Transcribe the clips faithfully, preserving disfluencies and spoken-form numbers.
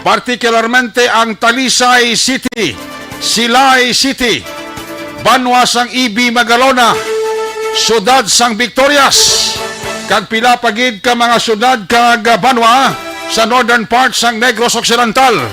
partikularmente ang Talisay City, Silay City, banwa sang E B Magalona, siyudad sang Victorias, kag pila pa gid ka mga siyudad kag banwa sa northern part sang Negros Occidental.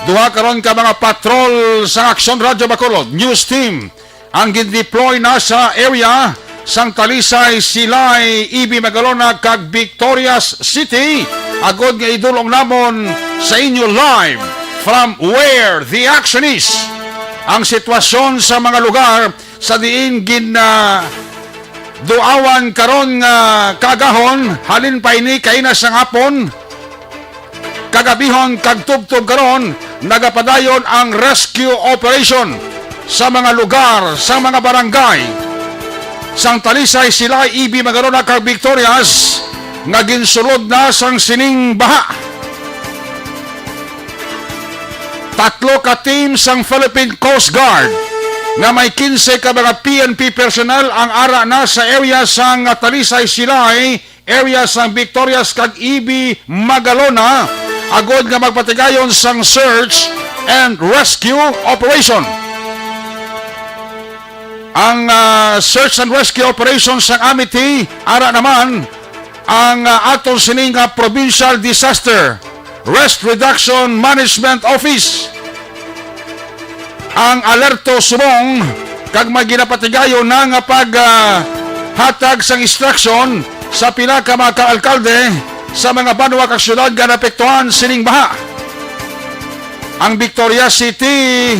Duha karon ka mga patrol sang Aksyon Radyo Bacolod News Team ang gindeploy na sa area sang Talisay, Silay, E B Magalona, kag Victorias City, agod nga idul-ong namon sa inyo live from where the action is. Ang sitwasyon sa mga lugar sa diin gin, ah, duawan karon nga kaagahon, halin pa ini kaina sang hapon, kagabihon kag tubtob karon, nagapadayon ang rescue operation sa mga lugar, sa mga barangay sang Talisay, Silay, E B Magalona kag Victorias nga ginsulod na sang sining baha. Tatlo ka team sang Philippine Coast Guard nga may kinse ka mga P N P personnel ang ara na sa area sang Talisay, Silay, area sang Victorias kag E B Magalona, agod nga magpatigayon sang search and rescue operation. Ang, ah, search and rescue operation sang Amity, ara naman ang, ah, aton sini nga Provincial Disaster Risk Reduction Management Office ang alerto subong kag may ginapatigayon na nga pag, ah, hatag sang instruction sa pila ka mga kaalkalde sa mga banwa kag syudad nga naapektuhan sining baha. Ang Victorias City,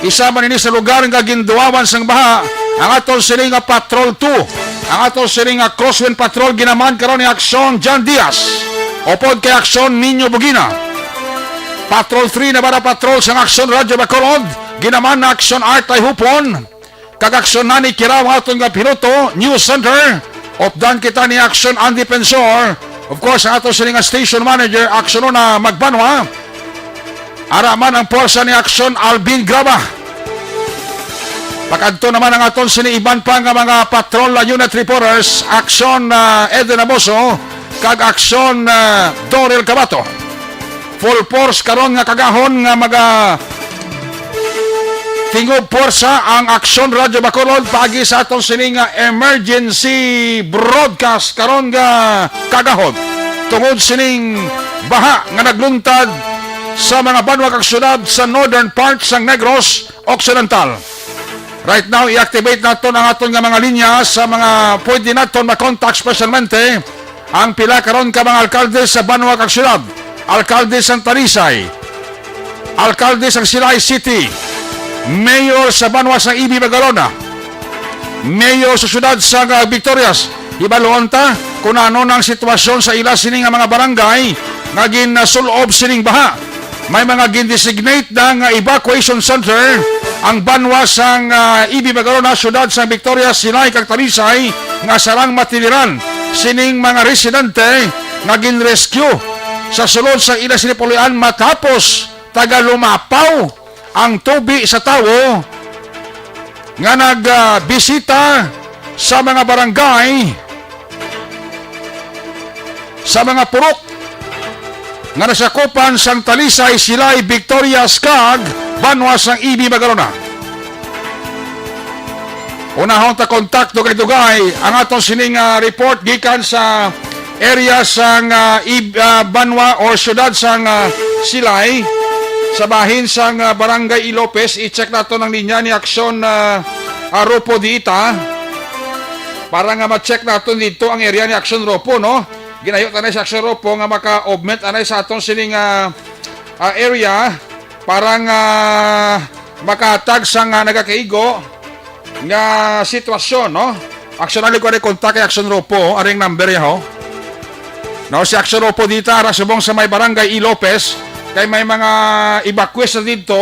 isa man ini sa lugar nga ginduawan sang baha. Ang aton sini nga Patrol two, ang aton sini nga Crosswind Patrol ginaman karon ni Aksyon John Diaz, upod kay Aksyon Nino Bugina. Patrol three, Navarra Patrol sang Aksyon Radyo Bacolod, ginaman na Aksyon Art Ay Hupon, kag Aksyon Nani Kirao ang aton nga piloto, News Center. Updan kita ni Aksyon Andy Pensor. Of course, ang aton sini nga station manager, Aksyon Una Magbanwa. Ara man ang puwersa ni Aksyon Alvin Graba. Pakadto naman ang aton sini iban pa nga mga patrol unit reporters, Aksyon, ah, Eden Amoso, kag Aksyon, ah, Dorel Cabato. Full force karon nga kagahon nga maga tingob puwersa ang Aksyon Radyo Bacolod paagi sa aton sini nga emergency broadcast karon nga kagahon tungod sining baha nga nagluntad sa mga banwa kag syudad sa northern part sang Negros Occidental. Right now, i-activate naton ang aton nga mga linya sa mga pwede naton makontak, specialmente ang pila karon ka mga alkalde sa banwa kag syudad, alkalde sang Talisay, alkalde sang Silay City, mayor sa banwa sang E B Magalona, mayor sa syudad sang, ah, Victorias. Hibaluon ta kung ano na ang sitwasyon sa ila sini nga mga barangay nga ginasulob sining baha. May mga gin-designate na nga evacuation center ang banwa sang, ah, E B Magalona, syudad sang Victorias, Silay kag Talisay nga sarang matiliran sining mga residente nga gin-rescue sa sulod sang ila sini pulian matapos tagalumapaw ang tubi sa tawo nga nagbisita sa mga barangay, sa mga purok nga nasakupan sang Talisay, Silay, Victorias, kag banwa sang E B Magalona. Unahon ta kontakto kay dugay ang aton sining, ah, report gikan sa area sang, ah, Ib-, ah, banwa or syudad sang, ah, Silay, sa bahin sang, ah, Barangay E. Lopez. I-check naton ang linya ni Aksyon, ah, ah, Rupo Diita para nga ma-check naton dito ang area ni Aksyon Rupo, no? Ginayo ta na si Aksyon Rupo nga maka-augment anay sa aton sining, ah, ah, area para nga makahatag sa nga nagakaigo nga sitwasyon, no? Aksyon, ali ko, ari kontak kay Aksyon Rupo, aring number ya, ho. No, si Aksyon Rupo dita, ara subong sa may Barangay E. Lopez, kay may mga evacuees na dito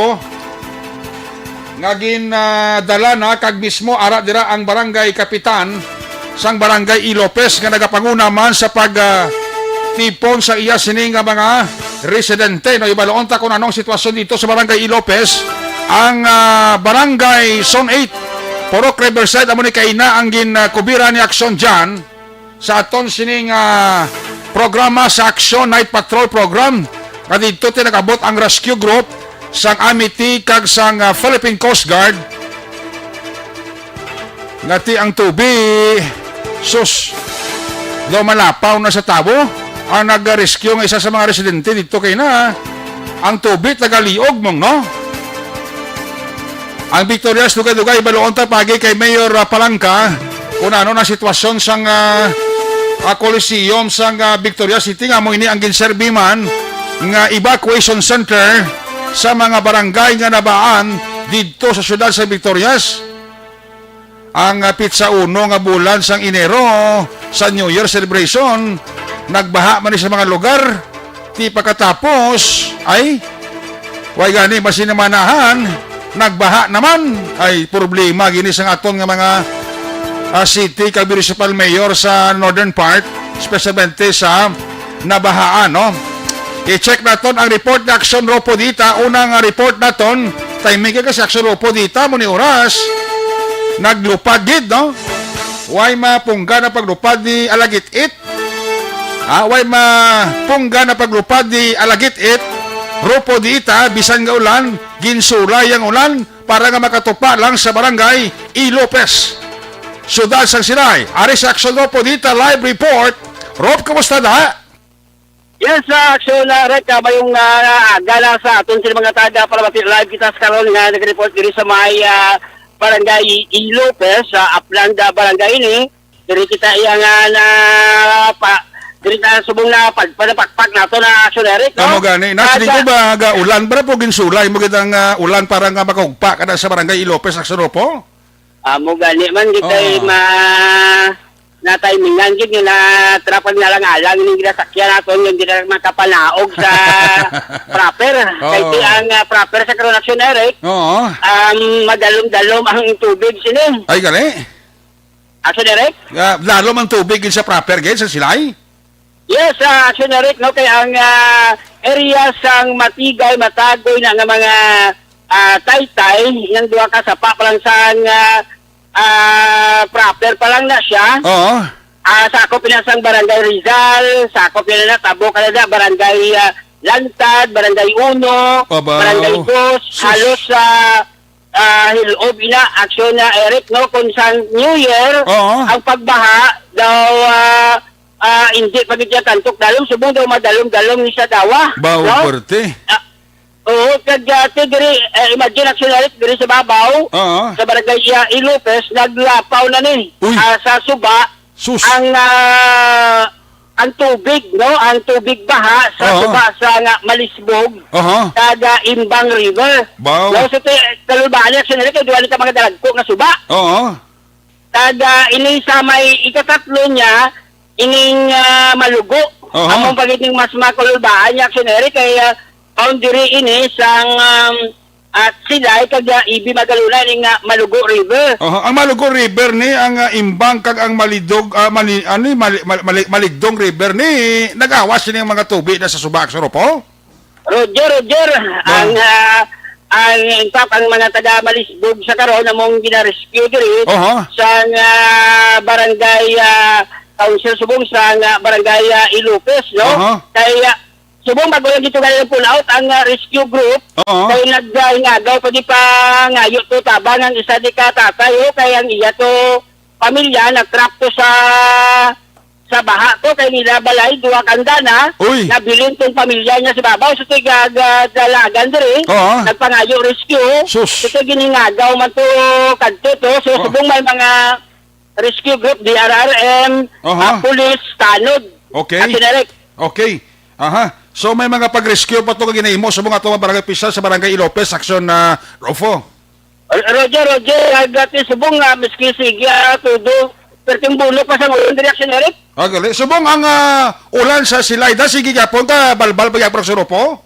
nga gin, ah, dala na, kag mismo ara dira ang barangay kapitan sang Barangay E. Lopez nga nagapanguna man sa pag, ah, tipon sa iya sini nga mga residente, no? Ibaloon ta kung anong sitwasyon dito sa Barangay E. Lopez. Ang, ah, Barangay Zone eight, Purok Riverside, amo ni kaina ang gin, ah, kubira ni Aksyon Jan sa aton sining, ah, programa sa Aksyon Night Patrol Program. Kadidto ti nag-abot ang rescue group sang Amity kag sang, ah, Philippine Coast Guard. Nga ti ang tubi, sus, daw malapaw na sa tawo. Ang nag-rescue nga isa sa mga residente didto kay na ang tubi taga Liog mong, no? Ang Victorias, dugay-dugay, baluon ta pagi kay Mayor, ah, Palangka kung ano na sitwasyon sang, ah, ah, Coliseum sang, ah, Victorias City, nga mo ini ang ginserbi man nga evacuation center sa mga barangay nga nabaan didto sa siyudad sa Victorias. Ang, ah, pitsa uno nga bulan sang Enero, sa New Year celebration, nagbaha man ni sa mga lugar. Ti pagkatapos, ay, way gani, masinamanahan, nagbaha naman. Ay, problema gini sa aton nga mga, ah, city kag municipal mayor sa northern part, especially sa nabahaan, no? I-check naton ang report ni Action Ropo Dita. Unang, ah, report naton, timing kay si Action Ropo Dita, mo ni oras, naglupad gid, no? Way mapungga na paglupad ni Alagit-it. Ah, way mapungga na paglupad ni Alagit-it. Ropo Dita, bisan nga ulan, ginsulay ang ulan para nga makatupa lang sa barangay E. Lopez, siyudad sang Silay. Ari sa Action Ropo Dita, live report. Rob, kumusta na? Yes, sa Action, ah, Rek, ah, mayong, ah, aga na sa aton sila mga taga para mati-, live kita sa karon nga nag-report diri sa may, ah, barangay E. Lopez, sa Aplanda Barangay ini. Diri kita iya nga na pa, diri na subong na pag, panapakpak nato na Action, Eric, no? Amo gani, na, siling ko ba, ga ulan, bra po ginsulay mo gid ang, ah, ulan para nga makahugpa kada sa barangay E. Lopez, Action Ropo? Amo gani man, gid kay Oo. ma-, natimingan gid nga natrapan na lang alang ning ginasakyan nato, nga hindi na lang makapanaog sa proper. Oo. Kay di ang, ah, proper sa karon, Action, Eric, Oo. um, madalom-dalom ang tubig sini. Ay, gali? Action, Eric? Ah, dalom ang tubig sa proper gid sa Silay? Yes, ah, Action, Eric, no, kay ang, ah, area sang matigay, matagoy na nga mga, ah, taytay, yang duha ka sapa pa lang sang, ah, ah, proper pa lang na siya. Oo. Ah, sakop na sang Barangay Rizal, sakop na na, Tabo, ka na na, Barangay, ah, Lantad, Barangay Uno, Abaw. Barangay Dos, Sus. Halos sa, ah, hilob ina, Action, na, Eric, no, kung sang New Year, Oo. ang pagbaha daw, ah, ah, hindi pa gid siya kantok dalom, subong daw madalom-dalom ni sa dawa, Baw, no? Puwerte. Ah, oo, kag, ah, ti diri, eh, imagine, Action, Eric, diri sa babaw, Oo. sa barangay, ah, E. Lopez, naglapaw na ni, Uy. ah, sa suba, Sus. ang, ah, ang tubig, no? Ang tubig baha sa Oo. suba sa nga Malisbog, Aha. kag, ah, Imbang River. Baw. No, so, ti-, kalulbaan niya, Action, Eric, kay duha ni ka mga dalagko nga suba. Oo. Kag, ah, ini sa may ikatatlo niya, ining, ah, Malugo. Aha. Among pagid ning mas makulubaan niya, Action, Eric, kay, ah, boundary ini sang, um, at Silay kag, ah, E B Magalona ning, ah, Malugo River. Aha. Ang Malugo River ni ang, ah, Imbang kag ang Malidog, ah, Mali-, ano ni, Mali-, Mali-, Mali-, Maligdong River ni nag-awas sini ang mga tubi na sa suba, Action Ropo? Roger, Roger. Ah. Ang, ah, ang, in fact, ang mga taga Malisbog sa karon among gina-rescue diri Aha. sa, ah, barangay, ah, council subong sa, ah, barangay, ah, E. Lopez, no? Aha. Kay, ah, subong bago lang dito kaya pull out ang, ah, rescue group, Oo. kay nag, ah, hingagaw pa di pa ngayo to tabang ang isa di ka tatay, oh, kay ang iya to pamilya nag-trap to sa sa baha to kay nila balay duha ka andana Uy. nabilin tong pamilya niya sa babaw, so tiga ga-, dalagan diri Oo. nagpangayo rescue. Sus. So tiga giningagaw man to kadto to, so Oh. subong may mga rescue group, D R R M, Aha. ah, police, tanod. Okay. At sinerik. Okay. Aha. So may mga pag-rescue pa to nga ginahimo sa mga to nga barangay opisyal sa barangay Ilopez, Action, ah, Rofo. Roger, Roger, agati subong nga miski sige, ah, todo. Perting bulok pa sa mga reaction, Eric. Ah, gali. Subong ang, ah, ulan sa Silay da, sige gyapon ka balbal pa gyapon sa Ropo?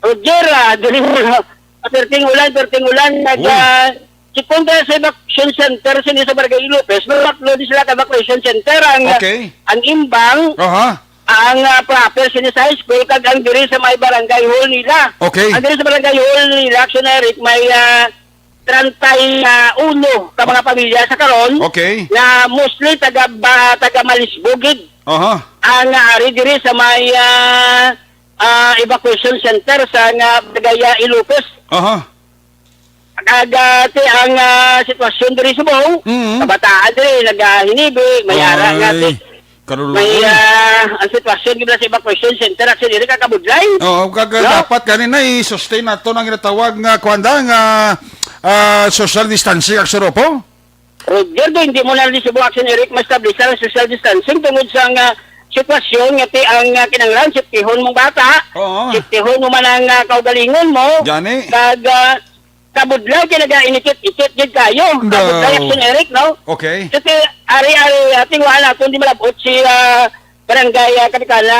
Roger, ah, dili mo, ah, perting ulan, perting ulan, nag, Uy. ah, si punta sa evacuation center sini sa Barangay Lopez, may tatlo di sila ka evacuation center ang, Okay. ang Imbang, Aha. ang, ah, proper sini sa high school, kag ang diri sa may barangay hall nila. Okay. Ang diri sa barangay hall nila, Action Eric, may, ah, treinta y uno ka mga pamilya sa karon Okay. nga mostly taga ba, taga Malisbugid Aha. ang, ah, ari diri sa may, ah, ah, evacuation center sa nga Barangay, ah, Ilopez. Aha. Kag, ah, ti ang, ah, sitwasyon diri subong, Mm. kabataan diri nagahinibi, may ara nga Ay, ti, may, kaluluoy. Ah, ang sitwasyon gid sa evacuation center, actually, diri ka kabudlay. Oo, kag, ah, No? dapat gani na i-sustain nato ang ginatawag nga, kuwan da, nga, ah, social distancing, Action Ropo? Roger, do, hindi mo na rin subong, Action Eric, ma-establish ang social distancing tungod sa nga sitwasyon nga ti ang, ah, kinahanglan, safetyhon mong bata, Oo. safetyhon mo man ang, ah, kaugalingon mo, Gani. kag, ah, kabudlay kay naga-inikit-ikit gid kayo. Kabudlay, Action Eric, no? Okay. So, ti, ari, ari, ah, tingwaan naton di malabot si, ah, Barangay, ah, Kapitana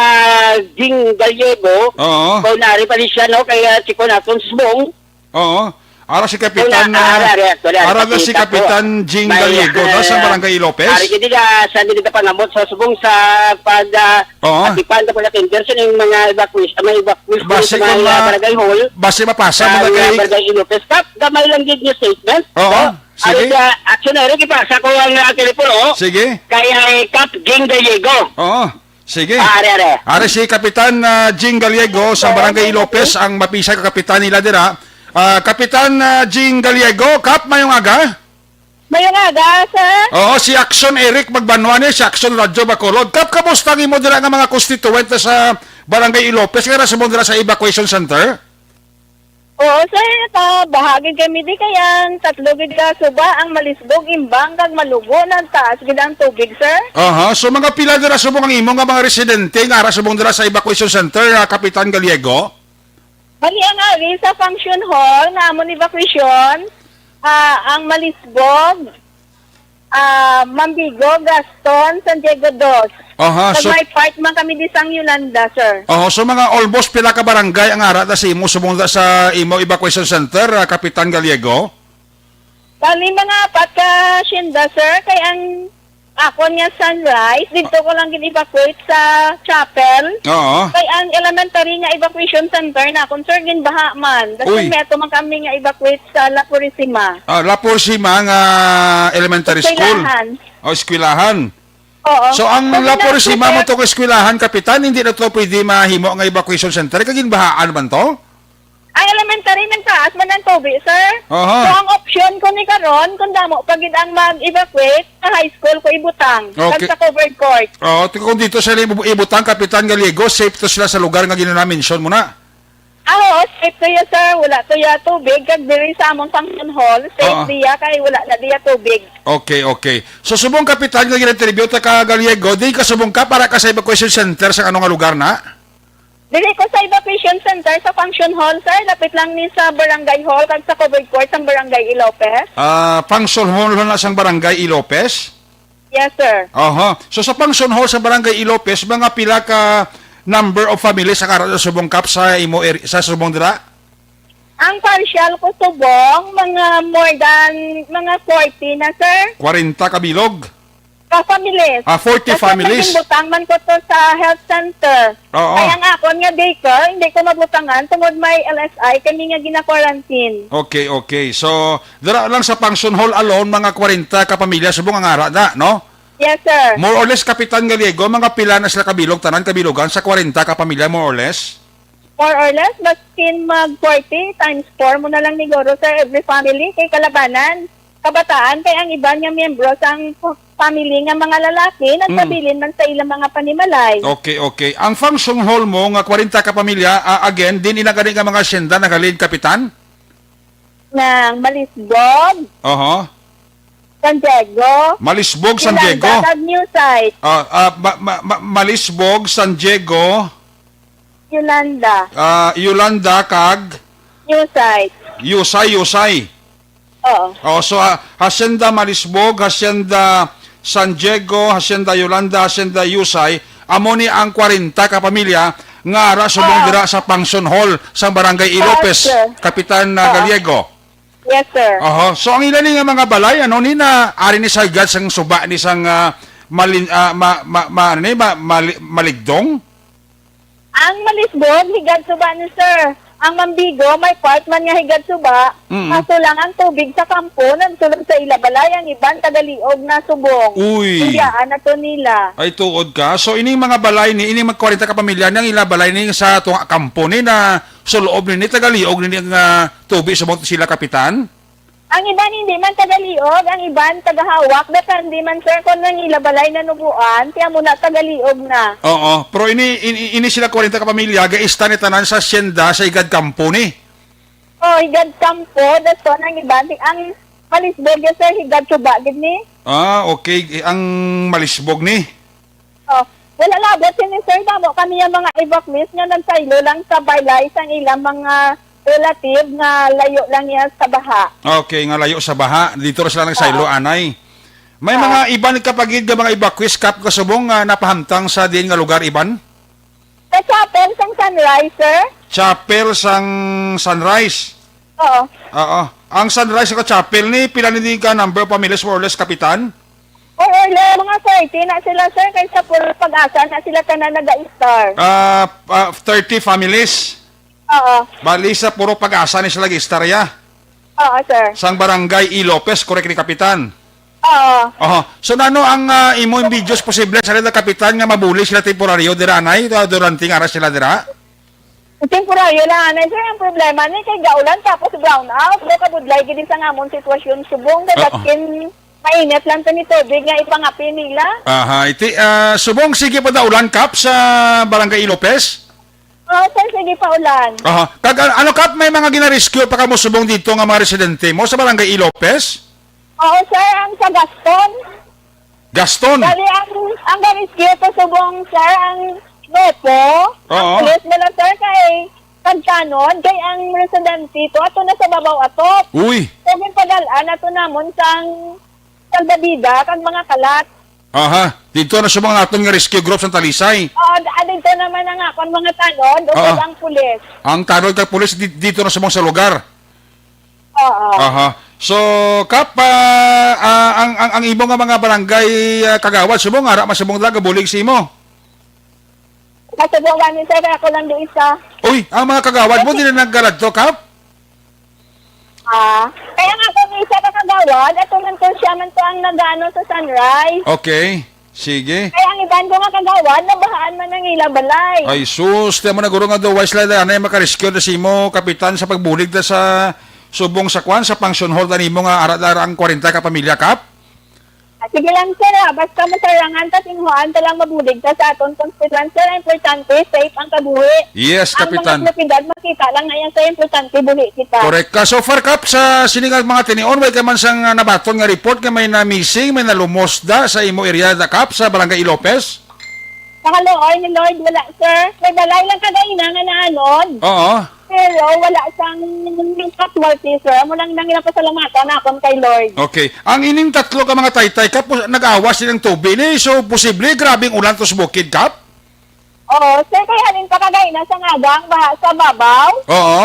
Jing Gallego. Oo. Kung nari pa di siya, no? Kaya si Kunaton Subong. Oo. Ara si Kapitan, Kung na, ah, ari, ari, actually, ari, ara na si Kapitan Jing May, Gallego, no, sa ah, Barangay Ilopez? Ari, hindi ka, sa hindi ka pangamot sa subong sa pag, ah, Oo. atipan ka pala tender sa yung mga evacuation, may evacuation Basi sa kung mga ma-, barangay hall. basi mapasa Sa mo na mga kay barangay Ilopez. Kap, gamay lang gid yung statement. Oo. So, Sige. ari ka, action na rin, ipasa ko ang, ah, telepono. Sige. Kay, ah, Kap Jing Gallego. Oo. Sige. Ah, ari, ari. Ari si Kapitan, ah, Jing Gallego sa Barangay Ilopez, ang mapisay ka kapitan nila dira. Ah, Kapitan, ah, Jing Gallego, Kap, mayong aga? Mayong aga, sir. Oo, si Action Eric Magbanwa ni, si Action Radyo Bacolod. Kap, kamusta ang imo dira nga mga constituent sa Barangay Ilopez, nga nasa mo dira sa evacuation center? Oo, sir, nakabaha gid kami di kay ang tatlo gid ka suba ang malisbog, imbang kag malugo, nagtaas gid ang tubig, sir. Aha, so mga pila dira subong ang imo nga mga residente nga ara subong dira sa evacuation center, ah, Kapitan Gallego? Bali ang ari sa function hall nga amon evacuation, ah, ang malisbog, ah, Mambigo, Gaston, San Diego dos. Aha, Kag so may part man kami di sang Yolanda, sir. Oho, so mga almost pila ka barangay ang ara ta sa imo subong sa imo evacuation center, ah, Kapitan Gallego? Bali, mga apat ka hacienda, sir, kay ang akon nga Sunrise, didto ko lang gin-evacuate sa chapel. Oo. Kay ang elementary nga evacuation center na akon, sir, ginbaha man. Dason Uy. may ato man kami nga evacuate sa La Purisima. Ah, La Purisima nga elementary school. Eskwelahan. O, eskwelahan. Oo. So, ang Kung La Purisima mo nag-prepare to nga eskwelahan, Kapitan, hindi na to pwede mahimo nga evacuation center? Kay ginbahaan man to? Ang elementary, nagtaas man ang tubig, sir. Aha. So, ang option ko ni karon, kung damo pa gid ang mag-evacuate, sa high school ko ibutang, kag Okay. sa covered court. Oo, ti-, kung dito sila ibu-, ibutang, Kapitan Gallego, safe to sila sa lugar nga ginana-mention mo na. Ah, oo, safe to ya, sir. Wala to ya tubig, kag diri sa among function hall, safe Oo. diya, kay wala na diya tubig. Okay, okay. So, subong, Kapitan, nga gina-interview ta ka Gallego, di ka subong ka para ka sa evacuation center sa ano nga lugar na? Dili ko sa evacuation center, sa function hall, sir. Lapit lang ni sa barangay hall kag sa covered court sang barangay Ilopez. Ah, function hall na sang barangay Ilopez? Yes, sir. Aha. So, sa function hall sa barangay Ilopez, mga pila ka number of families ang ara sa subong kap sa imo eri-, sa subong dira? Ang partial ko subong, mga more than, mga forty na, sir. Kwarenta ka bilog? Ka families. Ah, forty Kasi families. Naging butang man ko to sa health center. Oo. Kaya ang akon nga daycare, hindi ko mabutangan tungod may L S I kami nga gina-quarantine. Okay, okay. So, dira lang sa function hall alone, mga kwarenta ka pamilya, subong ang ara na, no? Yes, sir. More or less, Kapitan Gallego, mga pila na sila kabilog, tanan kabilogan sa kwarenta ka pamilya, more or less? More or less, baskin mag forty times four mo na lang niguro, sir, every family kay kalabanan, kabataan, kay ang iban nga miyembro sang family nga mga lalaki, Mm. nagpabilin man sa ilang mga panimalay. Okay, okay. Ang function hall mo nga kwarenta ka pamilya, ah, again, din ina gani nga mga asyenda naghalin, Kapitan? Nang Malisbog, Oho. San Diego, Malisbog, San Diego. Yolanda, kag New Site. Ah, ah, ma-, ma-, ma-, Malisbog, San Diego, Yolanda. ah, Yolanda, kag New Site. Yusay, Yusay. Oo. Oh, so, ah, Hacienda Malisbog, Hacienda San Diego, Hacienda Yolanda, Hacienda Yusay, amo ni ang kwarenta ka pamilya nga ara subong Oo. dira sa function hall sa Barangay Oo, Ilopez, sir. Kapitan, ah, Oo. Gallego. Yes, sir. Oho. So, ang ila ni nga mga balay, ano ni na, ari ni sa higad sang suba ni sang, ah, malin-, ah, ma-, ma-, ma-, ano ni, ma-, mali-, maligdong? Ang Malisbog, higad suba ni, sir. Ang Mambigo, may part man nga higad suba, Mm. kaso lang ang tubig sa kampo nagsulod sa ila balay, ang iban tagaliog na subong. Uy. Biyaan na to nila. Ay, tuod ka. So, ining mga balay ni, ining mga kwarenta ka pamilya, ni ang ila balay ni sa tunga kampo ni na suloob ni, ni tagaliog ni ang, ah, tubig subong sila, Kapitan? Ang iban hindi man tagaliog, ang iban tagahawak, depende man, sir, kung ang ila balay nanubuan, kaya muna tagaliog na. Oo, pero ini, ini, ini sila kwarenta ka pamilya, gaista ni tanan sa asyenda sa Higad Kampo ni. Oh, Higad Kampo, dason ang iban, ang Malisbog, yes, sir, Higad Suba, gid ni. Ah, okay. Eh, ang Malisbog ni? Oh, wala labot sini, sir. Damo kami ang mga evacuees nga nagsaylo lang sa balay sang ilang mga relative nga layo lang niya sa baha. Okay, nga layo sa baha. Dito ra sila nagsaylo, Oo. anay. May Oo. mga iban ka pa gid nga mga evacuees, Kap, kasubong nga napahamtang sa diin nga lugar, iban? Sa chapel sang Sunrise, sir. Chapel sang Sunrise. Oo. Oo. Ang Sunrise nga chapel ni, pila ni ka number of families, more or less, Kapitan? More or less, mga thirty na sila, sir, kay sa Purok Pag-asa na sila tanan naga-star. Ah, ah, thirty families? Oo. Bali, sa Purok Pag-asa ni sila nag-istorya? Oo, sir. Sang Barangay E. Lopez, correct ni Kapitan? Oo. Oho. So, nano ang, ah, imo imong videos posible sa nila, Kapitan, nga mabulig sila temporaryo dira, anay? Ah, durante nga ara sila dira? Temporaryo lang, anay, sir. Ang problema ni kay gaulan tapos brown out. Do kabudlay gid sa ngamon sitwasyon subong kay Oo. baskin mainit lang to ni tubig nga ipangapi nila. Aha, iti, ah, subong, sige pa daulan, Kap, sa Barangay E. Lopez? Oo, sir, sige pa ulan. Aha. Kag, ah, ano, Kap, may mga ginarescue pa kamo subong dito nga mga residente mo sa Barangay E. Lopez? Oo, sir, ang sa Gaston. Gaston? Dali, ang, ang garescue pa subong, sir, ang Nopo. Ang Oo. pulis nila, sir, kay pagtanod, kay ang residente to, ato na sa babaw atop. Uy. So, ginpadal-an ato namon sang salbabida, kag mga kalat. Aha. Dito na sa mga aton nga rescue group sa Talisay. Oo, d-, ah, dito naman ang akon mga tanod, usab Ah. ang pulis. Ang tanod kag pulis di-, dito na sa mga sa lugar. Oo. Aha. So, Kap, ah, ah, ang, ang, ang imo nga mga barangay, ah, kagawad, subong, ara man subong dala, gabulig sa imo. Nasubo gani, sir, kaya ako lang di isa. Uy, ang mga kagawad mo, di na nagkaladto, Kap? Ah, kaya nga ako ni isa ka kagawad, ato man to siya man to ang nag-ano sa Sunrise. Okay. Sige. Kaya ang iban ko nga kagawad, nabahaan man ang ila balay. Ay, sus, tiyan mo na, guro, nga daw, wise lang, anay, makarescue na si imo, kapitan, sa pagbulig na sa subong sa kwan, sa function hall na nimo nga ara-ara ang kwarenta ka pamilya, Kap? Ah, sige lang, sir, ah. Basta masarangan ta, tinguhaan ta lang mabulig ta sa aton constituent, sir. Ang importante, safe ang kabuhi. Yes, Ang mga Kapitan. propiedad, makita lang na yan, sir. Importante, buhi kita. Correct ka. So far, Kap, sa sini nga mga tinion, way ka man sang, ah, nabaton nga report nga may na-missing, may nalumos da sa imo area, da, Kap, sa Barangay Lopez? Sa kaluoy ni Lord, wala, sir. May balay lang kagaina nga naanod. Oo. Pero wala sang casualty, sir. Amo lang nang ginapasalamatan nakon kay Lord. Okay. Ang ining tatlo ka mga taytay, Kap, pos-, nag-awas silang tubig ni. So, posible, grabing ulan to sa bukid, Kap? Oo, sir. Kay halin pa kagaina sa ngagang baha sa babaw. Oo.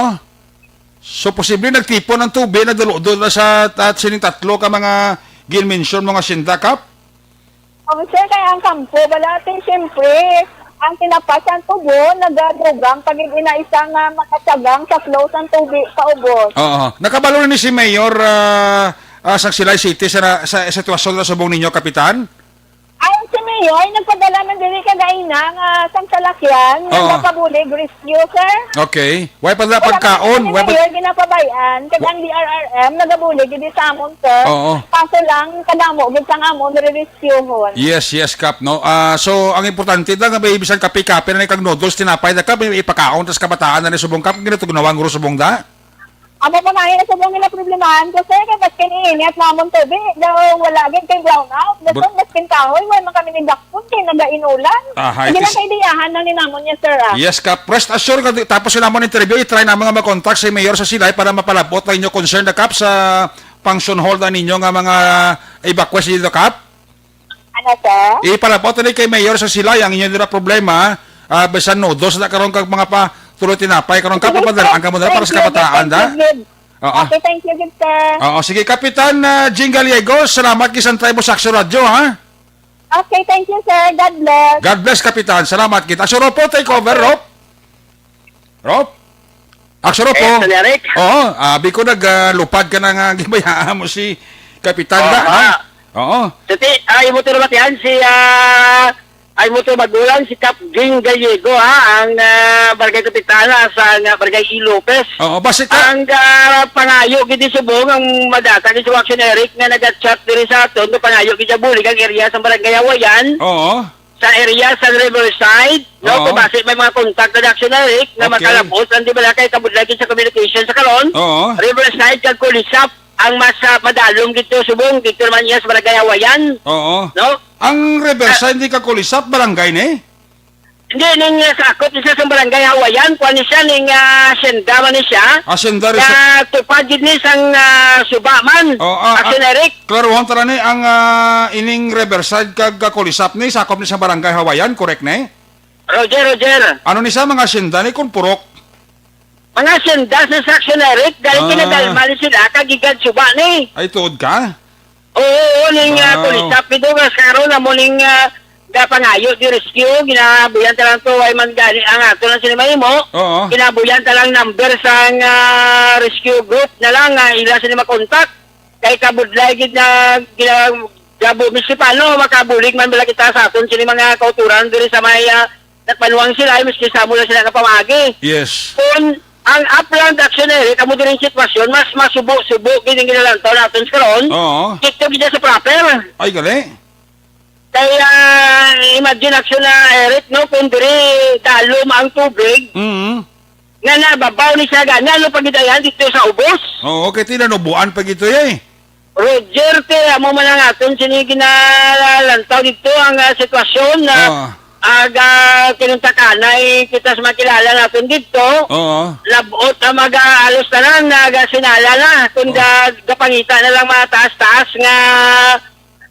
So, posible nagtipon ang tubig, nagduludol na sa tat-, sining tatlo ka mga gin-mention mo nga sinda, Kap? Oh, sir, kaya ang kampo, bala, ate, siyempre, ang tinapas ang tubo, nagadugang pag ina isa nga makatsagang sa flow sang tubig paubos. Oo. Nakabalo ni si Mayor, ah, ah, sang Silay City sa, sa, sa sitwasyon na subong ninyo, Kapitan? Ay, si Mayor, nagpadala man diri kagaina nga sang salakyan, nga Oo. mapabulig rescue, sir. Okay. Way pa na Wala pagkaon, man way pa Mayor, ginapabayan, kag Wa- ang D R R M, nagabulig gid sa amon, sir. Oo. Kaso lang, kadamo gid sang amon, nire-rescuehon. Yes, yes, Kap, no? Ah, so, ang importante da nga may bisan kape-kape na kag noodles, tinapay na, Kap, may ipakaon tas kabataan na ni subong, Kap, ginatugnawan guro subong da? Amo pa na, yun ang subong nila problemahan ko, sir, kay baskin init namon tubig, daw wala gid kay brown out. Bro- Dason, baskin kahoy, wala man kami ni dakpon kay nagainulan. Ah, hi, Hindi lang tis- kay diyahan na ni namon niya, sir, ah. Yes, Kap. Rest assured, nga di-, tapos yun namon interview, i-try namon nga mag-contact si Mayor sa Silay para mapalabot ang inyo concern na, Kap, sa function hall na ninyo nga mga evacuees dito, Kap. Ano, sir? Ipalabot ni kay Mayor sa Silay ang inyo nila problema. Ah, bisan noodles na karon kag mga pa tulo tinapay karon, Kap, Sige, papadala sir. ang kamo na para Thank sa you, kabataan, thank da? you, good. Oo. Okay, thank you, good, sir. Oo, sige, Kapitan, ah, Jing Gallegos, salamat, Kisan Tribo Saxo Radio, ha? Okay, thank you, sir. God bless. God bless, Kapitan. Salamat kita. So, Ropo, take over, Rop. Rop? Aksyon po. Action, Eric. Oo, abi ko nag, ah, lupad ka na nga gibayaan mo si Kapitan Oo, da, ha? Oo. Titi, ay mo to nabatian si, ah, ay mo to magulang si Kap Ging Gallego, ha, ang, ah, barangay kapitana sa, nga, barangay E. Lopez. Oo, basi ka Ang, ah, pangayo gid ni subong ang madata ni Action Eric nga nag-chat diri sa aton, nga pangayo gid sa bulig ang area sa barangay Hawayan. Oo. Sa area sa Riverside, no? Oo. Kung basi may mga contact na Action Eric na Okay. makalabot, ang di ba na kay kabudlay sa communication sa karon? Oo. Riverside kag Kulisap ang mas, ah, madalom dito, subong dito naman niya sa Barangay Hawayan, Oo. no? Ang Riverside, Ah. Di ka Kulisap, barangay ni? Hindi, ning, ah, sakop ni siya sa Barangay Hawayan, kuwan ni siya, ning, ah, senda man ni siya. Ah, senda rin sa Nga tupad gid ni sang, ah, suba man. Oh, ah, Action ah, Eric. Klaruhon tara ni ang, ah, ining Riverside kag, ah, Kulisap ni, sakop ni sa Barangay Hawayan, correct ni? Roger, Roger. Ano ni sa mga senda ni kung purok? Mga senda sa Action Eric, dahil Ah. kinadalma ni sila, kag igad suba ni. Ay, tuod ka? Oo, oo, ning, ah, Wow. Kulisap, ito, mas karon, amo ning, ah, gapangayo di rescue, ginabuyan ta lang to, ay man gani, ang ato lang sila mahimo. Oo. Ginabuyan ta lang number sang, ah, rescue group na lang, nga ila sila makontak. Kay kabudlay gid na gina-, gabo, Mister Pano, makabulig man bala kita sa aton sini mga kauturan diri sa may, ah, nagpanuwang sila, ay miski sa mula sila nga pamagi. Yes. Kung ang upland Action Eric, amo diri ang sitwasyon, mas masubo-subo gid ang ginalantaw naton sa karon. Oo. Dito gid sa proper. Ay, gali. Kaya, imagine Action na, Eric, no, kung diri dalom ang tubig, Mm. nga nababaw ni siya gani, ano pa gid ayan dito sa ubos? Oo, kay tinanubuan pa gid to, eh. Roger, te, amo man ang aton sini ginalantaw dito ang, ah, sitwasyon na Oo. aga kinuntakanay kita sa mga kilala naton dito. Oo. Labot ang mga alos tanan na gasinala na kung Oo. ga-, gapangita na lang mga taas-taas nga,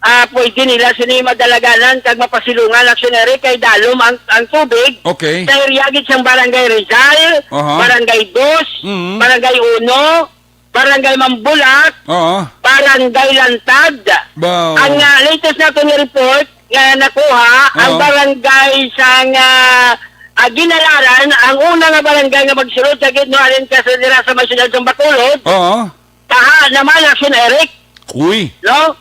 ah, pwede nila sini madalaganan kag mapasilungan Action Eric kay dalom ang, ang tubig Okay. sa area gid sang Barangay Rizal, Aha. Barangay Dos, Mhm. Barangay Uno, Barangay Mambulak, Oo. Barangay Lantad. Wow. Ang, ah, latest nato nga report nga nakuha, ang Oo. barangay sang, ah, ah, Ginalaran, ang una nga barangay nga magsulod sa gitno, alin ka sa dira sa may siyudad sa Bacolod, Oo. taha naman Action Eric. Uy. No?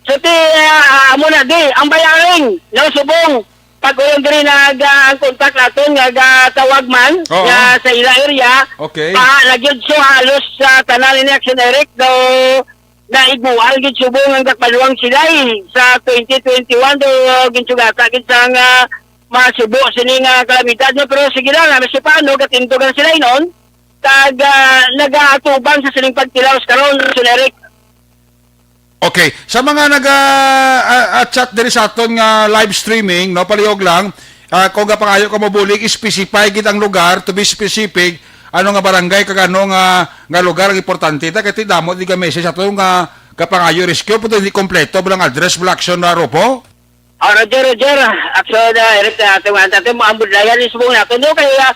So, ti, ah, amo na di, ang bayaring, no, subong, pag-uyon diri na ga-, ang contact naton nga gatawag man Oo. nga sa ila area, Okay. pa, na gyud so halos sa tanan ni Action Eric, daw naigual gid subong ang Dakbaluang Silay sa twenty twenty-one, daw ginsugata gid sa nga masubo sini nga kalamidad, no? Pero sige lang, ah, Mister Pano, gatindog ang silay noon, kag, ah, nagaatubang sa sining pagtilaw sa karon, Action Eric. Okay, sa mga naga, ah, ah, chat diri sa aton nga live streaming, no, palihog lang, ah, kung gapangayo ka mo bulig, specify gid ang lugar, to be specific, ano nga barangay kag ano nga, nga lugar ang importante ta, kay ti damo di ga message ato nga gapangayo rescue, pero hindi kompleto, walang address, wala action na, Ropo? Ah, Roger, Roger. Action, ah, Eric, ah, ato nga, ato mo, ang budlayan is mo nato, no? Kaya,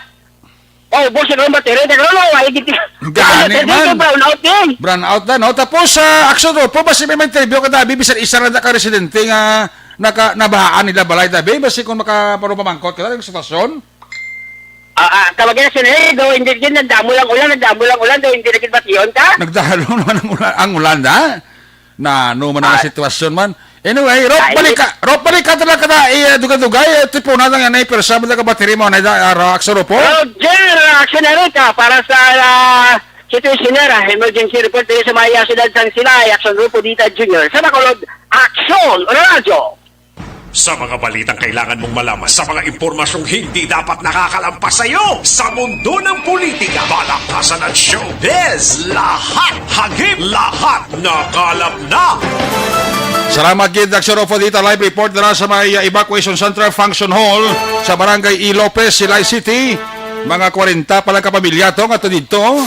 oh, boss, ikaw ang battery, teka, no, ay, giti. Gani Ano, man. Brown out, eh. Brown out na, no? Tapos, ah, action, Ropo, basi may interview ka, tabi, bisan isa lang na ka residente nga naka, nabahaan nila balay, tabi, basi kung maka, parang pamangkot ka, yung sitwasyon? Ah, ah, tawag na sila, eh, daw, hindi din, nagdamo lang ulan, nagdamo lang ulan, daw, hindi na gid bation ka? Nagdalo naman ang ulan, ang ulan, ha? Na, ano man ang Ay. sitwasyon man. Anyway, Rob, Ay. balik ka, Rob, balik ka talaga na, eh, dugay-dugay, eh, tipuna na nga na, pero sa mga battery mo, na, ah, Rock, sa Ropo? Roger, Action Erica, para sa, ah, situasyonera, emergency report diri sa Maya Siyudad sang Silay, Action Rupo Dita Junior. Sa Bacolod, Action Radyo. Sa mga balitang kailangan mong malaman, sa mga impormasyong hindi dapat nakakalampas sa iyo, sa mundo ng politika, balaktasan at showbiz, lahat hagip, lahat nakalap na. Salamat gid, Action Rupo Dita. Live report na sa may, uh, Evacuation Center Function Hall sa Barangay E. Lopez, Silay City. Mga kwarenta pa lang kapamilya to nga to didto.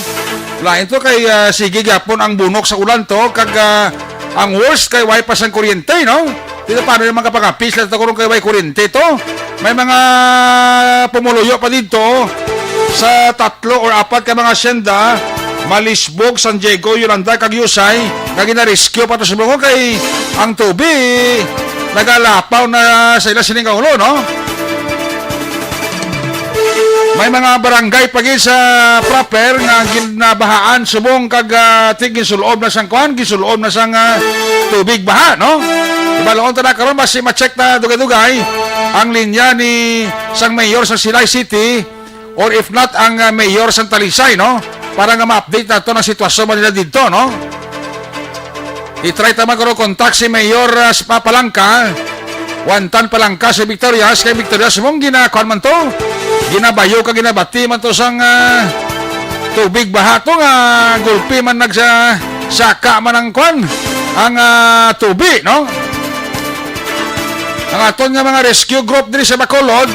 Lain to kay, ah, sige gyapon ang bunok sa ulan to, kag, ah, ang worst kay way pa sang kuryente, no? Dito paano yung mga pangapis lang to kung kay way kuryente to? May mga pumuluyo pa dito sa tatlo or apat ka mga asyenda, Malisbog, San Diego, Yolanda, kag Yusay, nga ginarescue pa to sa bungo kay ang tubig nagalapaw na sa ila sining nga ulo, no? May mga barangay pa gid sa proper nga ginabahaan subong kag, ah, ti-, ginsul-ob na sang kuan, ginsul-ob na sang, ah, tubig baha, no? Ibaloon ta na karon, basi ma-check na dugay-dugay ang linya ni sang mayor sa Silay City, or if not, ang, ah, mayor sang Talisay, no? Para nga ma-update nato ang sitwasyon man nila didto, no? I-try ta man karon contact si Mayor, ah, sa Palangka. Wantan Palangka sa Victorias, kay Victorias mong ginakuan man to. Ginabayo ka, ginabati man to sang, ah, tubig baha to nga gulpi man nagsa-, saka man ang kuan, ang, ah, tubi, no? Ang aton nga mga rescue group diri sa Bacolod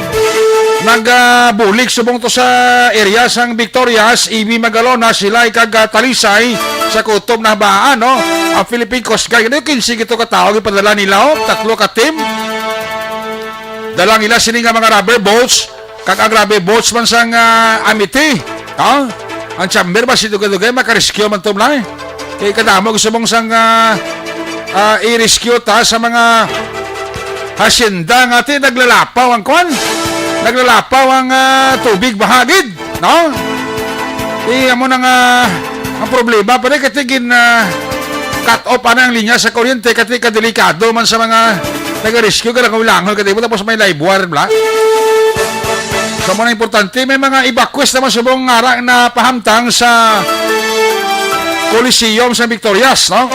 nagabulig subong to sa area sang Victorias, Ibi, Magalona, Silay kag, ah, Talisay sa kutob na habaan, no? Ang Philippine Coast Guard, ano, kinse gito ka tawo gipadala nila, oh, tatlo ka team. Dala nila sini nga mga rubber boats, kag ang rubber boats man sang, ah, Amity, ha? Ang chamber ba si dugay-dugay makarescue man to, Blay? Kay kadamo gusto mong sang, ah, ah, i-rescue ta sa mga hacienda nga ti naglalapaw ang kwan. Naglalapaw ang, ah, tubig bahagid, no? Iya mo na nga ang problema pa rin kasi gin, ah, cut off ana ang linya sa kuryente kasi kadelikado man sa mga taga-rescue, kanang langoy kadi mo tapos may live wire, bla. So, mo na importante, may mga evacuees naman subong nga ara na pahamtang sa Coliseum sa Victorias, no?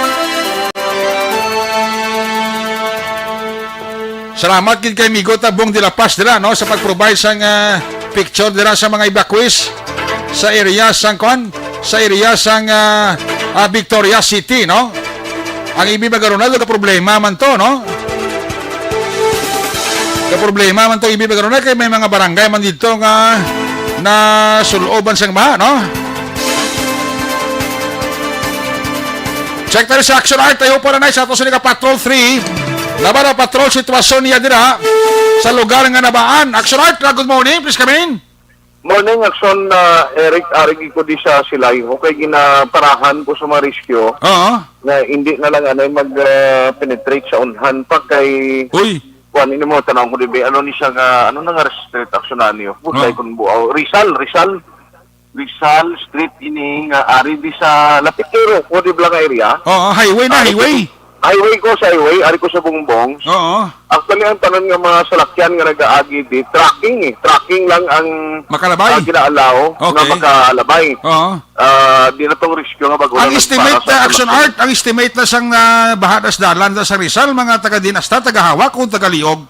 Salamat gid kay Migo Tabong de la Paz dira, no, sa pag-provide sang, ah, picture dira sa mga evacuees sa area sang, kuan, sa area sang, ah, ah, Victoria City, no? Ang Ibi Magarona, ka problema man to, no? Ka problema man to, Ibi Magarona, kay may mga barangay man dito nga nasuloban sang baha, no? Check tayo sa Action Art. Tayo pa na sa ato sini ka Patrol three. Laban ang patrol sitwasyon niya dira sa lugar nga nabaan. Action Art, ah, good morning. Please come in. Morning, Action, ah, Eric. Ari ko di sa Silay. Okay, ginaparahan ko sa mga rescue Oo. nga hindi na lang anay mag, ah, penetrate sa unhan pa kay Uy. kuan ini mo tanong ko di ba, ano ni siya nga, ano na nga street, Action, ani? Butlay Oo. kun buaw. Rizal, Rizal. Rizal Street ini nga ari di sa lapit kay Roco, di ba nga area? Oo, highway na, Ari highway. ko, highway ko sa highway, ari ko sa Bongbong. Oo. Actually, ang tanan nga mga salakyan nga nagaagi di, trucking eh. Trucking lang ang Makalabay. ah, ginaalaw nga Okay. makalabay. Oo. Ah, di na tong rescue nga bago Ang lang estimate para sa na Action salakyan. Art, ang estimate na sang, ah, baha na sa dalan na sa Rizal, mga taga Dinasta, taga Hawa, kung taga Liog.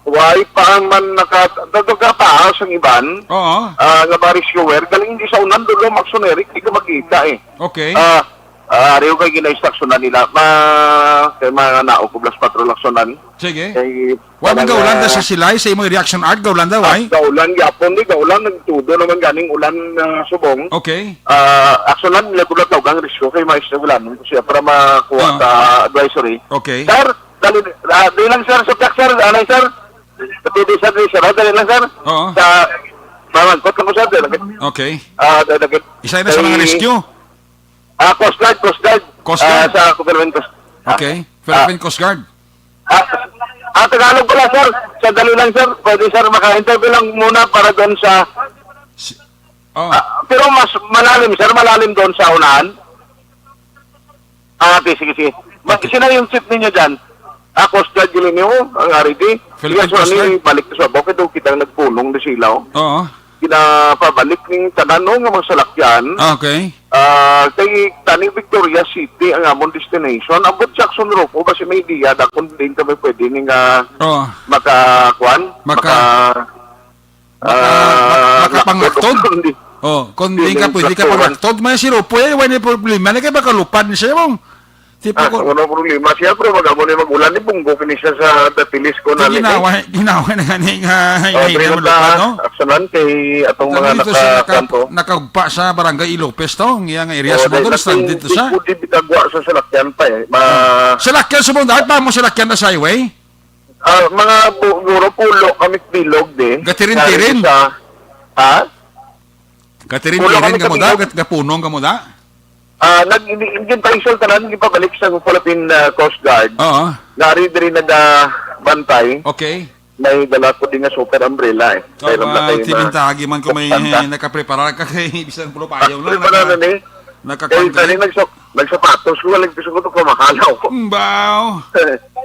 Why pa man naka-, nagagapaas ang iban? Oo. Ah, nga mga rescuer, galing di sa unan, dulo, Maxon Eric, di ka makita eh. Okay. Ah, ah, ariw kay gina-instruction na nila, ma-, kay mga naog ko, plus patrol action na ni. Sige. Kay Wa man parang, gaulan da ah, sa Silay, sa imong reaction art, gaulan da, ah, why? Gaulan gyapon, di gaulan, nagtudo naman ganing ulan na subong. Okay. Ah, action na nila, dulo, tawag ang rescue, kay maestro ulan, siya para makuha Oo. sa advisory. Okay. Sir, Dali, ah, dali lang, sir, sa truck, sir. Anay, sir. Pwede, sir, dali, sir. Ah, dali lang, sir. Oo. Sa, mamangkot lang ko, sir. Dali lang. Okay. Ah, dali lang. Isa na sa mga Ay, rescue? ah, Coast Guard, Coast Guard. Coast Ah, Guard? sa Philippine Coast. Ah, Okay. ah, Philippine Coast Guard. ah, ah, Tagalog pala, sir. Sandali lang, sir. Pwede, sir, maka-interview lang muna para doon sa Si- Oh. Ah, pero mas malalim, sir. Malalim doon sa unahan. Ah, okay, sige, sige. Ma-, Okay. sino yung chief ninyo dyan? Ah, Coast Guard yun ninyo, ang R D. Philippine Yes, Coast ano, Guard. Balik to sa bukid, oh, kitang nagpunong na sila, oh. Oo. Kinapabalik ning tanan, no, nga mga salakyan. Ah, okay. Ah, kay tani Victoria City ang amon destination. Abot Jackson Roco, basi may idea, da kung din kami pwede ning, ah, Oo. makakuan, Maka- maka-, Maka-, ah, maka-, makapangaktod? laktod, kundi Oh, kung di Feeling ka pwede ka sa turan. pangaktod, may sirupo, eh, wala na problema. Ano kaya makalupad ni siya, mong? Tipo Ah, ko, wala problema siya, pero mag-amo ni mag-ulan, ni bunggo kini siya sa datilis ko Di na, ginawa, ginawa na nga ni nga, Oh, nga dre na malupad, ta, no? Aksanan kay atong Ano mga dito sa naka-, naka-, kanto. nakagpa sa Barangay Ilopez to, ang iyang area Oh, sa dahil Model, natin, stranded to di siya. po di bitagwa sa salakyan pa eh. Ma- Salakyan sa Model, pa mo salakyan na sa highway? Ah, mga bu-, guro pulo kami bilog di. Gatirin-tirin? Nga sa, ha? Gatirin-tirin Pulo kami ka mo da? kabilog. Gat-, gapunong ka mo da? Ah, nag-, hindi, hindi pa isol tanan, hindi pa balik sa Philippine, ah, Coast Guard. Oo. Nari diri nagabantay. Okay. may dala ko din nga super umbrella eh. Kaya lang na kayo na tinintagi man ko may buksan ka. Nakaprepara ka kay bisan pulo payong lang. Prepara na naka-, ni. Kaya nakakuan ka tani ni. Nagsa-, nagsapatos ko, walang gusto ko ito pamahalaw ko. Mm, baw.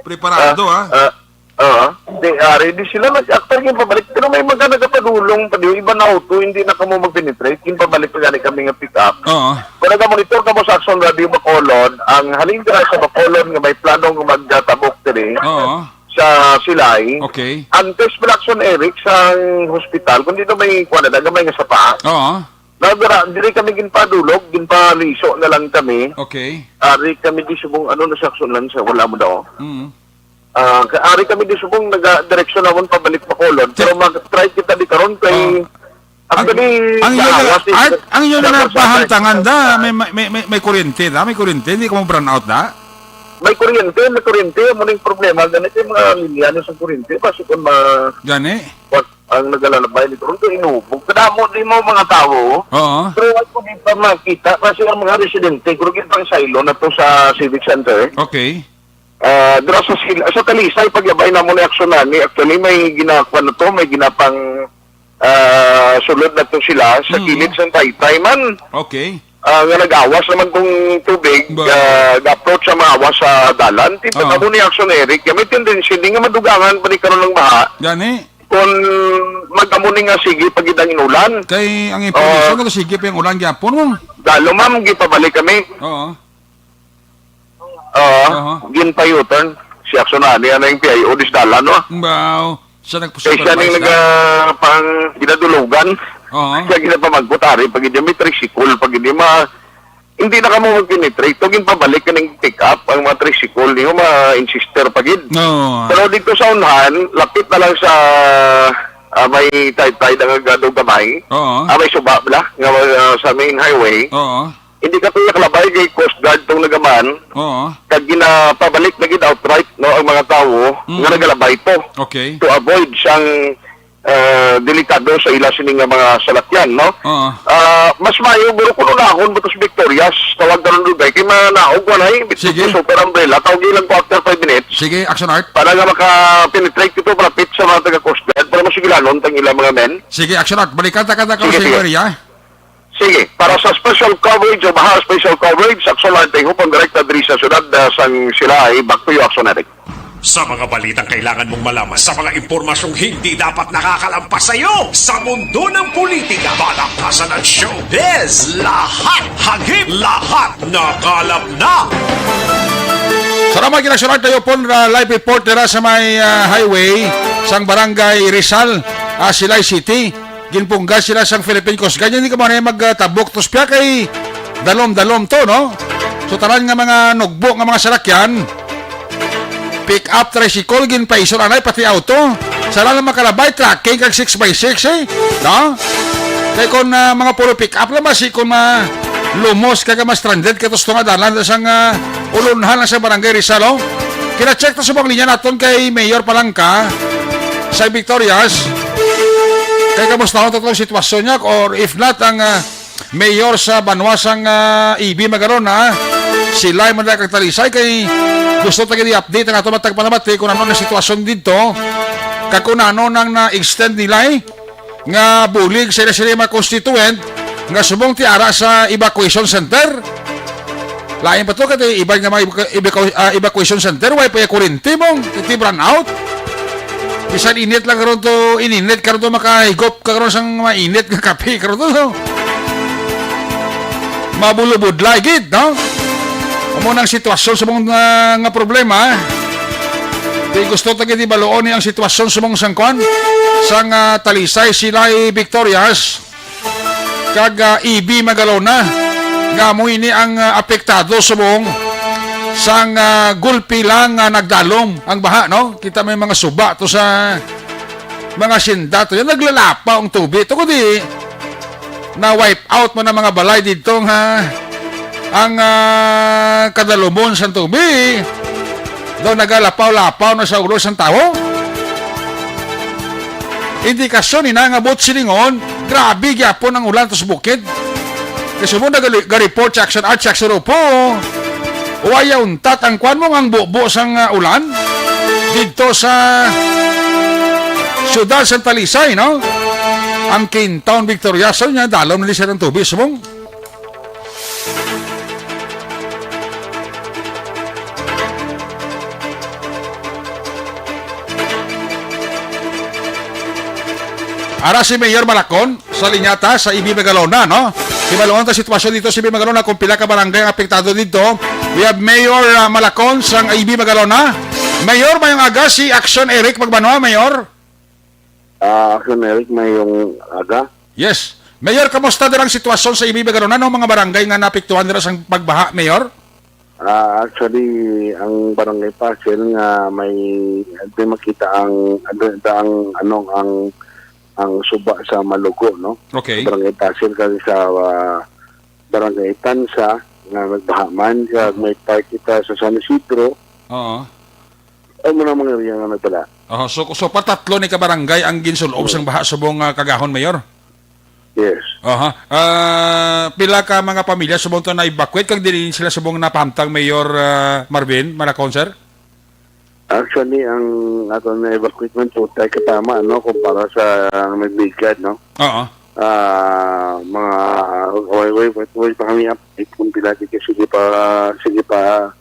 Preparado, ah, ah. Ah, ah. Di, ah, ready sila nag-actor yung pabalik. Pero may mga nagapadulong pa di, iba na auto, hindi na kamo mag-penetrate. Yung pabalik pa gani kami nga pick up. Oo. Kung naga-monitor ka mo sa Action Radio Bacolod, ang halin ka sa Bacolod nga may plano nga magtabok diri. Oo. Sa Silay. Okay. Antes Blackson Eric sa hospital, kung dito may kuwan na, gamay nga sapa. Oo. Nagara, diri kami ginpadulog, ginpaliso na lang kami. Okay. Ari kami di subong, ano na sa aksyon lang siya, wala mo daw. Mm. Ah, ka-, ari kami di subong naga-, direksyon namon pabalik Bacolod. Pero mag-try kita di karon kay, ah, actually, ang, ang inyo na, naawas ni Art, ang inyo na napahamtangan da, may, may, may, may, may kuryente da, may kuryente, hindi ka mo brownout da? May kuryente, may kuryente. Amo ning problema, ganito yung mga linya na sa kuryente. Basta kung ma-, Gani? What, ang nagalalabay ni Toronto, inubog. Kadamo din mo mga tao. Oo. Pero wala ko di pa makita kasi ang mga residente, kung yung pang silo na to sa Civic Center. Okay. Ah, dira sa sil-, sa Talisay, paglabay na mo ni aksyonan ni, actually, may ginakuha na to, may ginapang, ah, sulod na to sila sa Mm. Kilid sa Taytay man. Okay. Ah, nga nag-awas naman tong tubig, Ba- ah, ga-approach sa mga awas sa dalan. Tipo, Ah. Amo ni Action Eric, nga may tendency, di nga madugangan pa ni karon ang baha. Gani? Kung mag-amo ni nga sige, pag idang inulan. Kay ang impormasyon Oh. na sige pa yung ulan gyapon mo. Dalo, ma'am, gipabalik kami. Oo. Oo, Aha. Gin pa U-turn. Si Action na, niya na yung P I O, disdalan, no? Wow. Siya nagpusok Kay siya ning nagpasok. Naga pang ginadulugan. Oo. Siya ginapamagkot, ari, pag hindi may tricycle, pag hindi ma-, hindi na kamo mag-penetrate. Ito, ginpabalik ka ng pick up, ang mga tricycle, di mo ma-insister pa gid. Oo. Pero dito sa unhan, lapit na lang sa, ah, may tide-tide ang agado gamay. Oo. Ah, may suba, bala, nga, ah, sa main highway. Oo. Hindi ka tuyak labay kay Coast Guard tong nagaman. Oo. Kag ginapabalik na gid outright, no, ang mga tawo Mm. nga nagalabay to. Okay. To avoid sang, ah, delikado sa ila sini nga mga salakyan, no? Oo. Ah, mas maayo guro kuno nahon butos Victorias, tawag karon dugay kay manaog man ay Sige. Super umbrella, tawag ilang ko after five minutes. Sige, Action Art. Para nga maka-penetrate ito malapit sa mga taga Coast Guard para masigilanon tang ilang mga men. Sige, Action Art. Balikan ta kada Sige, sa sige. Area. Sige, para sa special coverage o Baha special coverage, Action Art, I hope ang direkta diri sa syudad, ah, sang sila ay back to you, Action Art. Sa mga balitang kailangan mong malaman, sa mga impormasyong hindi dapat nakakalampas sa iyo, sa mundo ng politika, balakasan at showbiz, lahat hagip, lahat nakalap na. Salamat, Action Art, tayo po, ah, live report dira sa may, ah, highway sang Barangay Rizal, ah, Silay City. Ginpunggas sila sang Philippine Coast Guard. Hindi ka mo na magtabok. Tos piya kay dalom-dalom to, no? So, tanan nga mga nugbo nga mga salakyan, pick up, tricycle, ginpaison anay, pati auto. Sala lang makalabay, trucking kag six by six, eh. No? Kay kung, ah, mga puro pick up lang, basi kung ma-, lumos ka, ka ma-stranded ka, tos tunga dalan, sang, ah, ulunhan lang sa Barangay Rizal, oh. Kina-check to sa mga linya naton kay Mayor Palangka, sa Victorias. Kay kamusta ang totoong sitwasyon niya? Or if not, ang, ah, mayor sa banwa sang, ah, E B Magalona, sila ay man kag Talisay kay gusto ta gid i-update ang ato matag panamati kung ano na sitwasyon dito. Kag kung ano nang na-extend nila, eh, nga bulig sa ila sila mga constituent nga subong ti ara sa evacuation center. Lain pa to, kay iban nga mga evacu-, evacu-, ah, evacuation center, way pa yung kuryente mong, iti brownout. Bisan init lang karon to, ininit karon to, makahigop ka karon sang mainit nga kape karon to, no? Mabulubudlay gid, no? Amo nang sitwasyon sa mga, ah, nga problema, eh. Di gusto ta gid ibaluon ni ang sitwasyon sa mga sangkwan, sang, ah, Talisay, Silay, Victorias. Kag, ah, E B Magalona, nga amo ini ang, ah, apektado subong sang, ah, gulpi lang nga nagdalom ang baha, no? Kita may mga suba to sa mga sinda to. Yan, naglalapaw ang tubig. To kundi, na-wipe out man ang mga balay dito nga ang, ah, kadalumon sa tubig daw nagalapaw-lapaw na sa ulo sang tawo. Indikasyon ni na nga buot silingon, grabe gyapon ang ulan to sa bukid. Kasi mo nagali-, ga-report sa Action Art, sa Action Rupo. Waya untat ang kwan mo nga ang bubo sang, ah, ulan dito sa Siyudad sang Talisay, no? Ang Quintaon Victoriaso niya, dalom na ni siya ng tubig, subong. Ara si Mayor Malacon sa linya ta sa E B Magalona, no? Hibaluan ta sitwasyon dito sa E B Magalona kung pila ka barangay ang apektado dito. We have Mayor, ah, Malacon sang E B Magalona. Mayor, mayong aga, si Action Eric Magbanwa, Mayor. Ah, Action Eric, mayong aga. Yes. Mayor, kamusta dira ang sitwasyon sa E B Magalona, no? Mga barangay nga naapektuhan dira sang pagbaha, Mayor? Ah, actually, ang Barangay Pasil nga may, may makita ang, ang, ang, ano, ang, ang suba sa Malugo, no? Okay. Barangay Pasil kasi sa, ah, Barangay Tansa nga nagbaha man, kag may part kita sa San Isidro. Oo. Ay mo na mga area nga nagbaha. Oho, so, so patatlo ni ka barangay ang ginsul-ob sang baha subong, ah, kagahon, Mayor? Yes. Aha. Ah, pila ka mga pamilya subong to na-evacuate kag dili sila subong napahamtang, Mayor, ah, Marvin Malacon, sir? Actually, ang ato na-evacuate man, tutay katama, no, kumpara sa may bigad, no? Oo. Ah, mga, way, way, way, way pa kami update kung pila di ka sige pa, sige pa,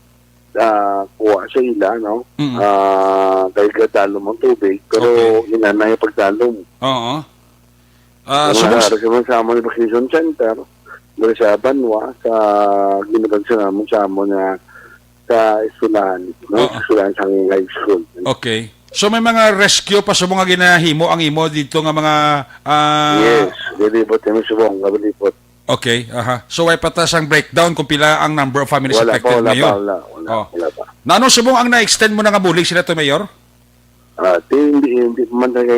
ah, kuha sa ila, no? Mm. Ah, dahil kadalom ang tubig, pero Okay. Hinanay ang pagdalom. Oo. Ah, Mga so, boss, harap naman sa amon evacuation center, dali sa Banwa, sa ginagad sa namon sa amon nga sa eskwelahan, no? Oo. Sa eskwelahan sa high school. Okay. So, may mga rescue pa subong nga ginahimo ang imo dito nga mga, ah, Yes, lilibot kami subong, lilibot. Okay, aha. So, way pa ta sang breakdown kung pila ang number of families Wala pa, affected, wala Mayor? pa, wala, wala, Oh. wala pa. Nano subong ang na-extend mo na nga bulig sila to, Mayor? Ah, di, hindi, hindi pa man tayo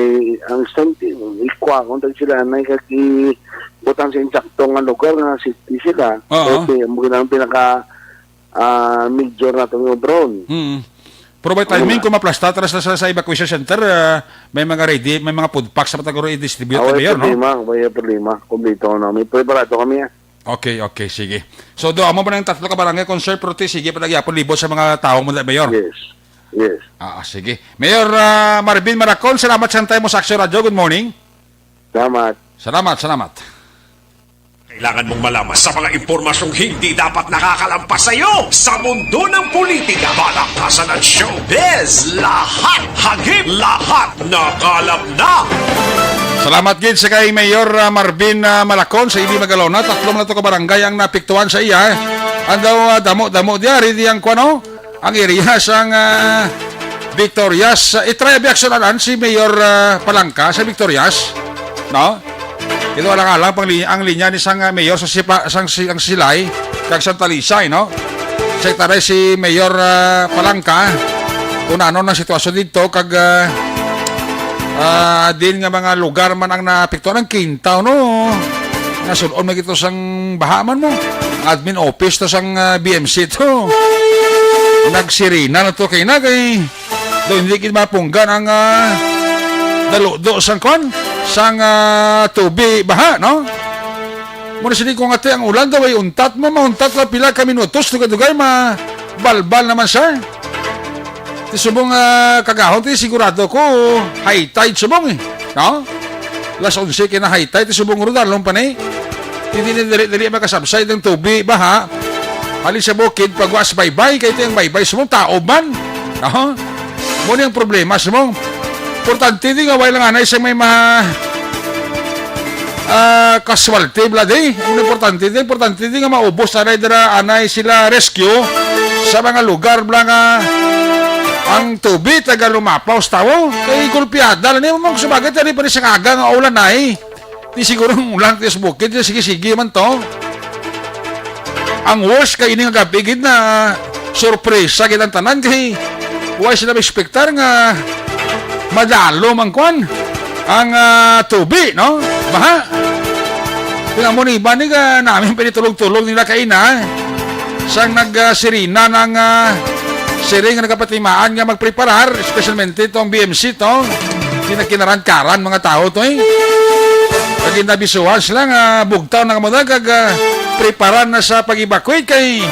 ang extend, eh. Ikuha kung tayo sila, na ikag-, butang sa insaktong nga lugar nga safety sila. Oo. Kasi ang mga pinaka, ah, major nato nga obra ron. Mm. Pero by timing, Una. kung maplasta, tara sa, sa, sa evacuation center, ah, may mga ready, may mga food packs sa mataguro i-distribute, Away Mayor, no? problema, away problema. Kumpleto na. May preparado kami, ah. Okay, okay, sige. So, do, amo ba ng tatlo ka barangay concern, pero ti, sige pa nagyapon libot sa mga taong mo, Mayor? Yes. Yes. Ah, sige. Mayor, ah, Marvin Malacon, salamat sa time mo sa Action Radio. Good morning. Salamat. Salamat, salamat. Kailangan mong malaman sa mga impormasyong hindi dapat nakakalampas sa iyo sa mundo ng politika, balaktasan at showbiz. Lahat hagip, lahat nakalap na. Salamat gid sa kay Mayor, ah, Marvin, ah, Malacon sa E B Magalona. Tatlo man na to ka barangay ang napiktuhan sa iya. Ang daw, ah, damo-damo diari di ang kuwano, ang area sang, ah, Victorias. Ah, i-try abi action anan si Mayor, ah, Palangka sa Victorias, no? Ito alang-alang pang li-, ang linya ni sang, ah, mayor sa Sipa-, sang si-, ang Silay kag sang Talisay, no? Sa itaray si Mayor, ah, Palangka kung ano ang sitwasyon dito kag, ah, ah, din nga mga lugar man ang naapektuhan ang Quinta, no? Nasulon man ito sang baha man mo. Admin office to sang, ah, B M C to. Nagsirina na to kay na kay daw hindi gid mapunggan ang, ah, daludo sang kwan, sang, ah, tubi baha, no? Muna sini kung ate ang ulan daw ay untat mo, mauntat lang pila ka minutos, dugay-dugay, mabalbal naman siya. Ti subong, ah, kagahon, ti sigurado ko, high tide subong eh, no? Las onse kay na high tide, ti subong ro, dalong pa ni. Hindi na dali-dali makasabsay ng tubi, baha. Halin sa bukid, pagwas baybay, kay ti ang baybay, subong taob man. Aha. Mo ni ang problema, subong. Importante di nga, way lang anay sa may ma-, ah, casualty, bla, di. Ang importante di, importante di nga maubos, anay dira, anay sila rescue sa mga lugar, bla, nga ang tubi, taga lumapaw sa tawo. Kay gulpiada, na ni, mong sabagay, tari pa rin sa kaga nga ulan, ay. Di siguro ang ulan, ti sa bukid, di sige-sige man to. Ang worst kay ini nga gabi gid na sorpresa gid ang tanan kay wa sila ma-expectar nga madalom ang kwan, ang, ah, tubi, no? Baha. Kaya mo ni iba ni ka namin pinitulog-tulog nila kaina, eh. Sang nag, ah, sirina ng, ah, siring nga nagkapatimaan nga magpreparar, especialmente itong B M C to. Kinakinaran-karan mga tao to, eh. Lagi nabisuhan sila nga bugtaw na kamo kag, ah, preparan na sa pag-evacuate kay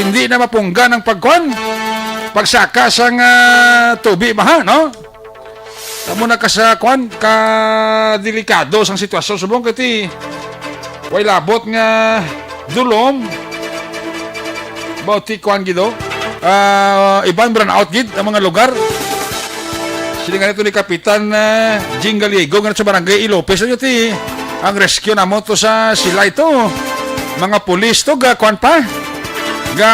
hindi na mapunggan ang pagkuan, pagsaka sang, ah, tubi baha, no? Amo na ka sa, kwan, ka delikado sang sitwasyon subong kay ti way labot nga dulom. About ti, kwan, gid, oh. Ah, iban brownout gid ang mga lugar. Sini nga nito ni Kapitan, ah, Jing Gallego nga sa Barangay Ilopez. Ano ti ang rescue namo to sa sila ito? Mga pulis to, ga, kwan pa? Ga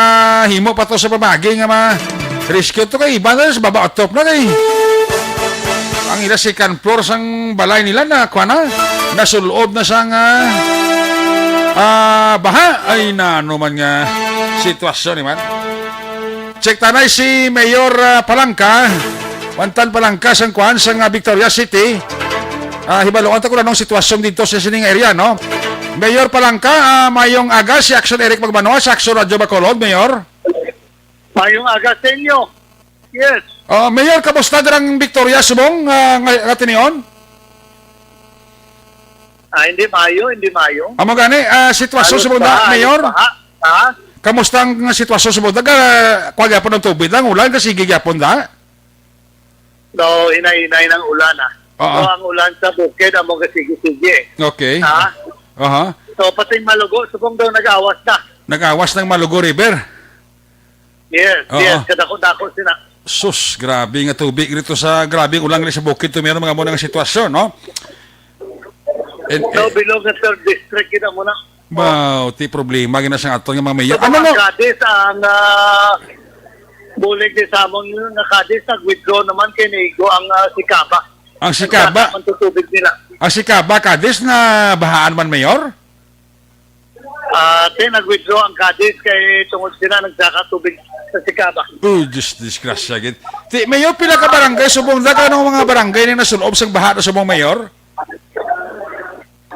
himo pa to sa pamagi nga ma-rescue to kay iban na sa baba, atop na kay ang ila second floor sang balay nila na, kwan na, nasulob na sang, ah, ah, baha. Ay, nano man nga sitwasyon ni man. Check tanay si Mayor, ah, Palangka. Wantan Palangka sang, kwan, sang, ah, Victoria City. Ah, hibaluan ta kung anong sitwasyon dito sa sining area, no? Mayor Palangka, ah, mayong aga, si Action Eric Magbanua, sa Action Radio Bacolod, Mayor. Mayong aga sa inyo. Yes. Oh, Mayor, kamusta dirang Victoria subong, ah, nga, nga tinion? Ah, hindi mayo, hindi mayo. Amo gani, ah, sitwasyon Halos subong na, baha, halos Mayor? baha. Ha? Kamusta ang sitwasyon subong? Daga, kuha gyapon ang tubig lang, ulan, kasi sige gyapon da? No, hinay-hinay ng ulan, ah. Oo. So, ang ulan sa bukid, amo ka sige-sige. Okay. Ha? Aha. So, pating Malugo, subong daw nag-awas na. Nag-awas ng Malugo River? Yes, Oo. yes, kadako-dako sila. Sus, grabe nga tubig dito sa, grabe ulan sa bukid to, meron mga mo nga sitwasyon, no? And, So, eh, bilog nga third district, kita mo na. Wow, ti problema gina sa aton nga mga mayor. Sa Ano mga no? Cadiz, ang ah, bulig ni Samon nga Cadiz, nag-withdraw naman kay Nigo ang ah, Sikaba. Ang Sikaba, Ang tutubig nila. ang Sikaba, Cadiz na bahaan man, Mayor? Ah, te, nag-withdraw ang Cadiz kay tungod sila nagsaka tubig sa Sikaba. Uy, dis disgrasya gid. Ti, Mayor, pila ka barangay subong da? Kanong mga barangay ni nasulob sang baha na subong, Mayor?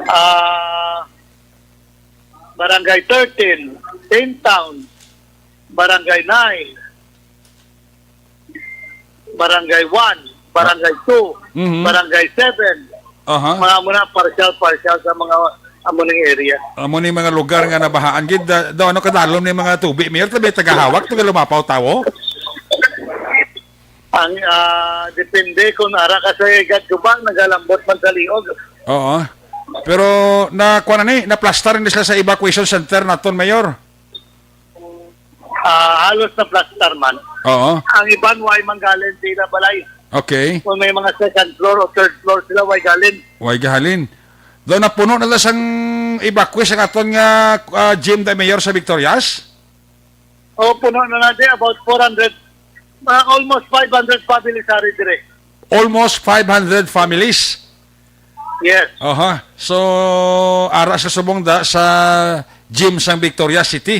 Ah, Barangay thirteen, Tin Town, Barangay nine, Barangay one, Barangay two, Mhm. Barangay seven. Aha. Mga muna, partial-partial sa mga amo ning area. Amo ni mga lugar nga nabahaan gid, da, daw ano kadalom ni mga tubig, Mayor, tabi tagahawak, taga lumapaw tawo? Ang ah, depende kung ara ka sa Gadgubang, nagalambot man sa liog. Oo. Pero na, kuwan na ni, naplastar ni sila sa evacuation center naton, Mayor. Ah, halos na plastar man. Oo. Ang iban, way manggalin sila balay. Okay. Kung may mga second floor o third floor sila, way galin. Way gahalin. Daw napuno na lang sang evacuee sa aton nga ah, gym, the Mayor, sa Victorias? O, puno na natin. About four hundred, ah, almost five hundred families are dire. Almost five hundred families. Yes. Aha. So, ara sa subong da sa gym sang Victoria City.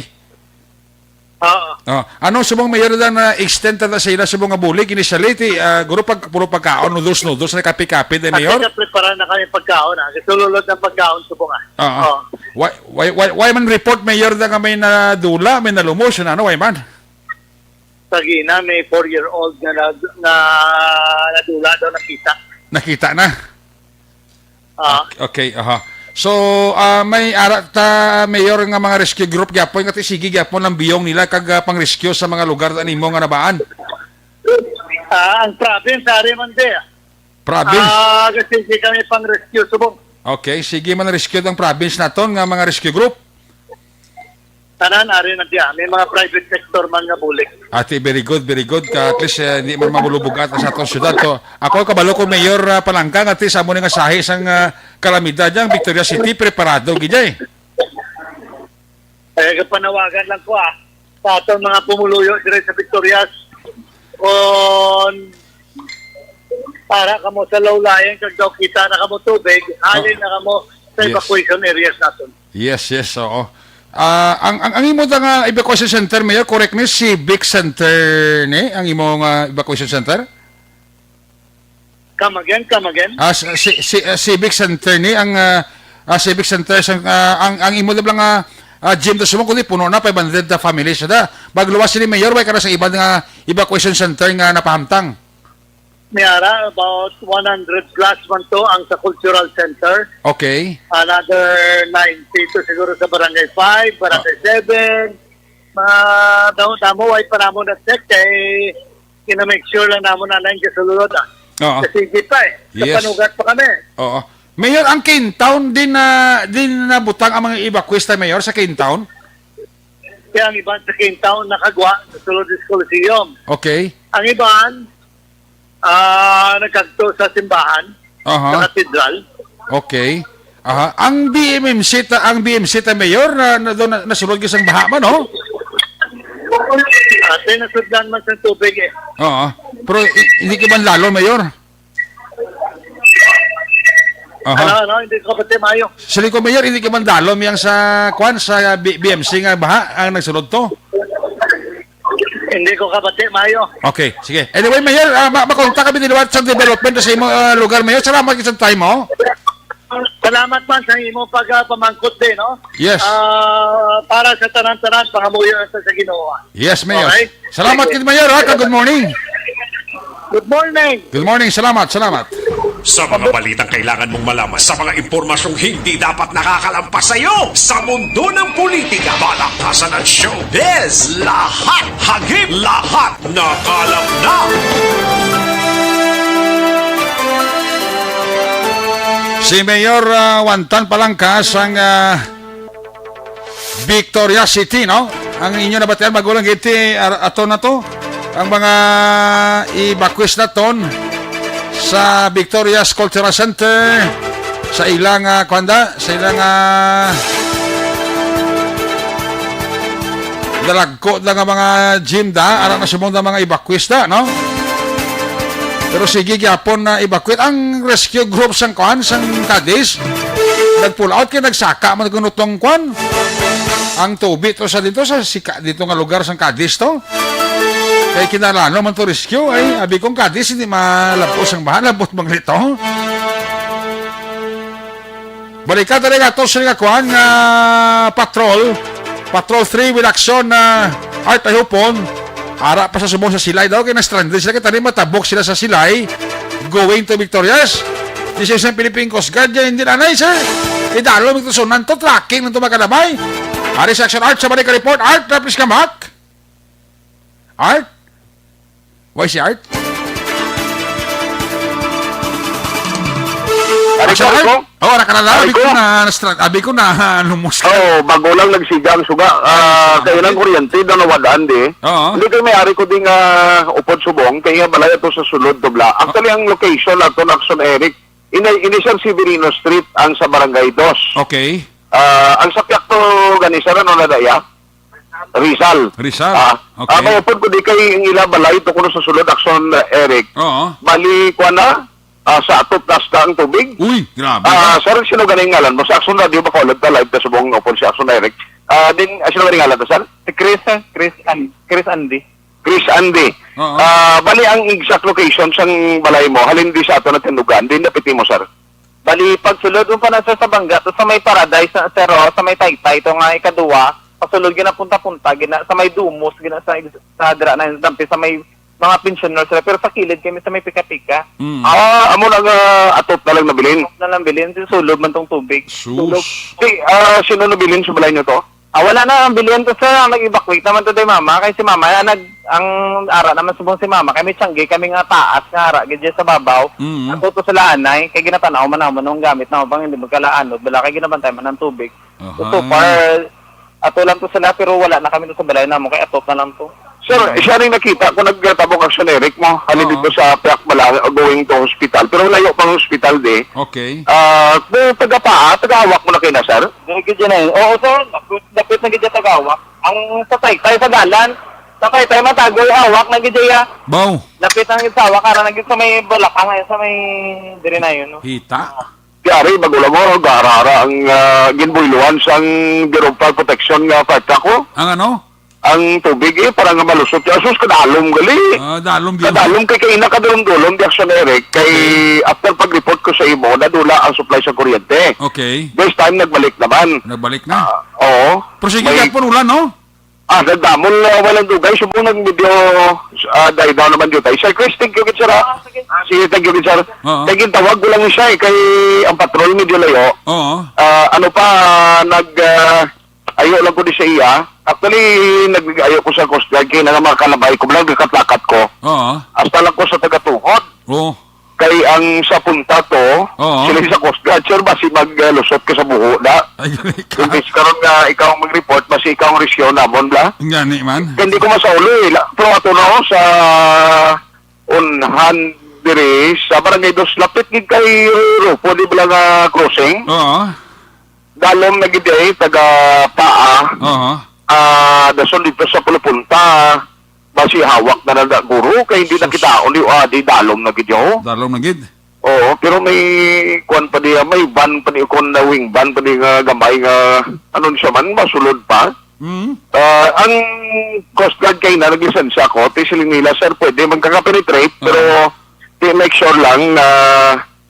Oo. Oh, ano subong, Mayor, da na extend ta sa ila subong nga bulig initially ti ah, guro pag puro pagkaon, noodles, noodles na kape-kape, day, Mayor? At prepara na kami pagkaon, ah. Sululod ng pagkaon subong, ah. Oo. Oo. Why, why, why, why man report, Mayor, da nga may nadula, may nalumos, ano, why man? Sa Gina, may four-year-old na, na, na nadula daw nakita. Nakita na? Ah. Okay, aha. So, ah, may ara ta, Mayor, nga mga rescue group gyapon nga ti sige gyapon ang biyong nila kag ah, pang-rescue sa mga lugar ta nimo nga nabaan. Ah, ang province, ari man di. Province? Ah, kasi hindi kami pang-rescue subong. Okay, sige man rescue ang province naton nga mga rescue group. Tanan, ari na diya. May mga private sector man nga bulig. Ati, very good, very good. Ka, at least, eh, hindi man mamulubog at sa atong syudad. So, ako, kabalo ko, Mayor ah, Palangka, nga ti sa amo ni nga sahi sang ah, kalamidad dyan, Victoria City, preparado, gid, eh. Eh, kapanawagan lang ko, ah. Sa atong mga pumuluyo dire sa Victorias, kung para kamo sa lawlayan, kag daw kita na kamo tubig, halin na kamo sa Yes. evacuation areas naton. Yes, yes, oo. Ah, ang, ang, ang imo da nga evacuation center, Mayor, correct me, Civic Center ni ang imo nga evacuation center? Come again, come again. Ah, si, si, si, ah, Civic Center ni ang ah, ah, Civic Center sang ah, ang ang imo da lang ah, ah, gym da sumong kundi puno na five hundred na families da. Pagluwas ni Mayor, way ka na sa iban nga evacuation center nga napahamtang. May ara, about one hundred plus man to ang sa Cultural Center. Okay. Another ninety to siguro sa Barangay five, Barangay seven. Mga damo-damo, way pa namo na-check kay kina-make sure lang namo na lang kasulod, ah. Oo. Kasi di pa eh. Sa Yes. Panugat pa kami. Oo. Mayor, ang Kintown din na, din nabutang ang mga evacuees ta, Mayor, sa Kintown? Kaya ang iban sa Kintown nakagwa sa sulod sa Coliseum. Okay. Ang iban, ah, nagkadto sa simbahan, Aha. sa katedral. Okay. Aha. Ang B M M C ta, ang B M C ta, Mayor, na, na, doon na, nasulod ka sang baha man, no? Ate, nasudlan man sa tubig eh. Oo. Pero i-, hindi ka man lalo, Mayor? Aha. Ano, ano, hindi ko pati mayo. Sili ko, Mayor, hindi ka man dalom yang sa, kwan, sa B-, B M C nga baha ang nagsulod to? Hindi ko kabati mayo. Okay, sige. Anyway, Mayor, ah, ma-, makontak kami din sa development sa imo, ah, lugar, Mayor. Salamat sa time mo. Salamat man sa imo pagpamangkot din, no? Yes. Ah, para sa tanan-tanan, pangamuyo sa, sa Ginoo. Yes, Mayor. Okay? Salamat Sige. Kid Mayor, ha, kag good morning. Good morning. Good morning, salamat, salamat. Sa mga balitang kailangan mong malaman, sa mga impormasyong hindi dapat nakakalampas sa iyo, sa mundo ng politika, balaktasan at showbiz, lahat, hagip, lahat, nakalap na. Si Mayor, ah, Juan Tan Palangka sang, ah, Victoria City, no? Ang inyo nabatian, magulang iti, ar-, ato na to. Ang mga evacuees naton sa Victoria's Cultural Center, sa ilang, ah, kuwan da, sa ilang, ah, dalagko na nga mga gym da, ara na subong da mga evacuees da, no? Pero sige gyapon na evacuate ang rescue group sang kuan, sang Cadiz. Nag-pull out kay nagsaka man kuno tong kuan. Ang tubig to sa dito sa sika dito nga lugar sang Cadiz to. Kay kinahanglan man to rescue ay abi kong Cadiz hindi malabos ang baha, labot bang lito. Balikan ta rin ato sa nga kuan nga patrol. Patrol three with action na Art Ayupon. Ara pa sa subong sa Silay daw kay na-stranded sila kay tani matabok sila sa Silay going to Victorias. This is ang Philippine Coast Guard yan, hindi na nice eh. Idalo mi to sunan to tracking nang tumagalabay. Ari sa action Art sa balik report. Art, please come back. Art? Why si Art? Ari ko, Action, ari Art? ko. Oh, ara ka na lang. Ari Abi ko ko. na, nastra-, abi ko na, lumos ka. Oh, bago lang nagsiga ang suga. Ah, Ay, kayo lang sorry. kuryente, daw nawadaan di. Oo. Hindi kayo may ari ko ding, ah, upod subong, kaya balay ito sa sulod, dobla. Actually, ang location nato na Action Eric, ini, ini San Severino Street, ang sa Barangay Dos. Okay. Ah, ang sa Piakto, gani, sir, ano na daya? Rizal. Rizal. Ah, Okay. ah, may upod ko di kay ang ila balay to kuno sa sulod, Action, uh, Eric. Oo. Bali, kuwan na, ah, sa atop taas na ang tubig. Uy, grabe. Ah, sir, sino ganing ngalan mo? Sa Action Radio, Bacolod, ta live ta subong upod si Action Eric. Ah, din, ah, sino ganing ngalan ta, sir? Si Chris, eh. Chris An-, Chris Andy. Chris Andy. Oo. Ah, bali, ang exact location sang balay mo, halin di sa ato na tindugan, din napiti mo, sir? Bali, pagsulod mo pa na, sir, sa Bangga, to sa may Paradise, na, sir, oh, sa may Taytay, to nga ikaduwa, pasulod gina punta-punta, gina, sa may Dumos, gina sa, sa dira na yung dampi, sa may mga pensioner, sir, pero sa kilid kami sa may Pika-Pika. Mm. Ah, amo na nga atot na lang nabilin. Na lang bilin, sulod man tong tubig. Sus. Sulod. Si, ah, sino nabilin sa balay nyo to? Ah, wala na ang bilin to, sir. Ang nag-evacuate naman to day mama. Kay si mama, ah, nag, ang ara naman subong si mama. Kay may tiyanggi kami nga taas nga ara, gid sa babaw. Mm. Ako to sila anay, kay ginatanaw man naman ang gamit na bang hindi magkalaanod. Wala kay ginabantay man ang tubig. So, so Aha. far, ato lang to sila, pero wala na kami to sa balay namo. Kay atop na lang to. Sir, Ay. siya rin nakita ko nagtabok ang generic mo. Halin Oo. dito sa Piakbala, going to hospital. Pero layo pang hospital, di. Okay. Ah, kung taga-paa, taga-hawak mo na kayo na, sir? Dili gid yan eh. Oo, sir. Dapit, dapit na gid yan tagawak. Ang sa Taytay, sa dalan, sa Taytay, matagoy, hawak na gid yan. Baw. Dapit na gid sa hawak, ara na gid sa may balakang, ay, sa may diri na yun, no? Hita. Di ari, bago lang mo, garara ang, ah, ginbuylohan sang Bureau of Fire Protection nga fire truck, oh. Ang ano? Ang tubig, eh, para nga malusot. Asus, kadalom gali. Ah, dalom gyud. Kadalom kay kaina kadulom-dulom, di Action Eric. Kay Okay. after pag-report ko sa imo, nadula ang supply sa kuryente. Okay. This time, nagbalik naman. Nagbalik na? Ah, oo. Pero sige, May gihapon ulan, no? Ah, nagdamol na walang dugay. Subong nag medyo, ah, die down naman dito. Sir Chris, thank you, gid, sir, ah. Ah, sige. Sige, thank you, gid, sir. Oo. Kay gintawag ko lang siya, eh, kay ang patrol medyo layo. Oo. Ah, ano pa, nag, ah, ayo lang ko di sa iya. Actually, nag-ayo ko sa Coast Guard, kay nga mga kalabay ko, lang nagkatlakat ko. Oo. Hasta lang ko sa taga-tuhod. Oo. Kay ang sa punta to, Oo. sila sa Coast Guard, sir, basi maglusot ka sa buho na. Ay, gani ka. Imbis karon nga ikaw ang mag-report, basi ikaw ang rescue namon, bla. Gani man. Hindi ko masaulo, eh. La-, pero ato na, oh, sa unhan diri, sa Barangay Dos, lapit gid kay Rufo, di ba nga crossing? Oo. Dalom na gid, eh, taga Paa. Oo. Ah, dason dito sa Pulupunta, basi hawak na lang na, guro, kay hindi na Sus. kita, undi, ah, di dalom na gid, oh. Dalom na gid. Oo, pero may kuwan pa diya, may van pa diya, kung na wing van pa diya nga gamay nga, ano siya man, masulod pa. Mm. Ah, ang Coast Guard kay na naglisensya ko, ti siling nila, "Sir, pwede man ka penetrate, Oo. pero ti make sure lang na,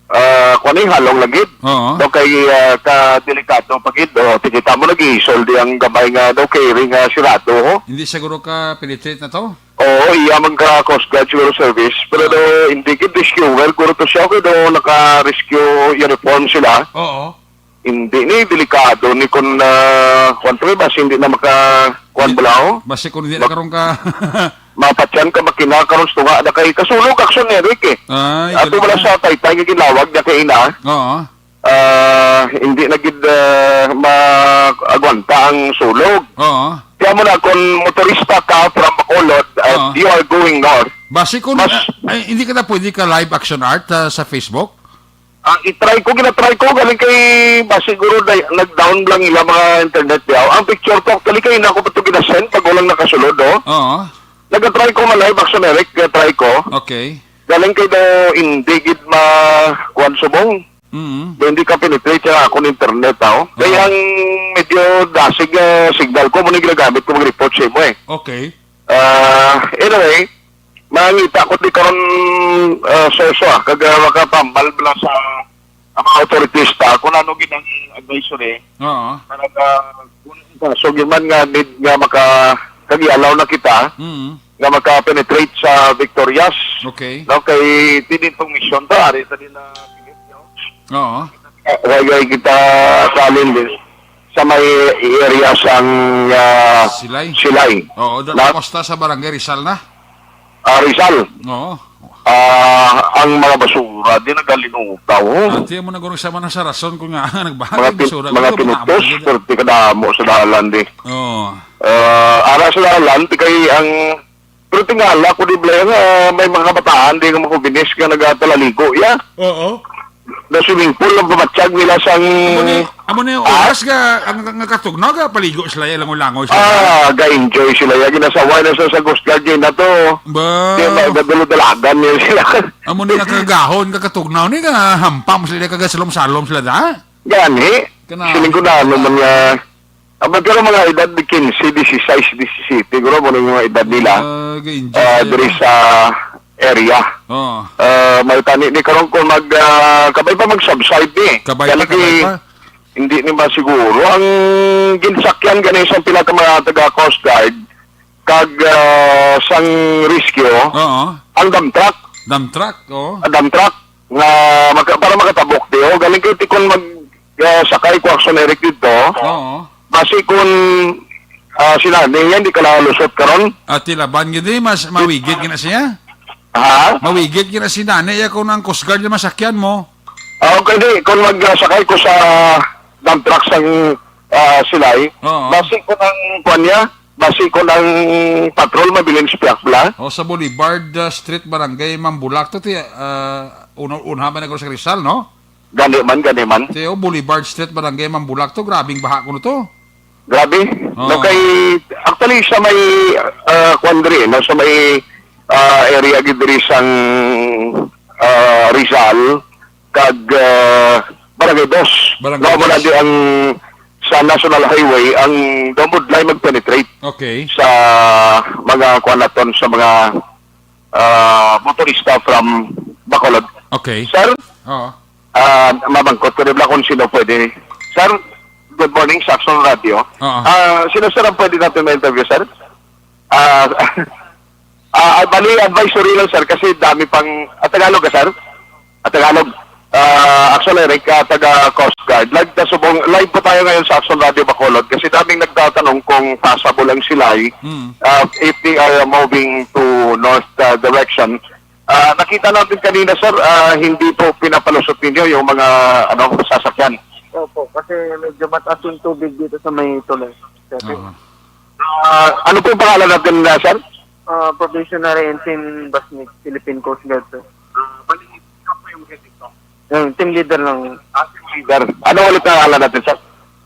ah, kuwan, eh, halong lagid." Oo. No, kay, ah, ka delikado pa gid, oh, tikita mo, nag-iisol di ang gamay nga daw carry nga sirado, oh. Hindi siguro ka penetrate na to? Oo, iya man ka Coast Guard siguro service, pero Ah. daw hindi gid rescuer, guro to siya, kay daw naka-rescue uniform sila. Oo. Hindi ni, delikado ni kung, ah, kuwan to, eh, basi hindi na maka, kuwan Hindi, bala, oh. basi kung hindi na Mak-, karon ka. mapatyan ka, makina karon, tunga na kay kasulog, Action Eric, eh. Ay, Ato galing wala na. sa taytay nga ginlawag na kay ina. Oo. Ah, hindi na gid, ah, ma-, agwanta ang sulog. Oo. Kaya mo na, kung motorista ka from Bacolod, at Oo. you are going north, Basi kung, mas ah, ay, hindi ka na pwede ka live action art, ah, sa Facebook? Ang i-try ko, gina-try ko, galing kay, ba, siguro day-, nag-down lang ila mga internet diyaw. Ang picture ko, actually, kay na ko pa to ginasend pag walang nakasulod, oh. Oo. Nag-try ko man live action, Eric, nag-try ko. Okay. Galing kay daw, hindi gid ma-, kuwan subong. Mm. Daw hindi ka penetrate sa akong internet, oh. Kaya Oo. ang medyo dasig, eh, signal ko, muna ginagamit ko mag-report sa imo, eh. Okay. Ah, anyway, mangita ko di karon, ah, sorso, ah, kag, ah, makatambal bala sa, ang mga authorities ta kung ano gid ang advisory Oo. para ka, kung ang kaso gyud man nga need nga maka-, kag i-allow na kita Mm. nga maka-penetrate sa Victorias. Okay. No, kay din information ta, ari ta din na Oo. Ah, wala kita kalin din sa may area sang, ah, Silay. Silay. Oo, doon Na? Costa sa Barangay Rizal na. Ah, Rizal. Oo. Ah, ang mga basura, di nagalinugaw, oh. Ati mo na gurong sama na sa rason ko nga, nagbahan Mga ng pin-, basura. mga Ano ba pinutos, naman yun? Pero di kadamo sa dalan, di. Oo. Ah, ara sa dalan, di kay ang, pero tingala ko, di ba, nga may mga kabataan, di nga makubinis nga nagatalaligo, ya. Oo. Na swimming pool ang pamatsag nila sang Amo ni, amo ni Ah? oras nga, ang, nga katugnaw, ga paligo sila, ya, langoy-langoy sila. Ah, ga-enjoy sila, ya. Ginasaway na sa, sa Coast Guard, yun na to. Ba? Di ba, gadulod-dalagan niya sila. Amo ni nakagahon, kakatugnaw ni, kahampam sila, kagasalom-salom sila, da? Gani. Kana- Siling ko na, ano man nga, ah, magkaroon mga edad ni quince, dieciséis, diyasiyete, guro mo na yung mga edad nila. Ah, ga-enjoy Ah, sila. diri sa area. Oo. Ah, may tani ni karon kung mag, ah, kabay pa mag-subside ni. Kabay pa, Kaya kabay lagi, pa. hindi ni masiguro. Ang ginsakyan gani sa pila ka mga taga Coast Guard, kag, ah, sang rescue, Oo. ang dump truck. Dump truck, oo. Ang dump truck nga maka-, para makatabok di, oh. Galing kay tikon mag, ah, sakay ko Action Eric dito. Oo. Basi kun, ah, sila, niya, hindi ka nalusot karon? Ati laban gid, eh, mas mawigit gina siya. Ha? Mawigit gina si nanay, ya, kung ang Coast Guard yung masakyan mo. Ah, okay, di. Kung magsakay ko sa dump truck sang, ah, Silay, Oo. basi ko ng, kuwan niya, basi ko ng patrol, mabilin sa Piakbla. O, sa Boulevard, ah, Street, Barangay Mambulak, to, ti, ah, uno, unha man ako sa Rizal, no? Gani man, gani man. Ti, o, Boulevard Street, Barangay Mambulak, to, grabing baha kuno to. Grabe. Oo. No, kay, actually, sa may, ah, kuwan diri, no, sa may, ah, area gid diri sang, ah, Rizal, kag, ah, Barangay Dos. Barangay No, wala Dos. di ang sa National Highway, ang dumudlay mag-penetrate Okay. sa mga kuwan naton, sa mga, ah, motorista from Bacolod. Okay. Sir? Oo. Ah, mabangkot ko rin lang kung sino pwede. Sir, good morning, Saxon Radio. Oo. Ah, sino, sir, ang pwede natin ma-interview, sir? Ah, ah, ah, bali, advisory lang, sir, kasi dami pang, ah, Tagalog ka, sir? Ah, Tagalog. Ah, actually, Rick, ah, taga Coast Guard. Live, ta subong, live po tayo ngayon sa Action Radio Bacolod kasi daming nagtatanong kung passable ang Silay, Hmm. ah, if they are moving to north, ah, direction. Ah, nakita natin kanina, sir, ah, hindi po pinapalusot ninyo yung mga, ano, sasakyan. Opo, kasi medyo mataas yung tubig dito sa may tulay, sir. Oo. Ah, ano po yung pangalan natin, ah, sir? Ah, Probationary Ensign Basnik, Philippine Coast Guard, sir. Ah, bali, ikaw po yung head dito? Yung team leader ng Ah, team leader. Ano ulit ang pangalan natin, sir?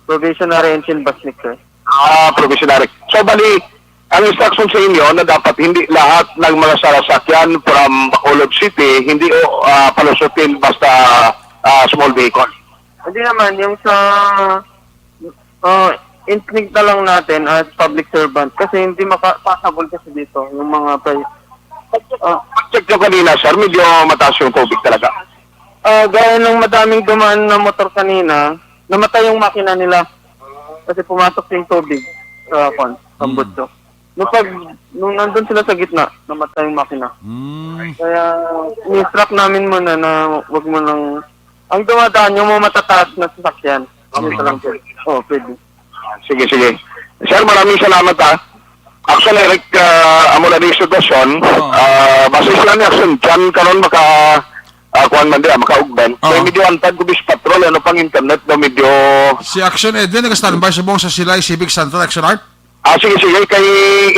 Probationary Ensign Basnik, sir. Ah, probationary. So, bali, ang instruction sa inyo na dapat hindi lahat ng mga sasakyan from Bacolod City, hindi o, ah, palusutin basta, ah, small vehicle. Hindi naman, yung sa, ah, instinct na lang natin as public servant kasi hindi makapasabol kasi dito yung mga pri-, ah, Pag-check nyo kanina, sir, medyo mataas yung tubig talaga. Ah, gaya ng madaming dumaan na motor kanina, namatay yung makina nila kasi pumasok yung tubig sa, kwan, sa Mm. butso. Nung pag, nung nandun sila sa gitna, namatay yung makina. Mm. Kaya, ni-instruct namin muna na wag mo nang, ang dumadaan, yung mga matataas na sasakyan. Dito lang po. Oh, pwede. Sige, sige. Sir, maraming salamat, ha. Action Eric, ah, amo na ni sitwasyon. Oo. Ah, base sila ni Action Jan karon maka, ah, kuwan man di, ah, maka-augment. Oo. Kay medyo antad ko bis patrol, ano pang internet, no, medyo Si Action Edwin, nag-standby subong sa Silay Civic Center, Action Art. Ah, sige, sige. Kay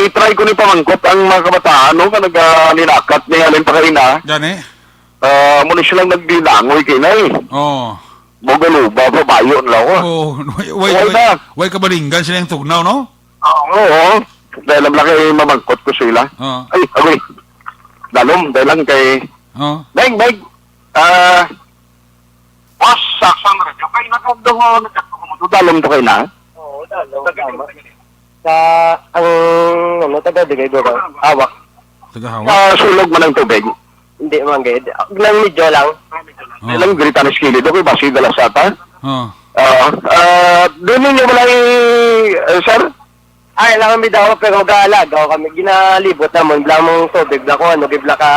i-try ko ni pamangkot ang mga kabataan, no, nga nagalilakat ni Alin Pakaina. Gani? Ah, muna silang naglinangoy kay na eh. Oo. Magaluba pa, bayo na lang ako. Oo. Way, way, Okay way, na. Way kabalinggan sila yung tugnaw, no? Ah, oo. Dahil lang kay mamangkot ko sila. Oo. Ay, agoy. Dalom, dahil lang kay Oo. Beng, Beng. Ah, boss, sa Action Radio. Kay nagkagdo mo, nagkagdo mo. Dalom to kay na? Oo, dalom. Tama. Sa, ang, ano, taga Digay, bro? Hawak. Taga Hawak? Sa sulog man ang tubig. Hindi man, gid. Nang medyo lang. Oo. Ilang grita ni Skilly. Okay, basi dala sa ta? Oo. Ah, ah, doon ninyo wala, eh, sir? Ay, lang kami daw, pero gaalagaw kami. Ginalibot namon, bla mong tubig, bla kung ano, gibla ka,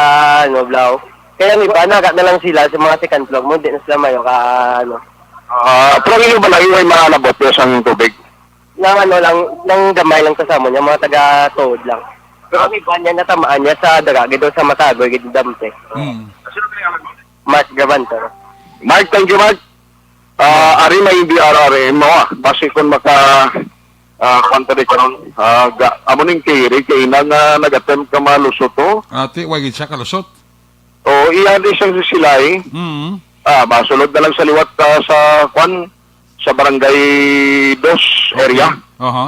ano, bla. Kaya ang iba, naga na lang sila sa mga second floor mo, hindi na sila mayo ka, ano. Ah, pero ang inyo ba lang yung mga nabot yung sang tubig? Nang ano lang, nang gamay lang sa samon niya, mga taga-tuod lang. Pero ang iba niya, natamaan niya sa daga, gid sa Matagoy, gid dampe. Mm. Mark Gabanta. Mark, thank you, Mark. Ah, ari may D R R M mo, ah. Basi kung maka, ah, kwan ta di karon, ah, ga-, amo ning theory, kay ina nga nag-attempt ka malusot, oh. Ati, way gid siya kalusot. Oo, iya di siyang sisilay. Mm. Ah, masulod na lang sa liwat, ah, sa kwan, sa Barangay Dos area. Aha.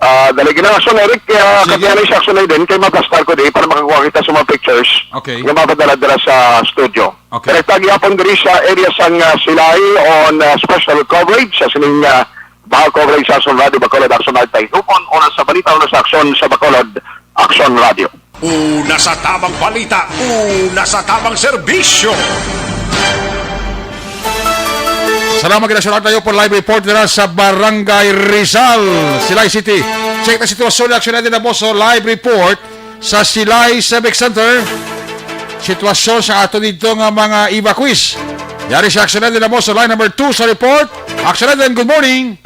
Ah, dali gina, Action Eric, kaya Sige. Katianay sa Action Aiden, kay maplastar ko di para makakuha kita sa mga pictures Okay. Nga mapadala dira sa studio. Okay. Direkta gihapon diri sa area sang, ah, Silay on, ah, special coverage sa sining, ah, Baha coverage sa Action Radio Bacolod, Action Night Taytupon, oras sa balita, oras sa aksyon sa Bacolod, Action Radio. Una sa tamang balita, una sa tamang serbisyo. Salamat gid, Action Night Taytupon, live report dira sa Barangay Rizal, Silay City. Check na sitwasyon ni Action Night Taytupon, live report sa Silay Civic Center. Sitwasyon sa ato dito nga mga evacuees. Yari si Action Night Taytupon sa line number two sa report. Action Night, good morning.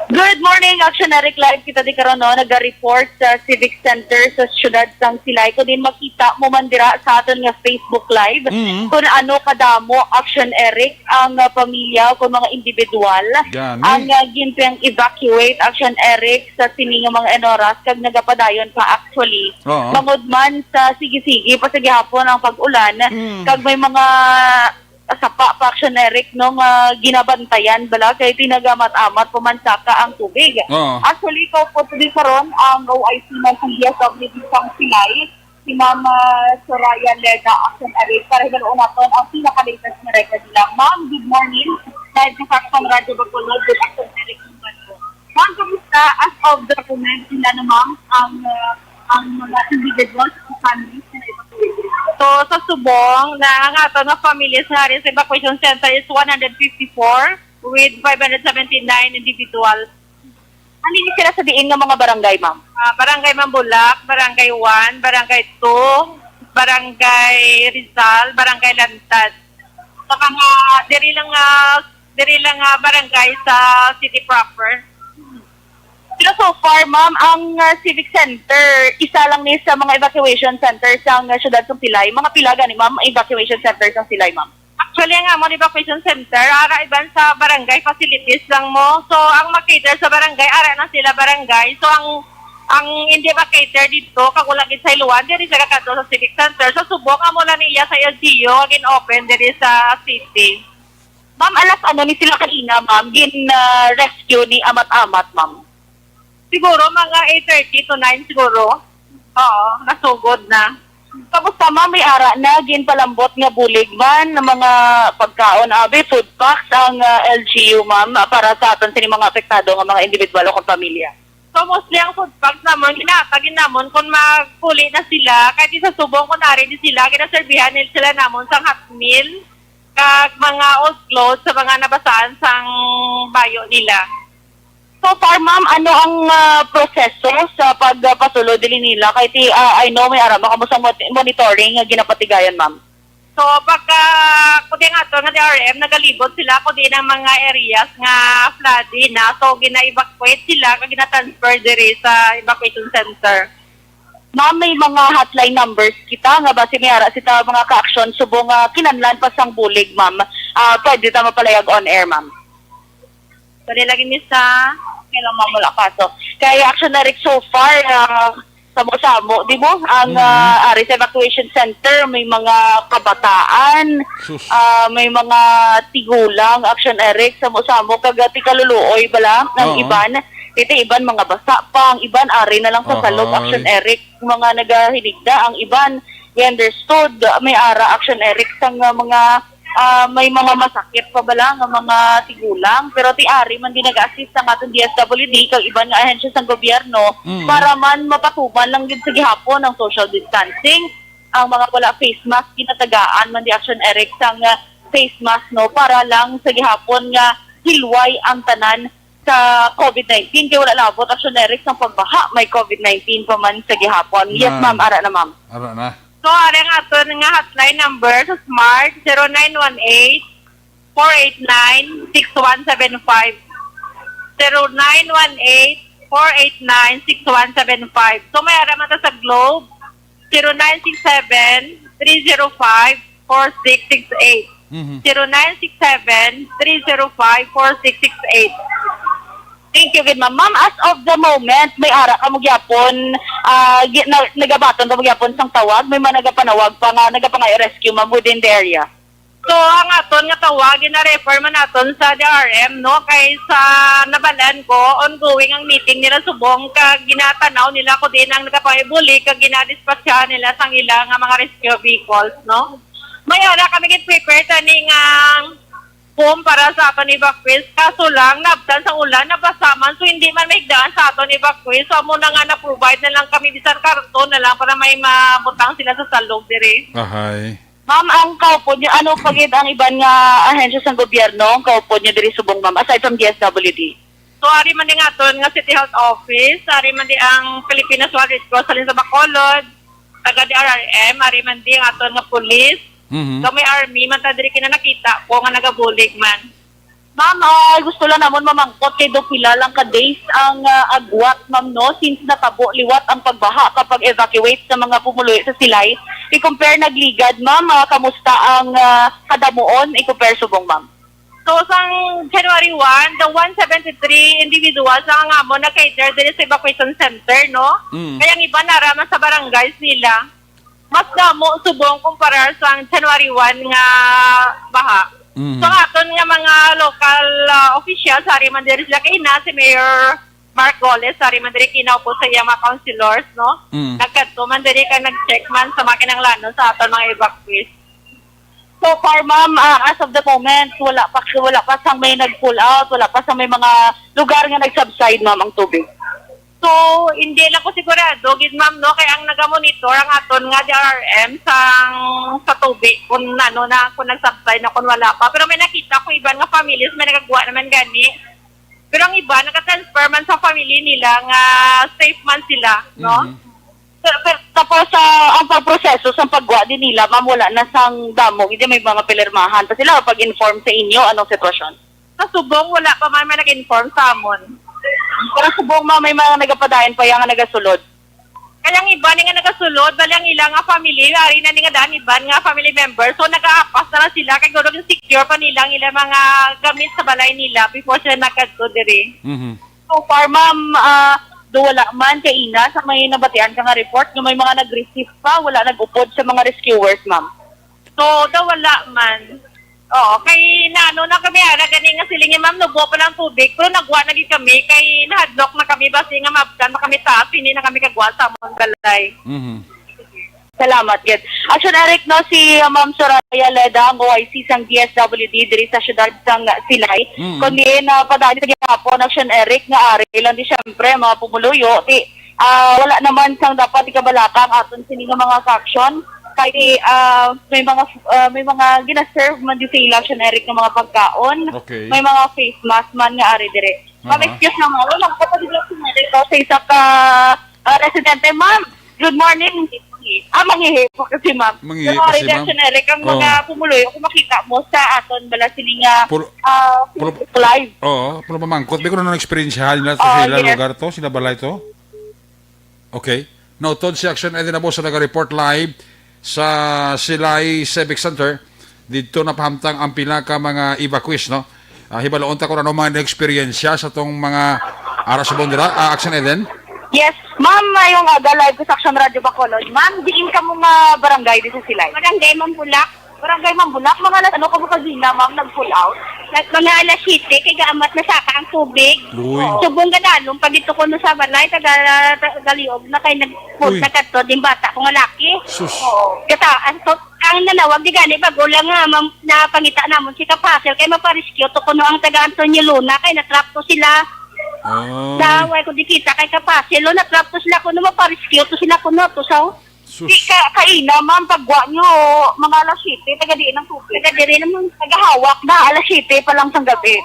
Good morning, Action Eric Live. Kita di karon, no, naga-report sa Civic Center sa siyudad sang Silay. Kung din makita mo man dira sa aton nga Facebook Live, Mm. kung ano kadamo, Action Eric, ang, uh, pamilya o kung mga individual Gani. ang, uh, ginpang-evacuate, Action Eric, sa sini nga mga enoras kag nagapadayon pa actually. Oo. Bangod man sa sige-sige pa sa gihapon ang pag-ulan, Mm. kag may mga sapa pa, Action Eric, no, nga ginabantayan bala kay tinagamat-amat pumansaka ang tubig. Oo. Actually, kaupo sa di karon ang O I C man sa D S W D sang Silay, si Ma'am, ah, Soraya Leda, Action Eric. Para hibaluon naton ang pinaka-latest nga record nila. Ma'am, good morning. Live sa Action Radio Bacolod with Action Eric Montalvo. Ma'am, kumusta as of the moment sila na, ma'am, ang, ah, ang mga individuals o families na evacuated? So, sa subong, na ang aton nga families nga ari sa evacuation center is one hundred fifty-four with five hundred seventy-nine individuals. Halin sila sa diin nga mga barangay, ma'am? Ah, Barangay Mambulak, Barangay one, Barangay two, Barangay Rizal, Barangay Lantas. Sa mga, diri lang nga, diri lang nga barangay sa city proper. Pero so So far, ma'am, ang ah, Civic Center, isa lang ni sa mga evacuation center sa ah, siyudad sa Silay. Mga pila gani, ma'am, evacuation center sa Silay, ma'am? Actually, ang amon evacuation center, ara iban sa barangay facilities lang mo. So, ang makater sa barangay, ara na sila barangay. So, ang ang hindi makater dito, kag wala gid sa iluan, diri sa kakadto sa Civic Center. Sa subong, amo lang niya sa L G U, gin-open diri sa city. Ma'am, alas ano ni sila kanina, ma'am? Gin-rescue ni Amat-Amat, ma'am? Siguro mga eight thirty to nine siguro. Oo, nasugod na. Tapos tama, may ara na, ginpalambot nga bulig man, ng mga pagkaon, abi, food packs, ang ah, L G U, ma'am, para sa aton sini mga apektado nga mga individual o kung pamilya. So mostly ang food packs namon, ginahatag gid namon kung magpuli na sila, kahit sa subong kung ari di sila, ginaserbihan nila sila namon sang hot meal, kag mga old clothes sa mga nabasaan sang bayo nila. So far, ma'am, ano ang ah, proseso sa pagpasulod dili nila? Kay ti, ah, I know may ara man kamo sa mot- monitoring nga ginapatigayon, ma'am. So, pagka, kung di nga to, nga D R M, nagalibot sila kung di ng mga areas nga flooded na. So, gina-evacuate sila, kag gina-transfer diri sa evacuation center. Ma'am, may mga hotline numbers kita nga basi may ara sita mga ka-action subong nga kinahanglan pa sang bulig, ma'am. Ah, pwede ta mapalayag on air, ma'am? Dali lagi, miss, ha? Okay lang, ma'am, wala kaso. Kay Action Eric, so far, ah, samo-samo, di mo? Ang Mm. ah, ari sa evacuation center, may mga kabataan, Sus. ah, may mga tigulang, Action Eric, samo-samo, kag ah, ti kaluluoy bala, ang Oo. iban, iti iban mga basa pa, ang iban ari na lang sa salog, Ahay. Action Eric, mga nagahinigda, ang iban, we understood, may ara, Action Eric, sang ah, mga ah, may mga masakit pa bala nga mga tigulang, pero ti ari man din nag-assist ang aton D S W D kag iban nga ahensya sang gobyerno Mm. para man mapatuman lang gid sa gihapon ang social distancing. Ang mga wala face mask, ginatagaan man di Action Eric sang ah, face mask, no, para lang sa gihapon nga hilway ang tanan sa covid nineteen, kay wala labot, Action Eric, sang pagbaha, may covid nineteen pa man sa gihapon. Yes, Nan. ma'am, ara na, ma'am. Ara na. So, ari ang aton nga hotline number sa Smart, zero nine one eight, four eight nine, six one seven five. Zero nine one eight, four eight nine, six one seven five. So, may ara man ta sa Globe, zero nine six seven, three zero five, four six six eight. Mhm. Zero nine six seven, three zero five, four six six eight. Thank you gid, ma'am. Ma'am, as of the moment, may ara kamo gyapon, ah, gi- na, nagabaton kamo gyapon sang tawag, may mga nagapanawag pa nga nagapangayo rescue, ma'am, within the area. So, ang aton nga tawag, gina-refer man naton sa D R M, no? Kay sa nabalaan ko, ongoing ang meeting nila subong, kag ginatanaw nila kung diin ang nagapangibuli, kag ginadispatchahan nila sang ila nga mga rescue vehicles, no? May ara kami gid prepare tani nga foam para sa aton evacuees. Kaso lang, nabtan sa ulan, nabasa man, so hindi man mahigdaan sa aton evacuees. So, amo na nga na-provide na lang kami, bisan karton na lang para may mabutang sila sa salog diri. Ahay. Ma'am, ang kaupod niyo, ano pa gid ang iban nga ahensya sang gobyerno ang kaupod niyo diri subong, ma'am, aside from D S W D? So, ari man din aton nga City Health Office, ari man din ang Pilipinas One Red Cross halin sa Bacolod, taga D R R M, ari man din ang aton nga police. Mhm. So, may army man ta diri kina nakita ko nga nagabulig man. Ma'am, ah, gusto lang namon mamangkot kay do pila lang ka days ang ah, agwat, ma'am, no? Since natabo liwat ang pagbaha kapag evacuate sa mga pumuluyo sa Silay. I-compare nagligad, ma'am, ah, kamusta ang ah, kadamuon? I-compare subong, ma'am. So, sang January one, the one seventy-three individuals ang amon na-cater diri sa evacuation center, no? Mm. Kaya ang iba nara man sa barangays nila. Mas damo subong kumparar sang January one nga baha. Mhm. So, ang aton nga mga local ah, officials, ari man diri sila kay na si Mayor Mark Goles, ari man diri kinaupod sa iyang mga councilors, no? Mm. Nagkadto man diri kag nag-check man sa mga kinahanglanon sa aton mga evacuees. So far, ma'am, ah, as of the moment, wala pa, wala pa sang may nag-pull out, wala pa sang may mga lugar nga nag-subside, ma'am, ang tubig. So, hindi lang ko sigurado gid, ma'am, no, kay ang nagamonitor ang aton nga D R R M sang sa tubig kung ano na, kung nag-subside na, kung wala pa. Pero may nakita ko iban nga families may nagagwa naman gani. Pero ang iba naka-transfer man sa family nila nga safe man sila, no? Mhm. Pero, pero tapos sa ang pagproseso sa pagwa din nila, ma'am, wala na sang damo, hindi may mga pinirmahan pa sila o pag-inform sa inyo anong sitwasyon? Sa subong, wala pa man may nag-inform sa amon. Pero subong, ma'am, may mga nagapadayon pa yan nga nagasulod. Kaya ang iban nga nagasulod, bali ang ilang nga family, ari na ni nga daan iban nga family member. So, nagaapas na lang sila, kay guro yung secure pa nila ang ilang mga gamit sa balay nila before sila nagkadto diri. Mhm. So far, ma'am, ah, do wala man kay ina sa may nabatian ka nga report nga may mga nag-receive pa, wala nag-upod sa mga rescuers, ma'am. So, daw wala man. Oo, kay naano na kami, ara gani nga siling ni ma'am, nubo pa lang tubig, pero nagwa na gid kami kay nahadlok na kami, basi nga maabtan pa kami taas, hindi na kami kagwa sa among balay. Mhm. Salamat gid. Action Eric, no, si, uh, Ma'am Soraya Leda, ang O I C sang D S W D diri sa siyudad sang Silay. Mm. Kundi na padali sa gihapon, Action Eric, nga ari lang di siyempre mga pumuluyo, di, ah, wala naman sang dapat ikabalaka ang aton sini nga mga ka-action. Kay, ah, may mga, ah, may mga gina-serve man di sa ila, Action Eric, nga mga pagkaon. Okay. May mga face mask man nga ari dire. Ma'am, aha, excuse na, ma'am. Nagpapadulog si Mary ko sa isa ka, ah, residente. Ma'am, good morning. Ah, mangihi po kasi, ma'am. Mangihi. Pero kasi, ma'am, Action Eric, ang, oh, mga pumuluyo, kung makita mo sa aton bala sini nga, pul-, ah, pul-, live. Oo, pero mamangkot. May ko na nang eksperyensyahan nila sa, oh, sila, yes, lugar to, sila balay to? Okay. Nautod si Action Eden Abusa, naga-report live sa Silay Civic Center. Didto napahamtang ang pila ka mga evacuees, no? Ah, hibaloon ta kung ano mga eksperyensya sa tong mga ara subong dira. Ah, Action Eden? Yes, ma'am, mayong aga, live ko sa Action Radio Bacolod. Ma'am, diin kamo nga barangay di sa Silay? Barangay Mambulak. Barangay Mambulak, mga alas, ano ka mo kagina, ma'am, nag-pull out? Nag-, mga alas siyete, kay gaamat na saka ang tubig. Luy. Oo. Subong gadalom, pag ito ko no sa balay, taga, taga liog na kay nag-pull, uy, na kadto, din bata ko nga laki. Sus. Oo. Kata, ang, to, ang nanawag di gani, bago lang nga, ma'am, napangita namon si Kapasil, kay maparescue to kuno ang taga Antonio Luna, kay natrap to sila. Ah. Sa way ko di kita kay Kapasil, lo, natrap to sila kuno, maparescue to sila kuno, to sa Sus. Di ka, kaina, ma'am, pagwa nyo, mga alas siyete, taga diin ang tubig? Taga diri naman. Tagahawak na, alas siyete pa lang sang gabi.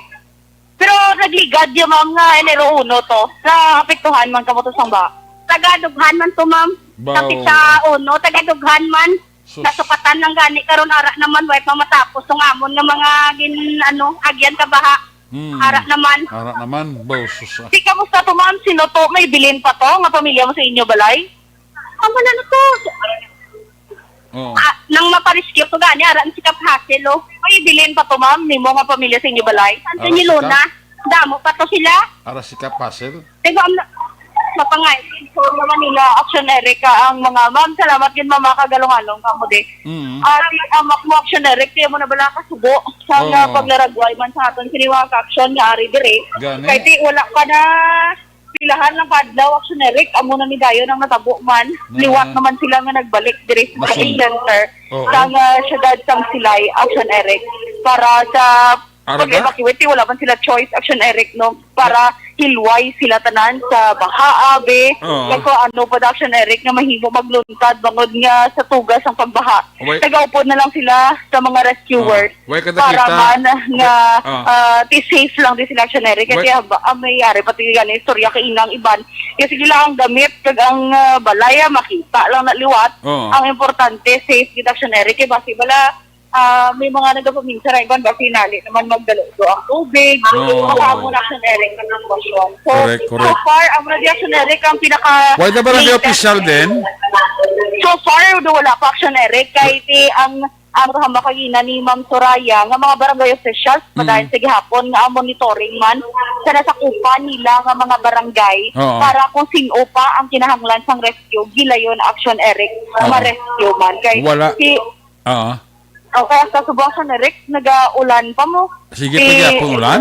Pero nagligad yun, ma'am, nga Enero uno to. Naapektuhan man kamo to sang ba? Taga Dughan man to, ma'am. Bao. Kapit sa uno, taga Dughan man. Sus. Nasukatan lang gani karon, ara naman, way pa matapos tong amon nga mga gin-, ano, agyan ka baha. Hmm. Ara naman. Ara naman. Bao, sus, ah. Si, kamusta to, ma'am? Sino to? May bilin pa to nga pamilya mo sa inyo balay? Ang wala na to. Oo. Ah, nang maparescue to gani, ara na si Kap Hazel, oh. May bilin pa to, ma'am, nimo nga pamilya sa inyo balay? Anto, ara ni si Luna, Kap? Damo pa to sila. Ara si Kap Hazel? Diba, ang na-, mapangay. So, naman nila, Action Erica, ang mga ma'am. Salamat gid, ma'am, kagalong-along kamo di. Mm. Ah, ang Makmo Action Eric, kaya mo na bala kasubo sa, oo, nga paglaragway man sa aton sini mga ka-action nga ari diri. Gani. Kay di, wala pa na pilahan lang kadlaw, Action Eric, amo na ni dayon ang natabo man. Na liwat naman sila nga nagbalik diri sa, masun-, shopping center, oo, sang, ah, siyudad sang Silay, Action Eric, para sa, ara ba, pag-evacuate. Wala man sila choice, Action Eric, no? Para hilway sila tanan sa baha, abi. Oo. Kay kung ano pa, Action Eric, nga mahimo magluntad bangod nga sa tugas ang pagbaha. Way, nagaupod na lang sila sa mga rescuers. Oo. Way ka para nakita man nga, ah, ah, ti safe lang di sila, Action Eric. Kasi way, haba-, ah, may ari pati gani istorya kay inang iban. Kasi sila ang gamit kag ang, ah, balay, ah, makita lang na liwat. Oo. Ang importante, safe gid, Action Eric. Kay basi bala, ah, may mga nagapaminsa na iban, basi nali naman magdalo do ang tubig. Oo. Makaamo na, Action Eric, ang sitwasyon. So, correct, so correct. Far, ang Action Eric ang pinaka why the barangay latest official din? So far, do wala pa, Action Eric. Kay ti ang Ang rahamba kagina ni Ma'am Soraya nga mga barangay officials, mm, padayon sa gihapon nga monitoring man sa nasakupan nila nga mga barangay, oo, para kung sin-o pa ang kinahanglan sang rescue, gilayon, Action Eric, oo, ma-rescue man. Kay wala. Si, oo, okay, sa Subo, Action Eric, nagaulan pa mo. Sige, si, pa gyapon ulan?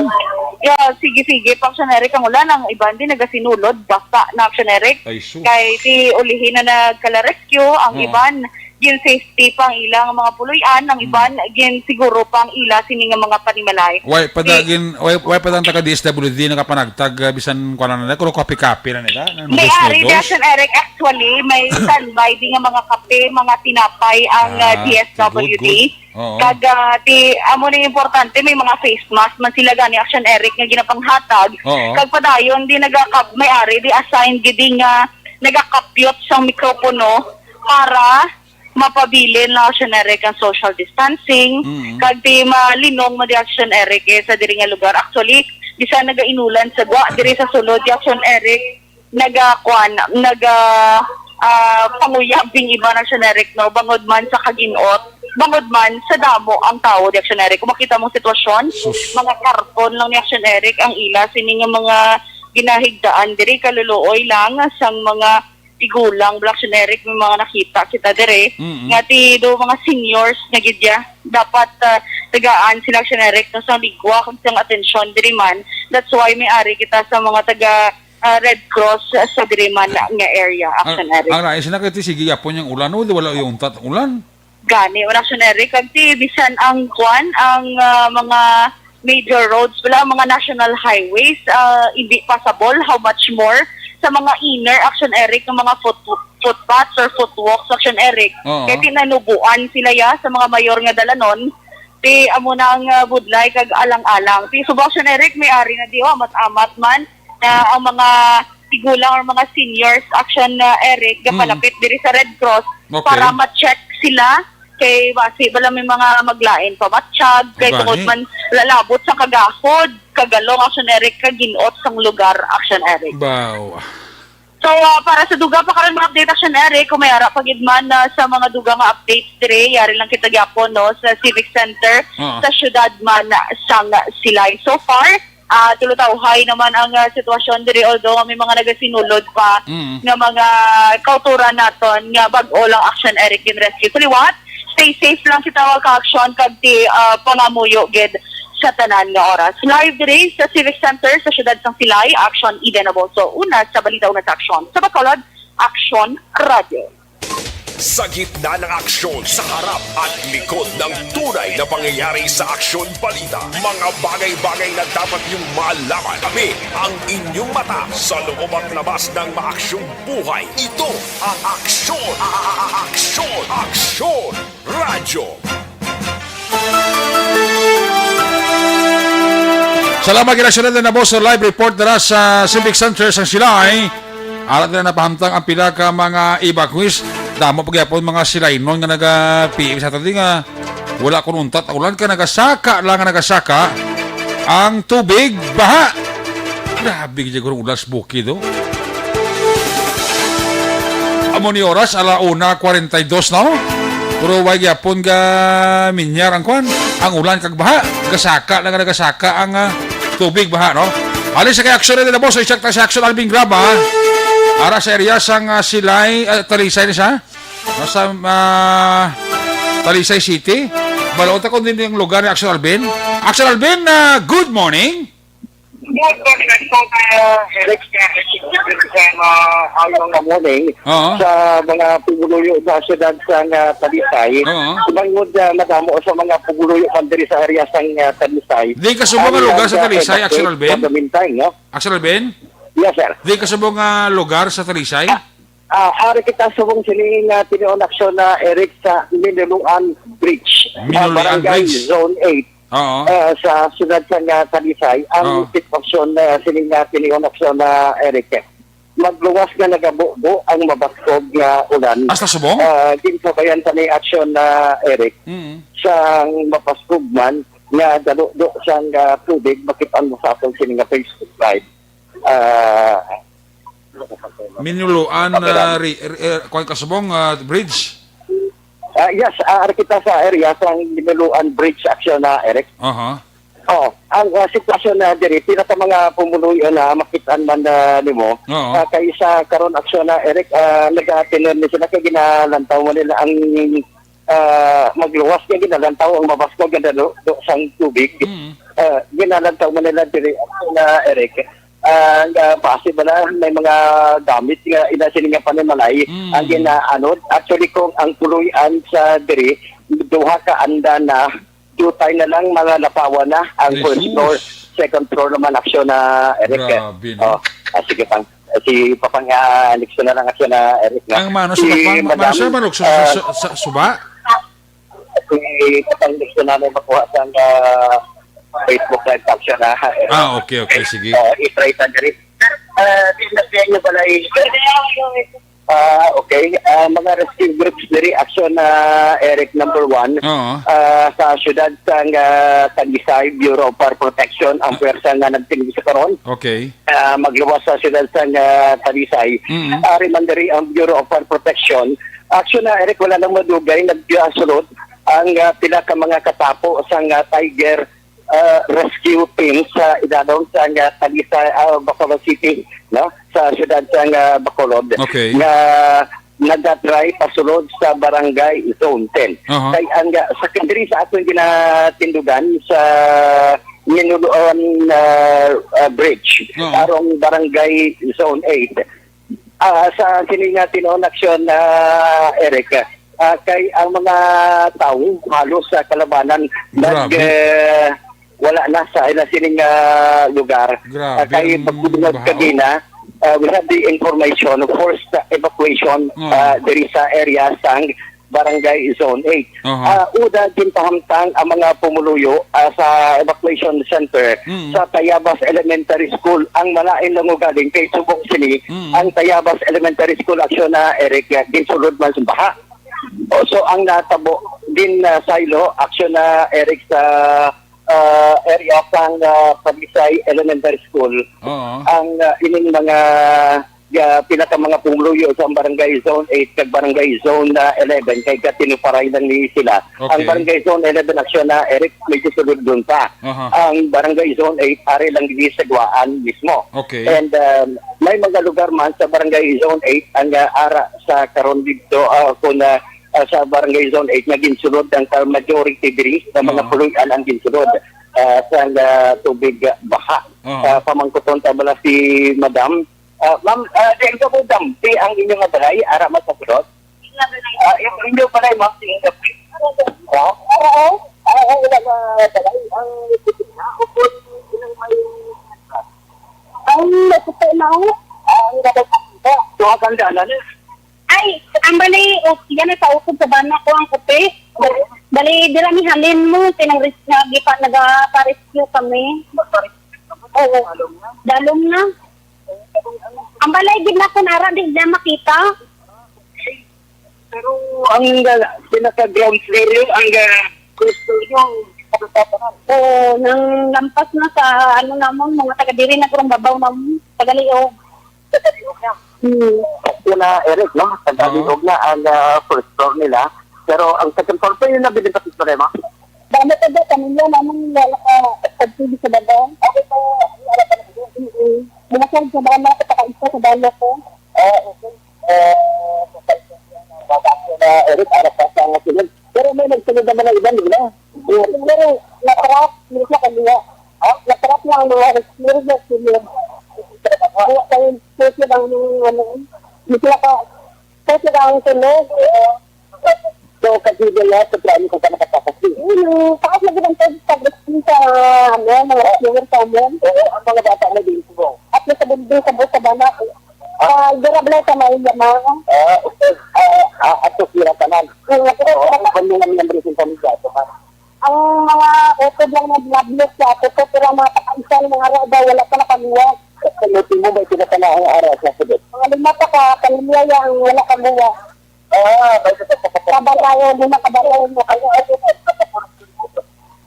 Yeah, sige, sige pa, Action Eric, ang ulan. Ang iban din nagasinulod, basta na, Action Eric. Ay, sus. Kay si ulihi na nagkala rescue, ang, oo, iban gin-safety pa ang ilang mga puloy-an, ang, hmm, iban gin-siguro pa ang ila sini nga mga panimalay. Way pa da-, eh, gin-, way, way pa ang taga D S W D nakapanagtag, ah, bisan kuan na nila, kuno kape-kape na nila, na may mga ari, noodles? Action Eric, actually, may standby di nga mga kape, mga tinapay ang, ah, ah, D S W D. Good, good. Oo. Kag, ah, ti, amo ni importante, may mga face mask man sila gani, Action Eric, nga ginapanghatag. Oo. Kag padayon di nagakap-, may ari di assigned gid nga nagakapyot sang mikropono para mapabilin lang, Action Eric, ang social distancing, Mm. kag di malinong mo di, Action Eric, eh, sa diri nga lugar. Actually, bisan nagainulan sa gwa diri sa sulod di, Action Eric, naga, kwan, naga, ah, panguyab ding iba, Action Eric, no, bangod man sa kaginot, bangod man sa damo ang tawo di, Action Eric. Kung makita mong sitwasyon, Sus. mga karton lang ni, Action Eric, ang ila sini nga mga ginahigdaan diri, kaluluoy lang sang mga tigulang, Black Generic, may mga nakita kita dire, Mm-mm. nga ti do mga seniors na gid ya. Dapat, ah, tagaan sila, Black Generic, no, sang ligwa kag sang atensyon diri man. That's why may ari kita sa mga taga, ah, Red Cross sa diri man nga area, Ang, Action Eric. ang nais na kay ti sige yapon yung ulan, oh, wala yung untat ulan. Gani, wala, Action Eric. Kag ti bisan ang kwan, ang, ah, mga major roads, wala, mga national highways, ah, hindi passable, how much more sa mga inner, Action Eric, ng mga foot, footpaths or footwalks, Action Eric. Oo. Kaya tinanubuan sila ya sa mga mayor nga dalanon, ti amo na ang, ah, budlay kag alang-alang. Ti subong, Action Eric, may ari na di, oh, amat-amat man na ang mga tigulang or mga seniors, Action, ah, Eric, Mm. gapalapit diri sa Red Cross Okay. para ma-check sila kay basi bala may mga maglain pa matsyag, kay Gani. tungod man lalabot sa kagahod, kagalong, Action Eric, kaginot sang lugar, Action Eric. Baw. So, ah, para sa duga pa karon mga update, Action Eric, kung may ara pa gid man, ah, sa mga duga nga updates dire, yari lang kita gyapon, no, sa Civic Center, Oo. sa syudad man sang Silay. So far, ah, tulutawhay naman ang, ah, sitwasyon dire, although may mga nagasinulod pa Mm. nga mga kauturan naton nga bag-o lang, Action Eric, gin-rescue. Sa liwat, stay safe lang kita, mga ka-action, kag ti, ah, pangamuyo gid sa tanan nga oras. Live dire sa Civic Center sa siyudad sang Silay, Action Eden Abolso. Una sa balita, una sa aksyon. Sa Bacolod, Action Radio. Sa gitna ng aksyon, sa harap at likod ng tunay na pangyayari sa Aksyon Balita, mga bagay-bagay na dapat niyong malaman. Kami ang inyong mata sa loob at labas ng maaksyong buhay. Ito ang Aksyon, a-, a-, a-, Aksyon, Aksyon Radyo. Salamat gid, Action Eden Abolso, live report dira sa Civic Center sang Silay. Ara dira napahamtang ang pila ka mga evacuees. Damo pa gyapon mga Silaynon nga nagapiis sa aton di nga wala kuno untat ulan, kay nagasaka lang nga nagasaka ang tubig, baha. Grabe gid yung ulan sa bukid, oh. Amo ni oras, ala una kwarenta y dos na, oh. Pero way gyapon ga minyar ang kwan, ang ulan kag baha. Gasaka lang nga nagasaka ang, ah, tubig, baha, no? Ali sa kay Action Eden Abolso, i-check ta sa Action Alvin Graba, ha? Ara sa area sang, ah, Silay, ah, Talisay ni sa? Nasa, ah, Talisay City. Balaod ta kung din yung lugar ni Action Alvin. Action Alvin, ah, good morning. Good morning po, Kuya Eric. Sa mga, ah, morning, Oo. sa mga pumuluyo sa siyudad sa, ah, Talisay. Oo. Bangod, ah, madamo sa mga pumuluyo man diri sa area sa, ah, Talisay. Di ka subong nga Ang, lugar sa ah, Talisay, evacuate Action Alvin? for the meantime, no? Action Alvin? Yes, sir. Di ka subong nga lugar sa Talisay? Ah, ah, ari kita subong sini nga tinuon aksyon na Eric sa Minuluan Bridge, ah, Minuluan Barangay Bridge. Zone eight, Oo. ah, sa siyudad sa nga Talisay. Ang Oo. sitwasyon na sini nga tinuon aksyon na Eric, magluwas nga nagabubo ang mabaskog nga ulan. Hasta subong? Ah, ginsabayan pa ni aksyon na Eric Mm. sang mabaskog man nga daludo sang, ah, tubig, makit-an mo sa aton sini nga Facebook Live. Ah, Minuluan, Kapiran. ah, ri-, ri-, eh, kuwan ka subong, ah, bridge. Ah, yes, ah, ari kita sa area sa Minuluan Bridge aksyon na, Eric. Aha. Oh, ang, ah, sitwasyon na diri, pila ka mga pumuluyo na makit-an man na nimo. Oo. Ah, kay sa karon aksyon na, Eric, ah, nagatinuod ni sila kay ginalantaw mo nila ang, ah, magluwas kay ginalantaw ang mabaskog nga daludo sang tubig. Mm. Ah, ginalantaw mo nila diri aksyon na, Eric. Ah, nga base ba na may mga gamit nga ina sini nga panimalay Mm. ang ginaanod. Actually, kung ang puloy-an sa diri, duha ka anda na, dutay na lang mga lapawan na ang first Jesus. floor, second floor naman aksyon na, Eric. Grabe, no? Oh, ah, sige pang, si Papang, ah, Nixon na lang aksyon na, Eric, na. Ang mano sa Si Papang, Madam, mano sa manok sa, ah, sa, sa, sa suba? Si Papang Nixon na may makuha sa, ah, Facebook Live aksyon na, Eric. Ah, okay, okay, sige. Ah, i-try sa diri. Ah, di na sa inyo balay. Ah, okay. Ah, mga rescue groups diri, action na, Eric, number one. Oo. Ah, sa siyudad sang, ah, Talisay, Bureau of Fire Protection ang pwersa nga nagtingog sa karon. Okay. Ah, magluwas sa siyudad sang, ah, Talisay. Mm. Ari man diri ang Bureau of Fire Protection. Action na, Eric, wala lang madugay, nagsulod ang, ah, pila ka mga katapo sang, ah, Tiger, ah, Rescue Team sa idalom sang, ah, Talisay, ah, Bacolod City, no? Sa siyudad sang, ah, Bacolod. Okay. Nga nagatry pasulod sa Barangay Zone ten. Aha. Kay ang, ah, sa kadiri sa aton ginatindugan sa Minuluan, ah, ah, Bridge, Oo. Karong Barangay Zone eight. Ah, sa sini nga tinuon aksyon, ah, Eric, ah, kay ang mga tawo halos sa kalabanan nag, Grabe. eh, wala na sa ila sining, ah, lugar. Grabe Ah, kay ang pagkudlot baha, oh. kagina, ah, we have the information of forced evacuation, Oo. ah, diri sa area sang Barangay Zone eight. Aha. Ah, una, ginpahamtang ang mga pumuluyo, ah, sa evacuation center Mm. sa Tayabas Elementary School. Ang malain lang ugaling kay subong sini, Mm. ang Tayabas Elementary School aksyon na, Eric, ah, ginsulod man sa baha. O, so, ang natabo din, ah, Silo, aksyon na, Eric, sa, ah, area sang, ah, Palisay Elementary School. Oo. Ang, ah, ining mga, ah, pila ka mga pumuluyo sa Barangay Zone eight kag Barangay Zone, ah, eleven, kay gatinuparay lang ni sila. Ang Okay. Barangay Zone eleven aksyon na, Eric, medyo sulod doon pa. Aha. Ang Barangay Zone eight, ari lang dili sa Guaan mismo. Okay. And, um, may mga lugar man sa Barangay Zone eight ang, ah, ara sa karon dito, ah, kung, ah, ah, sa Barangay Zone eight nga ginsulod ang ka-, majority diri nga mga Oo. puloy-an ang ginsulod, ah, sa, ah, tubig, ah, baha. Oo. Ah, pamangkuton ta bala si Madam. Ah, ma'am, ah, di ang kabudam, di ang inyo nga balay, ara man sa sulod? Ah, yung inyo balay, ma'am, di ang kabudam. Oo, oo, wala na balay. Ang, ang may Ang nakuha na, oh. Ang nabagay ko. Duha kang dala na. Ay, ang bali, o, yan ay paukod sa bana ko ang kape. Bali, dira ni halin mo, tinang res-, nga gipa-, nagaparescue kami. Oo. Dalom na. Ang balay gid na kun ara di niya makita. Pero ang, ah, pinaka ground floor yun, ang, ah, first floor yung pinagtatanan. Oo, nang lampas na sa, ano, namon, mga taga diri na kurang babaw namon, taga Liog. Taga Liog na. Hmm. Yun na, Eric, no? Taga Oo. Liog na ang, ah, first floor nila. Pero ang second floor pa yun na binibati sa problema. Dami ko ba, pamilya namin, wala ka pagpili sa babaw. Ako pa, wala pa na. Mm-mm. Mga sa, sa mga, sa pakaisa, sa dalo ko. Ah, okay. Eh, na Eric, ara pa sa nga sunod. Pero may nagsunod naman ang iban, di ba? Siguro, natrap, hindi siya kaliwa. Ha? Natrap lang ang mga rescue na sila. Wala kayo, sila ang, ano, hindi sila ka, sila ang tunog. So, kasi ba yan, sa plano ko pa nakatakas din. Ano, taas na din ang pwede sa rescue sa, ano, mga rescuer sa amin. Oo, ang mga bata na din po. At nasa building sa busa ba na, Ah, dira bala sa may lamang. Ah, okay. Ah, ah, ato sila tanan. Ang mga Oo, ang pamilya ng membro ng pamilya, ito ka. Ang mga utod lang na binablot sa ato ko, pero ang mga pakaisal, mga rada, wala pa nakabuwag. Sa motibo ba sila tanan ang ara sa sudot? Mga lima pa ka pamilya yang wala kabuwag. Ah, may sa sa Kabalayo, lima kabalayo mo kayo.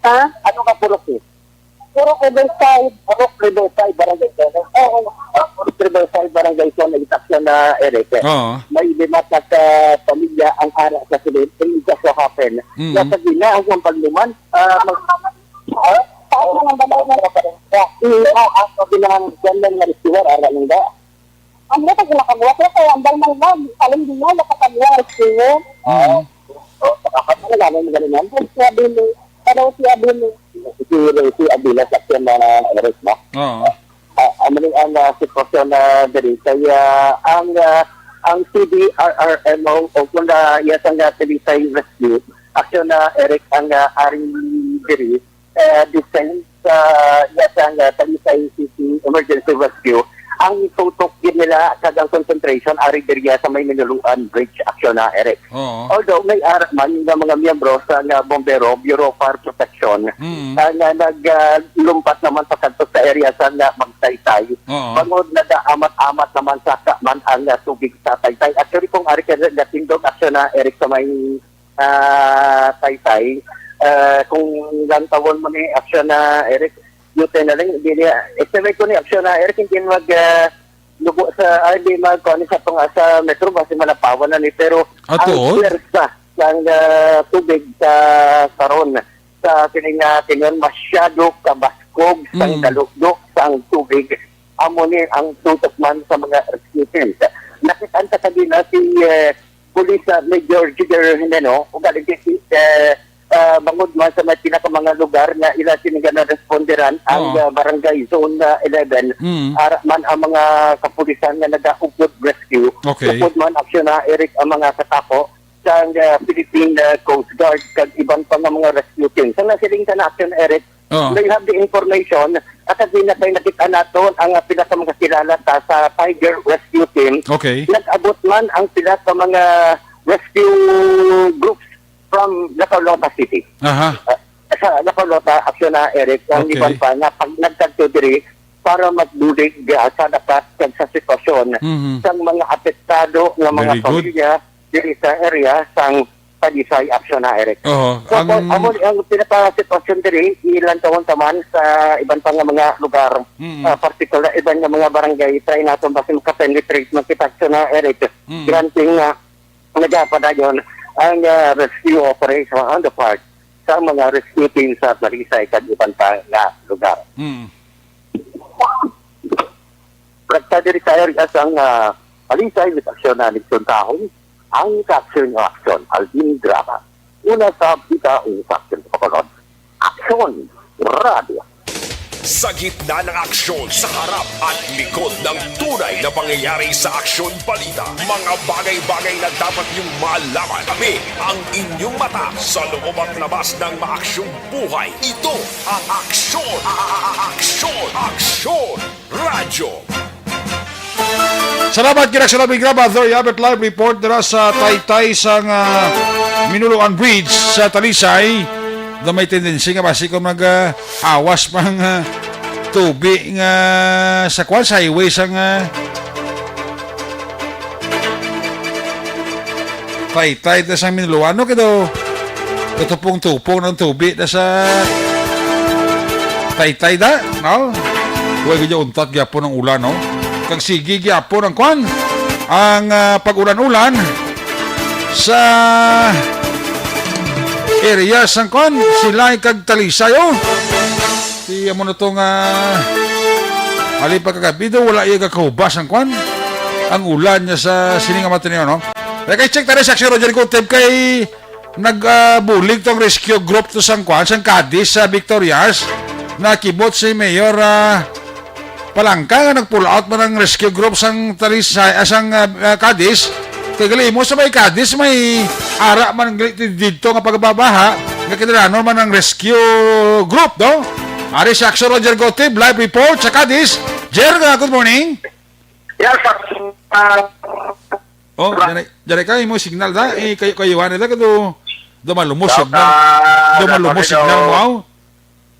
Ha? Ano nga purok eh? Purok Riverside. Purok Riverside, Barangay Zone. Oo. Ah, Purok Riverside, Barangay Zone, nagitaksyon na, Eric. Oo. May lima ka, ka pamilya ang ara sa silid. Ang isa sa happen. Mm. Nasa gina ang isang pagluman. Ah, mag-, ha? Tayo na ng balay na. Iya, ang pagbilang dyan lang nga restaurant, ara lang ba? Ang dito, ginakabuhat na kaya ang balay na. Saling din yan, nakapagwa, restaurant. Oo. Mm. Oh, ano namin galingan? Sabi ni, ano si Abin? Si, si Abila sa akin na Eric, no? Oo. Ah, ano rin ang, ah, sitwasyon na diri? Kaya ang, ah, ang C D R R M O o kung na iya sa nga Talisay Rescue, aksyon na Eric ang, ah, ari diri, eh, design sa iya sa nga Talisay City Emergency Rescue, Ang tutok gid nila kag ang concentration ari diriya sa may Minuluan Bridge, Aksyon na, Eric. Oo. Although may ara man nga mga miyembro sa nga Bombero, Bureau of Fire Protection, Mm. ah, nga nag, ah, lumpat naman pakadto sa area sa nga Magtaytay. Oo. Bangod nagaamat-amat naman sa kaman ang, ah, tubig sa Taytay. Actually, kung ari ka gatindog, Aksyon na, Eric, sa may, ah, Taytay, ah, kung lantawon mo ni, Aksyon na, Eric, Yute na lang, hindi niya, estimate ko ni Aksyon na, Eric, hindi mag, ah, lubo sa, ay, di mag, kuwan sa tunga sa Metro, basi malapawan na ni, pero Ah, ang tuod? pwersa sang, ah, tubig sa karon, sa sining, ah, tingnan, masyado kabaskog sang Mm. dalugdok sang tubig. Amo ni ang tutok man sa mga rescue teams. Nakita sa kanila si, eh, Police, ah, Major Jigger Hineno, ug allegedly, eh, ah, bangod man sa may pinaka mga lugar nga ila sini nga naresponderan ang, Oo. ah, barangay zone, ah, eleven, Mm. ara man ang mga kapulisan nga nagaugod rescue. Okay. Upod man, Aksyon na, Eric, ang mga katapo sang, ah, Philippine, ah, Coast Guard kag iban pa nga mga rescue team. Sa nasiling ka na, Aksyon, Eric, Oo. may have the information, at at di na tayo nakita nato ang, ah, pila ka mga kilala ta sa Tiger Rescue Team. Okay. Nag-abot man ang pila ka mga rescue groups from Lacaulota City. Aha. Ah, sa Lacaulota, Aksyon na, Eric, ang Okay. iban pa nga pag nagkadto diri para magbulig, ah, sa dapat kag sa sitwasyon Mhm. sang mga apektado nga mga Very good. pamilya diri sa area sang Talisay, Aksyon na, Eric. Oo, So, ang ang, ang, ang pinaka-sitwasyon diri, ilan taon taman sa iban pa nga mga lugar, Mm. ah, particular, iban nga mga barangay, try naton basi makapenetrate man kita, Aksyon na, Eric. Mm. Granting nga nagapadayon ang, ah, rescue operation on the part sa mga rescue team sa Talisay kag iban pa nga lugar. Mm. Rekta diri sa area sang, ah, Talisay with Aksyon na Nixon Tahong, ang Aksyon nga Aksyon, Alvin Graba. Una sa bida, ang Aksyon sa Bacolod. Aksyon Radio. Sa gitna ng aksyon, sa harap at likod ng tunay na pangyayari sa Aksyon Balita, mga bagay-bagay na dapat niyong malaman. Kami ang inyong mata sa loob at labas ng maaksyong buhay. Ito ang Aksyon, a-, a-, a-, Aksyon, Aksyon Radyo. Salamat kina Sir Abing Graba, Victoria, Albert, live report dira sa Taytay sang, ah, Minuluan Bridge sa Talisay. Do may tendency nga basi kung mag, ah, awas pang, ah, tubi nga sa kwan, sa highway sang, ah, Taytay ta sa Minuluan, no? Kay daw katupong-tupong ng tubi na sa Taytay da, no? Huwag niya untat gyapon ang ulan, no? Kag sige gyapon ang kwan, ang, ah, pag-ulan-ulan sa area sang kwan, Silay kag Talisay, oh. Iya mo na to nga, ali pagkagabi daw, wala iya kakahubas ang kwan. Ang ulan niya sa sining nga matineo, no? Kay check tara sa Aksyon Roger Guteb kay nag, ah, bulig tong rescue group to sang kwan, sang Cadiz sa Victorias. Nakibot si Mayor, ah, Palangka nga nag-pull out man ang rescue group sang Talisay, ah, sang, ah, ah, Cadiz. Kay gali mo sa may Cadiz, may ara man gali didto nga pagbabaha, nga kinahanglan man ang rescue group, no? Ari si Aksyon Roger Gutib, live report sa Cadiz. Jer, ah, good morning. Yes, sir. Ah, Oh, Ra- dyan, dyan ka, imo signal da. Eh, kayo, kayo, ano da, do, do malumos Sa signal. ka-, Do malumos sa signal mo, aw?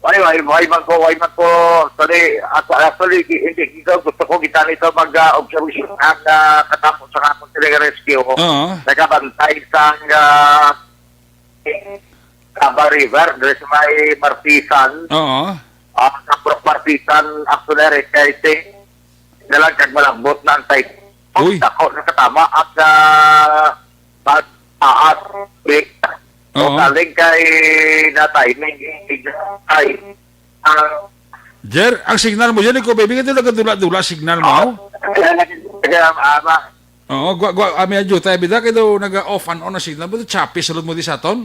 Ay, ay, ay, man ko, ay, man ko. Actually, at-, actually, gi-, hindi, hindi, gusto ko kita nito mag, ah, observation ang, ah, katapos sa akong rescue. Oo. Nagabantay sa, ah, Cava River, diri sa may Martisan. Oo. Ah, sa Pro-, Martisan, actually, kay Ting, dalag kag malambot na ang tide. Uy. Dako na katama at, ah, pag taas, break. Oo. O, galing kay na timing, ay, ah, Jer, ang signal mo, Jer, ikaw, baby, ito nagadula-dula signal mo? Kaya, ah, ma- Oo, gwa, gwa, ah, medyo tayo, bida, kaya daw nag-off and on ang signal mo, choppy, sulod mo di sa aton?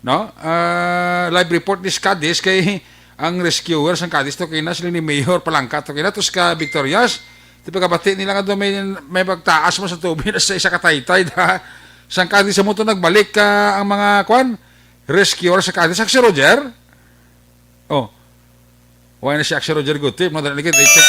No? Ah, live report ni Cadiz kay ang rescuer sang Cadiz to kina sila ni Mayor Palangka to kina to ka Victorias. Ti pagkabati nila nga daw may, may pagtaas mo sa tubig na sa isa ka taytay da. Sang Cadiz mo to nagbalik ka ang mga kwan rescuer sa Cadiz. Sa si Roger? Oh. Why na si Aksyon Roger Gutip? No, dali, i-check.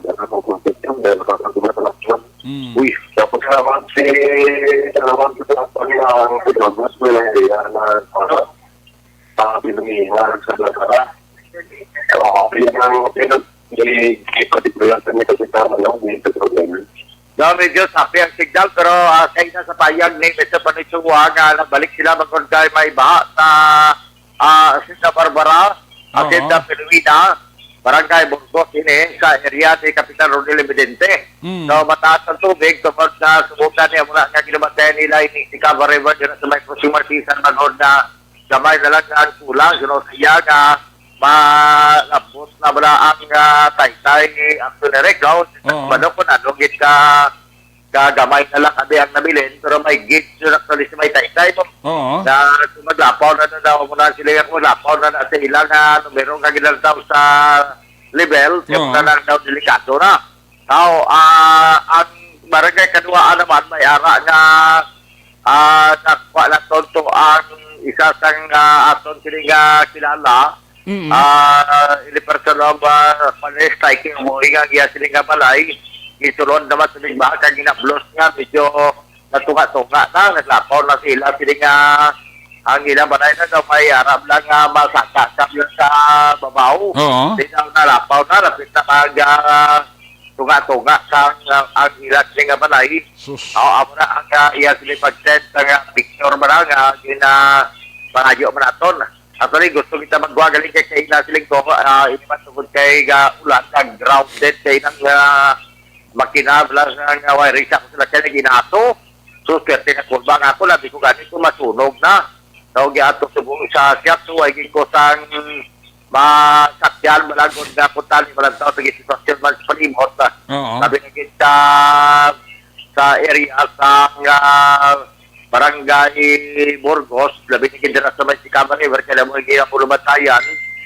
Wala na akong contact niya, wala na akong contact niya. Mm. Uy, tapos salamat si, salamat sa pagkakita ang Pilipinas, may nangyayari na, ano, ah, pinangihingan sa Lazada. Oo, yun ang, yun ang, di, di ko, di ko lang sa may kasi tama, no? Hindi ito problema. No, medyo sapi ang signal, pero, ah, sa ina sa payag ni Mister Panuchua nga nagbalik sila bangod kay may baha sa, ah, Santa Barbara, Oo. Hacienda Pilwina, Barangay Burgos ini, sa area ni Kapitan Ronel Evidente. Mm. So, mataas ang tubig, tungod sa subukan niya muna nga ginabantayan nila ini si Cava River dito sa may Crossing Martisan, bangod na gamay na lang ang kulang, you know, sa iya nga malabot na wala ang, ah, taytay ni Anthony Recto. Oo. Balo ko na, lugit ka, ka gamay na lang kami ang nabilin, pero may gate yun actually sa may taytay mo. Oo. Na kung maglapaw na na daw, muna sila yung maglapaw na na sa ilang, ah, numero nga ginaldaw sa level, kaya Oo. muna lang daw delikado na. Now, ah, ang barangay Kaduaan naman, may ara nga, ah, nakuha na tonto ang isa sang, ah, aton sini nga kilala. Mm. Ah, ili person of, ah, pala striking mo, inga giya sini nga balay. Gisulod naman sa bigbaha, kag ginablos nga, medyo natunga-tunga na, naglapaw na sila, sini nga, ang ilang balay na daw may arab lang nga masaka sa, sa babaw. Oo. Di daw nalapaw na, lapit na mag, ah, tunga-tunga sa ang, ang ila sila nga balay. Sus. Oo, amo na ang, ah, iya sila pag-send sa nga picture ba na nga gina-, pangayo man naton. Actually, gusto kita magkuha galing kay kaila siling ko, ah, ini man tungod kay ga ulan, nag grounded kay nang, ah, makina bala nga, nga wiring sa sila kay naginaso. So, swerte na kurba nga ako, labi ko gani ko masunog na. Tawag niya ato subong sa shop, so, ay ko sang masakyan, malagod nga kung tali, malantaw, sa sitwasyon man sa palimot, ah. Oo. Sabi na gid sa, sa area sa, ah, Barangay Burgos, labi na gid dira sa may Sicama River, kaya mo yung mga pulubantayan,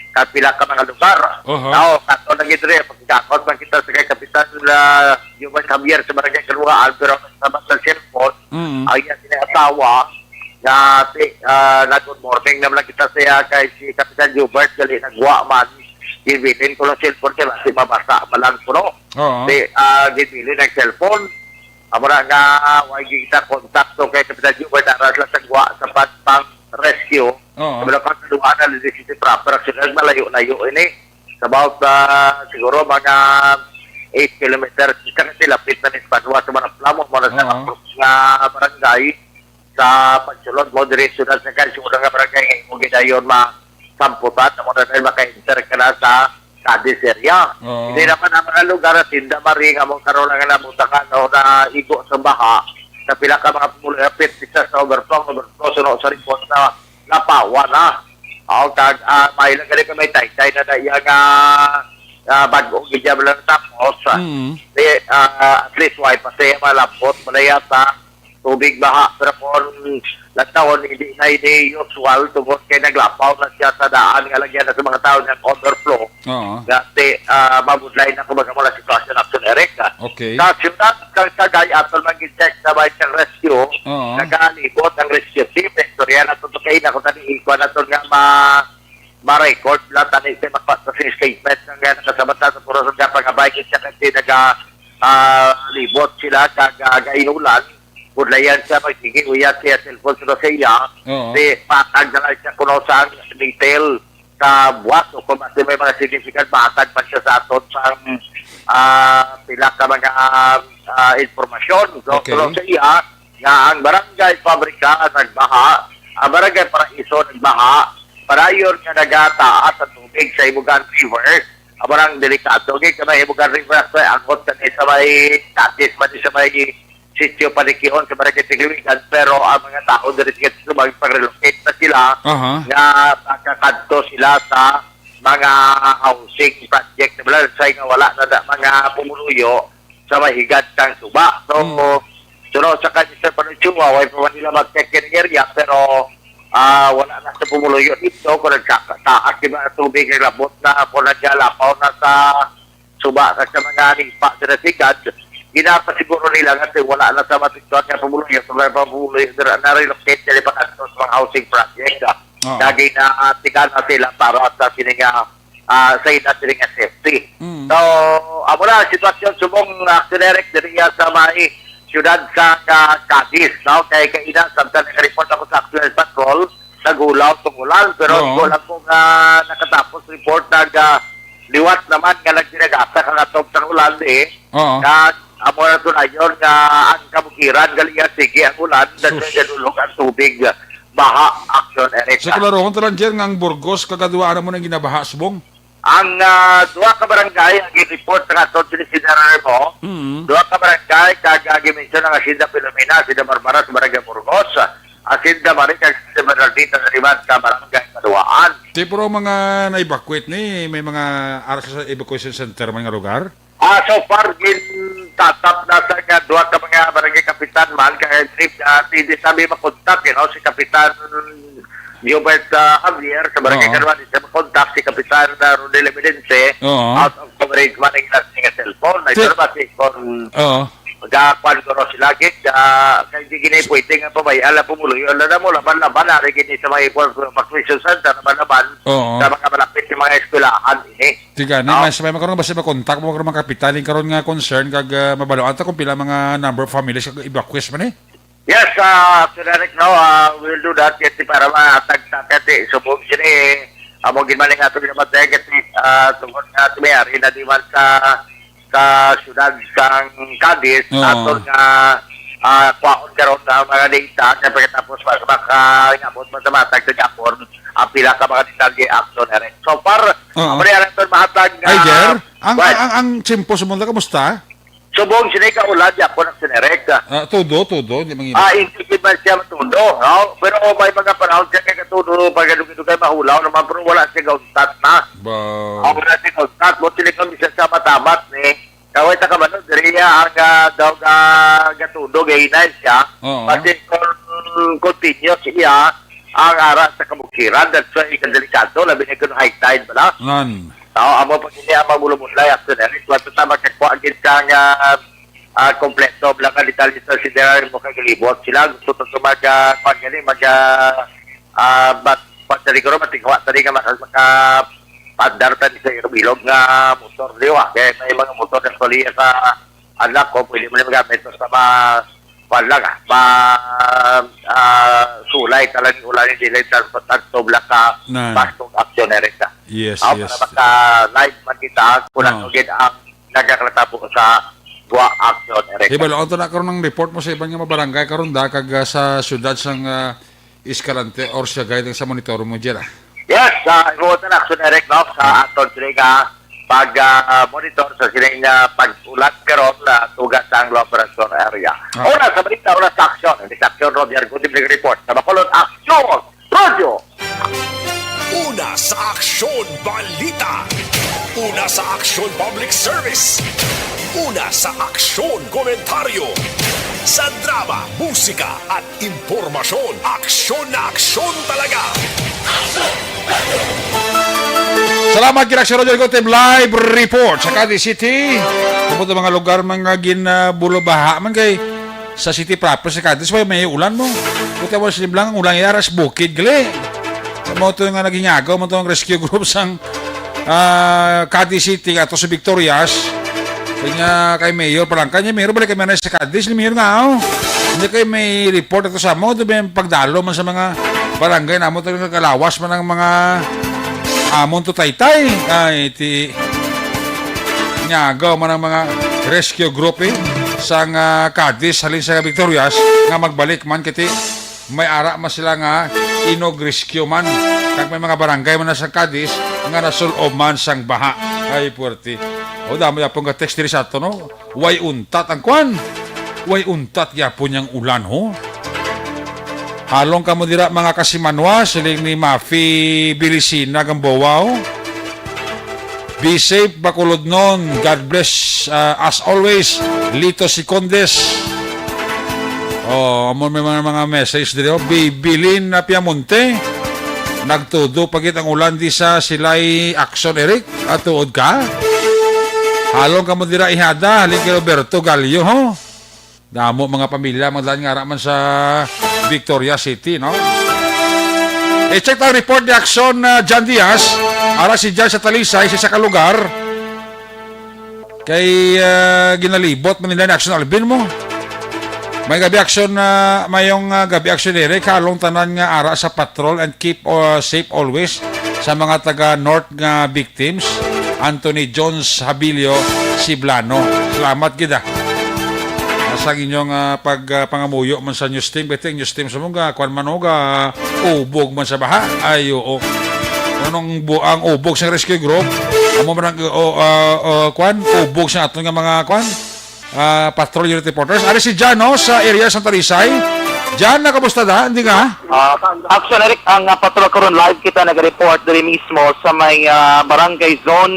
sa pila ka mga lugar. Oho. Now, kato na gid rin, pagkakot man kita sa kay Kapitan, ah, Jubal Javier sa Barangay Kaluhaan, pero sa mga cellphone, Mm. Ang iya sini asawa, nga si, ah, na good morning naman lang kita siya kay si Kapitan Hubert, gali nagwa man. Gibilin ko lang cellphone kay basi mabasa man lang kuno. Oo. Si, ah, gibilin ang cellphone. Amo na nga, ah, wa kita kontakto kay Kapitan Hubert, ara sila sa gwa sa pagpang rescue. Oo. Wala pa sa duha na, hindi si proper action. Malayo-layo ini. It's about, ah, siguro mga eight kilometers. Isa kasi lapit na ni sa Banwa sa Manaplamo, mo na sa Oo. Kapos nga barangay. Sa pagsulod mo, diri sunod sa kay sunod nga barangay, nga imo gidayon masamputan, amo na dahil maka-enter ka na sa Cadiz area. Oo. Hindi naman ang mga lugar at tinda maring amo karon ang nabutangan o na igo sa baha sa pila ka mga pumulapit, isa sa overflow, overflow, suno sa report na lapawan na. O, kag, ah, may lang gali ka may taytay na na iya nga, ah, bag-o gid niya lang tapos, ah, Mm. di, ah, at least, way pa siya malapot, wala yata tubig baha, pero kung nagtaon, hindi na ini usual, tungod kay naglapaw na siya sa daan, nga lagyan na sa mga tao ng overflow. Oo. Dati, ah, mabudlay na kumbaga mula sitwasyon naton, Eric, ah. Okay. Sa siyudad, sa Sagay, aton man gid check sa may rescue, Oo. nagalibot ang rescue team. Istorya na to, kay na kung tani, ikuha na to nga ma-, ma-record lang, tani, kay mapa-, sa statement nga nakasabot na sa puro sa pangabay, kay siya kasi naga-, ah, libot sila, kag, ah, gainulan. budlayan siya, magsige, uyas siya, cellphone sa iya. Oo. Di, patag na lang siya kuno sa detail sa buwas o kung basta may mga significant, mahatag pa siya sa aton sang, ah, pila ka mga, ah, impormasyon. So, Okay. kuno sa iya, nga ang Barangay Fabrica nagbaha, ang Barangay Paraiso nagbaha, padayon nga nagataas ang tubig sa Himugan River, amo nang delikado. Kay kanang Himugan River, sa angot na sa may Catis, man sa may sitio Panikion sa Barangay Tigliwigan, pero ang mga tao diri sa Tigliwigan, mag-relocate na sila, Aha. nga makakadto sila sa mga housing project na wala sa nga wala na, na mga pumuluyo sa may higad sang suba. So, Mm. suno sa kanya sa Panuchua, way pa man nila mag-check in area, pero, ah, wala na sa pumuluyo dito. Kung nagkataas, di ba, tubig, naglabot na, kung nagyalapaw na sa suba, sa mga lipa, sa nasigad, ginapasiguro nila nga wala na sa matiktuan nga pumuluyo, sa mga pumuluyo, na-relocate nila pa sa mga housing project. Ah. Oo. Lagi na, ah, tiga na sila para sa sini nga, ah, sa ila sini nga safety. Mm. So, amo na ang sitwasyon subong, ah, Action Direct diri sa may siyudad sa, ah, Cadiz, no? Kay kaina, samtang nag-report ako sa Action Patrol, naghulaw tong ulan, pero Oo. wala ko nga nakatapos report nag, ah, liwat naman nga nagsinagasa ka nga tong ulan, eh. Oo. Kag amo na to na yun nga ang kabukiran, galingan, sige ang ulan, that's why Sus. nalulog ang tubig, baha, Action Direct. Sa kalarohon, talan, Jer, nga ang Burgos, kagaduaan mo nang ginabaha, subong? Ang, ah, duha ka barangay, ang report sa aton, Sir General mo, Mm. duha ka barangay, kag, ah, gimension ang Hacienda Filomena, Hacienda Barbara, sa Barangay Burgos, Hacienda Mari, kag Hacienda Bernardita, sa Liman, sa Barangay Kaduaan. Ti, pero ang mga na-evacuate ni, may mga ara sa evacuation center man nga lugar? Ah, so far, gintatap na sa nga duha ka mga barangay kapitan man, kaya trip, ah, hindi sabi makontak, you know, si Kapitan Gilbert, ah, Javier, sa barangay Oo. Kaduaan, hindi siya makontak, si Kapitan, ah, Rodel Evidence, Oo. out of coverage man ang ilang nga cellphone. Ay, Ti- pero ba si Kon, Oo. magkakuan ko rin sila, gid, ah, kaya hindi gini pwede nga pabayaan lang pumuluyo. Alam mo, laban-laban, ari gini sa mga evacuation center, laban-laban Oo. sa mga malapit sa mga eskwelahan, ini. Tiga ni, Ah. mas may makaroon ba sa makontak mo karon mga kapitan, yung karon nga concern, kag, ah, mabaloan ta kung pila mga number of families kag evacuees man eh? Yes, ah, Sir Eric, no, ah, we'll do that. Kasi para matag sa kati, subong sini, amo gid man nga ito namatay, kasi, ah, tungod nga ito may ari na di man sa, sa syudad sang Cadiz, Oo. aton nga, ah, kwaon karon ang mga data, kaya pagkatapos mas maka, abot man sa matag sa Japon, ang pila ka mga detalye, Action Direct. So far, Oo. amo na yan ang mahatag nga Ay, Jer, ang, What? ang, ang, ang tiyempo sa mundo, kamusta? Subong sini ka ulan, di ako nagsinerek. Ah, todo, todo, hindi man Ah, hindi gid man siya matudo, no? Pero may mga panahon siya kay katudo, pag ano gito kay mahulaw naman, pero wala siya gauntat na. Ba. Ah, wala siya gauntat. Mo sini kami sa sa matamat ni. Kaway ta ka ba, no? Diri ang, ah, daw ga-, gatudo, gahinay siya. Oo. Kasi kung continuous siya, ang ara sa kabukiran, that's why ikadelikado, labi na kung high tide, bala. Nan. Tao, amo pag hindi ang magulumulay, Action Direct. Wato ta makakuha gid ka nga, ah, kompleto, bala ka detalye sa sideral mo kagalibot. Sila, gusto to sa mag, ah, kuha gani, mag, ah, ah, bat-, bat-, tali ko rin, matigwa, tali nga maka-, maka-, pandar tani sa ilog-ilog nga motor, di ba? Kaya may mga motor na tuliya sa anak ko, pwede mo na magamit sa ma-, kuwan lang, ah, ma-, ah, sulay, talagang ulan, hindi lang tanto, tanto, bala ka, Nan. bastog Action Direct, ah. Yes, Ah, yes. para maka-live man kita, kung Oo. ano gid ang nagakatabo sa Gwa Action Direct. Di ba, laon to na karon ang report mo sa iban nga mga barangay karon da, kag, ah, sa syudad sang, ah, Escalante or siya guide sa monitor mo dyan, ah? Yes, ah, ibuot na Action Direct, no, sa aton sila nga pag, ah, monitor sa sining, ah, pag-ulat karon na tugas sa Anglo Operation Area. Ah. Una sa balita, una sa aksyon. Ini sa aksyon, Roger Gutim nag-report. Sa Bacolod, Aksyon! Radyo! Una sa aksyon, balita. Una sa aksyon, public service. Una sa aksyon, komentaryo. Sa drama, musika, at impormasyon, aksyon na aksyon talaga. Salamat, Ginaksyon Roger Gutim. Live report sa Cadiz City. Tungkol sa mga lugar, mga ginabulabaha man kay sa city proper sa Cadiz, may, may ulan mo. Buti mo, silim lang ang ulan, yara sa bukid, gali. Sa mga ito nga nagingagaw, mga itong rescue group sang, ah, Cadiz City, ato sa Victorias. Kanya kay Mayor, palangka niya, Mayor, balik kami na sa Cadiz, ni Mayor nga, oh. Hindi kay may report ito sa mo, doon may pagdalo man sa mga barangay namo, talaga kalawas man ang mga amon to taytay. Ay, ti, nyagaw man ang mga rescue group, eh, sa nga Cadiz, halin sa Victorias, nga magbalik man, kiti may ara man sila nga inog rescue man. Kag may mga barangay man na sa Cadiz nga nasul-ob man sang baha. Ay, puwerte. O, damo yapon nga text diri sa ato, no? Way untat ang kwan. Way untat yapon yang ulan, ho. Halong kamo dira, mga kasimanwa, siling ni Mafi Bilisina Gamboa, oh. Be safe, Bacolodnon. God bless, uh, as always, Lito Sicondes. Oh, amo may mga, mga message diri, oh. Bibilin na Piamonte. Nagtudo pa gid ang ulan di sa Silay Action, Eric. At tuod ka? Halong kamo dira, ihada, halin kay Roberto Gallo, ho. Damo mga pamilya, mga daan nga ara man sa Victoria City, no? I-check ang report ni Action, uh, John Diaz. Ara si John sa Talisay, sa isa ka lugar. Kay, uh, ginalibot man nila ni Action Alvin mo. May gabi Action, uh, mayong, uh, gabi Action Eric. Halong tanan nga ara sa patrol and keep, uh, safe always sa mga taga North nga victims. Anthony Jones Habilio, Siblano. Salamat gid, ah. Sa inyong, ah, pag, ah, pangamuyo man sa news team, kay ang news team sa mga, kwan man, og, ah, ubog man sa baha. Ay, oo. Anong bu-, ang ubog sa rescue group? Amo man ang, o, ah, o, kwan? Ubog sa aton nga mga, kwan? Ah, patrol unit reporters. Ari si Jan, no, sa area sa Talisay. Jan, nakamusta da? Hindi ka? Ah, Action Eric, ang, ah, patrol karon, live kita nag-report diri mismo sa may, ah, barangay zone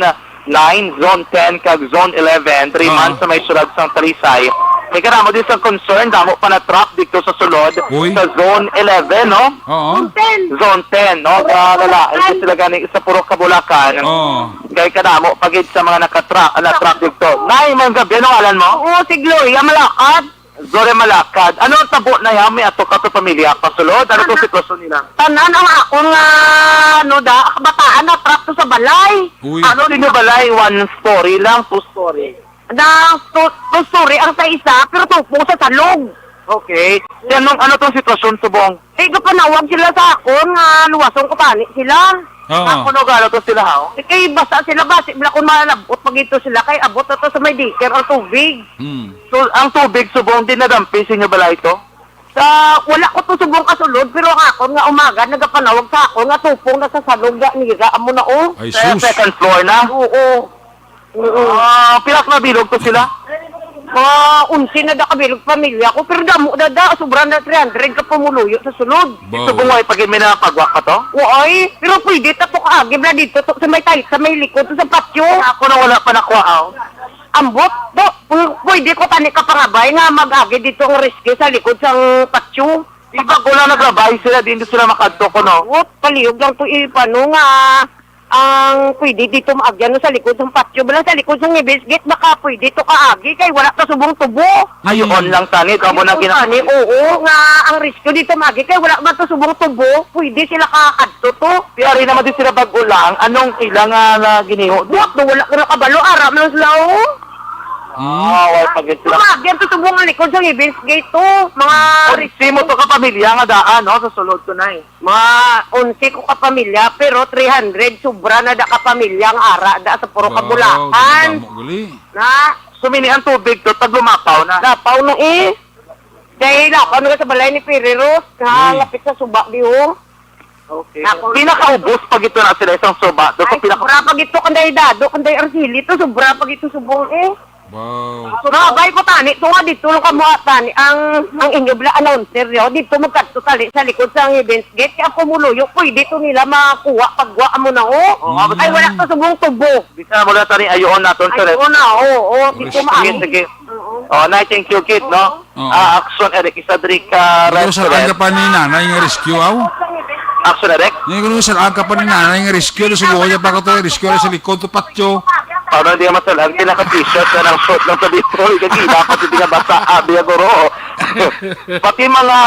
nine, Zone ten, kag Zone eleven, three Ah. months sa may siyudad sang Talisay. May karamo din sa concern, damo pa na trap dito sa sulod Uy. sa Zone eleven, no? Oo. Zone ten. Zone ten, no? Wala, wala. Hindi sila gani sa Purok Kabulakan. Oo. Kay kadamo pagid sa mga nakatrap, na-trap dito. Nay, may gabi, anong alan mo? Oo, si Gloria Malakad. Zore Malakad. Ano ang tabo na yan? May ato ka to pamilya pasulod? Ano to Tanan. sitwasyon nila? Tanan ang akon nga, ano da, kabataan na trap to sa balay. Uy. Ano din yung balay? One story lang, two story? Na, two, two story ang sa isa, pero tupong sa salog. Okay. Yan, nung ano tong sitwasyon, subong? Eh, kapanawag sila sa akon nga luwason ko tani sila. Oo. Ako no galo to sila, ha? Eh, kay basa sila, basi bala kung malabot pag ito sila, kay abot na to sa may daycare ang tubig. Hmm. So, ang tubig subong din nadampi sa inyo balay to? Sa, wala ko to subong kasulod, pero ang akon nga umaga, nagapanawag sa akon nga tupong na sa salog nga nira, amo na, oh. Ay, Sa sus. second floor na? Oo. Oo. Ah, pila ka nabilog to sila? Mga onse na da kabilog pamilya ko, pero damo na da, sobra na three hundred ka pumuluyo sa sulod. Ba. Subong way pag may napagwa ka to? Waay, pero pwede ta to kaagi bala dito to, sa may tay-, sa may likod to sa patio. Ako na wala pa nakuha, oh. Ambot, do, pw-, pwede ko tani ka pangabay nga mag-agi dito ang rescue sa likod sang patio. Di ba ko lang naglabay sila, di sila makadto ko, no? Wot, palihog lang to ipano nga ang pwede dito maagyan no, sa likod sang patio. Bala sa likod sang Heaven's Gate, baka pwede to kaagi kay wala to subong tubo. Ayoon Hmm. lang tani, kamo na Ayun gina- tani, oo, nga ang rescue dito maagi kay wala man to subong tubo. Pwede sila kakadto to. Di ari naman din sila bag-o lang. Anong ila nga, nga giniho? Buot do, wala ko nakabalo. Ara man sila, oh. Hmm. Ah, wala pa gid sila. Maagi ang to subong ang likod sang Heaven's Gate to. Mga Onse mo to ka pamilya nga daan, no? Sa sulod to, Nay. Mga onse ko ka pamilya, pero three hundred, sobra na da ka pamilya nga ara da sa puro Wow, kabulakan. Damo gali. Na, Sumini ang tubig to, tag lumapaw na. Lapaw na eh. Dahil lapaw na sa balay ni Piri Rose, ha, Uy. lapit sa suba, di ho. Okay. Ako, Pinakaubos pa gito na sila isang suba. Doon sa ay, pinaka- sobra pa gito, kanday Dado, kanday Arceli to, sobra pa gito subong eh. Wow. Mga bay ko tani, tunga dito lang kamo tani, ang, ang inyo bala announcer nyo, dito magkadto tali sa likod sa Heaven's Gate, kaya pumuluyo, pwede to nila makuha, pagwa mo na ho. Oo, Ay, wala to subong tubo. Bisa mo lang tani, ayoon naton, sir. Ay, oo na, oo, oo, dito Sige, maaari. sige. Oo. Oh, Nay, thank you, kid, no? Oo. Ah, Action Eric, isa diri ka Pero sir, restaurant. Aga pa ni nanay nga rescue, aw? Action Eric? Yung gano'n, sir, aga pa ni nanay nga rescue, ano, subukan niya pa ko to, rescue sa likod, to patyo. Para hindi ka masalag, pinaka-t-shirt na ng short lang sa dito. Kagila pa, hindi nga basa, abi, guro. Pati mga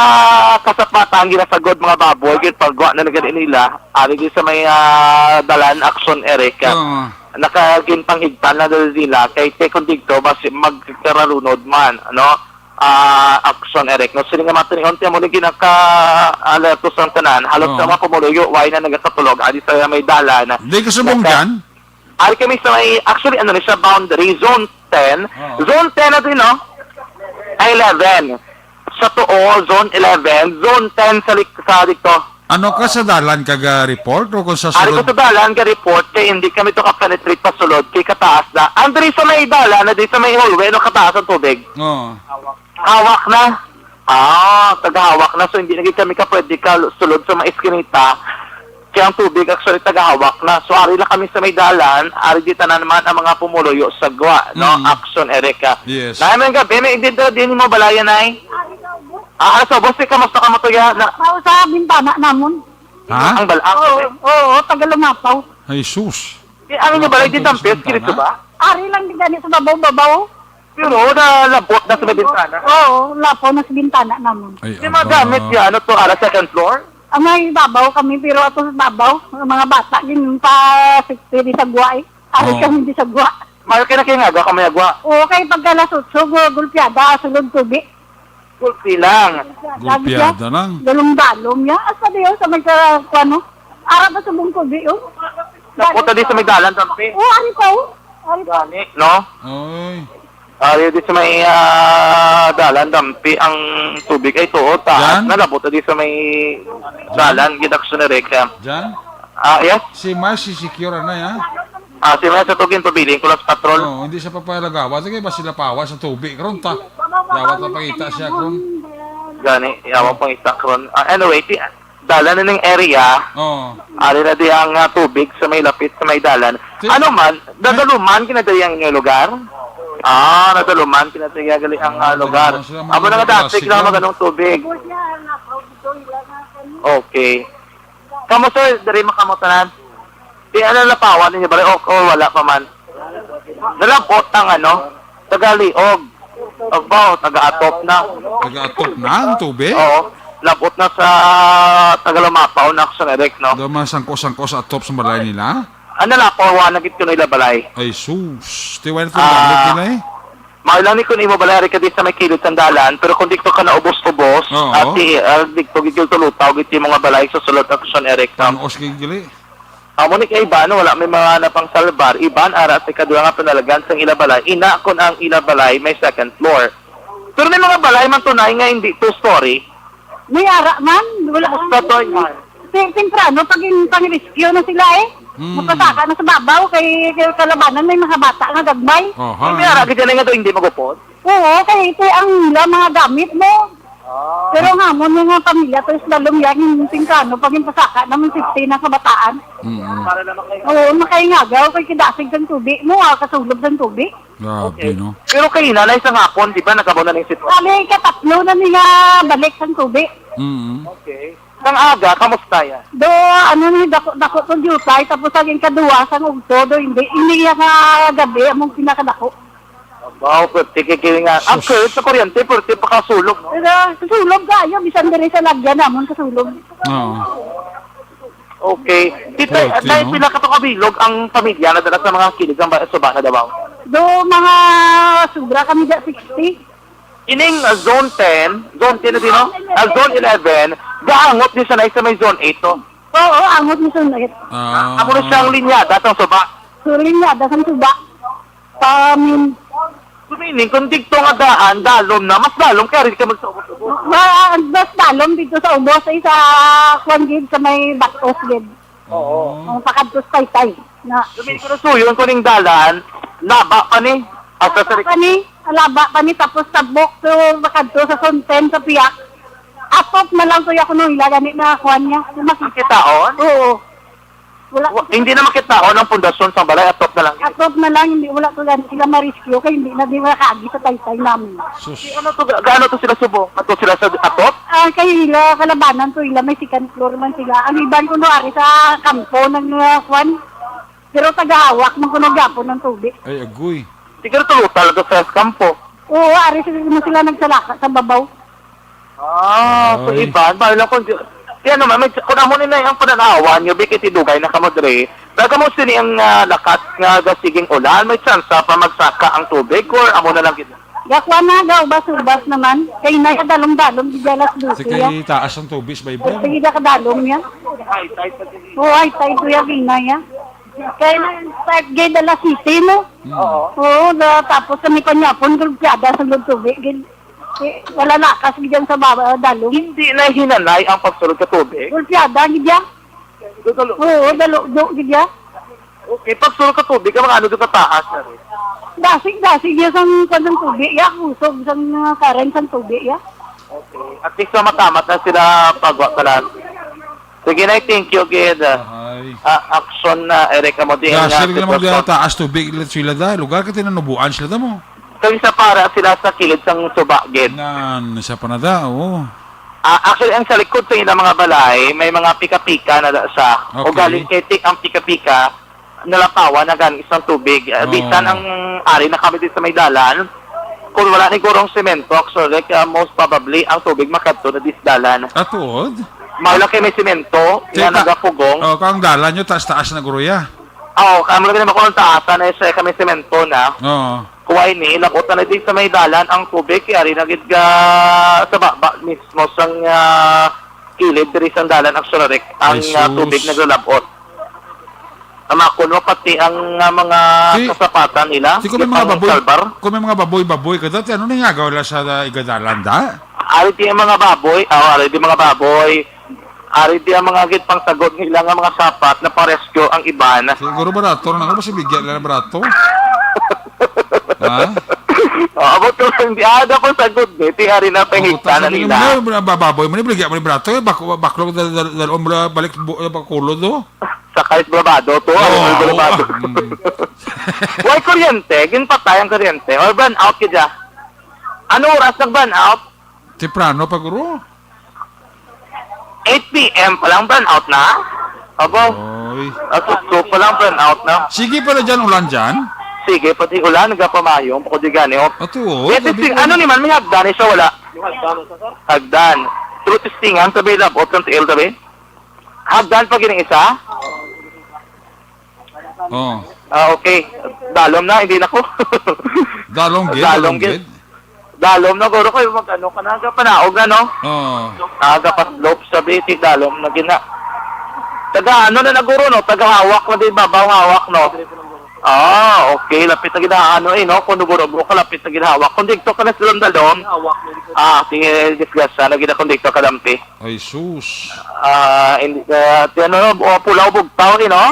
kasapatan, ginasagod, mga baboy, ginpagwa na gani nila. Ari di sa may, ah, dalan, Action Eric, ah, Oo. nakaginpanghigtan na dali nila. Kay te kung digto, basi magkaralunod man, ano? Ah, Action Eric, no? Sila nga matinion, tiyan mo ni ginaka-alerto sang tanan. Halos Oo. sa mga pumuluyo, why na nagakatulog? Ari sa may dalan. Di ka subong Naka- dyan? Ari kami sa may, actually, ano ni siya, boundary, zone ten. Oo. Zone ten na din, no? Ay, eleven. Sa tuo, zone eleven. Zone ten sa lik-, sa dito. Ano ka sa dalan ka ga-report o kung sa Ari ko sulod? sa dalan ga-report kay hindi kami to ka-penetrate pa sulod kay kataas na. Ang diri sa may dalan na di sa may hallway, no, kataas ang tubig. Oo. Hawak na. Ah, tagahawak na. So, hindi na gid kami ka pwede ka sulod sa mga iskinita. Kaya ang tubig, actually, tagahawak na. So, ari lang kami sa may dalan, ari di tanan man ang mga pumuluyo sa gwa, no? Mm. Action, Erica. Yes. Nay, may gabi, may din din mo balayan, Nay? Ah, sa boss, kamusta ka mo to, ya? Na, Tao sa bintana namon. Ha? Ang bal-, ang Oo, oo, taga Lumapaw. Ay, sus. Eh, ano niyo balay Lumapaw din ang to sa pet, bintana? Ba? Ari lang din gani sa babaw-babaw. Pero nalabot na sa may bintana. Oo, lapo na sa bintana namon. Ay, May mga aba. gamit niya, ano to, ara second floor? Ang may babaw kami, pero ato sa babaw, ang mga bata, din pa safety di sa guwa eh. Aras Oo. kami di sa guwa. Mahal kayo na kayo nga, aga kami agwa. Oo, kay pagka alas otso, gu-, gulpiada, sulod tubi. Gulpi lang. Gulpiada lang. Dalom-dalom niya. As pa diyo sa may ka-, kuwan, no? Ara pa sa bungkod, di, oh. Tapos na di sa may dalan, tampi. Oh, ari pa, oh. Ari pa. Gani, no? Oy. Ari di sa may, ah, dalan, dampi ang tubig. Ay, tuo, taas Jan? na, labot na di sa may Jan? dalan, gid Action Erica. Jan? Ah, yes? Si Mars, si secure na, ya? Ah, si Mars, sa tugin, pabilin ko lang sa patrol. Oo, hindi siya papalagawa. Sige, ba sila pawa sa tubig? Karon ta. Dapat mapangita siya, karon. Gani, yawa pang isa, karon. Ah, anyway, ti-, dalan na ning area. Oo. Ari na di ang, ah, tubig sa may lapit sa may dalan. Ti- Ano man, nadaluman kinadali ang inyong lugar? Ah, nadaluman kinadali ang, ah, Oo, lugar. nadaluman sila, mga Amo na nga dati klasiko. lang maganong tubig. Okay. Kamo, sir, diri man kamo tanan? Di, ano, napawan ninyo ba? O, o wala pa man? Nalabot ang, ano, taga Liog. Abaw, taga Atop na. Taga Atop na ang tubig? Oo. Labot na sa taga Lumapaw na ako sa Eric, no? Daw mga sangko-sangko sa Atop sa balay nila? Ano na po, wala na gid kuno ila balay. Ay, sus. Tiwala na Ah. itong nila eh. Mao lang ni kun imo balay ari ka di sa may kilid sang dalan, pero kung di ko ka naubos-ubos, Oo. at i-, ah, di ko gigil tulutaw gid yung mga balay sa sulod Action Eric, no? Panuos kay gili. Amo ni kay Iban, wala may mga napangsalbar. Iban, ara sa ikaduha nga pinalagan sang ila balay. Ina, kun ang ila balay may second floor. Pero may mga balay man tunay nga hindi two-story. May ara man, wala. Kamusta to, Iban? Te-, temprano, pag in-, pang-rescue na sila eh. Hmm. Mapasaka na sa babaw, kay, kay kalabanan may mga bata nga gagmay. Aha. May ara, gid na nga to, hindi magupod. Oo, kay ito ang ila mga gamit mo. Ah. Pero nga mo nga pamilya to is lalong yang yung tingkano pag yung pasaka naman safety ng kabataan. Mm-mm. Oo, makaingagaw kay kidasig ng tubig mo, ah, kasulob ng tubig. Grabe, Okay. no? Pero kayo, nanay, sa hapon, di ba, nagkabaw na ng sitwasyon? Kami, katatlo na niya balik ng tubig. Mm-mm. Okay. Sang aga, kamusta yan? Do, ano ni, dako, dako to jutay, tapos ang ikaduwa, sang ugto, do, hindi, hindi yan nga gabi, among pinakadako. Wow, pwerte kay kay nga. Ang Sus. current sa kuryente, pwerte pa kasulog, no? Pero kasulog kayo, bisan diri sa lagyan namon kasulog. Oo. Okay. Tita, Pwerte, dahil no? pila ka to kabilog ang pamilya na dala sa mga kilig ang ba-, suba na Davao? Do, mga sobra kami da sixty. Ining, uh, zone ten, zone ten na din, no? Ah, zone eleven, gaangot din siya na sa may zone eight, to. Oo, angot ni Sunit. Ah. Amo na siyang linyada sang suba. So, linyada sang suba. Pamin. So, meaning, kung dito nga daan, dalom na, mas dalom kaya rin ka magsaubos-ubos. Ma-, mas dalom dito sa ubos ay sa kwan gid, sa may batos gid. Oo. Ang pakadtos Taytay na. So, meaning, kung nasuyon ko ning dalan, laba pa ni. Hasta sa Laba pa ni, laba pa ni, tapos tabok to, pakadto sa Sunten, sa Piyak. Atop na lang to ya kuno ila, gani na kwan niya. Makita. Makitaon? Oo. Wala. Wa-, hindi na makitaon ang pundasyon sa balay, atop na lang. Atop na lang, hindi, wala to gani sila ma-rescue, kay hindi na di makaagi sa Taytay namin. Sus. Di, ano to, ga-, gaano to sila subong? Ato sila sa atop? Ah, kay ila, kalabanan to ila, may second floor man sila. Ang iban kuno ari sa kampo ng, ah, kwan. Pero tagahawak man kuno gyapon ng tubig. Ay, agoy. Siguro tulutan lang to sa kampo. Oo, ari sila, sila nagsalaka sa babaw. Ah, so Ay. Iban, ba lang kung di, di ano, may, kung amo ni na ang pananawan nyo, bikit idugay na kamo dre. Pero kamo sini ang, ah, lakas nga gasiging ulan, may tsansa pa magsaka ang tubig or amo na lang gid? Gakuha na, gaubas-ubas naman. Kay na ya dalom-dalom, di alas Si dose ya. Kay taas ang tubig sa Ay, baybay. Sige, ka dalom ya. High tide pa din. Oo, high tide ya, gina ya. Kay na start gid alas siyete mo. Hmm. Oo. Oo, da, tapos kami panyapon, gulpiada sa loob tubig gid. Eh, wala lakas gid yan sa baba, dalom. Hindi na hinanay ang pagsulod ka tubig? Gulpiada gid ya. Dudalo. Oo, dalo, do gid ya. Okay, pagsulod ka tubig, ang mga ano doon kataas na rin? Dasig, dasig ya sang kwan sang tubig ya, kusog sang, ah, current sang tubig ya. Okay. At least mamatamat na sila pagwa ka lang. Sige na, thank you, gid. Ahay. Ah, action na, Eric, amo din Gasir nga lang mo sitwasyon. Taas tubig sila da. Lugar ka tinanubuan sila da mo. Kay sa para sila sa kilid sang suba, gid. Nan, sa panada, oo. Ah, actually, ang sa likod sa ilang mga balay, may mga pika-pika na da siya. O Okay. Galing kay ti-, ang pika-pika, nalapawan na gani isang tubig. Ah, Oo. Bisan ang ari na kami din sa may dalan, kung wala ni gurong semento, actually, like, ah, most probably, ang tubig makadto na dis dalan. Ah, tuod? Mao lang kay may semento, Kay nga ta-, nagapugong. Oh, kang dalan nyo, taas-taas na, guruya. Oo, kamo lang naman kung ang taas na siya, kami semento na. Oo. Kuway ni, labot na di sa may dalan ang tubig, kay ari na gid ga sa baba mismo sang, ah, kilid diri sang dalan, actually, Rek, ang, Ay, ah, tubig sus. Naglalabot. Ang mga kuno, pati ang, ah, mga Di, kasapatan nila, di kung may mga ang baboy, salbar. Kung may mga baboy-baboy ka dati, ano nangagaw la sa, ah, igadalan da? Ari di ang mga baboy, ah, ari di mga baboy. Ari di ang mga gid pang sagod nga ila nga mga sapat na pa-rescue ang iban. Siguro barato na lang. Basta bigyan lang ng barato. Ha? Oh, abot ko lang di ada ko sagod ni. Ti ari na Ang pahigta utang na sa nila. Mga baboy mo ni bigyan mo ni barato. Eh, bak-, baklog dal-, dal-, dalon mo na balik bu-, eh, bakulod, oh. Sakay sa Brabado to. Oo, Ano sa oo, Brabado? Ah, mm. Way kuryente. Ginpatay ang kuryente. Or brownout ka dyan. Ano oras nag-brownout? Temprano pa, guro. Eight P M pa lang, brownout na? Abo. Oy. Ato, so pa lang, brownout na. Sige pala dyan, ulan dyan? Sige, pati ulan, nagapamayo, bako di gani, oh. Ato, oh, Eh, sabi testing, ko. Ano ni man, may hagdan, eh, siya wala? Hagdan. Pero testingan, sabi, labot ng tiil, sabi. Hagdan pa gini isa? Oh. Ah, okay. Dalom na, hindi na ko. Dalom gid, Dalom dalom gid. gid. Dalom na, guro ko, yung mag-ano ka na, aga panaog na, no? Oo. Aga pa slope, sabi, ti dalom na gina. Taga ano na, na, guro, no? Taga hawak na din, babaw hawak, no? Ah, okay. Lapit na gina, ano, eh, no? Kung guro, guro ka, lapit na gina hawak. Kung dito ka na sa dalom, ah, sige, disgrasya na gina kung dito ka lampi. Ay, sus. Ah, hindi, ah, ti ano, o, Pulao Bugtaw, eh, no?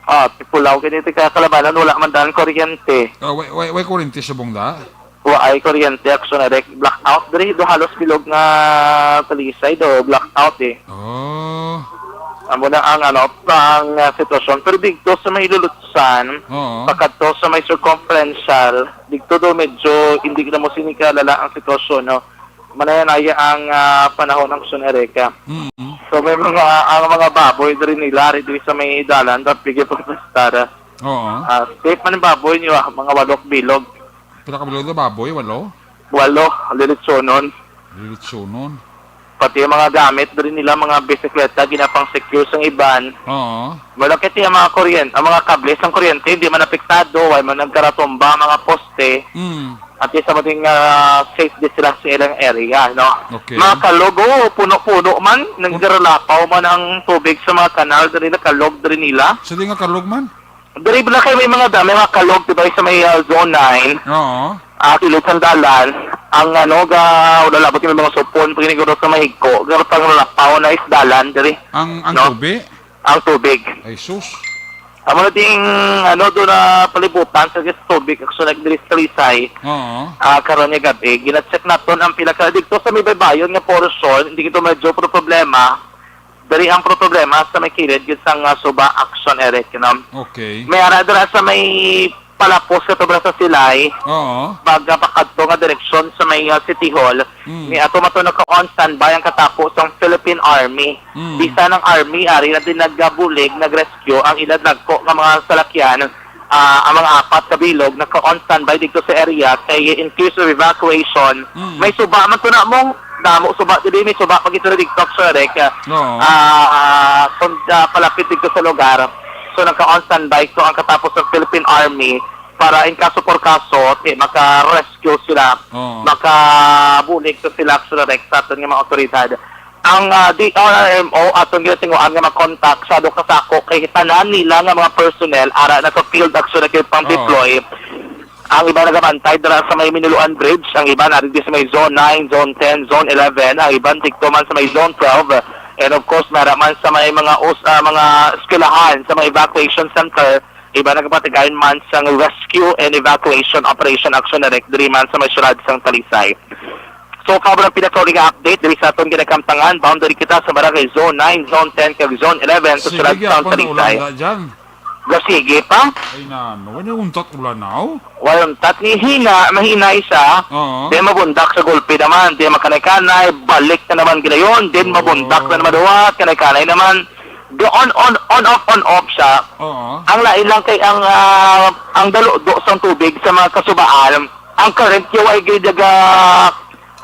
Ah, ti Pulao, ganito ka kalabanan, wala man daan kuryente. Ah, way, way, way kuryente subong da? Wa ay kuryente, action na rek, blackout. Diri, do halos bilog nga talisay, do blackout, eh. Oh. Amo na ang, ano, ang, ah, sitwasyon. Pero dito sa may Lulutsan, Oo. pakadto sa may circumferential, dito do medyo hindi na mo sinikalala ang sitwasyon, no? Manaya-naya ang, ah, panahon ng Sun Ereka. Mm. So, may mga, ang mga baboy diri nila, ari diri sa may dalan, tapos pigi pagpastar. Oo. Ah, safe man ang baboy niyo, ah, mga walok bilog. Pila ka bilog na baboy? Walo? Walo, lilitsonon. Lilitsonon. Pati yung mga gamit diri nila, mga bisikleta, ginapang secure sang iban. Oo. Wala kay ang mga kuryente, ang mga kable sang kuryente, hindi man apektado, wala man nagkaratumba ang mga poste. Mm. At least, sa mating, ah, safe di sila sa ilang area, no? Okay. Mga kalog, oo, puno-puno man, nagdaralapaw man ang tubig sa mga kanal, diri na kalog, diri nila. Sa di nga kalog man? Diri ba na kayo may mga dami, mga kalog, di ba, sa may, ah, zone nine? Oo. Ah, kilid sang dalan, ang ano, ga, wala labot yung mga supon, pag iniguro sa mahigko, ga, pang lalapaw na is dalan, diri. Ang, ang No? tubig? Ang tubig. Ay, sus. Amo na ding, ano, doon na palibutan sa gas tubig, actually, diri sa Talisay. Oo. Ah, karon nga gabi, gina-check naton ang pila ka dito sa may baybayon nga portion, hindi ito medyo pro problema. Diri ang pro problema sa may kilid, gid sa nga suba action, Eric, you know? Okay. May ara dira sa may palapos ka to, bra sa Silay. Oo. Pag, ah, pakadto nga direksyon sa may, ah, City Hall, Mm. ni ato mato naka-on standby ang katapo sang Philippine Army. Mm. Bisan ang army, ari na din nagabulig, nag-rescue ang ila dagko nga mga salakyan. Ah, ang mga apat ka bilog naka-on standby dito sa area kay in case of evacuation, Mm. may suba man to na mo. Damo suba, dili may suba pag ito na dito, Sir Rick. Oo. Ah, ah, kung, ah, palapit dito sa lugar. So, nagka-on standby ko ang katapos ng Philippine Army para in kaso por kaso, ti, maka-rescue sila, Oo. makabulig to sila, Sir Rick, sa aton nga mga otoridad. Ang, ah, D R R M O, aton ginatinguan nga makontak sa duha ka sako kay tanan nila nga mga personnel ara na sa field action na pang Oo. deploy. Ang iba nagabantay dira sa may Minuluan Bridge, ang iba na diri sa may Zone nine, Zone ten, Zone eleven, ang iba didto man sa may Zone twelve, and of course, mara man sa may mga us-, ah, mga eskwelahan, sa mga evacuation center, iba nagapatigayon man sa rescue and evacuation operation action direct diri man sa may syudad sang Talisay. So, far ang pinakauli nga update diri sa aton ginakamtangan, boundary kita sa barangay Zone nine, Zone ten, kag Zone eleven sa Sige, syudad sang gyapon ang Talisay. Ulan na dyan. Gasigi pa? Ay, nano, wala untat ulan na, oh. Wala untat ni hina, mahina isa. Oo. Di mabundak sa gulpi naman, di makanay-kanay, balik na naman ginayon, din Oo. mabundak na naman duwat, kanay-kanay naman. Doon on, on off, on off siya. Oo. Ang lain lang kay ang, ah, ang daludo sang tubig sa mga kasubaan, ang current yung ay gid naga,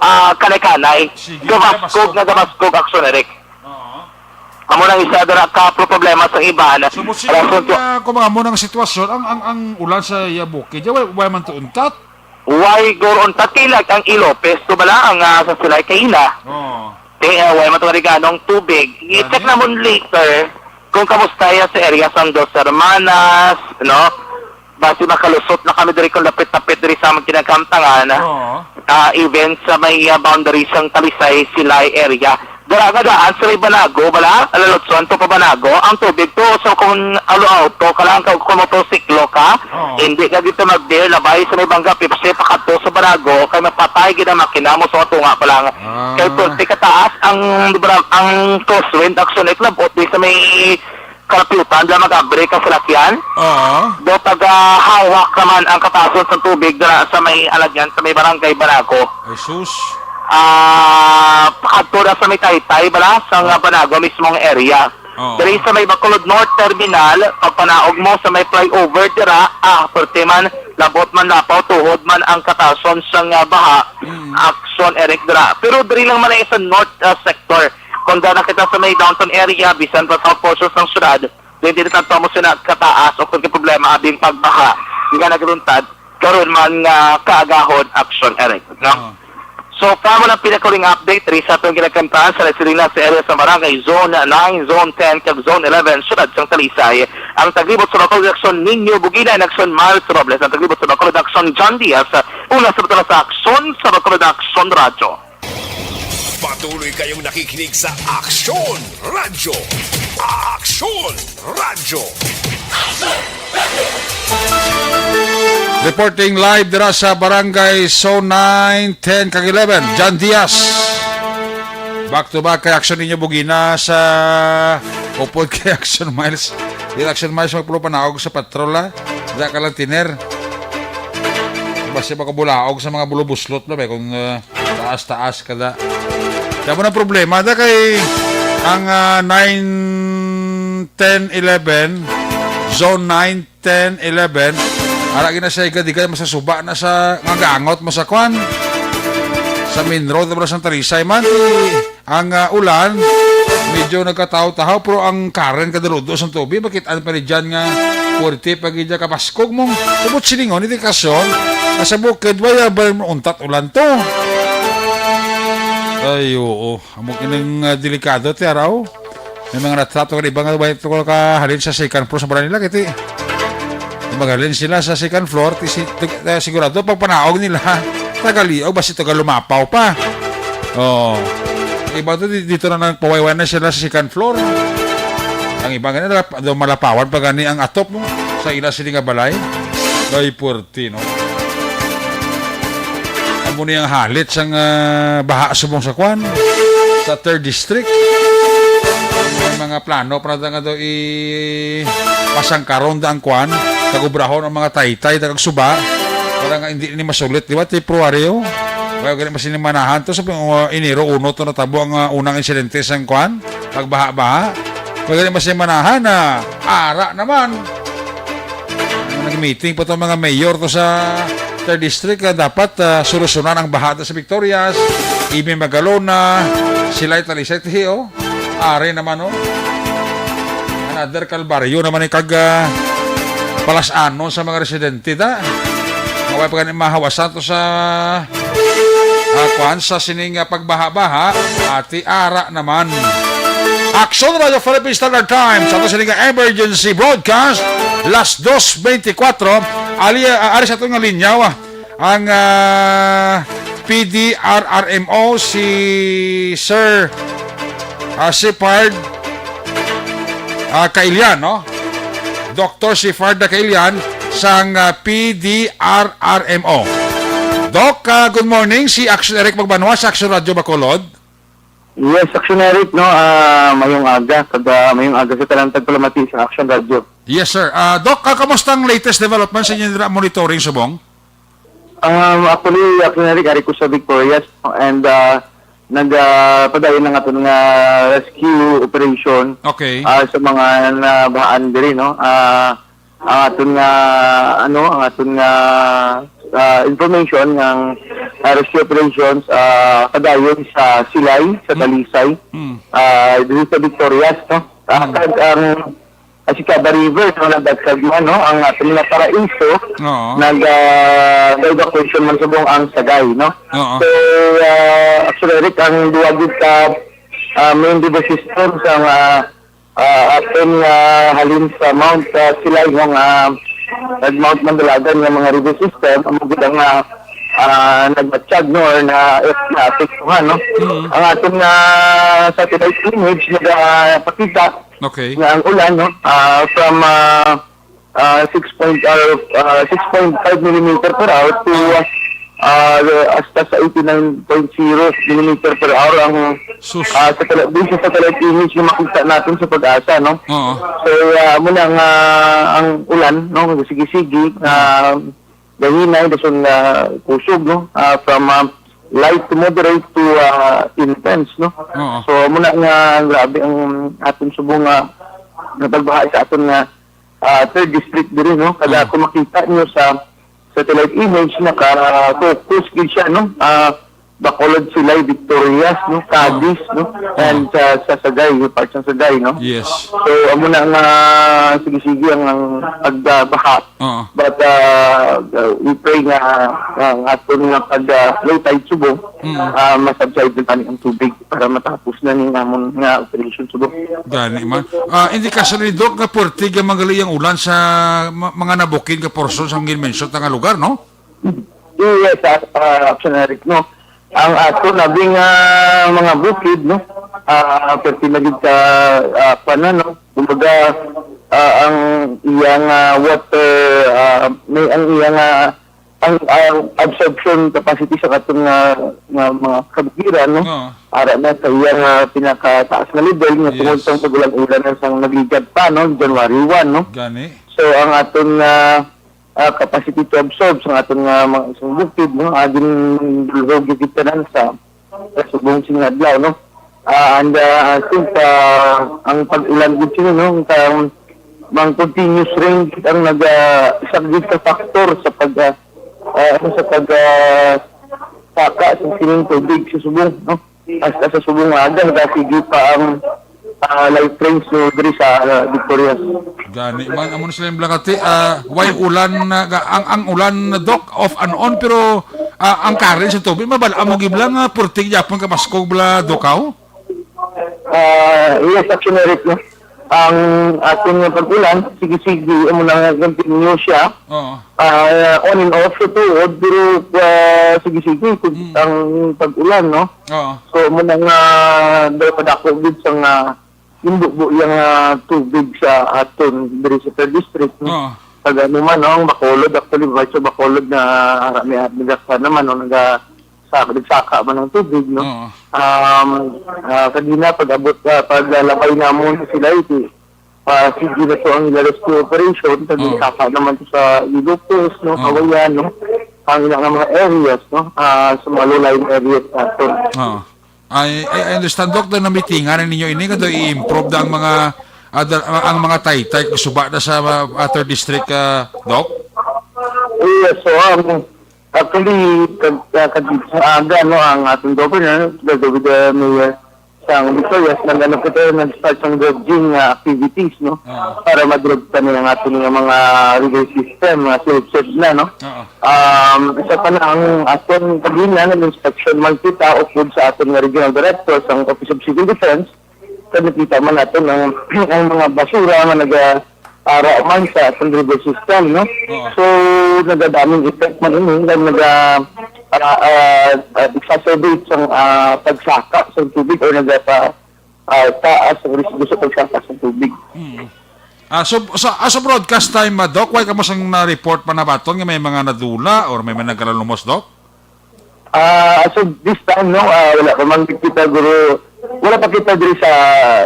ah, kanay-kanay. Sige, Gabaskog gabaskog. na gabaskog, Action Eric. Oo. Amo nang isa dira ka pro-, problema sa iban. So, mo sige Rason ang, ko ah, kung mga mo nang sitwasyon, ang, ang, ang ulan sa iya bukid, ya, way, way man to untat? Way guro untat kay lag ang Ilopez to bala ang, ah, sa silay kaina. Oo. Kay, ah, way man to regano ang tubig. I-check Gani? namon later kung kamusta ya sa area sang Dos Hermanas, no? Basi makalusot na kami diri kung lapit-lapit diri sa among kinakamtangan. Oo. Ah, even sa may, ah, boundary sang Talisay, Silay area. Dara nga daan sa may Banago, bala, Lalotson, to pa Banago. Ang tubig to, so kung alo auto ka lang, kung, kung motorsiklo ka, Oo. hindi ka dito mag-bear, labay sa may Bangga Pepsi, pakadto sa Banago, kay mapatay gid ang makina mo sa tunga pa lang. Ah. Kay pwerte kataas ang, ang crosswind action, iklabot di sa may Kalapiutan, dyan mag-abre ka salakyan. Oo. Do taga hawak naman ang katason sa tubig dira sa may alagyan sa may barangay Banago. Jesus. Ah, pakadto na sa may Taytay, bala, sa nga Banago mismong area. Oo. Diri sa may Bacolod North Terminal, pagpanaog mo sa may flyover dira, ah, perti man, labot man lapaw, tuhod man ang katason sa nga baha, Mm. action, Eric, dira. Pero diri lang man ay sa north, ah, sector. Kung dana kita sa may downtown area, bisan pa sa portion sang syudad, dili na tanto mo sina kataas o kung problema abing pagbaha nga nagluntad karon man nga kaagahon, action, Eric, no? Oo. So, kamo lang pinakahuling update diri sa atong ginakantahan sa Silina sa area sa Barangay Zone nine, Zone ten, kag Zone eleven, Syudad sang Talisay. Ang taglibot sa Bacolod Action, Nino Bugina, and Action, Miles Robles. Ang taglibot sa Bacolod Action, John Diaz. Una sa Bacolod sa Action, sa Bacolod Action Radio. Patuloy kayong nakikinig sa Aksyon Radyo. Aksyon Radyo. Reporting live dira sa Barangay Zone nine, ten, kag eleven, John Diaz. Back to back kay Action Ninyo Bugina sa upod kay Action Miles. Di Action Miles magpulo panaog sa patrol, ha? Wala ka lang tiner. Basta makabulaog sa mga bulubuslot na ba, kung, uh, taas-taas kada. Kaya mo na problema, da kay ang, ah, nine, ten, eleven, zone nine, ten, eleven, ara gina sa igad, di ka masasuba na sa nga gangot mo sa kwan. Sa main road, wala sang Talisay man, di ang, ah, ulan, medyo nagkatahaw-tahaw, pero ang current kadaludo sang tubig, makit-an pa ni dyan nga puwerte pa gid dyan kapaskog mong ubot silingon, iti kasyon, nga sa bukid, wala ba mo untat ulan to? Ay, oo. Amo kining, ah, delikado, ti, araw. May mga natrato ka, di ba, nga wala to kahalin sa second floor sa balay nila, kiti. Magaling sila sa second floor, ti-, si-, tig-, eh, sigurado pag panaog nila, tagaliog, basi taga lumapaw pa. Oh. Iba to, di-, dito na nagpawayway na sila sa second floor. Ang iba gani, nalap-, daw malapawan pa gani ang atop mo sa ila sini nga balay. Ay, puwerte, no? Amo ni ang halit sang, ah, baha subong sa kwan, sa third district. May mga plano pa na nga daw i-, pasangkaron da ang kwan, kagubrahon ang mga taytay, da kag suba, para nga hindi ni masulit, di ba, Februaryo? Kaya gani mas inimanahan to, sa pang-, uh, Enero uno to natabo ang, uh, unang insidente sang kwan, pagbaha-baha. Kaya gani mas inimanahan na ara naman. Nag-meeting pa to mga mayor to sa third district, ah, dapat, ah, solusyonan ang baha sa Victorias. Amy Magalona, Silay Talisay, tihi, oh. Ari naman, oh. Another kalbaryo naman ni kag, ah, palas-anon sa mga residente, ta. Maway pa gani mahawasan to sa, ah, kwan, sa sining, ah, pagbaha-baha, ati ara naman. Action Radio Philippine Standard Time, sa ato sining, ah, emergency broadcast, las dos veinticuatro, ali, ah, ari sa ato nga linya, ah, ang, ah, P D R R M O, si Sir, ah, Sipard, ah, Kailian, no? Doktor Sipard Kailian sang, ah, P D R R M O. Doc, ah, good morning. Si Action Eric Magbanwa sa Action Radio Bacolod. Yes, Action Eric, no? Ah, mayong aga, kag, ah, mayong aga sa tanan tagpalamati sa Action Radio. Yes, sir. Ah, Doc, ah, kamusta ang latest development sa inyo dira monitoring subong? Um, actually, Action Eric, ari ko sa Victorias, no? And, ah, nag, ah, padayon ang aton nga rescue operation, Okay. ah, sa mga nabahaan diri, no? Ah, ang aton nga, ano, ang aton nga, ah, information nga ang, ah, rescue operations, ah, padayon sa Silay, sa Mm. Talisay, Mm. ah, diri sa Victorias, no? Ah, Mm. kag ang, ah, si Cava River, no, nagdagkag man, no? Ang aton nga Paraiso, Oo. nag, ah, evacuation man subong ang Sagay, no? Oo. So, ah, actually, Eric, ang duwa gid ka, ah, main river system sa nga, ah, aton nga halin sa Mount, ah, Silay, nga, ah, nag Mount Mandalagan nga mga river system, amo gid ang, ah, ah, nagbatyag, no, or na, naapektuhan, no? Mm. Ang aton nga satellite image nagapakita Okay. nga ang ulan, no, ah, from, ah, ah, six point, ah, ah, six point five millimeter per hour to, ah, hasta sa eighty-nine point zero millimeter per hour ang, Sus. ah, satellite, dun sa satellite image na makita natin sa PAGASA, no? Oo. So, ah, amo na nga ang ulan, no? Sige-sige, ah, gahinay, dason nga kusog, no? Ah, from, ah, light to moderate to, ah, intense, no? Oo. So, amo na nga grabe ang aton subong nga, nga pagbaha sa aton nga, ah, third district diri, no? Kada Oo. kung makita niyo sa satellite image, naka-focus gid siya, no? Ah, Bacolod, Silay, Victorias, no? Cadiz, no? Oo. And sa, sa Sagay, yung part sa Sagay, no? Yes. So, amo na nga sige-sige ang, ang pagbaha. Oo. But, ah, uh, we pray nga, ah, ang aton nga pag, ah, low tide subong, Mm. ah, masubside na tani ang tubig para matapos na ni namon nga operation subong. Gani man. Ah, indikasyon ni Doc nga puwerte nga manggali ang ulan sa ma-, mga nabukid nga porsyon sa mga mention nga lugar, no? Yes, ah, ah, Action Eric, no? Ang ato nabing, ah, mga bukid, no? Ah, perti na gid ka, ah, kwan na, no? Kumbaga, ah, ang iyang, ah, water, ah, may, ang iyang, ah, ang, ang absorption capacity sa katong nga, nga mga kabukiran, no? Oo. Ara na sa iyang, ah, pinakataas nga level nga Yes. tungod sa pag-ulan-ulan na sang nagligad pa, no? January one, no? Gani. So, ang aton, ah, ah, capacity to absorb sa aton nga mga isang bukid, no? Ah, ginbulhog gyud tanan sa, sa subong sini nga adlaw, no? Ah, and, ah, I think, ah, ang pag-ulan gid sini, no? Ang, ang continuous rain gid ang nag, ah, isa gid ka factor sa pag, ah, ah, ano, sa pag, ah, saka sa sining tubig sa subong, no? Hasta sa subong nga aga, nagasigi pa ang, ah, life rains, no, diri sa, ah, Victorias. Gani man, amo na sila yung blakati. Ah, way ulan na, ga-, ang, ang ulan na, Doc, off and on, pero, ah, ang current sa tubig, mabal-, amo gibla nga purtig yapon ka Pasko bla, Doc, aw? Ah, yes, Action Eric, no? Ang ating pag-ulan, sige-sige, amo na nga continue siya. Oo. Ah, on and off sa tuod, pero, ah, sige-sige, kung Mm. ang pag-ulan, no? Oo. So, mo na nga, daw padako gid sa nga, imbubo yung, ah, tubig sa aton, diri sa third district, no? Oo. Pag ano man, no? Ang Bacolod, actually, right sa Bacolod na, may, may naman, no? Naga-, sa, nagsaka man ang tubig, no? Oo. Um, ah, kanina, pag-abot, ah, paglalabay namon sa sila, iti, ah, sige na to ang ila rescue operation, kag Oo. nagsaka naman to sa Ilocos, no? Oo. Cauayan, no? Ang ilang mga areas, no? Ah, sa mga low-lying areas natin. Oo. I, I, I understand, Doctor, na mitingan na ninyo ini, nga daw i-improve na ang mga, ah, da-, ang mga taytay, kag suba na sa, ah, other district, ah, Doc? Yes, so, um, Actually, kag-, ah, kag-, sa aga, no, ang ating governor, together with the mayor sang Victorias, nag-ano kita, nag-start sang dredging, ah, activities, no, Oo. para madredge kami ang ating nga mga river system, mga silted na, no. Oo. Um, isa pa na ang ating kagina, nag-inspection man kita, upod sa ating nga regional director sang Office of Civil Defense, kag nakita man naton ang, ang mga basura nga naga-ara man sa atong river system, no? Oo. So, nagadaming effect man ini, nga naga, ah, ah, ah, exacerbate sang, ah, pagsaka sa tubig or nagapa-, ah, taas ang risgo sa pagsaka sa tubig. Mm. Ah, so, sa, as a broadcast time, ah, Doc, wala kamo sang na-report pa na baton nga may mga nadula or may mga nagkalalumos, Doc? Ah, as of this time, no, ah, wala pa man kita, guro, wala pa kita diri sa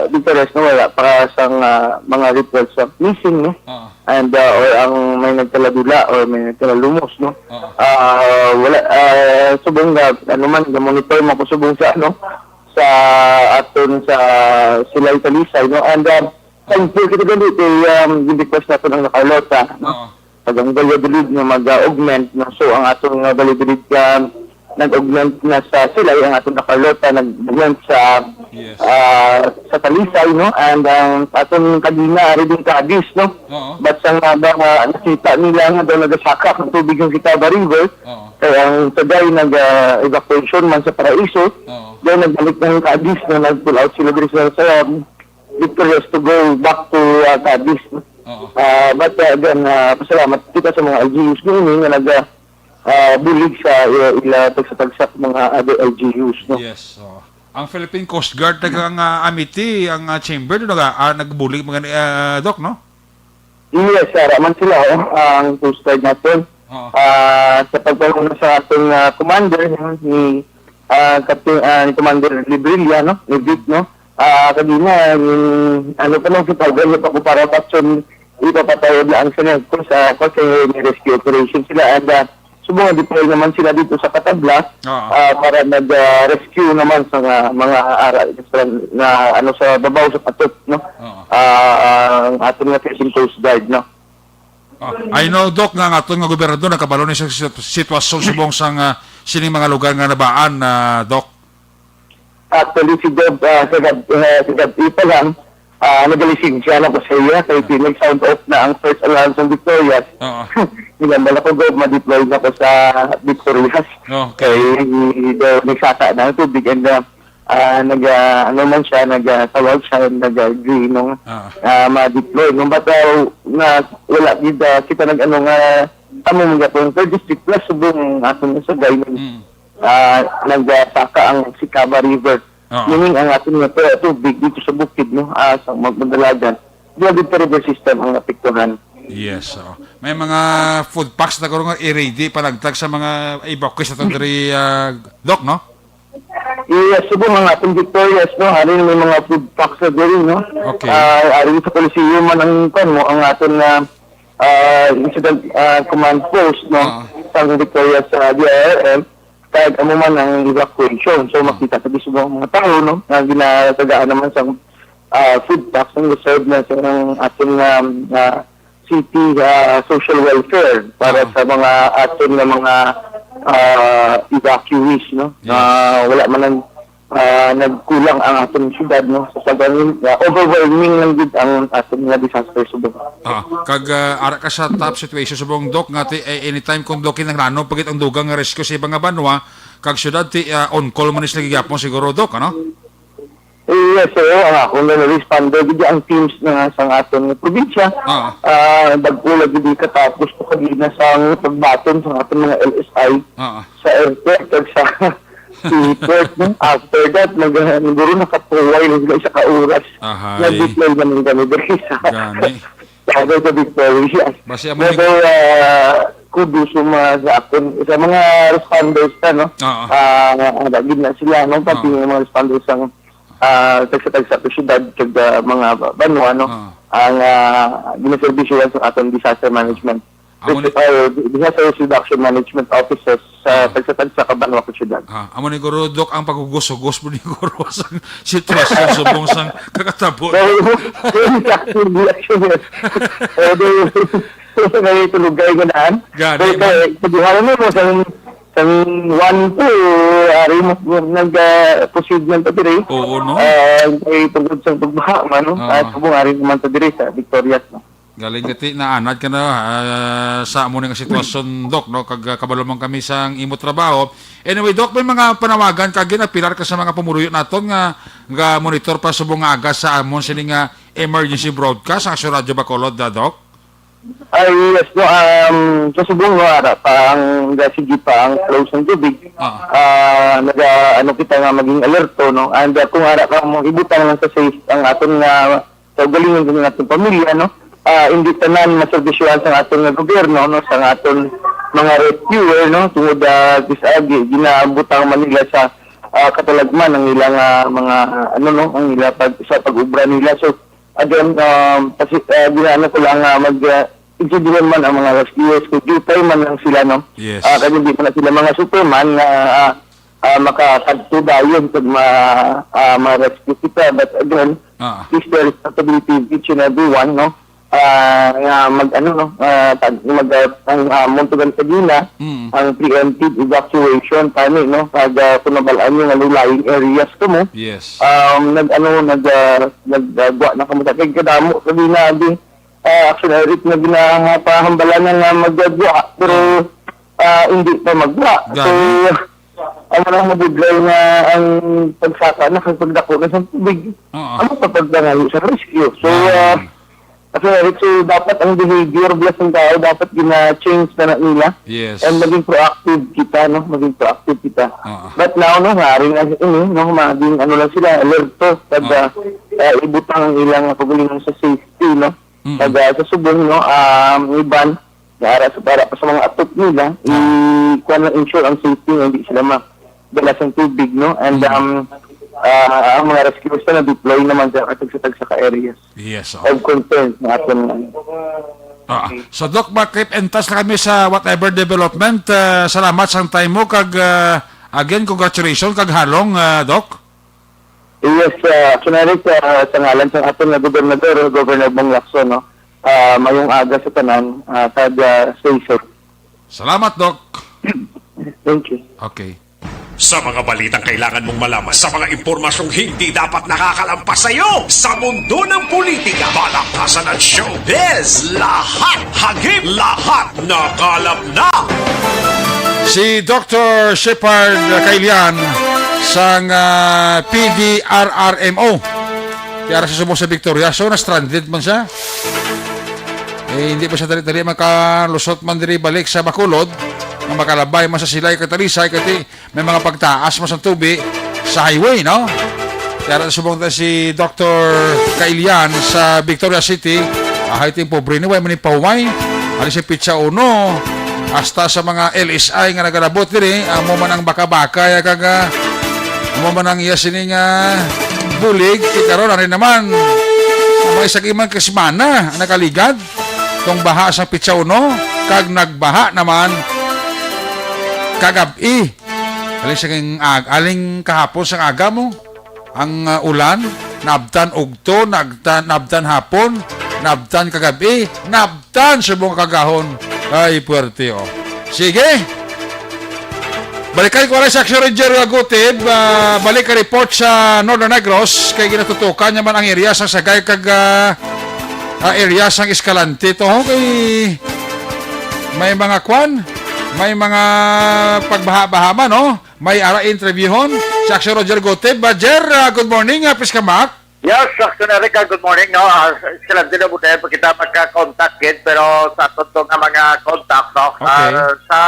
Victorias, no, wala pa sang, ah, mga reports of missing, no? Oo. And, ah, or ang may nagkaladula or may nagkalalumos, no? Oo. Ah, wala, ah, subong nga, ano man, monitor mo ko subong sa, ano, sa aton sa Silay Talisay, no? And, ah, thankful kita gani kay, um, gin-request naton ang La Carlota, no? Oo. Kag ang Valladolid nga mag-augment, no? So, ang aton nga Valladolid, um, nag-augment na sa Silay, ang aton La Carlota nag-augment sa, Yes. ah, sa Talisay, no? And ang aton kagina, ari din Cadiz, no? Oo. But sa nga ba nga nakita nila nga daw nagasaka ang tubig yung Kitaba River, Oo. kaya ang Sagay nag, ah, evacuation man sa Paraiso, Oo. then nagbalik na yung Cadiz na nag-pull out sila diri sa, sa Victorias to go back to, ah, Cadiz. Oo. Ah, but, ah, again, ah, pasalamat kita sa mga L G Us nga ini nga nag, ah, ah, bulig sa, ah, ila tagsa-tagsa mga other L G Us, no? Yes, oo. Ang Philippine Coast Guard, taga nga Amity, ang, ah, chamber, no, naga-, ah, nagbulig mga ni, ah, Doc, no? Yes, ara man sila, oh, ang Coast Guard natin. Oo. Ah, sa pagpanguna sa ating, ah, commander, no, ni, ah, Captain, ah, ni Commander Librilla, no, ni Vic, no, ah, kagina, yung, ano pa lang, sa pagdalo pa ko para patson, ipapatay lang sa nagpo sa, sa rescue operation sila. And, ah, subong nga deploy naman sila dito sa Catablas, Oo. ah, para nag, ah, rescue naman sa nga mga ara sa, na, ano, sa babaw sa Patop, no? Oo. Ah, ang aton nga Philippine Coast Guard, no? Ah, I know, Doc, nga ang aton nga gobernador nakabalo ni sa sit-, sitwasyon subong sang, ah, sining mga lugar nga nabaan, ah, Doc. Actually, si Gov, ah, sa gab-, ah, sa gab-, pa lang, ah, nagalisensya na ko sa iya, kay nag-sound off na ang first alarm sa Victorias. Oo. Nilambal ako, Gov, ma-deploy na ko sa Victorias. Okay. Kay daw nagsaka na ang tubig and, ah, ah, nag, ah, ano man siya, nag, ah, tawag siya, nag, ah, agree nung, Ah. ah, ma-deploy. Nung bata, na wala gid, ah, kita nag-ano nga, amo mga kung third district plus subong atong sa Sagay. Mm. Ah, nagsaka ang Sicaba River. Oo. Meaning, ang aton nga tu-, tubig dito sa bukid, no, ah, sa Mag-, Magdalagan, di agad pa river system ang naapektuhan. Yes, oo. May mga food packs na karon nga i-ready panagtag sa mga evacuees nato diri, ah, Doc, no? Yes, subong ang aton Victorias, no, hari may mga food packs na diri, no? Okay. Ah, ari sa Coliseum man ang, kuwan mo, ang aton nga, ah, incident, ah, command post, no, Oo. sa Victorias sa D I R M. Kag amo man ang evacuation. So, Ah. makita sa subong ang mga tao, no, nga ginatagaan naman sa, ah, food packs ang reserve na sa ating, um, ah, city, ah, social welfare para Ah. sa mga aton nga mga, ah, evacuees, no? Yes. Ah, wala man ang, ah, nagkulang ang aton syudad, no? Sa pag-, ah, overwhelming lang gid ang aton nga disaster subong. Ah, kag, ah, ara ka sa top situation subong, Doc, nga ti-, eh, anytime kung, Doc, kinahanglanon pa gid ang dugang nga rescue sa ibang nga banwa, kag syudad, ti, ah, on call man sila gihapon siguro, Doc, ano? Eh, yes, oo, ang akong nga responder gid ang teams na sa aton nga probinsya. Ah. Ah, bag-o lagi di katapos ko kagina sa pagbaton sa aton mga L S I Ah. sa airport kag sa seaport, no? After that, nag-, siguro nakatuway lang sila isa ka oras. Ahay. Nag-deploy naman kami diri sa Gani. Dagan sa Victorias. Basi amo ni Pero, ah, kudos sa mga, sa akon, sa mga responders na, no? Oo. Ah, nga, nga, gid na sila, no? Pati Oo. yung mga responders ang, ah, tagsa-tagsa sa syudad, kag, ah, mga ba-, banwa, no? Oo. Ang, ah, ginaservisyo sa aton disaster management. Amo ni Or disaster reduction management officers sa Oo. tagsa-tagsa ka banwa kag syudad. Ah, amo ni guro, Doc, ang paghugos-hugos mo ni guro sa sitwasyon subong sang kakatabo. So, yun, exactly, reaction yun. Eh, di, so, sa ngayon, tulugay ko naan. Gani, Pero, man. eh, sa buhay mo, sa sang one to, ari mas nag, ah, proceed man ta diri. Oo, no? Ah, kay tungod sa pagbaha man, no? Oo. Ah, subong ari naman ta diri sa Victorias, no? Galing gati, naanad ka na, ah, sa amo nga sitwasyon, Doc, no? Kag, ah, kabalo man kami sang imo trabaho. Anyway, Doc, may mga panawagan ka, ginapilar ka sa mga pumuruyo naton nga, nga monitor pa subong nga aga sa amon sini nga emergency broadcast, ang Aksyon Radyo Bacolod, ah, Doc? Ay, yes, no, um, sa subong, no, ara pa ang, sige pa ang flow sang tubig. Ah. Ah, naga, ano kita nga maging alerto, no? And, ah, kung ara ka mo, ibutang lang sa safe ang aton nga kaugalingon sa aton pamilya, no? Ah, hindi tanan maserbisyohan sa aton nga gobyerno, no? Sa aton mga rescuer, no? Tungod, ah, disagi, ginabutang man nila sa, ah, katalagman ang ilang, ah, mga, ano, no? Ang ila pag, sa pag-ubra nila. So, again, um, kasi, ah, ginaano ko lang, ah, mag, ah, intindihan man ang mga rescuers, kung dupay man lang sila, no? Yes. Ah, kaya hindi man na sila mga Superman nga, ah, ah, makakadto dayon pag ma-, ah, ma-rescue kita. But again, Ah. it's the responsibility of each and every one, no? Ah, nga mag, ano, no? Ah, tag-, mag, ah, ang, ah, Montugan sa Gina, Mm. ang preemptive evacuation, tani, no? Pag, ah, kung nabalaan nyo nga low-lying areas ko mo, Yes. um, nag, ano, nag, ah, nag, ah, gwa na kamo sa kay kadamo sa Gina, di, ah, Action Eric, na ginapahambala na nga magagwa, pero, Mm. ah, hindi pa magwa. So, Gani. Ang mga mabudlay nga ang pagsaka na kag pagdako na sa tubig. Oo. Ano pa pagdangayo sa rescue? So, Gani. ah, Action Eric, so dapat ang behavior bilang tao, dapat gina-change na, na nila. Yes. And maging proactive kita, no? Maging proactive kita. Oo. But now, no, nga, rin nga ini, no, maging ano lang sila, alerto, pag, Oo. ah, ah, ibutang ang ilang kaugalingon sa safety, no? Mm-mm. Pag, ah, sa subong, no, um, iban, nga ara sa, para pa sa mga atop nila, Ah. i-, kuwan lang, ensure ang safety nga hindi sila madala sa tubig, no? And, Mm. um, ah, ang mga rescuers na na-deploy naman sa katagsa-tagsa ka areas Yes, oh. of concern sa aton, ano. Ah, so, Doc, ma-keep in touch na kami sa whatever development. Ah, salamat sang time mo, kag, ah, again, congratulations, kag halong, ah, Doc. Yes, ah, Action Eric, ah, sa ngalan sa aton nga gobernador, Governor Bong Lacson, no? Ah, mayong aga sa tanan, ah, kag, ah, stay safe. Salamat, Doc. Thank you. Okay. Sa mga balitang kailangan mong malaman, sa mga impormasyong hindi dapat nakakalampas sa iyo, sa mundo ng politika, balakasan at showbiz, lahat hagip, lahat nakalap na. Si Doctor Shepard Kailian sang, ah, P D R R M O. Ti ara sa subong sa Victoria, so na-stranded man siya. Eh, hindi pa siya dali-dali makalusot man diri balik sa Bacolod, nga makalabay man sa Silay kag Talisay, kay may mga pagtaas man sa tubig sa highway, no? Ti ara sa subong ta si Doctor Kailian sa Victoria City. Ahay, ting pobre ni, way man ni pahuway. Ali sa pitsa uno, hasta sa mga L S I nga nagalabot diri, amo man ang baka-baka, ya, kag, ah, amo man ang iya sini nga bulig, ti karon, ari naman, may isa ka iman ka semana ang nakaligad tong baha sa pitsa uno, kag nagbaha naman kagab-i. Aling sa king ag-, aling kahapon sang aga mo, ang, ah, ulan, nabtan ugto, nagtan, nabtan hapon, nabtan kagab-i, nabtan subong kagahon. Ay, puwerte, oh. Sige. Balikan ko lang si Action Ranger Gutib, ah, balik ka report sa Northern Negros, kay ginatutukan niya man ang area sang Sagay kag, ah, ah, area sang Escalante. To, okay. May mga kwan, may mga pagbaha-baha man, no? May ara interviewhon si Action Roger Gutib. Ba, Jer, ah, good morning, ah, Piskamak. Yes, Action Erica, good morning, no? Ah, sila din na buti pa kita magka-contact, kid, pero sa aton to nga mga contact, no? Okay. Ah, sa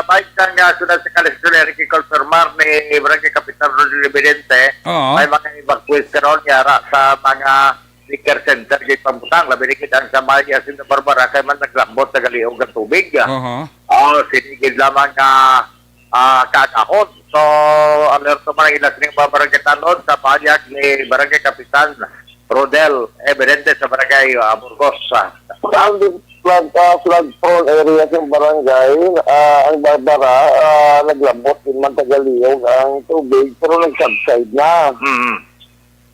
bike nga sila sa Kalistyon, Eric, i-confirmar ni Barangay Kapitan Rodrigo Vidente, Oo. may mga evacuees karon, yara sa mga liquor center, kay pambutang, labi ni kita sa may Jacinta Barbara, kay man naglambot sa galiog ang tubig. Aha. Oh, sinigid lamang nga ah, kaagahon. So, alerto man ang ila sining mga barangay tanod sa pahayag ni Barangay Kapitan Rodel Evidente sa Barangay, ah, Burgos. Ang flood, ah, flood prone area sa barangay, ah, ang Barbara, ah, naglabot din man tagaliyog ang tubig, pero nag-subside na. Mm.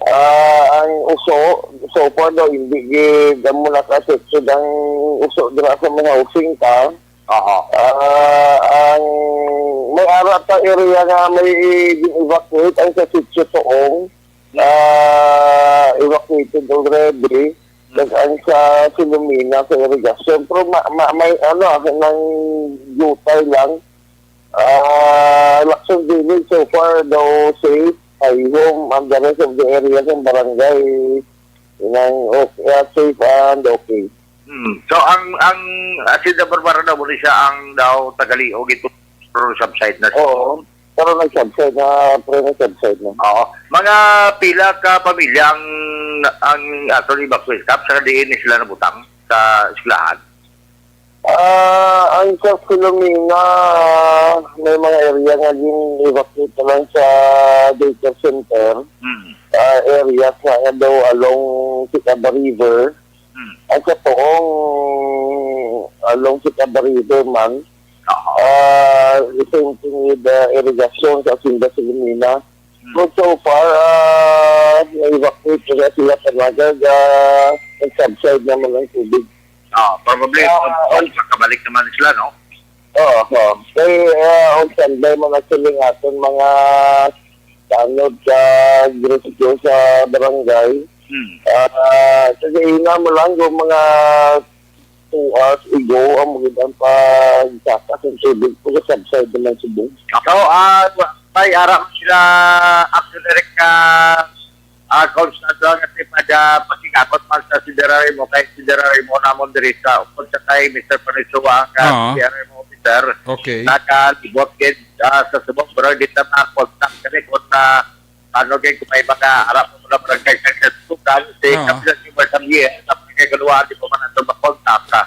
Ah, ang uso, so far daw, hindi gid amo naka-affected ang uso dira sa mga housing ta. Aha. Ah, ang may ara pa area nga may i-evacuate ang sa Sitio Tuong. Ah, evacuated already. Nag-, ang sa Filomena, sa irigasyon. Pero ma-, ma-, may ano, ah, nang jutay lang. Ah, Lacson Village, so far, daw safe. Ay, home, ang the rest of the area ng barangay, nang okay, ah, safe and okay. Hmm. So, ang, ang, ah, Hacienda Barbara daw, muna siya ang daw tagaliog ito, pero subside na siya. Oo. Pero nag-subside na, pre, nag-subside na. Oo. Mga pila ka pamilya ang, ang ato ni evacuate camp sa diin ni sila nabutang sa eskwelahan? Ah, ang sa Filomena, may mga area nga gin-evacuate na lang sa daycare center. Hmm. Ah, areas nga, nga daw along Sicaba River. Hmm. Ang sa Tuong, along Sicaba River man. Oo. Ah, same thing with the irrigation sa Hacienda Filomena. Hmm. But so far, ah, na-evacuate na sila sa Naga, ah, nag-subside naman ang tubig. Ah, probably, Ah, on, on, makabalik naman sila, no? Oo, oo. Kay, ah, on standby man actually ang aton mga tanod sa rescue sa barangay. Hmm. Ah, sa ina mo lang, yung mga two hours ago, ang magandang pagsaka sa tubig, kung subside naman subong. So, ah, may ara mo sila, actually, Rick, ah, ah, Constance, ah, kasi pag, ah, pakigabot man sa Siderary mo, kay Siderary mo namon diri sa, kung sa kay Mister Panisua, ang, ah, Oo. C R M officer, Okay. nakalibot gid, ah, sa subong, pero di ta ma-contact kami kung, ah, ano, kay kung may mga harap mo na barangay sa Kasukan, si Oo. Kapitan Jimmy Samye, sa barangay Galuan, di pa man nato makontak, ah,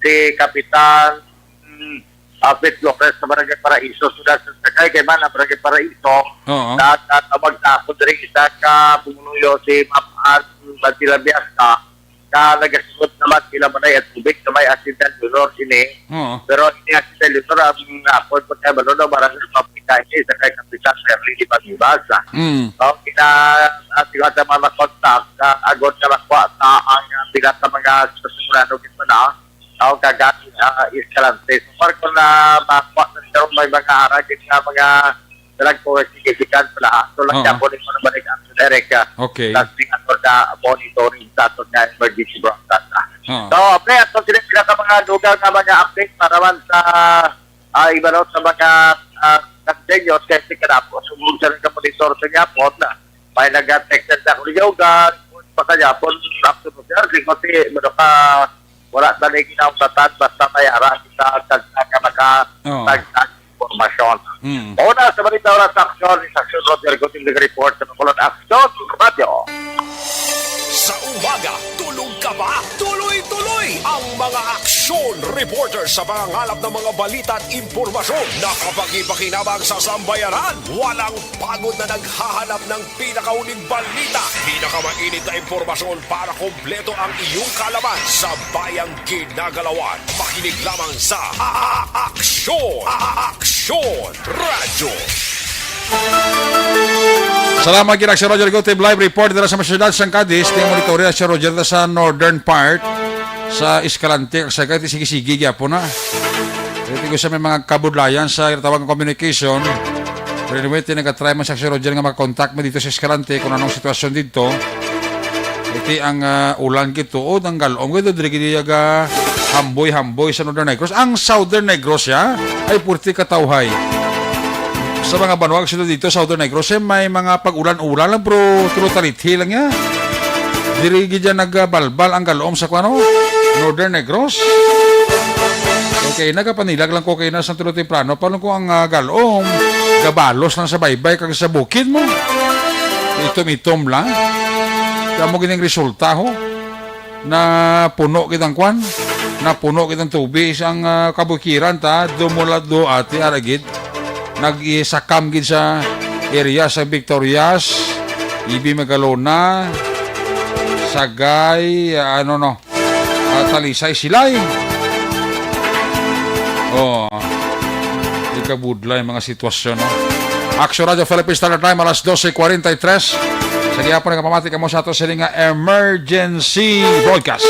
si Kapitan, mm, ah, Pete Flores sa barangay Paraiso, sila sa Sagay, kay man ang barangay Paraiso, Oo. na, na tawag na ako diri isa ka pumunuyo si Ma'am Ann Batila Biasca, na nagasunod naman sila manay at tubig sa may Hacienda Leonor ini. Oo. Pero ini Hacienda Leonor ang ako po tayo, ano, no, barangay Pampita ini, sa kay Kapitan Merly Libangibas. Mm. So, kina, at yung ating mga contact, ah, agot na makuha sa ang, ah, pila sa mga susunod na, o kaga, ah, Escalante. So far, kung na makuha na siya, may mga aragin nga mga nagpo-significant pala. So, lang Oo. siya po rin mo naman ang direct, ah, Okay. testing at the monitoring sa aton nga emergency broadcast, ah. Oo. So, pre, ato sila pila ka mga lugar nga mga update para man sa, ah, iba daw sa mga, ah, contagious kay si Kanapo. So, mong siya rin ka monitor sa Japon, ah. May nag-text na sa Kuliyogan, pa sa Japon, after mo siya, kasi, ano ka, wala na rin ginawa sa tan, basta may ara kita, tagsa ka maka, Oo. tagsa ka impormasyon. Mm. Una sa balita, oras sa aksyon, ni Aksyon Roger Guting, nag-report sa Bacolod Aksyon Radyo. Sa umaga, tulog ka ba? Tuloy-tuloy ang mga aksyon reporter sa pangangalap ng mga balita at impormasyon na kapaki-pakinabang sa sambayanan. Walang pagod na naghahanap ng pinakauling balita, pinakamainit na impormasyon para kompleto ang iyong kaalaman sa bayang ginagalawan. Makinig lamang sa A-, A-, Aksyon, A-, A-, Aksyon Radyo. Salamat gid, Sir Roger Gutib. Live report dira sa mga syudad sang Cadiz. Ting monitorya si Roger sa northern part sa Escalante. Sa kay sige-sige gyapon na. Ito ko sa may mga kabudlayan sa tawag nga communication. Pero anyway, tinagatry man sa Sir Roger nga makakontak mo dito sa Escalante kung anong sitwasyon dito. Iti ang, ah, ulan gituod, ang galong gito, diri gid iya ga hamboy-hamboy sa Northern Negros. Ang Southern Negros, ya, ay purti katawhay. Sa mga banwa, sila dito, Southern Negros, eh, may mga pag-ulan-ulan lang, pero tulo talithi lang, ya. Diri gid dyan nagbalbal ang galom sa, kuwano, Northern Negros. Okay, nagapanilag lang ko kay na sa tulo temprano, pa lang ko ang, ah, galom, gabalos lang sa baybay, kag sa bukid mo. Itom-itom lang. Kaya mo gining resulta, ho. Na puno kitang kwan, na puno kitang tubig, isang, ah, kabukiran ta, dumula do ati aragid. Nag-isakam gid sa area sa Victorias, Ibi Magalona, Sagay, ah, ano no, ah, Talisay, Silay. Oh, ikabudlay mga sitwasyon, no? Action Radio Philippine Standard Time, alas dose cuarenta y tres. Sa gihapon, nagapamati kamo sa ato sini nga emergency broadcast.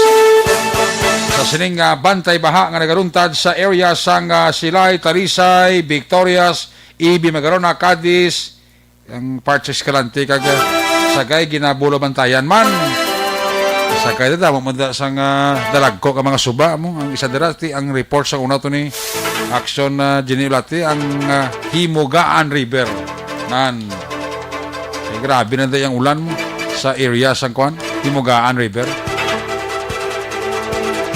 Sa sining, ah, bantay baha nga nagaruntad sa area sang, ah, Silay, Talisay, Victorias, E B Magarona, Cadiz, ang part sa Escalante, kag, ah, Sagay, Ginabulo, Bantayan man. Sagay na damo man da sang, ah, dalagko ka mga suba mo. Ang isa dira, ti, ang report sa una to ni Action, ah, Jenny Ulate, ang, ah, Himugaan River. Nan. Eh, grabe na day ang ulan mo sa area sang kwan, Himugaan River.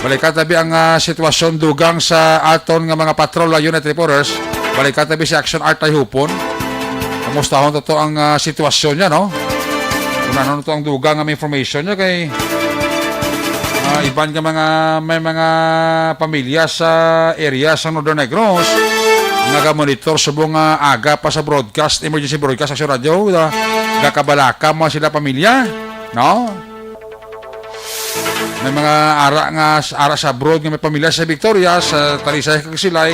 Balikan tabi ang, ah, sitwasyon dugang sa aton nga mga patrol, ah, unit reporters. Balikan tabi si Action Art Tayhupon. Kamustahon to, to ang, ah, sitwasyon niya, no? Kung ano to ang dugang nga may information niya kay, ah, iban nga mga, may mga pamilya sa area sa Northern Negros nga ga-monitor subong nga aga pa sa broadcast, emergency broadcast, Action Radio, ah, gakabalaka mo sila pamilya, no? May mga ara nga, ara sa abroad nga may pamilya sa Victoria, sa Talisay kag Silay,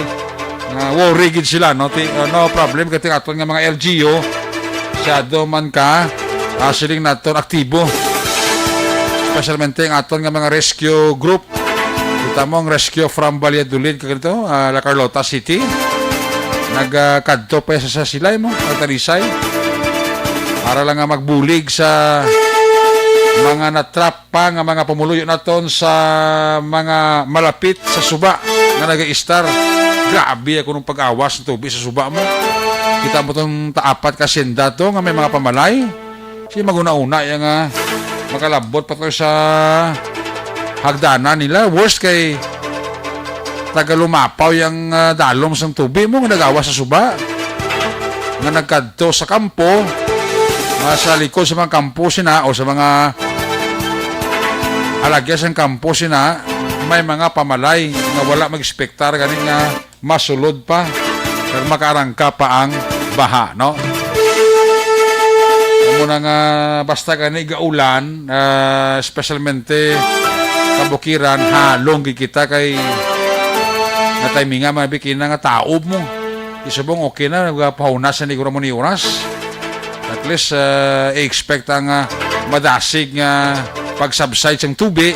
nga worry gid sila, no? Ti-, uh, no problem kay aton nga mga L G U, masyado man ka, ah, siling naton aktibo. Especialmente ang aton nga mga rescue group. Kita mo ang rescue from Valladolid, kag ito, ah, La Carlota City. Nagkadto pa sa, sa Silay mo, sa Talisay. Para lang nga magbulig sa mga natrap pa nga mga pumuluyo naton sa mga malapit sa suba nga nagaistar. Grabe ako nung pag-awas ng tubig sa suba mo. Kita mo tong taapat ka senda to nga may mga pamalay. Si maguna-una yang, ah, makalabot pa to sa hagdanan nila. Worst kay taga lumapaw yang, ah, dalom sang tubig mo nga nagawas sa suba nga nagkadto sa kampo, ah, sa likod sa mga kampo sina o sa mga alagya sang kampo sina, may mga pamalay nga wala mag-expectar gani nga masulod pa, pero makaarangka pa ang baha, no? Amo na nga, basta gani gaulan, ah, especialmente kabukiran, halong gid kita kay natimingan mga bikina nga taob mo. Isubong okay na, nagapahuna sa nigura mo ni oras. At least, ah, i-expect ang, ah, madasig nga pag-subside sang tubig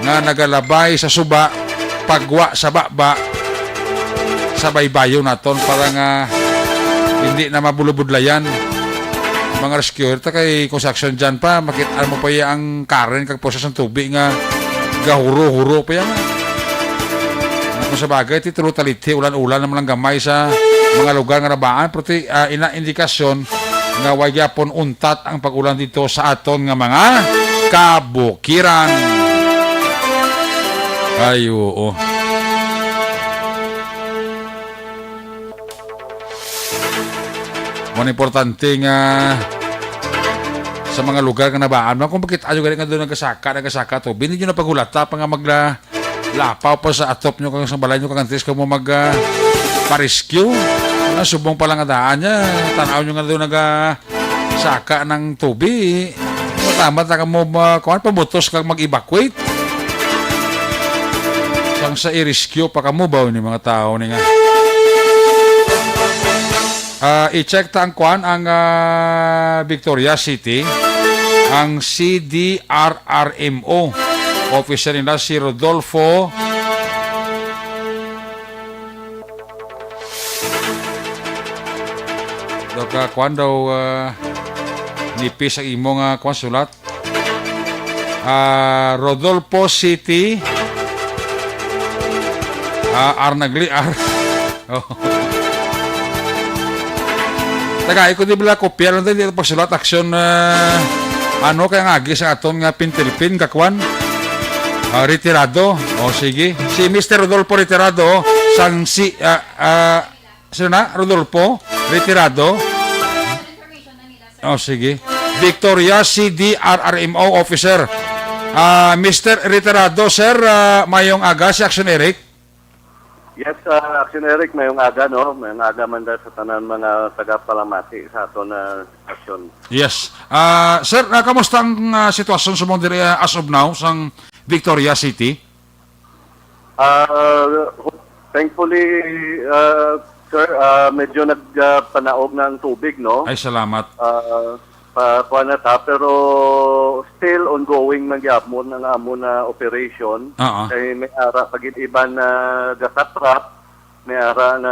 nga nagalabay sa suba, pagwa sa baba, sa baybayon naton para nga hindi na mabulubudlayan. Mga rescuer ta kay construction dyan pa, makita mo pa iya ang current kag proses ng tubig nga gahuro-huro pa yan. Kung sa bagay, ti tulo talithi, ulan-ulan naman lang gamay sa mga lugar nga nabaan, pero ti, ah, ina indikasyon nga way gyapon untat ang pag-ulan dito sa aton nga mga kabukiran. Ay, oo. Mo importante nga sa mga lugar nga nabaan, kung bakit ayo gani nga doon nagasaka, nagasaka to, bini nyo na paghulata pa nga magla-, lapaw pa sa atop nyo kang sa balay nyo kang antes ka mo mag, ah, pa-rescue. Nga subong pa lang nga daan niya, tanaw nyo nga doon naga saka ng tubig. Matama ta ka mo ba, kuwan, pabutos kag mag-evacuate. Sang sa i-rescue pa ka mo ba ni mga tao ni nga. Ah, i-check ta ang kuwan, ang, ah, Victoria City, ang C D R R M O. Officer nila si Rodolfo. Daw ka, kuwan daw, ah, nipis ang imo nga, kuwan, sulat. Ah, Rodolfo City. Ah, R nagli, R. Oh. Taga, ikaw di bala kopya lang tayo dito pagsulat, action, ah, ano kaya nga agi sa aton nga pintilpin, kakwan? Ah, retirado. O, sige. Si Mister Rodolfo Retirado, sang si, ah, ah, sino na? Rodolfo Retirado. O, sige. Victoria C D R R M O officer. Ah, Mister Retirado, sir, ah, mayong aga si Action Eric. Yes, ah, Action Eric, mayong aga, no? Mayong aga man da sa tanan mga taga-palamati sa aton na stasyon. Yes. Ah, sir, ah, kamusta ang, ah, sitwasyon sa mong diri, ah, as of now, sang Victoria City? Ah, thankfully, ah, sir, ah, medyo nagpanaog na ang tubig, no? Ay, salamat. Ah, Ah, kuwan na ta, pero still ongoing man gyapon ang amo na operation. Oo. Kay may ara pa gid iban na gasatrap, may ara na,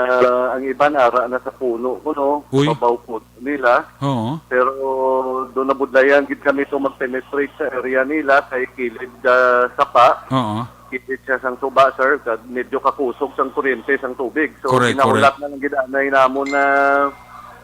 ang iban ara na sa puno kuno, Uy. Babaw po nila. Oo. Pero doon nabudlayan gid kami to mag-penetrate sa area nila kay kilid, ah, sapa. Oo. Kilid siya sang suba, sir, kag medyo kakusog sang kuryente sang tubig. So, Correct, ginahulat correct. na lang gid anay namon na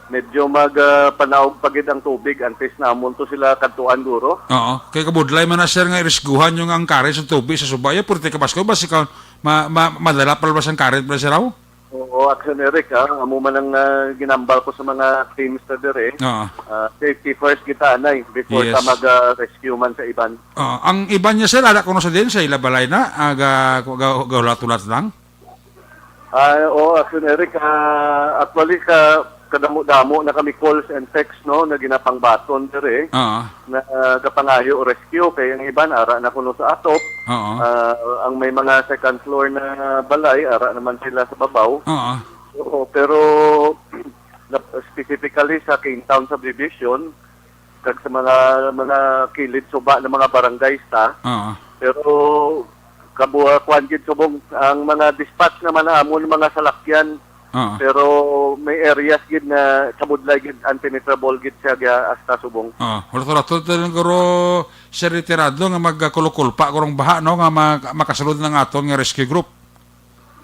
medyo mag, ah, panaog pa gid ang tubig antes namon to sila kadtuan, guro. Oo. Kay kabudlay man na, sir, nga irisguhan yung ang current sa tubig sa suba. Ya, pwerte ka basko, basi ka ma, ma, madala palabas ang current, bala, sir, aw? Oo, Action Eric, ah, amo man ang, ah, ginambal ko sa mga teams na dire. Oo. Ah, safety first kita, anay, before Yes. ta mag, ah, rescue man sa iban. Oo. Ang iban niya, sir, ala kuno sa din, sa ila balay na, aga, ga, gahulat-hulat lang? Ah, oo, Action Eric, ah, actually, ka, kadamo-damo na kami calls and texts, no, na ginapangbaton dire, Oo. na, ah, gapangayo rescue, kay ang iban, ara na kuno sa atop. Oo. Ah, ang may mga second floor na balay, ara naman sila sa babaw. Oo. Oo, pero, na, specifically sa King Town Subdivision, kag sa mga, mga kilid suba ng mga barangays ta. Oo. Pero kabuha, kuwan gid subong ang mga dispatch naman amon mga salakyan. Oo. Pero may areas gid na kabudlay gid, impenetrable gid siya ga hasta subong. Oo. Wala to, wala to, guro, sir, retirado nga magkulukulpa kurang baha, no, nga ma-, makasulod ng aton nga rescue group.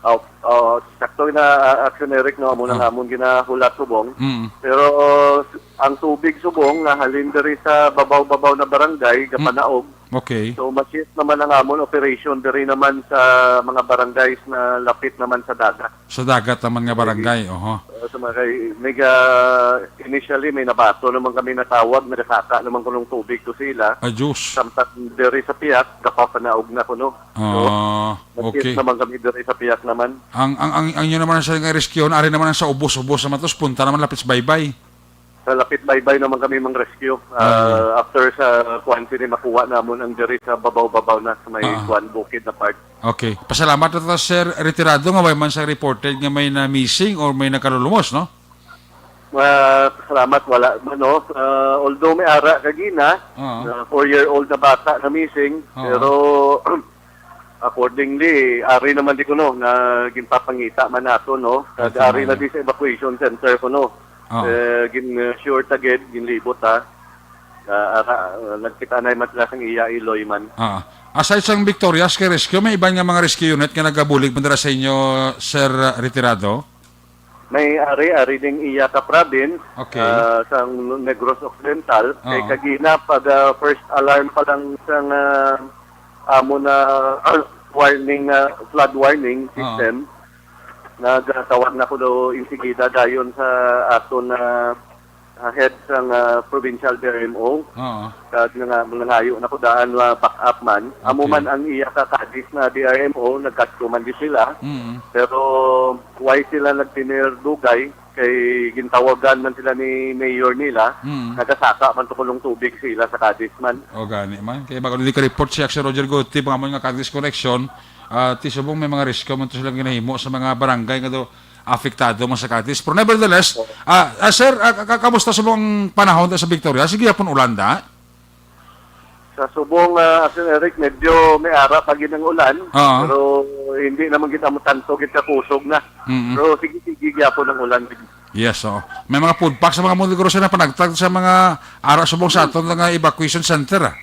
Oh, oh, sakto na, ah, Action Eric, no, amo na Ah. nga amon ginahulat subong. Mm. Pero, uh, ang tubig subong nga halin diri sa babaw-babaw na barangay, Mm. gapanaog. Okay. So, ma-shift naman ang amon operation diri naman sa mga barangays na lapit naman sa dagat. Sa dagat naman nga Okay. barangay, oho. Uh, sa mga kay, may ga-, initially, may nabato naman kami natawag, nagasaka naman kunong tubig to sila. Ay, Diyos. Samtang diri sa piyak, gapapanaog na kuno. So, Ah, nag-shift okay. naman kami diri sa piyak naman. Ang, ang, ang, ang inyo naman sa nga rescue, ari naman ang sa ubos-ubos naman, tapos punta naman lapit sa baybay. Sa lapit baybay naman kami mang rescue. Ah, Ah. after sa kuwan, sini makuha namon ang diri sa babaw-babaw na sa may Ah. kuwan, bukid na part. Okay. Pasalamat na ta, sir, retirado nga way man sa reported nga may na-missing or may nakalulumos, no? Ah, salamat, wala man, no? Ah, although may ara kagina, Oo. na four-year-old na bata na missing, Oo. pero accordingly, ari naman di ko, no, na ginpapangita man nato, no? Kag Okay, ari na man. di sa evacuation center ko, no? Oo. Eh, gin, uh, sure ta gid, ginlibot, ha. Ah, ara, ah, nagkita na man sila sang iya iloy man. Ah. Aside sang Victorias kay rescue, may iban nga mga rescue unit nga nagabulig man dira sa inyo, sir, retirado? May ari, ari ding iya ka province, Okay. ah, sa Negros Occidental. Kay Oo. kagina, pag, ah, first alarm pa lang sa, ah, amo na, ah, warning, ah, flood warning Oo. system, nagatawag na ko do insigida dayon sa aton na, ah, head sang, ah, provincial D R M O. Oo. Kag nga, nangayo na ko daan nga back up man. Amo Okay. man ang iya ka Cadiz na D R M O, nagkadto man di sila. Mm. Pero why sila nagtinir dugay? Kay gintawagan man sila ni mayor nila, Mm. nagasaka man to kulong tubig sila sa Cadiz man. O, gani man. Kay bago di ka report si Action Roger Guti, pangamon nga Cadiz Connection, ah, ti subong may mga rescue man to silang ginahimo sa mga barangay nga do apektado man sa Cadiz. Pero nevertheless, Oo. ah, ah, sir, ah, ka-, ka-, kamusta subong ang panahon sa Victoria? Sige, hapon ulan da? Sa subong, ah, Action Eric, medyo may ara pa gid ang ulan, Oo. pero hindi naman gid amo tanto gid kakusog na. Mm-mm. Pero sige-sige gyapon ang ulan. Yes, oo. May mga food packs sa mga mundo, siguro, sir, na panagtag sa mga ara subong sa aton nga evacuation center, ah.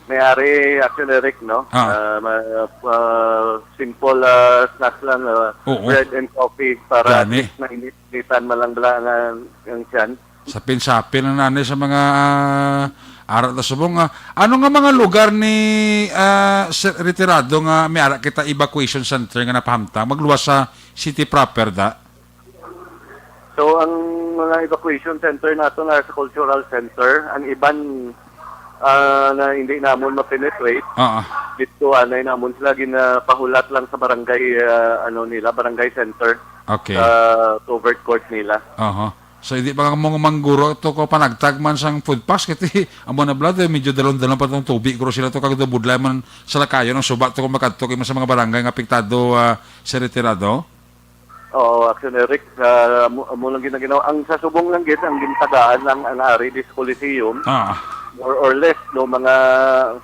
May ari, Action Eric, no? Ah. Ah, ma-, ah, simple, ah, snacks lang, ah, Oo. bread and coffee para Gani. at least mainit-initan man lang bala ang, ang tiyan. Sapin-sapin lang nani sa mga, ah, ara ta subong, ah. Ano nga mga lugar ni, ah, Sir, retirado nga may ara kita evacuation center nga napahamtang? Magluwas sa city proper da? So, ang mga evacuation center nato na sa cultural center, ang iban, ah, na hindi namon ma-penetrate, Oo. dito anay namon sila ginapahulat lang sa barangay, ah, ano nila, barangay center Okay. sa covered court nila. Aha. So, hindi ba mo mangguro to ko panagtag man sang food packs? Kasi amo na bala, medyo dalon-dalon pa tong tubig. Kuro sila to kag budlay man sa lakayon ang suba to kung makadto kay sa mga barangay nga apektado, ah, sa retirado? Oo, Action Eric, ah, mo, mo lang ginaginaw. Ang sa subong lang gid, ang gintagaan ang, ang Ari Dis Coliseum, Ah, more or less, no, mga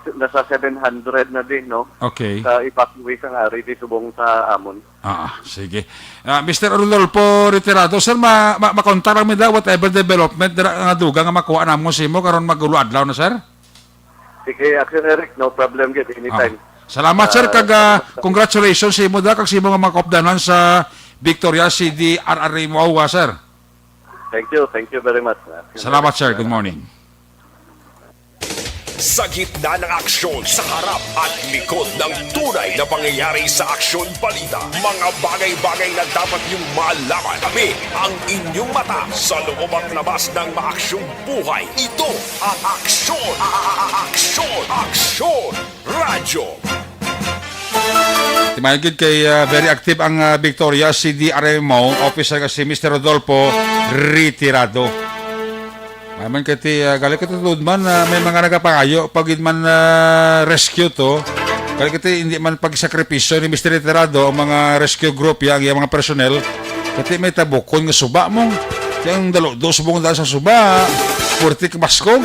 s-, nasa seven hundred na din, no, okay. Sa evacuees ang Ari Dis subong sa amon. Ah, sige. Ah, Mister Rodolfo Retirado, sir, ma, ma, makontak lang mi da, whatever development dira nga dugang nga makuha namon sa imo karon mag-ulo adlaw na, sir? Sige, Action Eric, no problem gid, anytime. Ah. Salamat, sir, ah, kag, ah, salamat sa congratulations sa imo da, kag sa imo nga mga kaupdanan sa Victoria City, R R A Mauwa, sir. Thank you, thank you very much, Action Salamat, Eric. Sir. Good morning. Sa gitna ng aksyon, sa harap at likod ng tunay na pangyayari sa Aksyon Balita, mga bagay-bagay na dapat niyong malaman. Kami ang inyong mata sa loob at labas ng maaksyong buhay. Ito ang Aksyon, a-, a-, a-, Aksyon, Aksyon Radyo. Timayon gid kay, ah, very active ang, ah, Victoria C D R M O officer nga si Mister Rodolfo Retirado. May man kay ti, ah, gali ko tuod man, ah, may mga nagapangayo pag gid man, ah, rescue to. Gali kay ti hindi man pagsakripisyo ni Mister Retirado ang mga rescue group ya, ang iyang mga personnel. Kay ti may tabukon nga suba mo. Kaya ang dalo-, do subong daan sa suba. Purti kabaskog.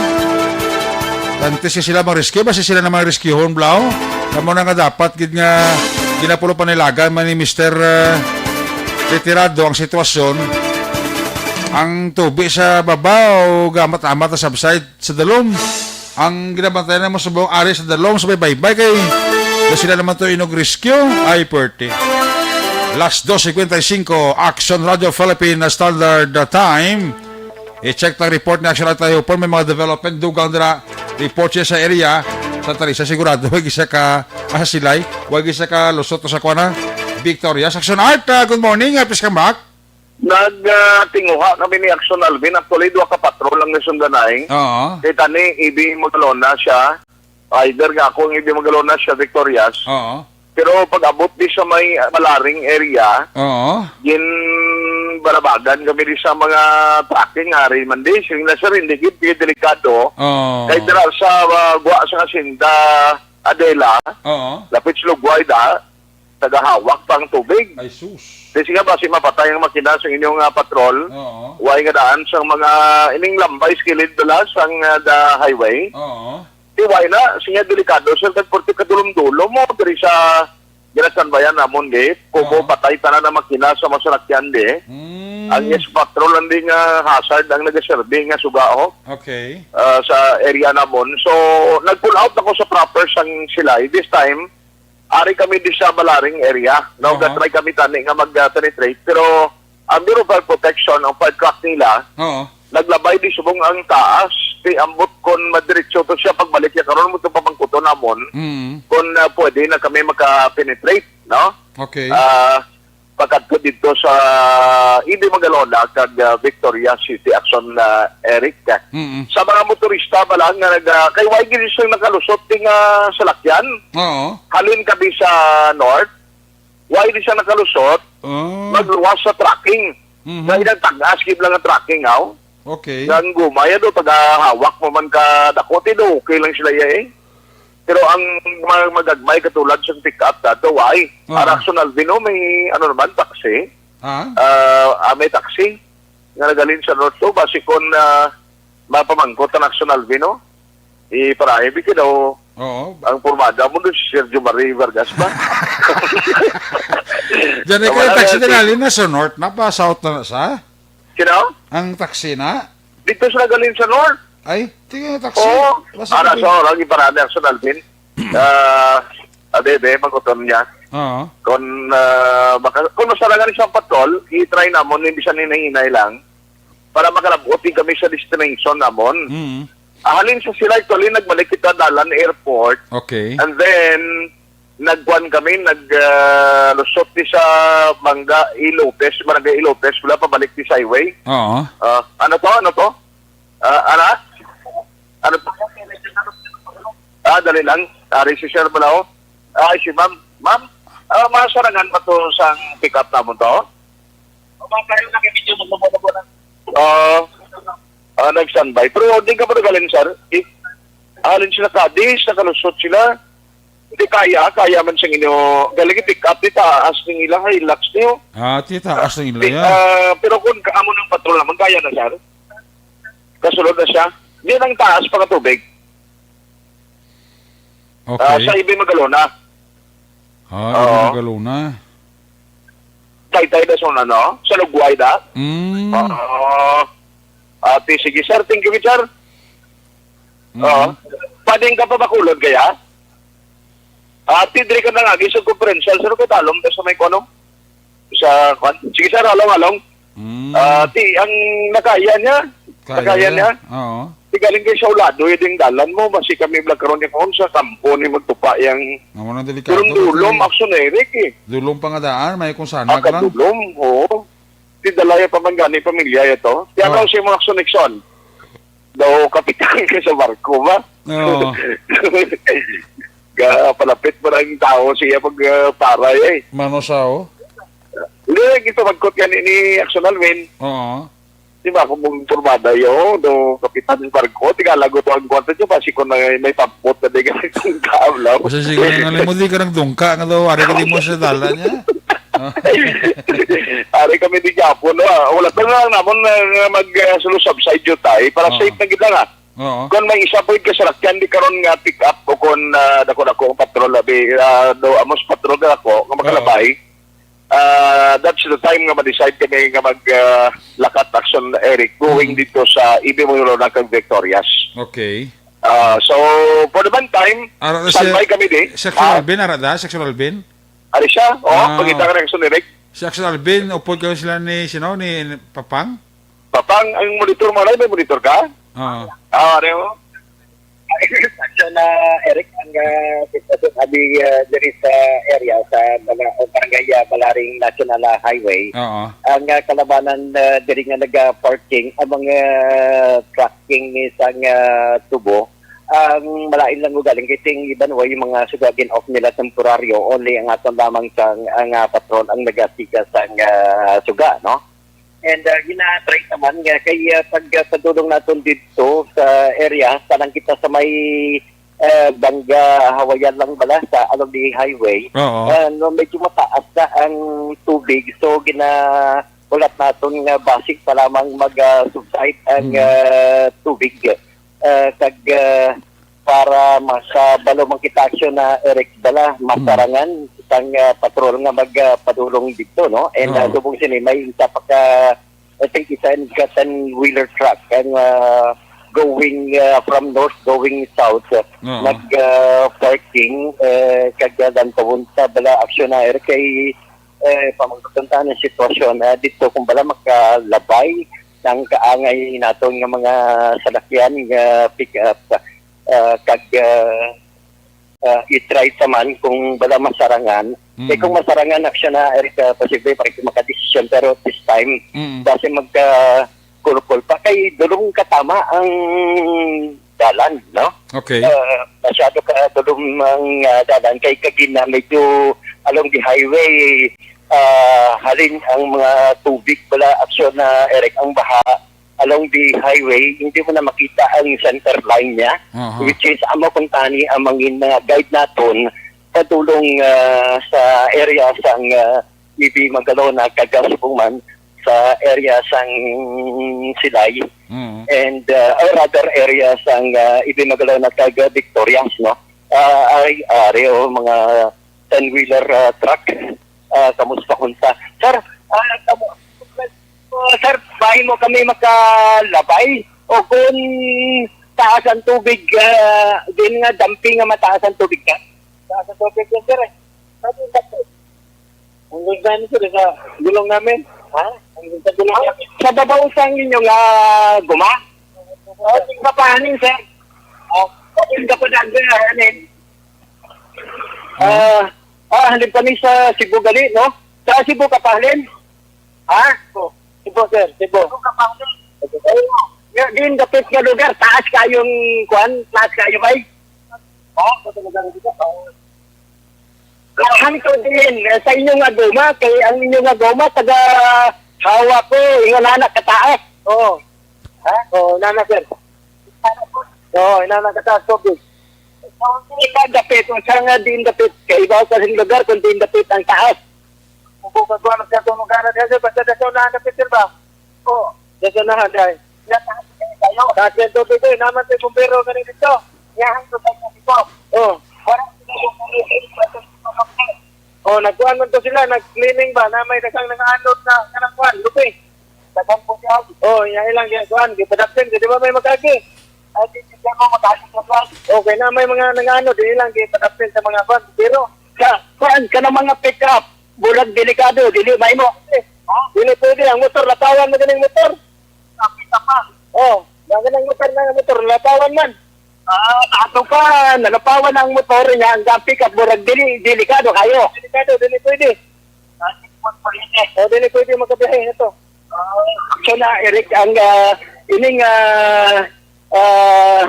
Antes si sila mang rescue, basi sila na mang rescuehon, Blau. Kamo na nga dapat gid nga ginapulo panilagan man ni Mister, ah, Retirado ang sitwasyon. Ang tubi sa babaw, gamat-amat na subside sa dalom. Ang ginabantayan mo sa buong ari sa dalom sa may baybay kay na sila naman to inog rescue. Ay, perte. Las dos cincuenta y cinco, Action Radio Philippine Standard Time. I-check ang report ni Action Art Tayo po. May mga development. Dugang dira. Report siya sa area. Sa Talisa, sigurado. Huwag isa ka, ah, sa Silay. Huwag isa ka lusot sa kuana. Victoria. Sa Action Art, ah, good morning. Happy come back. Nag, ah, tinguha kami ni Action Alvin. Actually, duha ka patrol ang nasundanay. Oo. Kay tani, Ibi Magalona siya. Either nga ako ang Ibi Magalona siya, Victorias. Oo. Pero pag abot di sa may, ah, Malaring area, Oo. Ginbalabagan kami di sa mga trucking, ari man di. Sige na, sir, hindi gid, gid delikado. Oo. Kay dira sa, ah, gwa sa Hacienda Adela, Oo. Lapit sa Lugway da, tagahawak pa ang tubig. Ay, sus. Di siya ba si mapatay ang makina sa inyong, ah, patrol? Oo. Way nga daan sa mga ining lambay sa kilid dala sang, ah, the highway? Oo. Di way na, siya delikado, sir, kag purti kadulom-dulom mo diri sa ginastanbayan namon, di. Kumo Oo. patay tanan ang makina sa masalakyan, di. Mm. Ang yes patrol lang di nga hazard ang nagaserbi nga suga, oh. Okay. Ah, sa area namon. So, nag-pull out ako sa proper sang Silay. This time, ari kami di sa Balaring area. No, Aha. ga-try kami tani nga mag-penetrate. Pero ang Bureau of Fire Protection, ang fire truck nila, Oo. naglabay di subong ang taas. Di ambot kon madiretso to siya pagbalik niya karon mo to papangkuton namon. Mm. Kon, ah, pwede na kami maka-penetrate, no? Okay. Ah, pagkadto dito sa Ibi Magalona kag, ah, Victoria City Action, ah, Eric. Mm. Sa mga motorista ba lang nga nag, ah, kay why gid siya nakalusot di nga salakyan? Oo. Halin ka di sa north, why di siya nakalusot? Oh. Magluwas sa trucking. Mhm. Nga inang tagas gid lang ang trucking, aw. Okay. Nga ang gumaya do, tagahawak mo man ka dako, ti do, okay lang sila iya eh. Pero ang ma-, magagmay katulad sa pick-up dato, why? Ah. Araxon Alvino, may ano naman, taxi. Ah? Ah, ah, may taxi nga nagalin sa North to, basi kon, ah, mapamangkot ang Araxon Alvino, iparahi, biki daw, Oo. ang pormada mo doon si Sergio Marie Vargas ba? Diyan ay Wala kaya taxi na na, nalin na sa North, napa South na na sa? Sino? Ang taxi na? Dito sila galing sa North. Ay, tingin yung taxi. Oo. Basta Ara, pati so, lagi para ni Action Alvin. Ah, abe, be, magutom niya. Oo. Kung, ah, maka-, kung masarangan isang patrol, i-try namon, hindi siya hinay-hinay lang, para makalabot din kami sa destination namon. Mm. Ahalin sa sila, actually, nagbalik kita dalan airport. Okay. And then, nagkuan kami, nag, ah, lusot ni sa Mangga Ilopez, Barangay Ilopez, wala pabalik ni sa highway. Oo. Ah, ano to? Ano to? Ah, ano? Ano to? Ah, dali lang. Ari si Sir Balao. Ay, si Ma'am. Ma'am, ah, masarangan ba to sang pick-up namon to? Ah, ah, nag-standby. Pero di ka pa nagalin, sir. Di, alin sila, Cadiz, nakalusot sila. Di kaya, kaya man sing inyo, galing i-pick up, di taas ning ila, Hilux niyo. Ah, ti taas ang ila Di, yan. ah, pero kung ka-, amo ng patrol naman, kaya na, sir. Kasulod na siya. Di nang taas pa ka tubig. Ah, Okay. sa Ibi Magalona. Ah, Oo. Ibi Magalona. Taytay da sa una, no? Sa Lugway da. Mm. Oo. Ate, sige, sir. Thank you, sir. Mm. Oo. Pwedeng ka pa Bacolod, kaya? Ate, diri ka na nga, gisog conferential, sir, ko talom ta sa may kuno. Sa, kwan? Sige, sir, halong, halong. Mm. Ah, ti, ang nakaya niya. Kaya Nakaya niya. Oo. Ti galing kay sa ulado, yung ding dalan mo, basi kami vlog karon niya kung sa kampo ni magtupa yang Nga mo nang delikado dulom-dulom, kasi action, Eric, eh. Dulom pa nga daan, may kung sana Ah, ka lang. kadulom, oo. Ti dalaya pa man gani pamilya ito. Ti ano Oh. si mga action, Nixon? Daw kapitan ka sa barko ba? Oo. Ga palapit pa ang tao siya pag, ah, paray, eh. Mano sa, oh? Hindi, ito magkot gani ni Action Alvin. Oo. Di ba, kung mong pormada, yo, do kapitan ng barko, tigalago to ang kwarto niyo, basi ko na may pampot na di ka nagtungka, ablaw. Basta siguro nga mo, di ka nagtungka, nga daw, ari ka di mo sa dala niya. Ari kami di Japon, no? Wala to na lang namon nga, nga mag, uh, sulu subside yun tayo, para Oo. safe na gid lang, ah. Oo. Kung may isa po yung kasarakyan, di karon nga pick up o kung, ah, dako-dako ang patrol, abi, ah, do, amos patrol ka ako, nga Oo. makalabay, ah, that's the time nga ma-decide kami nga mag, ah, lakat action, Eric, going Mm. dito sa Ibi Muyulo na kag Victorias. Okay. Ah, so, for the meantime, Ara, si, standby kami di. si Action Ah, Alvin, ara da? Si Action Alvin? Ari siya? Oh, Ah. pagkita ka na action, Eric. Si Action Alvin, upod ka sila ni, sino, ni Papang? Papang, ang monitor mo, may monitor ka? Oo. Ah, ano? Action na, Eric, ang, ah, sitwasyon abi, ah, diri sa area sa Bala-, o barangay, ah, Balaring National, ah, Highway. Oo. Ang, ah, kalabanan, ah, diri nga naga-parking ang mga trucking ni sang, ah, tubo. Ang malain lang ugaling kay sing iban way yung mga sugagin off nila temporaryo, only ang aton lamang sang, ang, ah, patrol ang nagasiga sang, ah, suga, no? And, uh, gina-try naman nga kay, uh, pag, uh, padulong naton didto sa area, sa lang kita sa may, uh, Banga, Hawayan lang bala, sa along the highway. Oo. Uh, no, medyo mataas na ang tubig. So, gina-, ulat naton nga basig pa lamang mag, uh, subside ang, Mm. uh, tubig. Uh, kag, uh, para makabalo man kita aksyon na Eric Bala, Mm. masarangan sang, ah, patrol nga mag, ah, padulong didto, no? And, ah, Oo. subong sini, may isa pa ka, I think, isa and ka ten-wheeler truck ang, ah, going, ah, from north going south, ah, Oo. nag, ah, parking, eh, kag, ah, dan pabunta bala aksyon na, Eric, kay, eh, pamagpunta ng sitwasyon, ah, dito kung bala makalabay ang kaangay naton nga mga salakyan nga pick up, ah, kag, ah, ah, i-try sa man kung bala masarangan. Mm. Kay kung masarangan na siya na, Eric, ah, posible pa rin makadesisyon. Pero this time, Mm. base magka-kulkol pa. Kay dulong katama ang dalan, no? Okay. Ah, masyado ka dulong ang, ah, dalan. Kay kagina, medyo along the highway, ah, halin ang mga tubig bala, aksyon na, Eric, ang baha along the highway, hindi mo na makita ang center line niya, Aha. which is amo kung tani ang mangin mga guide naton padulong, ah, sa area sang, ah, Ibi Magalona kag Subong man sa area sang Silay Mm. and, ah, or rather area sang, ah, Ibi Magalona kag Victorias, no? Ah, ay, ari, oh, mga ten-wheeler, ah, truck. Ah, kamusta, kunta? Sir, ah, kamu-, oh, sir, bahin mo kami makalabay? O kung taas ang tubig, ah, din nga, dumping nga mataas ang tubig ka? Taas ang tubig yun, sir, eh. Sabi yung doctor. Ang ganda niyo, sir, sa gulong namin. Ha? Ang ganda gulong namin. Sa babaw sa inyo nga guma? Oh, tingnan pa, hanin, sir. Oh, tingnan pa, sir, hanin. Ah, ah, halin pa ni sa Cebu gali, no? Sa Cebu ka pa halin? Ha? Cebu, sir, Cebu. Cebu ka pa halin? Ya, din dapit nga lugar, taas kayong kuan, taas kayo bay. Oh, sa lugar dito. Oh. Hangtod din, eh, sa inyo nga goma, kay ang inyo nga goma, taga Hawa ko, ingon ana kataas. Oo. Ha? Oo, nana, sir. Oo, inana kataas, tubig. Kung di ka dapit, kung saan nga diin dapit, kaibaw ka sa lugar, kung diin dapit ang taas. Kung kagwa na siya, kung magana siya, sir, basta sa unahan na, sir, ba? Oo. Sa unahan, dahil. Yan, taas na kayo. Taas yung tubig, eh. Naman sa bumbero, ganun dito. Yan, ang tubig na dito. Oh. Wala sila yung tubig, eh. Oh, nagkuhan man to sila, nag-cleaning ba, na may daghang nangaanod na kanang kuan, lupi. Daghang po siya. Oh, iya ilang ginkuan, gipadapin, di ba may magagi? Ay, di siya mo magagi sa kuan. Okay, na may mga nangaanod, di ilang gipadapin sa mga kuan. Pero sa kuan, kanang mga pick-up, bulag delikado, dili mahimo. Ha? Dili pwede, ang motor, latawan mo ganing motor. Kapit na pa. Oh, ang ganing motor na motor, latawan man. Ah, ato pa, nalapawan ang motor niya, ang pick-up, murag dili, delikado kayo. Delikado, dili pwede. Ah, di po pwede. Oh, dili pwede magkabiyahe ito. Ah, so na, Eric, ang, ah, ining, ah, ah,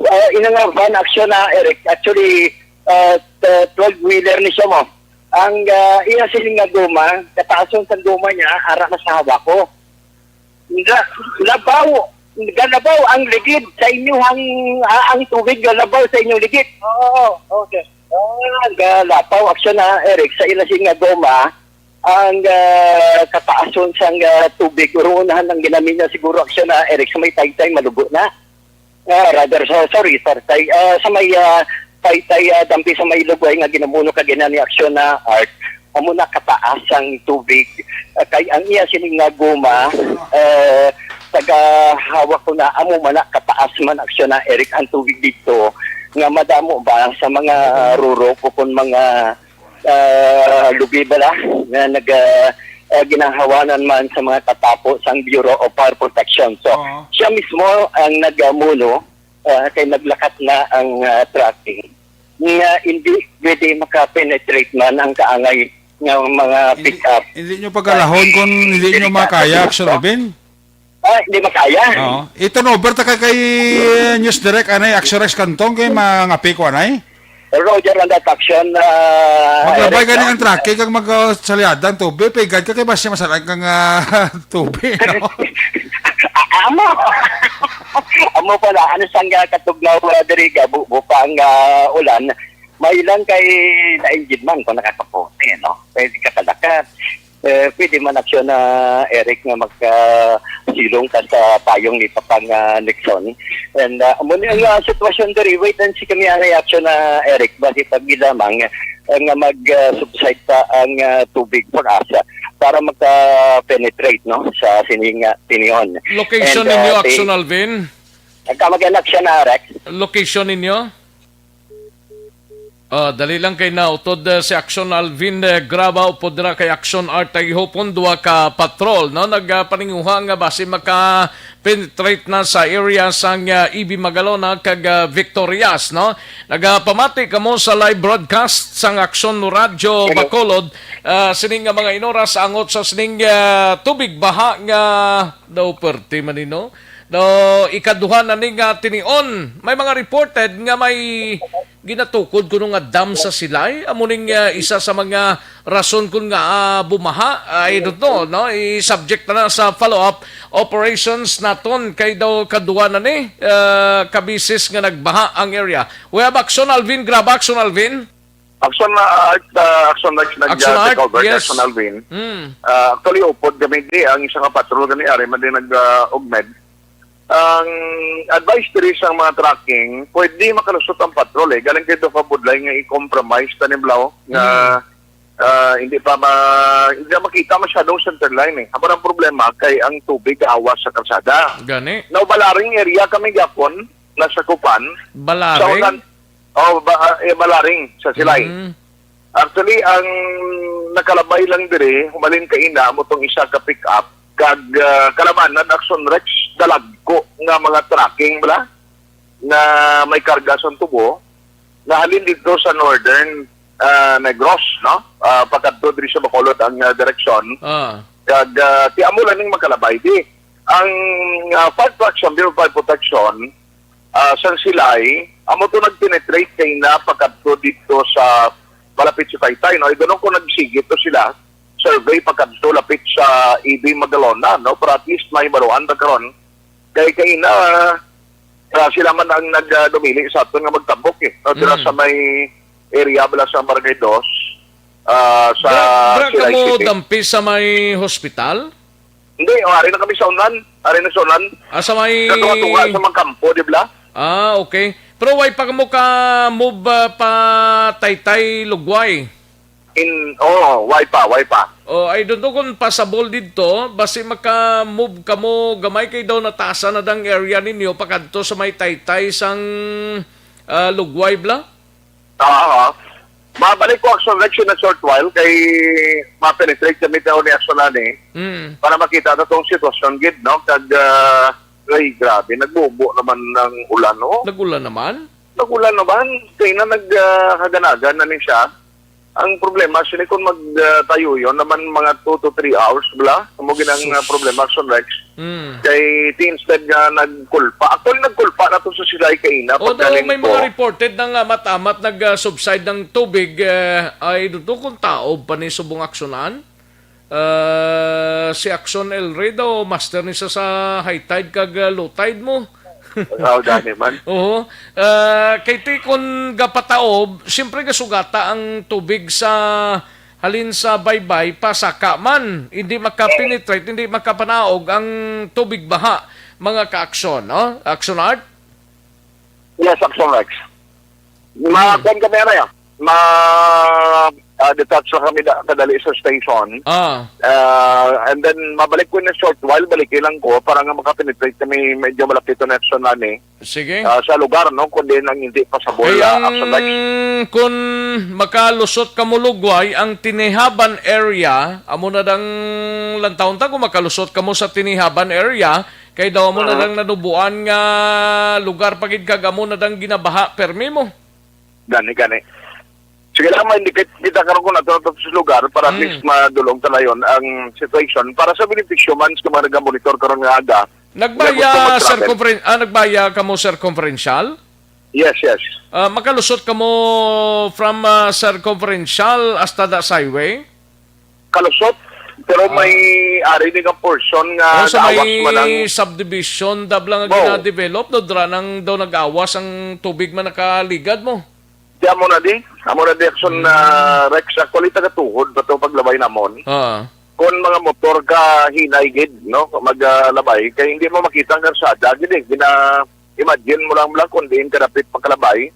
ah, ina nga van action na, Eric, actually, ah, t- twelve-wheeler ni siya mo. Ang, ah, iya siling nga goma, kataason sa goma niya, ara na sa hawak ko. Nga, labaw, galabaw ang ligid sa inyo ang, ah, ang tubig galabaw sa inyong ligid. Oo, okay. Ah, galabaw, aksyon na, Eric, sa ila sing nga goma, ang, ah, kataason sang, ah, tubig, uruunahan ang ginaminya siguro, aksyon na, Eric, sa may taytay, malugo na. Ah, rather, so, sorry, sir, tay, ah, sa may, ah, tay, tay, ah, dampi sa may lugway nga ginamuno kag ina ni Aksyon na Art, amo na kataas ang tubig. Ah, kay ang iya sini nga guma, eh, taga hawak ko na, amo man na kataas man, Aksyon na Eric, ang tubig dito nga madamo ba sa mga rurok o kung mga ah, lubi bala nga nag, ah, ah, ginanghawanan man sa mga katapo sang Bureau of Fire Protection. So, Oo. siya mismo ang nagamuno, ah, kay naglakat na ang, ah, tracking nga hindi pwede makapenetrate man ang kaangay nga mga Hindi, pick-up. hindi nyo pagalahon kung hindi nyo Delikado makaya, dito. Action Alvin? Ah, hindi makaya. Oo. I-turn over ta kay, kay, uh, News Direct, anay, Action Rex Cantong, kay mangapi ko, anay. Roger, ang that action, ah, Maglabay Eric, gani no? ang tracking kag magsalyadan tubig, pigad ka kay basi masalag kang, ah, tubig, no? A- Amo. Amo pala, ano sang, ah, katugnaw, ah, diri, gabu-, bupang, ah, ulan. May lang kay nainggit man kung nakakapote, no? Pwede ka kalakat. Eh, pwede man aksyon na, Eric, nga magkasilong ka sa payong ni Papang, ah, Nixon. And, ah, amo ni ang, ah, sitwasyon diri, wait and see kami ang reaction na, Eric, basi pag lamang, eh, nga mag, ah, subside pa ang, ah, tubig for us, ah, para maka-penetrate, no, sa sining, ah, tinion. Location And, ninyo, ah, Action ti- Alvin? Nagkamag-anak siya na, Rex. Location ninyo? Ah, dali lang kay nautod, eh, si Action Alvin, eh, Graba upod dira kay Action Art Tagihupon, duha ka patrol, no? Nagapaninguha nga basi maka-penetrate na sa area sang, ah, E B Magalona kag, ah, Victorias, no? Nagapamati kamo sa live broadcast sang Action Radyo Hello. Bacolod, ah, sining nga mga inoras angot sa sining, ah, tubig baha nga daw perti man ni, no? Daw ikaduha na ni nga tinion. May mga reported nga may ginatukod kuno nga dam sa Silay. Amo ning, ah, isa sa mga rason kun nga, ah, bumaha. I don't know, no? I-subject na, na sa follow-up operations naton kay daw kaduha na ni, ah, kabisis nga nagbaha ang area. We have Action Alvin, grab Action Alvin. Action na, ah, ah, Action Rex nag, Action ah, Art, take over kay yes. Action Alvin. Mm. Ah, actually, upod kami di, ang isa nga patrol kami, ari man din nag, ah, ugmed. Ang advice diri sa mga trucking, pwede makalusot ang patrol, eh. Galing kayo ka budlay nga i-compromise ta ni Blau nga, Mm. ah, hindi pa ma-, hindi na makita masyadong center line, eh. Amo ang problema kay ang tubig awas sa kalsada. Gani. Now, Balaring area kami gyapon, nasakupan. Balaring? Sa unan, oh, ba, ah, eh, Balaring, sa Silay. Mm. Actually, ang nakalabay lang diri, humalin kaina, amo tong isa ka pick-up, kag, ah, kalabanan, Action Rex, dalagko nga mga trucking bala, nga may karga sa tubo, nahalin dito sa Northern, ah, Negros, no? Ah, pakadto diri sa Bacolod ang, ah, direksyon. Ah. Kag, ah, ti amo lang ning makalabay di. Ang, ah, fire protection, Bureau of Fire Protection, ah, sang Silay, amo to nag-penetrate kay na pakadto dito sa malapit sa Taytay, no? I don't know kung nagsigit to sila, survey pakadto lapit sa E B Magalona, no? Pero at least may baruan ta karon. Kay kaina, Ah, sila man ang nag, ah, dumili sa aton nga magtabok, eh. No, dira Mm. sa may area bala sa Barangay Dos, ah, sa Dra, dra Silay kamo City. Dampi sa may hospital? Hindi, oh, ari na kami sa unan. Ari na sa unan. Ah, sa may Sa tunga-tunga sa mga kampo, di ba? Ah, okay. Pero why pa kamo ka move, ah, pa Taytay, Lugway? In, oh, why pa, why pa? Oh, I don't know kung passable didto, basi maka-move kamo gamay kay daw nataasan na dang area ninyo pakadto sa may Taytay sang, ah, Lugway bla? Ah, ah. Mabalik ko, Action Rex, in a short while kay ma-penetrate kami tao ni Action Ani Mm. para makita na tong sitwasyon gid, no? Kag, ah, ay, grabe, nagbubo naman ng ulan, oh. Nag-ulan naman? Nag-ulan naman. Kaya na nag, ah, haganagan na ni siya. Ang problema, sini kung mag, ah, tayo yon naman mga two to three hours, bla? Amo ginang, ah, Sus. problema, Action Rex. Mm. Kay ti instead nga nagkulpa. Actually, nagkulpa na to sa Silay kaina. Although paggaling may ko. mga reported na nga amat-amat nag, ah, subside ng tubig, eh, ay duto kung taob pa ni subong aksyonan. Ah, si Action El Rey daw, master ni sa, sa high tide kag, ah, low tide mo. Oh, gani man. Oo. Ah, kay ti kung gapataob, siyempre gasugata ang tubig sa halin sa baybay, pasaka man. Hindi makapenetrate, hindi makapanaog ang tubig baha, mga ka-aksyon, no? Action Art? Yes, Action Rex. Hmm. Makuan kami, ano, ya? Ma, ah, detach lang kami da, kadali sa station. Ah. Ah, and then, mabalik ko in a short while, balik lang ko para nga makapenetrate kami medyo malapit na action nani, Sige. ah, sa lugar, no? Kundi nang hindi pasabol, Kay ah, ang action, like, kung makalusot kamo Lugway, ang Tinihaban area, amo na dang lantawon ta kung makalusot kamo sa Tinihaban area, kay daw amo na Mhm. dang nanubuan nga lugar pa gid kag amo na dang ginabaha permi mo. Gani, gani. Sige lang, ma-indicate kita karon kung ato, ato sa lugar para at Mm. least madulong ta na yon ang situation. Para sa benepisyo man sa mga nagamonitor karon nga aga, Nagbaya nga gusto mag-travel. circumferen-, ah, nagbaya kamo circumferential? Yes, yes. Ah, makalusot kamo from, ah, circumferential hasta da sa highway? Kalusot, pero Ah. may ari ni nga portion nga Oh, sa naawas may man ang subdivision, dab lang nga Oo. gina-develop, no? Dra nang daw nag-awas ang tubig man nakaligad mo. Di amo na di. Amo na di, Action, Hmm. ah, Rex. Actually, taga-tuhod pa to paglabay namon. Ah. Kung mga motor ka hinay gid, no, maglabay, kay hindi mo makita ang karsada gid, eh. Gina-, imagine mo lang, lang kung diin ka dapit makalabay.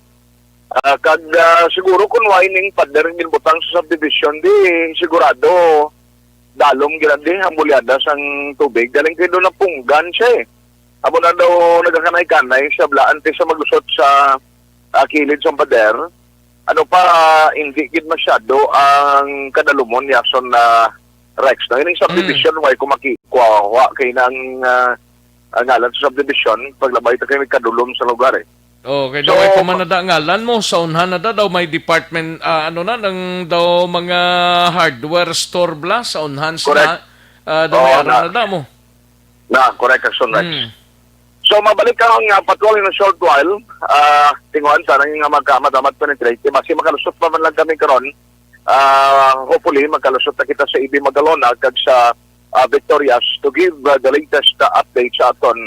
Ah, kag, ah, siguro kung wa ining pader nga ginbutang sa subdivision, di sigurado dalom gid di ang bulyada sang tubig. Galing kay doon napunggan siya, eh. Amo na daw nagakanay-kanay siya bla antes sa magusot sa, ah, kilid sang pader. Ano pa, hindi gid masyado ang kadalumon ni Action na Rex. No? Ining subdivision, Mm. why ko makikuha kay nang, ah, ang ngalan sa subdivision, paglabay ta kay kadulom sa lugar, eh. Oh, kay So, daw ay pa man pa- na da ngalan mo, sa unhan na da daw may department, ah, ano na, nang daw mga hardware store bla, sa unhan sila, Correct. ah, daw may Oo, ara na. na da mo. Na, correct, Action Rex. Mm. So, mabalik ka nga patrol in a short while. Ah, tinguhan sana nga magkaamat-amat penetrate. Basi makalusot pa man lang kami karon. Ah, hopefully, makalusot na kita sa Ibi Magalona kag sa, ah, Victorias to give, ah, the latest, ah, update sa aton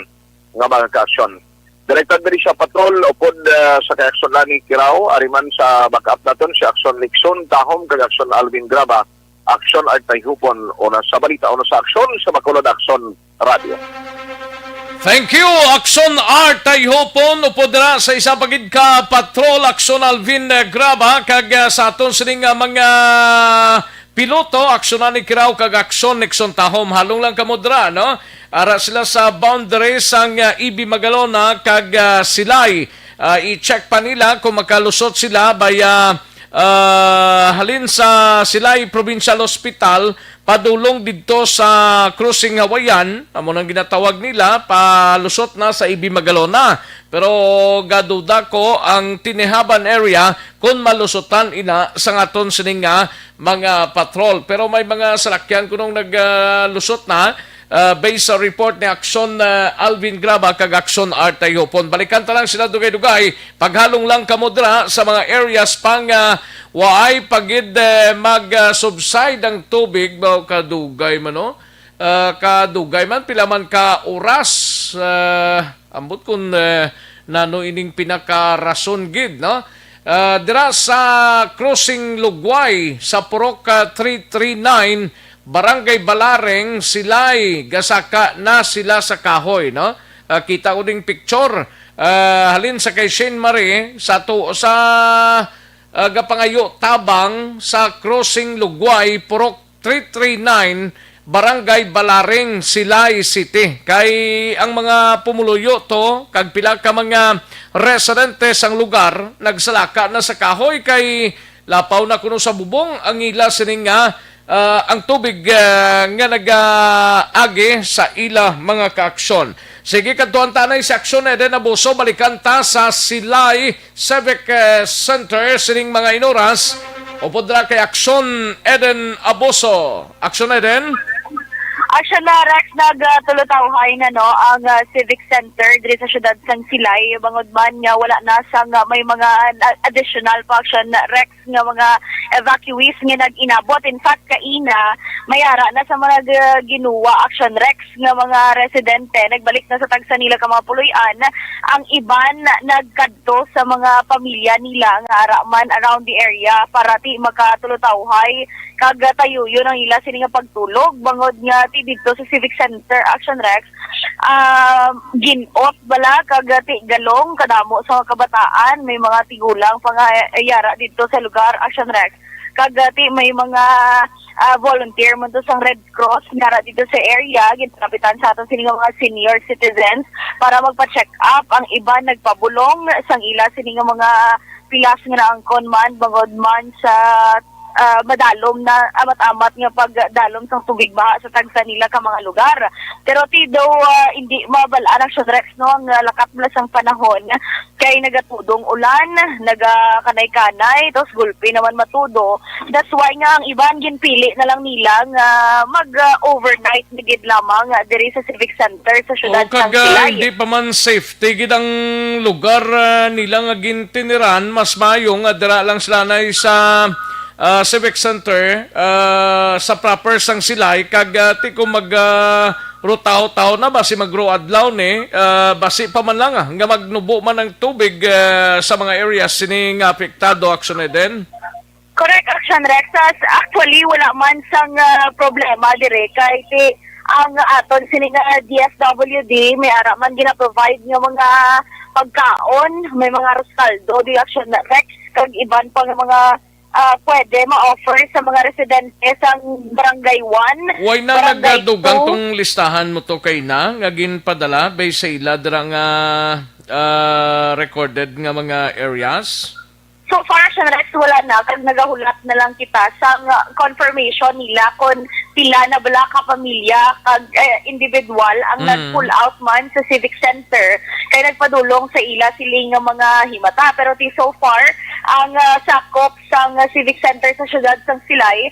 nga mga ka-aksyon. Direkta diri sa patrol, upod, ah, sa kay Action Lani Kirao, ari man sa backup naton si Action Nixon Tahom kag Action Alvin Graba, Action Art Tayhupon, una sa balita, una sa aksyon, sa Bacolod Action Radio. Thank you, Action Art Tayhupon. Upod dira sa isa pa gid ka patrol, Action Alvin, eh, Graba, kag, ah, sa aton sining, ah, mga piloto, Action Ani Kirao kag Action Nixon Tahom. Halong lang kamo dira, no? Ara sila sa boundary sang, ah, Ibi Magalona kag, ah, Silay. Ah, i-check pa nila kung makalusot sila by, ah, ah, halin sa Silay Provincial Hospital padulong didto sa Crossing Hawaiian, amo nang ginatawag nila, palusot na sa Ibi Magalona. Pero gaduda ko ang Tinihaban area kung malusutan ina sa aton sining nga mga patrol. Pero may mga salakyan kunong naglusot na, ah, based sa report ni Action, ah, Alvin Graba kag Action Art Tayhupon. Balikan ta lang sila dugay-dugay. Paghalong lang kamo dira sa mga areas pang, ah, waay pa gid, eh, mag, ah, subside ang tubig. Ba, kadugay man, no? Ah, kadugay man, pila man ka oras, ah, ambot kun, eh, nano ining pinakarason gid, no? Ah, dira sa Crossing Lugway sa Purok, ah, three three nine, Barangay Balareng, sila'y gasaka na sila sa kahoy, no? Ah, kita ko ding picture, ah, halin sa kay Shane Marie sa to, sa, ah, gapangayo tabang sa Crossing Lugway, Purok three three nine, Barangay Balareng, Silay City. Kay ang mga pumuluyo to, kag pila ka mga residente sang lugar, nagsalaka na sa kahoy kay lapaw na kuno sa bubong ang ila sining nga, ah, ang tubig, ah, nga nagaagi sa ila mga kaaksyon. Sige, kadtuan ta anay si Aksyon Eden Abuso, balikan ta sa Silay Civic, eh, Center sining mga inuras. Upod ra kay Aksyon Eden Abuso. Aksyon Eden? Aksyon na, Rex, nagtulutawhay na, no, ang, ah, Civic Center diri sa siyudad sang Silay, bangod man nga wala na sang, ah, may mga, ah, additional pa, Aksyon Rex, nga mga evacuees nga nag-inabot. In fact, kaina, may ara na sa mga g-, ginuwa, Aksyon Rex, nga mga residente nagbalik na sa tagsa nila ka mga puloy-an. Ang iban nagkadto sa mga pamilya nila nga ara man around the area para ti makatulutawhay kag tayuyon ang ila sini nga pagtulog, bangod nga ti didto sa Civic Center, Aksyon Rex, ah, gin-ot bala kag ti galong kadamo sa mga kabataan, may mga tigulang pa nga yara didto sa lugar, Aksyon Rex. Kag, ah, ti may mga, ah, volunteer man to sang Red Cross nga ara dito sa area, ginpalapitan sa aton sini nga mga senior citizens para magpa-check up. Ang iban nagpabulong sang ila sini nga mga pilas nga naangkon man, bangod man sa, ah, madalom na amat-amat nga pagdalom sang tubig baha sa tagsa nila ka mga lugar. Pero ti daw, ah, hindi mabal-an, Aksyon Rex, no, ang, ah, lakat bala sang panahon kay nagatudong ulan, nagakanay-kanay, tapos gulpi naman matudo. That's why nga ang iban ginpili na lang nila nga mag-overnight na gid lamang, ah, diri sa Civic Center sa O, syudad kag, sang ah, Silay. Hindi pa man safety gid ang lugar, ah, nila nga gintiniran, mas maayo nga dira lang sila na sa, ah, Civic Center, ah, sa proper sang Silay, kag, ah, ti kung mag, ah, rutaho-taho na, basi magro adlaw ni, ah, basi pa man lang, ah, nga magnubo man ang tubig, ah, sa mga areas sini nga apektado, Aksyon Eden. Correct, Aksyon Rex. As-, actually, wala man sang, ah, problema dire kay ti ang aton sini nga D S W D may ara man gina-provide nga mga pagkaon, may mga Roscaldo di, Aksyon Rex, kag iban pa nga mga, ah, pwede ma-offer sa mga residente sang Barangay one, Why na Barangay nagadugang two. Tong listahan mo to kay na nga ginpadala based sa ila dira nga, ah, recorded nga mga areas? So far, Aksyon Rex, wala na. Kag nagahulat na lang kita sang, ah, confirmation nila kung pila na bala ka pamilya kag, eh, individual ang Mm. nag-pull out man sa Civic Center kay nagpadulong sa ila sili nga mga himata. Pero ti so far, ang, ah, sakop sang, ah, Civic Center sa siyudad sang Silay,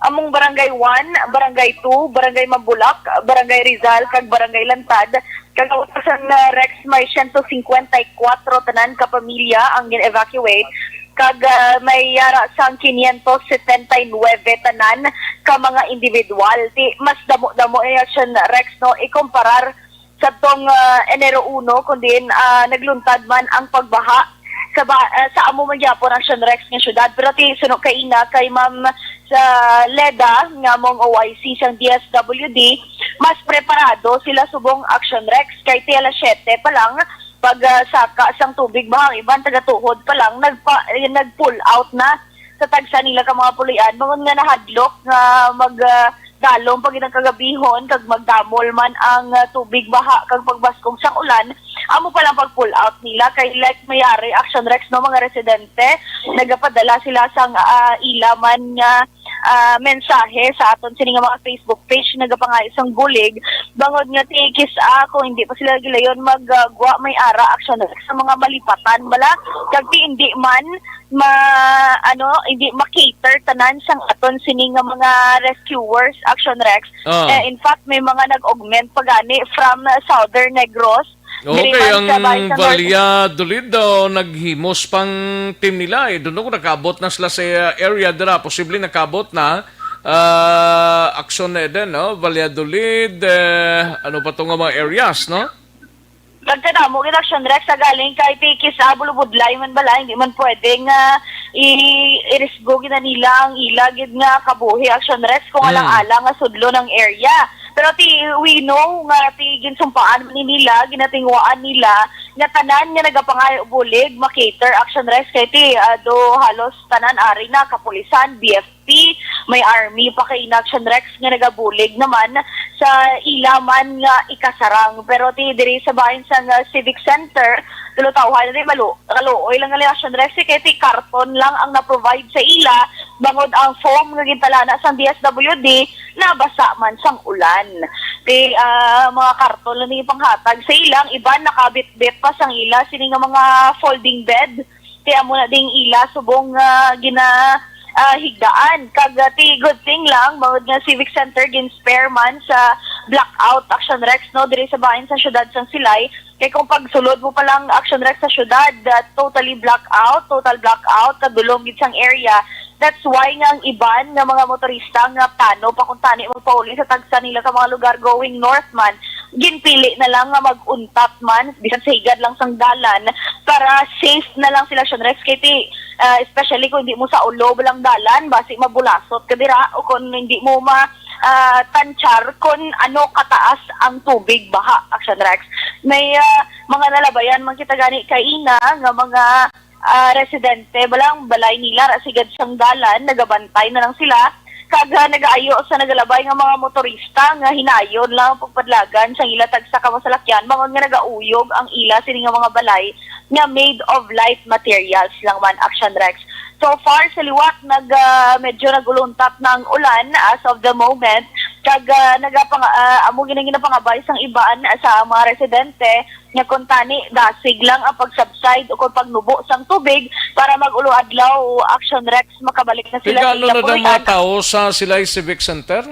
among Barangay one, Barangay two, Barangay Mabulak, Barangay Rizal, kag Barangay Lantad. Kag ang utusan na Rex, may siyento singkwenta y kuwatro tanan ka pamilya ang gin-evacuate. Kag, ah, may yara sang quinientos setenta y nueve tanan ka mga individual. Ti mas damo-damo ni Aksyon Rex, no, ikumparar sa tong, ah, Enero uno, kun diin, ah, nagluntad man ang pagbaha sa ba-, ah, sa amo man gyapon ang Aksyon Rex nga syudad. Pero ti suno kaina kay Ma'am sa Leda nga mong O I C sang D S W D, mas preparado sila subong Aksyon Rex kay ti alas siyete pa lang pag, ah, saka sang tubig baha, ang iban tagatuhod pa lang nagpa-, eh, nag-pull out na sa tagsa nila ka mga pulian, bangod nga nahadlok nga mag, ah, dalom pa gid ang kagabihon kag magdamol man ang, ah, tubig baha kag pagbaskog sang ulan, amo pa lang pag-pull out nila kay like mayari, Aksyon Rex, no, mga residente, nagapadala sila sang, ah, ila man nga, ah, mensahe sa aton sini nga mga Facebook page, nagapangayo sang bulig, bangod nga ti kis-a kung hindi pa sila gilayon mag, ah, gwa may ara, Aksyon Rex, sa mga malipatan bala, kag ti hindi man ma-, ano, hindi ma-cater tanan sang aton sini nga mga rescuers, Aksyon Rex. Ah. Eh, in fact, may mga nag-augment pa gani from Southern Negros. Okay, diri man ang sa Bayan sa North. Valladolid daw naghimos pang team nila. Eh, dunno kung nakaabot na sila sa area dira. Posible nakaabot na. Ah, Aksyon Eden, no? Valladolid, eh, ano pa to nga mga areas, no? Nagkadamo gid, Action Rex, sa galing kay ti kis-a bulubudlay man bala, hindi man pwede nga i-, irisgo gid na nila ang ila gid nga kabuhi, Action Rex, kung Mm. alang-alang nga sudlo ng area. Pero ti, we know nga ti ginsumpaan man ni nila, ginatinguhaan nila nga tanan nga nagapangayo bulig makater, Action Rex, kay ti, ah, do halos tanan ari na, kapulisan, B F P, may army pa kay Action Rex nga nagabulig naman sa ila man nga ikasarang. Pero ti diri sa bahin sang, ah, Civic Center, tulutawhan ni malu-, kaluoy lang nga Action Rex, kay ti karton lang ang na-provide sa ila, bangod ang foam nga gintalana sang D S W D nabasa man sang ulan. Ti, ah, mga karton lang ni panghatag sa ila, ang iban nakabitbit pa sang ila sini nga mga folding bed. Ti amo na ding ila subong nga gina, ah, higdaan. Kag, ah, ti good thing lang, bangod nga Civic Center gin-spare man sa blackout, Action Rex, no, diri sa bahin sa siyudad sang Silay. Kay kung pagsulod mo pa lang, Action Rex, sa siyudad, ah, totally blackout, total blackout, kadulom gid sang area. That's why nga ang iban nga mga motorista nga plano pa kung tani magpauli sa tagsa nila ka mga lugar going north man, ginpili na lang nga mag-untat man, bisan sa higad lang sang dalan, para safe na lang sila, Action Rex. Kay ti, ah, especially kung hindi mo sa ulo lang dalan, basi mabulasot ka dira, o kung hindi mo ma, ah, tansyar kung ano kataas ang tubig baha, Action Rex. May, ah, mga nalabayan man kita gani kaina nga mga, ah, residente, balang balay nila ra sigad sang dalan, nagabantay na lang sila. Kag, ah, nagaayo sa nagalabay nga mga motorista nga hinayon lang ang pagpadlagan sang ila tagsa ka masalakyan, bangod nga nagauyog ang ila sini nga mga balay nga made of light materials lang man, Action Rex. So far, sa liwat, nag, ah, medyo nag-uluntat na ang ulan as of the moment. Kag, ah, nagapang-, ah, amo gina-, ginapangabay sang iban sa mga residente nga kung tani, dasig lang ang pag-subside o kung pagnubo sang tubig para mag-ulo adlaw, Action Rex, makabalik na sila sa Pigano ila na ang mga purian. Tao sa Silay Civic Center?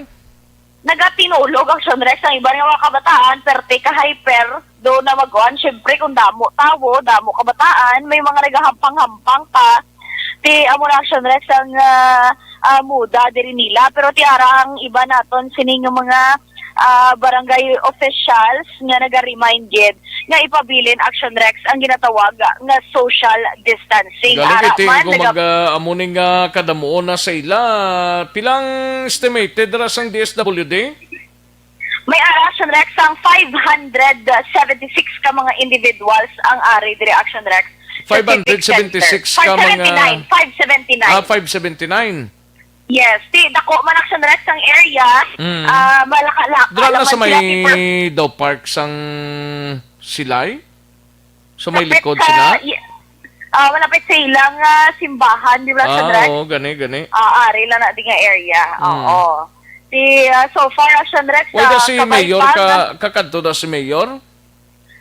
Nagatinulog, Action Rex, ang iban nga mga kabataan, perte ka hyper, do na mag-uwan. Siyempre, kung damo tawo, damo kabataan, may mga nagahampang-hampang pa. Ti, amo na, Action Rex, ang, ah, ah, muda diri nila. Pero ti ara ang iba naton sini nga mga, ah, barangay officials nga naga-remind gid nga ipabilin, Action Rex, ang ginatawag nga social distancing. Galing Ara iti man, kung naga- mag, ah, amo ning, ah, kadamuon na sa ila. Pilang estimated ra sang D S W D? May ara, Action Rex, ang five hundred seventy-six ka mga individuals ang ari diri, Action Rex, sa Civic Center. Five hundred seventy-six ka mga Five seventy-nine, five seventy-nine. Ah, five seventy-nine. Yes, ti dako man, Action Rex, ang area. Mm. Ah, malaka-laka Dira lang na sa man sila, may ti per- Daw Park sang Silay? So, may Kapit likod sa, sila? Y-, ah, malapit sa ilang, ah, simbahan, di ba, sa Ah, Dres? Oo, gani, gani. Ah, ari lang na di nga area. Mm. Oo. Si, ah, so far, Action Rex, Wala ah, si Mayor, Kabaypang, ka, kakadto na si Mayor?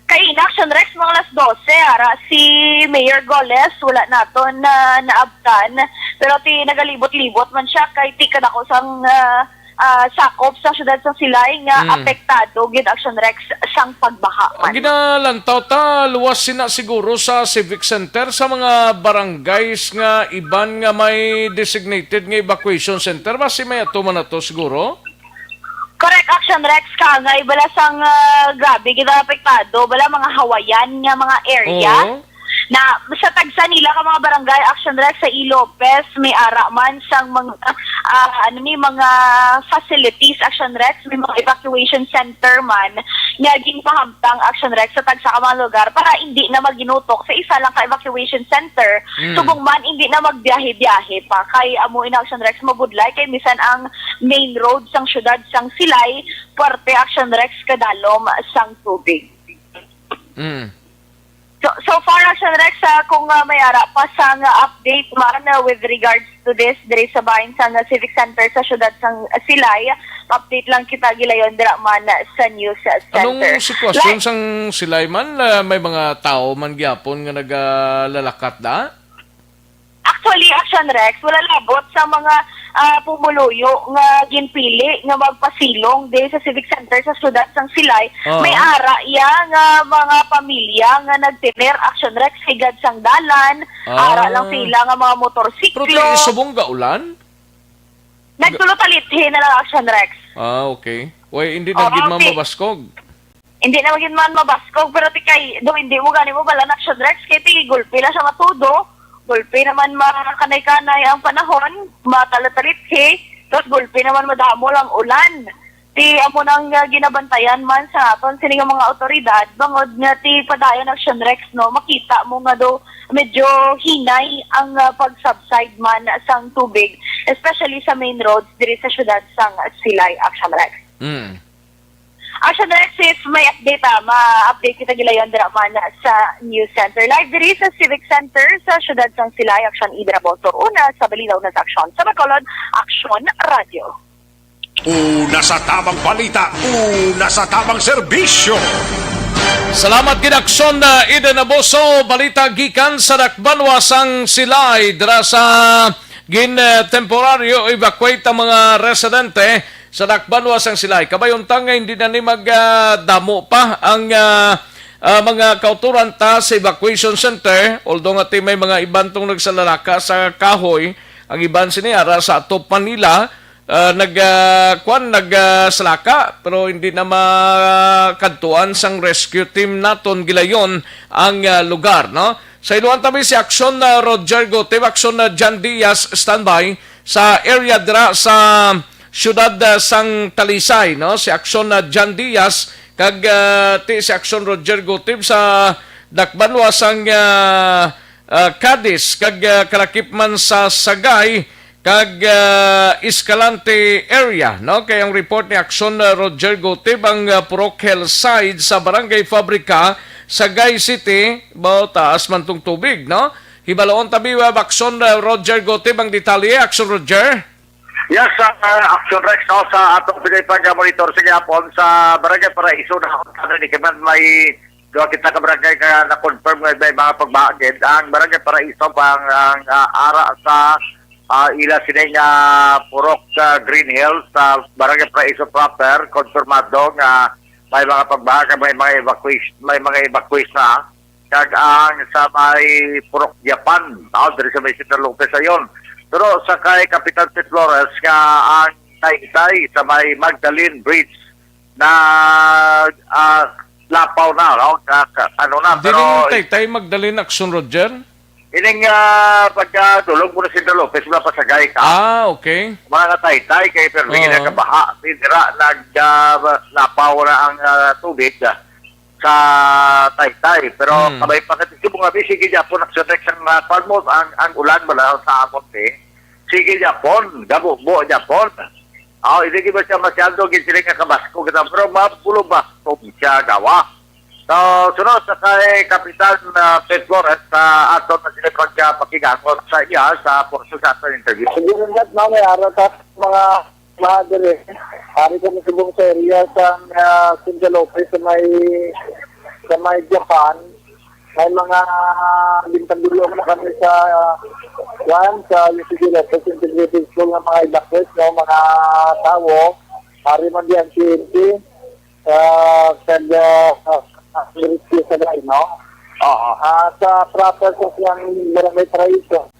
Kay in Action Rex, mga alas dose, ara, si Mayor Goles, wala naton na naabtan. Pero ti nagalibot-libot man siya, kay ti kadako sang, ah, ah, sakop sa siyudad sa Silay nga Mm. apektado gid, Action Rex, sang pagbaha man. Ginalantaw ta, luwas sina siguro sa Civic Center, sa mga barangays nga iban nga may designated nga evacuation center. Basi may ato man na to siguro? Correct, Action Rex, kangay bala sang, ah, grabe gid ang apektado, bala mga hawayan nga mga area. Oo. Na sa tagsa nila ka mga barangay, Action Rex, sa E. Lopez, may ara man sang mga, ah, ano ni, mga facilities, Action Rex, may mga evacuation center man nga ginpahamtang, Action Rex, sa tagsa ka mga lugar para hindi na maginutok sa isa lang ka evacuation center. Mm. Subong man, hindi na magbiyahe-biyahe pa. Kay amo ina, Action Rex, mabudlay kay misan ang main road sang siyudad sang Silay, parte, Action Rex, kadalom sang tubig. Mm. So, so far, Action Rex, ah, kung, ah, may ara pa sang, ah, update man, ah, with regards to this, diri sa bahin sang, ah, Civic Center sa siyudad sang, ah, Silay, update lang kita gilayon dira man, ah, sa news, ah, center. Anong sitwasyon Like sang Silay man? Ah, may mga tao man gyapon nga nagalalakat da? Actually, Action Rex, wala labot sa mga, ah, pumuluyo nga ginpili nga magpasilong diri sa Civic Center sa siyudad sang Silay. Oo. May ara iya nga mga pamilya nga nagtener, Action Rex, higad sang dalan, Ah. ara lang sila nga mga motorsiklo. Pero ti subong gaulan? Nagtulotalithi na lang, Action Rex. Ah, okay. Way, hindi na Oo, gid ti- mamabaskog. Hindi na magin man mabaskog, pero ti kay, do hindi mo gani mo bala na Action Rex, kay ti gulpi na siya matudo, gulpi naman makanay-kanay ang panahon, matalatalit-hi, tapos gulpi naman madamo lang ulan. Ti amo nang, ah, ginabantayan man sa aton sini nga mga awtoridad, bangod nga ti padayon Action Rex, no, makita mo nga do medyo hinay ang, ah, pag-subside man sang tubig, especially sa main roads diri sa siyudad sang Silay, Action Rex. Mm. Action Rex, if may update, ah, ma-update kita gilayon dira man sa News Center. Live diri sa Civic Center sa siyudad sang Silay, Action Ibra Boto. Una sa balita, una sa aksyon. Sa Bacolod, Action Radio. Una sa tamang balita, una sa tamang serbisyo. Salamat gid, Aksyon, uh, Eden Abuso. Balita gikan sa Dakbanwa sang Silay, dira sa gin, uh, temporaryo evacuate ang mga residente sa Dakbanwa sang Silay. Kabay unta nga hindi na ni mag, uh, damo pa ang, uh, uh, mga kauturan ta sa evacuation center, although nga ti may mga iban tong nagsalalaka sa kahoy, ang iban sini ara sa atop Manila, ah, nag, ah, kwan, nag, ah, salaka, pero hindi na makadtuan sang rescue team naton gilayon ang, ah, lugar, no? Sa iluan tabi si Aksyon, ah, Roger Gutib, Aksyon, ah, John Diaz, standby sa area dira sa siyudad, ah, sang Talisay, no? Si Aksyon, ah, John Diaz kag, ah, ti si Aksyon Roger Gutib sa dakbanwa sang, ah, ah, Cadiz kag, ah, kalakip man sa Sagay kag, ah, Escalante area, no? Kay ang report ni Aksyon, ah, Roger Gutib, ang, ah, Purok Hillside sa Barangay Fabrica, Sagay City, bao taas man tong tubig, no? Hibaloon tabi, ah, Aksyon, ah, Roger Gutib ang detalye. Aksyon, Roger. Yes, sa, ah, Action Rex, no, sa atong pinay pag-monitor sa gihapon sa Barangay Paraiso, na kung ano ni Kiman, may duha kita ka barangay nga na-confirm nga may mga pagbaha gid. Ang Barangay Paraiso pa ang, ang, ah, ara sa, ah, ila sining, ah, Purok, ah, Green Hills, sa Barangay Paraiso proper, konfirmado nga may mga pagbaha, kag may mga evacuation, may mga evacuees na. Kag ang sa may Purok Japan, ah, diri sa may Central Lopez ayon. Pero sa kay Kapitan Pete Flores nga ang Taytay sa may Magdalene Bridge na, ah, lapaw na, no? Ka, ka, ano na, Dili pero yung Taytay Magdalene, Aksyon, Roger? Ining, ah, pagkadulog mo na Central Lopez, wala pa sa gay ka. Ah, okay. Mga nga Taytay, kay pero Oo. Ginakabaha, dira nag, ah, lapaw na ang, ah, tubig, ah, sa Taytay. Pero Hmm. kabay pa kati subong abi, sige gyapon Action Rex ang, ah, kwan mo, ang, ang ulan wala sa amon, eh. Sige gyapon, gabubo gyapon. Aw, hindi ba siya masyado gid sila nga kabasko kita, pero mabulubas to siya gawa. So, sunod sa kay Kapitan, ah, Pete Flores, sa aton na sila pagkapakigangon sa iya sa portion sa aton interview. Sige rin, Dad, no, may araw sa mga Madre, ari kami subong sa area sa, ah, Sinja Lopez sa may, sa may Japan. May mga lintang-dulo na kami sa, ah, kwan, sa U C D Lopez Integrated School nga mga evacuees, no, mga tawo. Ari man di ang T N T, ah, kag, ah, ah, sa Gay, no? Oo. Ah, sa proper sa siyang Barangay Paraiso.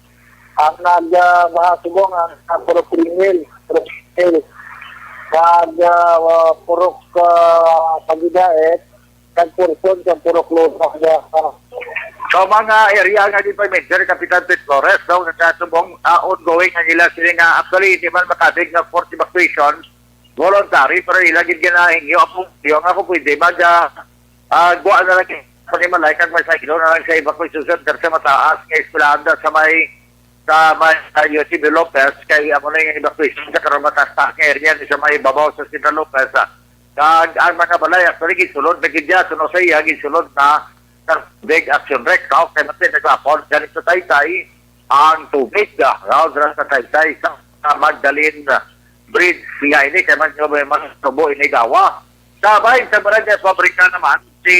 Ang nag, ah, bahasubong ang, ang Purok Green Hill, Purok Green Hill. Kag, ah, wa-, Purok, ah, Pagidait, kag portion sa Purok Luzon, ah. So, mga area nga di pa mention ni Kapitan Pete Flores, no, nga subong, ah, ongoing ang ila sila nga actually hindi man makabig nga forced evacuation, voluntary, pero ila gid ginahingyo. Ako, yung ako pwede mag, ah, ah, guwa na lang panimalay kag may saylo na lang sa evacuation center sa mataas nga eskwelahan sa may, sa may, ah, U C B Lopez, kay amo na yung evacuation sa karon mataas nga area ni sa may babaw sa Central Lopez, ah. Kag ang mga balay, actually, gisulod na gid niya, suno sa iya, gisulod na sa big action wreck, no? Kay mati naglapon, ganito Taytay, ang tubig, ah, no? Dira sa Taytay, sa, sa Magdalene Bridge, nga ini, kay man, may mga tubo, ini gawa. Sa bahin sa Barangay Fabrica naman, si,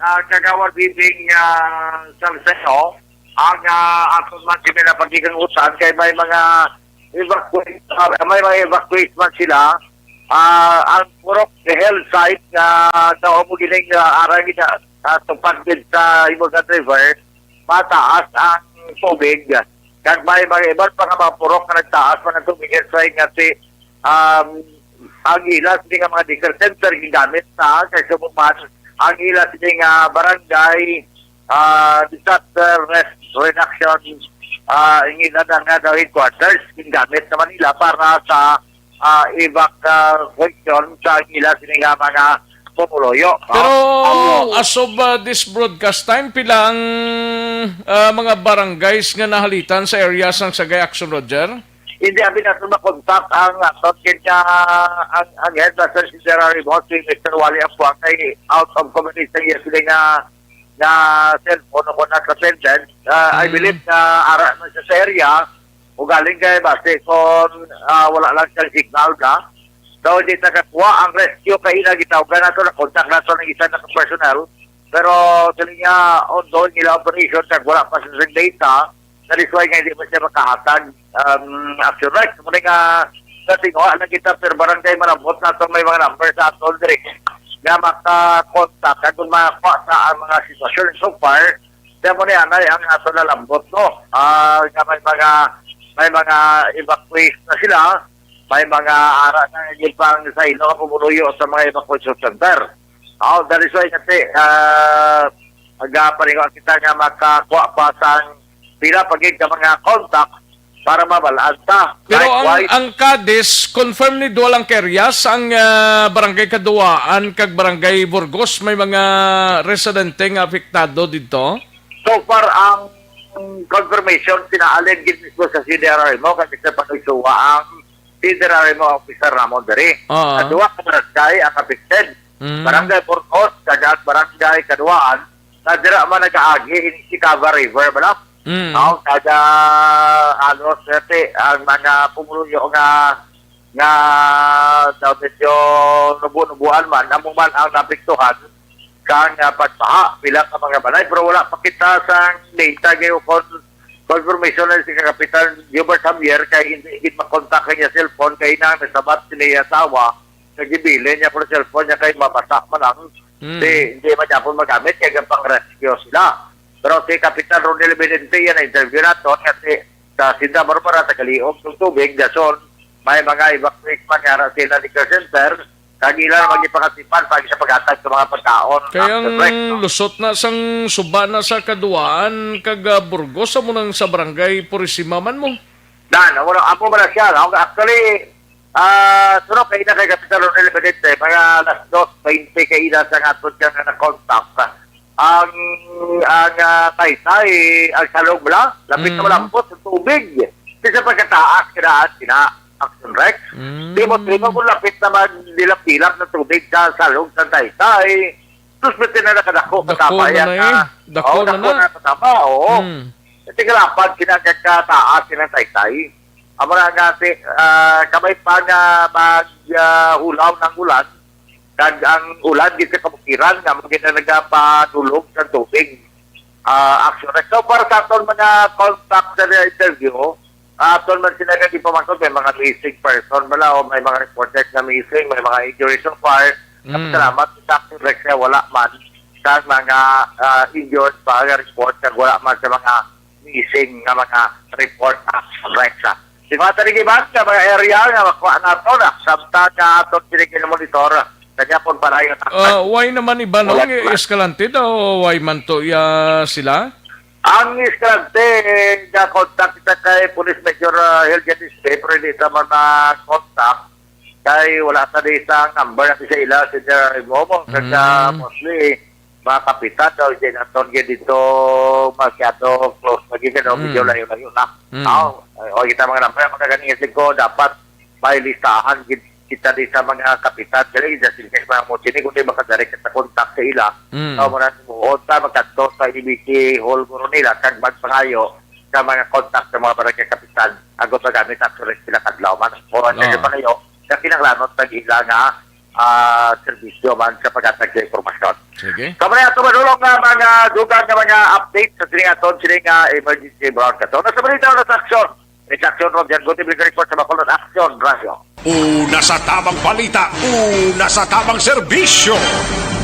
ah, Kagawad Bibing, ah, Salcedo, ang, ah, aton man sila na pagkikangutan kay may mga evacuate, ah, may mga evacuate man sila. Ah, ang Purok Hillside nga daw mo gining, ah, arang ina, ah, tupad gid sa Imogan River, mataas ang tubig. Kag may mga iban pa nga mga purok nga nagtaas man ang tubig, sa nga si, um, Ang ila sini nga mga daycare center gingamit na kay subong man ang ila sini nga barangay, ah, disaster res-, reduction, ah, ang ila na nga daw headquarters gingamit naman nila para sa, ah, evacuation sa ila sini nga mga pumuluyo, no? Pero Ang as of, ah, this broadcast time, pila ang, ah, mga barangays nga nahalitan sa area sang Sagay Action, Roger? Hindi abi nato makontak ang aton kanya, ang, ang headmaster si Sir Harry Boss, si Mister Wally Ampuang, kay out of communication yesterday nga, nga cellphone ko na sa pendant. Ah, I Mm. believe na ara man siya sa area, ugaling kay base kung, ah, wala lang siyang signal na. So, di nakakuha ang rescue kay ina gitawgan nato, na-contact nato ng isa na personnel. Pero sila nga ongoing nila operation kag wala pa sa data, that is why nga hindi pa siya makahatag, um, action, right? Muna nga natinguha lang kita per barangay, malambot nato may mga number sa aton diri nga maka-contact kag kung makakuha sa ang mga sitwasyon so far, kaya mo ni anay ang ato nalambot, no? Ah, nga may mga, may mga evacuees na sila, may mga ara na yung pang sa ilo ang pumuluyo sa mga evacuation center. Oh, that is why kasi, ah, magapalingaw kita nga makakuha pa sang pila pa gid ka mga contact para mabalaan ta. Pero ang, Likewise, ang Cadiz, confirm ni duha lang ka areas, ang, ah, Barangay Kaduwaan kag Barangay Burgos, may mga residente nga apektado didto? So far, ang confirmation, pinaalin gid mismo sa C D R R M O, kag sa panugsuwa ang C D R R M O officer namon diri. Oo. Sa duha ka barangay ang affected. Mm. Barangay Burgos, kag ang Barangay Kaduwaan, na dira man nag-aagi ini si Cava River, bala? Mm. Mao kada halos, eh, ang mga pumuluyo nga, nga daw medyo nubo-nubuan man, amo man ang naapektuhan kang, ah, pagbaha, pila ka mga balay, pero wala pa kita sang data kay kon confirmation na si Kapitan Gilbert Javier kay hindi gid makontak ang iya cellphone kay nang nasabat sila iya asawa, nagibilin niya ko cellphone niya kay mabasa man lang. Mm. Di, hindi man niya po magamit kay pang rescue sila. Pero si Kapitan Ronel Benente, yan na-interview nato, kasi sa Sinda Barbara, tagaliog ng tubig, dason, may mga evacuees man nga na sila liquor center, kag ila na magipakatipan pag sa paghatag sa mga pagkaon. Kay ang After break, no? Lusot na sang suba na sa Kaduwaan kag, ah, Burgos, amo nang sa Barangay Purisima man mo. Dan, amo na, amo man na siya, no? Actually, ah, suno kay na kay Kapitan Ronel Benete, mga alas dos twenty kay ina sa aton kang na-contact. Ang, ang, ah, taytay, ang salog bala, lapit na Mm. malambot sa tubig. Di sa pagkataas, kinaan, kina, Action Rex. Mm. Di mo, di mo kung lapit na magdilap-dilap ng tubig sa salog sa taytay. Sus, may tinanakadako, Dako mataba na yan na eh. na. Dako Oo, na dako na. na, mataba, oo. Mm. Kasi kalapad, kinagkataas, kinataytay. Amo na nga, si, ah, kamay pa nga mag, ah, hulaw ng ulan, kag ang ulan gid sa kabukiran nga mo gid na nagapadulog sa tubig. Ah, actually, so para sa aton mga contact sa interview, ah, aton man sila nga gipamangkot, may mga missing person bala o may mga reported na missing, may mga injuries so far. Mm. Salamat sa Action Rex nga wala man sa mga, ah, injured pa nga report, kag wala man sa mga missing nga mga report, Action Rex, ah. Si Father Iban, nga mga area nga makuha nato na, samtang nga aton sila ginamonitor, kanya pon palayo na. Ah, why naman iba, no? Wala, wala. Escalante daw, why man to iya sila? Ang Escalante, eh, ga-contact kita kay Police Major, ah, Helgen Ispe, pero hindi ta man na-contact. Kay wala ta di sa number natin sa ila, si Sir Momo, kag, ah, Mm. mostly, mga kapitan daw, hindi naton gid dito masyado close lagi, ano, Mm. medyo layo-layo na. Mm. Aw, ay, o, kita mga number, mga ganyan, ko, dapat may listahan gid kita di sa mga kapitan, dali, just in case mga mo sini, kung di makadirect sa contact sa ila, Mm. so, muna, muon ta, magkadto sa E B C hall, guro nila, kag magpangayo sa mga contact sa mga barangay kapitan, agod magamit ang correct sila kadlaw man. O, ang Oo. Pangayo, na kinahanglanon tag ila nga, ah, serbisyo man sa paghatag sa impormasyon. Sige. Sa mga ato madulong nga mga dugang nga mga update sa sining aton, sining nga emergency broadcast. So, nasa balita, nasa aksyon. May aksyon ron dyan. Good evening report sa Bacolod Action Radio. Una sa tamang balita, una sa tamang serbisyo.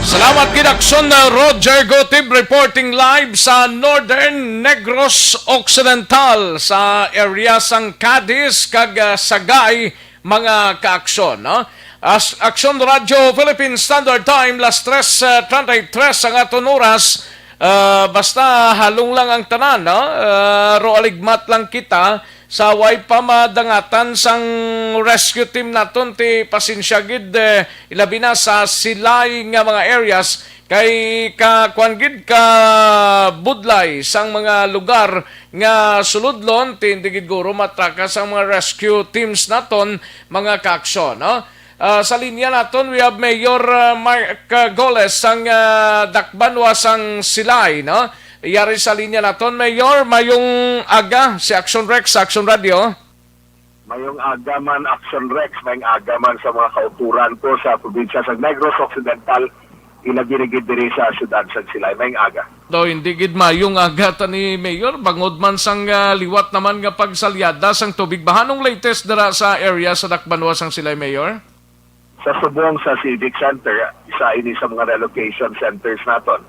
Salamat gid, Aksyon, uh, Roger Gotib, reporting live sa Northern Negros Occidental, sa area sang Cadiz kag, uh, Sagay, mga kaaksyon, no? As Aksyon Radyo Philippine Standard Time, las tres, uh, treinta y tres ang aton oras. Uh, basta halong lang ang tanan, no? Uh, ro aligmat lang kita sa way pa madangatan sang rescue team naton, ti pasensya gid, eh, ilabi na sa Silay nga mga areas, kay ka, kuwan gid, ka budlay sang mga lugar nga sulodlon, ti hindi gid guro matrakas ang mga rescue teams naton, mga kaaksyon, no? Ah, sa linya naton, we have Mayor, ah, Mark, ah, Goles sang, ah, Dakbanwa sang Silay, no? Yari sa linya naton, Mayor, mayong aga, si Action Rex, Action Radio. Mayong aga man, Action Rex, mayong aga man sa mga kauturan ko sa probinsya sa Negros Occidental, ilabi na gid diri sa siyudad sa Silay. Mayong aga. Daw hindi gid mayong aga ta ni Mayor, bangod man sang, ah, liwat naman nga pagsalyada sang tubig. Baha, anong latest dira sa area sa Dakbanwa sang Silay, Mayor? Sa subong sa Civic Center, isa ini sa mga relocation centers naton.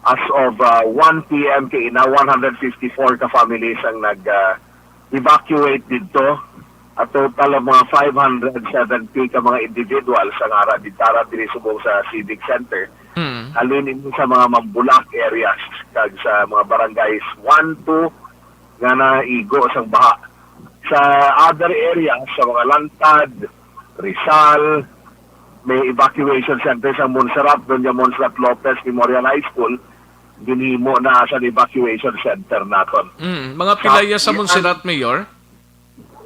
As of, ah, one p m kaina, one hundred fifty-four ka families ang nag, ah, evacuate didto. A total of mga five hundred seventy ka mga individuals ang ara didto, ara diri subong sa Civic Center. Hmm. Halin ini sa mga Mambulak areas kag sa mga barangays one, two nga naigo sang baha. Sa other areas, sa mga Lantad, Rizal, may evacuation center sa Montserrat, Doña Montserrat Lopez Memorial High School, ginhimo na sa evacuation center naton. Mm, mga pila iya sa Montserrat, Mayor?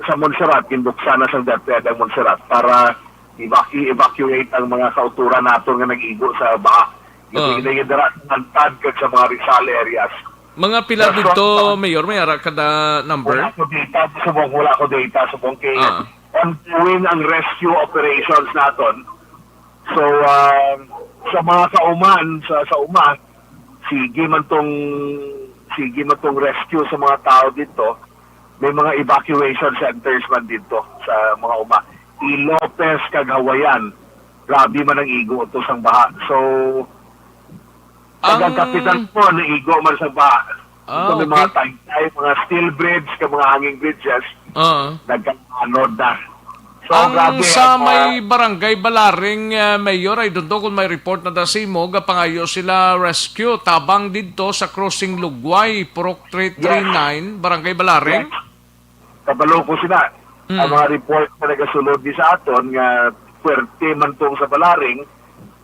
Sa Montserrat, ginbuksan na sang DepEd ang Montserrat para evacu-, i-evacuate ang mga kauturan naton nga nag-igo sa baha. Oh. Yung dira sa Lantad kag sa mga Rizal areas. Mga pila dito, Mayor? May ara ka da number? Wala ko data, subong, wala ko data, subong kay, ah, ongoing ang rescue operations naton. So, ah, sa mga kauman, sa, sa uma, sige man tong, sige man tong rescue sa mga tao dito. May mga evacuation centers man dito sa mga uma. Ilopez kag Hawayan, grabe man ang igo to sang baha. So, ang, ang kapitan po, naigo man sa baha. Ah, so, may mga, okay, taytay, mga steel bridge, ka mga hanging bridges, oo, nagkaanod na. So, ang grabe, sa ang, ah, may Barangay Balaring, ah, Mayor, I don't know kung may report na da sa imo, gapangayo sila rescue tabang didto sa Crossing Lugway, Purok three three nine, yes, Barangay Balaring. Yes. Kabalo ko sila. Mm. Ang mga report na nagasulod ni sa aton nga puwerte man tong sa Balaring,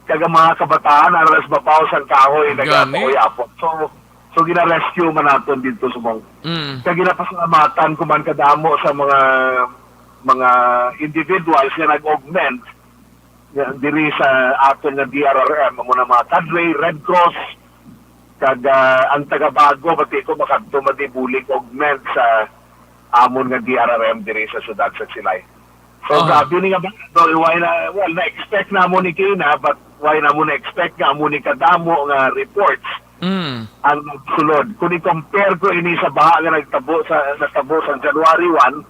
kag ang mga kabataan aras mapaw sang kahoy, gani, nagapauyapon. So, so gina-rescue man naton dito sa mong. Mm. Kag ginapasalamatan ko man kadamo sa mga, mga individuals nga nag-augment nga diri sa aton nga D R R M, amo na mga Cadre, Red Cross, kag, ah, ang Tagabago, pati ko makadto man di bulig augment sa amon nga D R R M diri sa siyudad sa Silay. So, aha, grabe ni nga ba, no, why na, well, na-expect namo ni Kina, but why namo na-expect nga amo ni kadamo nga reports, mm, ang nagsulod? Kung i-compare ko ini sa baha nga nagtabo sa, natabo sa January one,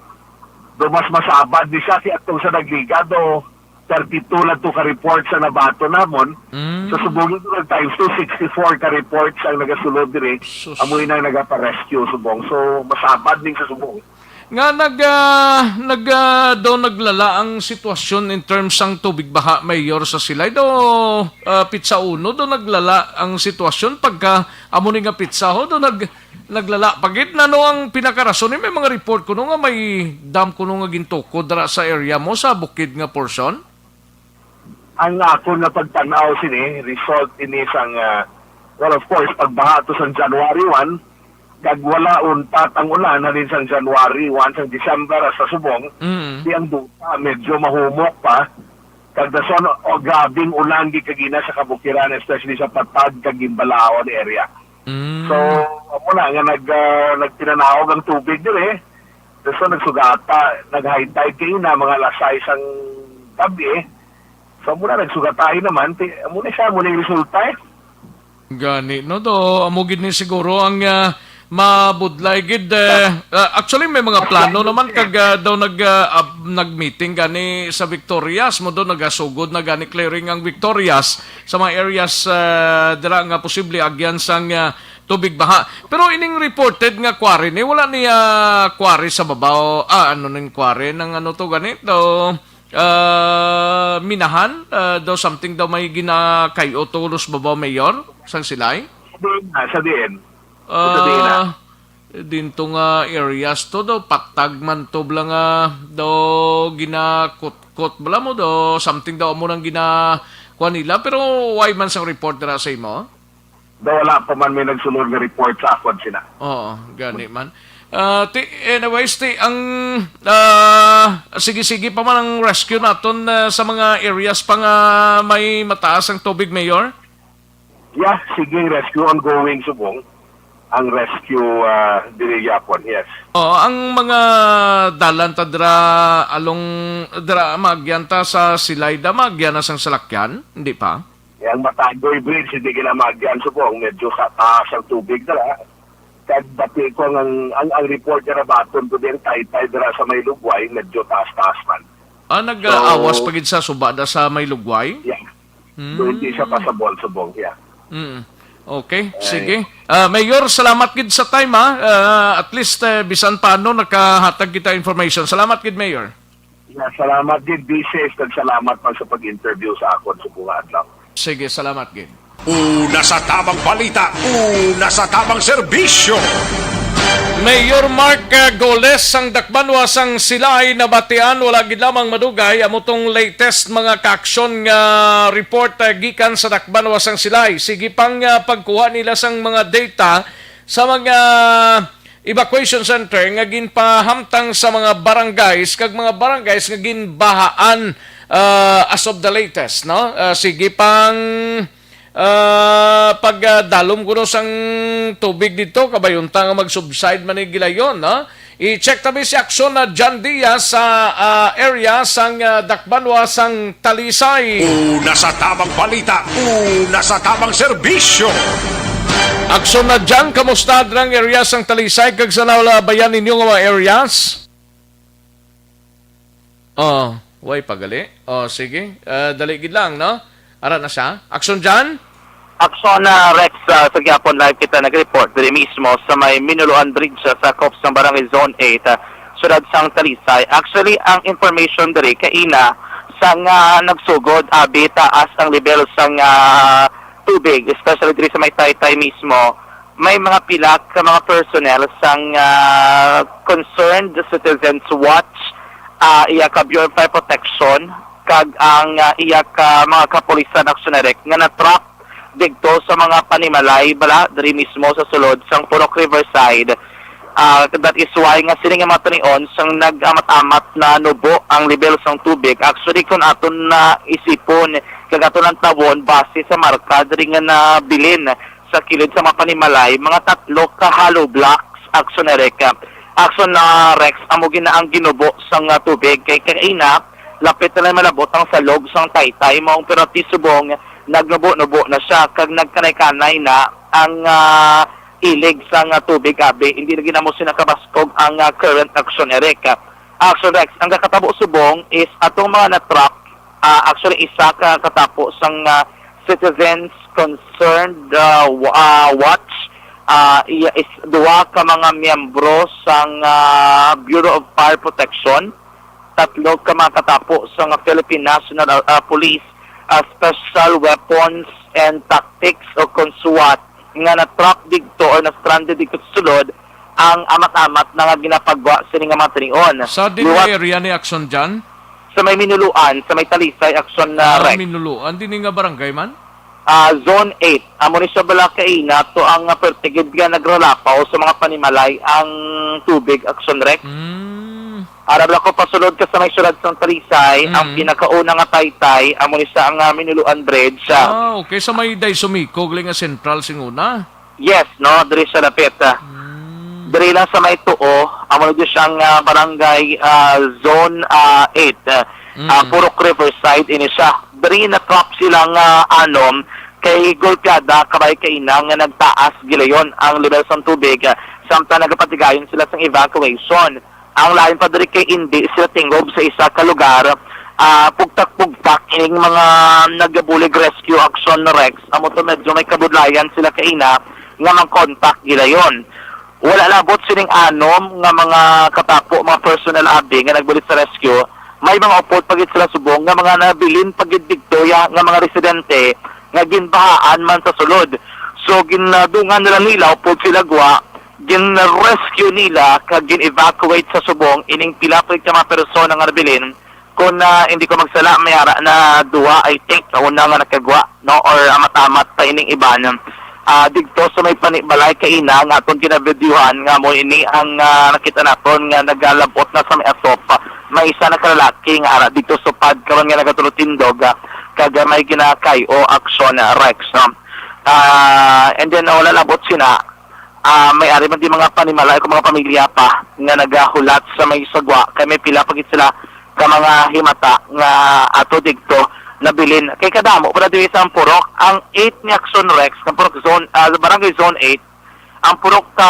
do mas masabad ni siya kay atong sa Nagliga, do thirty-two lang to ka reports ang nabato namon. Mm. Sa subong ito, times two, sixty-four ka reports ang nagasulod diri. Sus. Amo na ang nagapa-rescue subong. So, masabad ning sa subong. Nga nag, ah, nag, ah, daw naglala ang sitwasyon in terms sang tubig baha, Mayor, sa Silay. Do, ah, pitsa uno, do naglala ang sitwasyon pagka amo ni nga pitsa, ho, do nag, naglala pa gid. Nano ang pinakarason? May mga report kuno nga may dam kuno nga gintukod dira sa area mo sa bukid nga portion. Ang akon nga pagtan-aw sini, result ini sang, ah, well, of course, pagbaha to sang January one, kag wala untat ang ulan halin sang January one, sang December hasta subong, mm, di ang duta medyo mahumok pa, kag dason, o, grabing ulan gid kagina sa kabukiran, especially sa Patag kag Gimbalaon area. Mm. So, amo na nga nag, ah, nagtinanaog ang tubig diri. Gusto nagsugata, nag-high tide kaina, mga alas sais ang gabi. So, amo na, nagsugatahi naman. Ti-, amo na siya, amo na yung resulta, eh. Gani, no? Do, amo gid ni siguro ang, ah, Mabudlay gid, eh, ah, actually, may mga plano naman kag, ah, daw nag, ah, ab-, nag-meeting gani sa Victorias mo, daw nagasugod na gani clearing ang Victorias sa mga areas, ah, dira nga posible agyan sang, ah, tubig baha. Pero ining reported nga quarry ni, wala niya quarry sa babaw, ah, ano ning quarry, nang ano to gani, daw, ah, minahan, ah, daw something daw may ginakay-o tulos babaw, Mayor, sang Silay? Sabihin na, sabihin. Sabihin na. Ah, dinto nga areas to, do patag man to bala nga do ginakutkot bala mo, do something daw mo nang gina kuha nila, pero why man sang report dira sa imo? Do wala pa man may nagsulod nga report sa akon sina. Oo, gani man. Ah, ti, anyways, ti, ang, ah, sige-sige pa man ang rescue naton, ah, sa mga areas pa nga may mataas ang tubig, Mayor? Yeah, sige, rescue ongoing subong. Ang rescue, ah, diri yapon, yes. Oo, ang mga dalan ta dira along dira, maagyan ta sa Silay da, maagyan na sang salakyan, hindi pa? Eh, ang Matagoy Bridge, hindi gina maagyan subong. Medyo sa taas ang tubig dira. Kag bati ko ang, ang, ang report nga nabaton ko din, Taytay dira sa may Lugway, medyo taas-taas man. Ah, nag-aawas So, pa gid sa suba da sa may Lugway? Yeah. Mm. Doon di siya pasabol subong, yeah. Mm. Okay, Ay. sige. Ah, Mayor, salamat gid sa time, ha. Ah, at least, eh, bisan paano nakahatag kita information. Salamat gid, Mayor. Yeah, salamat gid, be safe, kag salamat pa sa pag-interview sa akon sa buong adlaw. Sige, salamat gid. Una sa tamang balita, una sa tamang serbisyo. Mayor Mark, uh, Goles sang Dakbanwa sang Silay nabatian, wala gid lamang madugay amo tong latest mga kaaksyon nga report, uh, gikan sa Dakbanwa sang Silay. Sige pang, uh, pagkuha nila sang mga data sa mga evacuation center nga ginpahamtang sa mga barangays kag mga barangays nga ginbahaan, uh, as of the latest, no? Uh, sige pang Ah, pag, ah, dalom kuno sang tubig dito, kabay unta nga mag-subside man ni gilayon, no? I-check ta mi si Aksyon na John Diaz sa, ah, area sang, ah, Dakbanwa sang Talisay. Una sa tamang balita, una sa tamang serbisyo. Aksyon na John, kamusta ang area sang Talisay kag sa nalabayan ninyo nga mga areas? Oh, way pagali. Oh, sige. Ah, dali gid lang, no? Ara na siya. Aksyon dyan? Aksyon na, Rex, ah, sa gihapon live kita nag-report diri mismo sa may Minuluan Bridge, ah, sa sakop sang Barangay Zone eight, ah, siyudad sang Talisay. Actually, ang information diri kaina sa nga nagsugod, abi taas ang level sang, ah, tubig, especially diri sa may Taytay mismo. May mga pila ka mga personnel sang, ah, Concerned Citizens Watch, ah, iya ka Bureau of Fire Protection, kag ang, ah, iya ka mga kapulisan aksyonerek nga na-trap didto sa mga panimalay bala diri mismo sa sulod sang Purok Riverside. Ah, that is why nga sini nga mga tanion sang nag-amat-amat na nubo ang level sang tubig. Actually, kung aton na isipon kag aton lang tawon base sa marka diri nga nabilin sa kilid sa mga panimalay, mga tatlo ka hollow blocks, Aksyon Eric. Aksyon na Rex, amo gina ang ginubo sang, ah, tubig kay kaina lapit na lang malabot ang salog sang Taytay, maong pero ti subong nagnubo-nubo na siya kag nagkanay-kanay na ang, ah, ilig sang, ah, tubig, abi. Hindi na ginamo sina kabaskog ang, ah, current, Aksyon Eric. Aksyon Rex, ang kakatabo subong is atong mga na-trap, ah, actually, isa ka katapo sang, ah, Citizens Concerned, ah, wa-, ah, Watch, ah, iya is duha ka mga miyembro sang, ah, Bureau of Fire Protection, tatlo ka mga katapo sang Philippine National, ah, Police, ah, Special Weapons and Tactics o kon SWAT nga na-trap didto or na-stranded didto sa sulod ang amat-amat na nga ginapagwa sini nga mga tanion. Sa din Liwat nga area ni Aksyon dyan? Sa may Minuluan, sa may Talisay, Aksyon na Ah, Rex. Minuluan, din nga barangay man? Ah, Zone eight. Amo ni siya bala kaina to ang, ah, pertigid nga nagralapaw sa mga panimalay ang tubig, Aksyon Rex. Mm. Arab lang ko pasulod ka sa may siyudad sang Talisay, ang Mm. pinakauna nga taytay, amo ni siya ang, ah, Minuluan Bridge, ah. Ah, okay. Sa may day sumikog, lang nga sentral sing una? Yes, no? Diri siya lapit, ah. Mm. Diri lang sa may tuo, amo ni siya ang, ah, barangay, ah, Zone, ah, eight, ah, ah, Mm. Purok Riverside, ini siya. Diri na-trap sila nga anom, kay golpeada kabay kaina nga nagtaas gilayon ang level sang tubig, ah, samtang nagapatigayon sila sang evacuation. Ang lain pa diri kay indi sila tingob sa isa ka lugar, ah, pugtak-pugtak ining mga nagabulig rescue action na Rex. Amo to, medyo may kabudlayan sila kaina nga mag-contact gilayon. Wala labot sining anom nga mga katapo, mga personnel abi nga nagbulig sa rescue. May mga upod pa gid sila subong nga mga nabilin pa gid didto ya nga mga residente nga ginbahaan man sa sulod. So, ginadungan nila nila upod sila gwa, gin-rescue nila kag gin-evacuate sa subong ining pila pa gid ka mga persona nga nabilin. Kung, ah, hindi ko magsala, may ara na duha, I think, na una nga nakagwa, no, or, ah, matamat pa ining iban. Ah, digto sa may panibalay kaina nga aton ginabidyuhan nga mo ini ang, ah, nakita naton nga nagalabot na sa may asop. May isa na ka lalaki nga ara dito supad karon nga nagatulotindog, ah, kag may ginakay o aksyon, ah, Rex, no? Ah, and then, wala labot sina, ah, may ari man di mga panimalay o mga pamilya pa nga nagahulat sa may sagwa, kay may pila pa gid sila ka mga himata nga ato digto nabilin. Kay kadamo pala diri sa ang purok, ang eight ni Action Rex, ang purok zone, ah, barangay zone eight, ang purok ka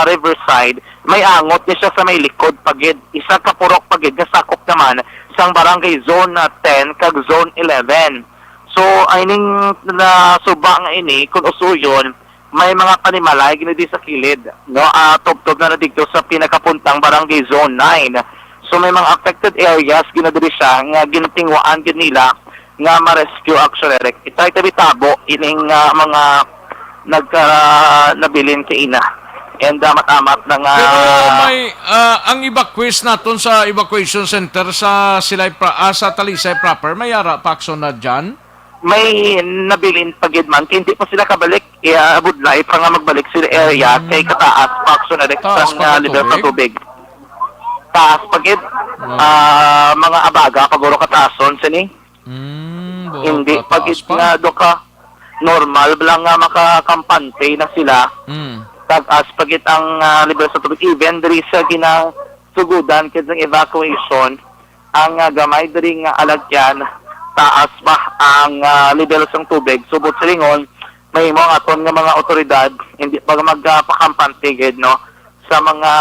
Riverside, may angot ni siya sa may likod pa gid. Isa ka purok pa gid nga sakop naman sang barangay zone, ah, ten kag zone eleven. So, ay ning nasuba nga ini, kung usuyon, may mga panimalay gini di sa kilid, no? Ah, tubtob na na didto sa pinakapuntang barangay zone nine. So, may mga affected areas gina diri siya nga gintingwaan gid nila nga ma-rescue action, Eric. Itay tabi tabo ining, ah, mga nagka nabilin kaina. And, ah, matamat na nga. Pero may, ah, ang evacuees naton sa evacuation center sa Silay pra-, ah, sa Talisay proper, may ara pa action na dyan? May nabilin pa gid man, kay hindi pa sila kabalik, iya, budlay pa nga magbalik sila area, kay kataas pa, actually, Taas sang, pa ah, ka level sa tubig? Tubig. Taas pa gid. Wow. Ah, mga abaga, paguro kataason sini. Mm, wow, Hindi pa kataas gid pa. Nga do ka normal lang nga makakampante na sila. Mm. Taas pa gid ang, ah, level sa tubig. Even diri sa ginasugudan kid sang evacuation, ang, ah, gamay diri nga alagyan, taas pa ang, ah, level sang tubig. Subot silingon, mahimo ang aton nga mga otoridad, hindi pa magpakampante gid, no, sa mga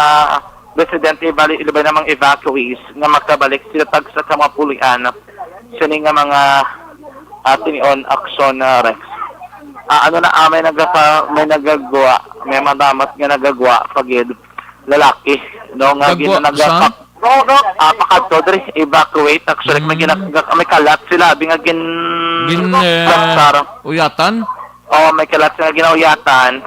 residente, bali, ilabay na mga evacuees nga makabalik sila tagsa ka mga pulian sini nga mga, ah, tinion action, ah, Rex. Ah, ano na, ah, may nagaka-, may nagagwa, may madamat nga nagagwa pa gid, lalaki, no, nga Gagwa, gina-, nagapak-, sang? Ah, pakadto diri, evacuate. Actually, may Mm. gina-, may kalat sila, abi nga gin-, Gin, eh, Sar. Uyatan? Oh, may kalat sila ginauyatan.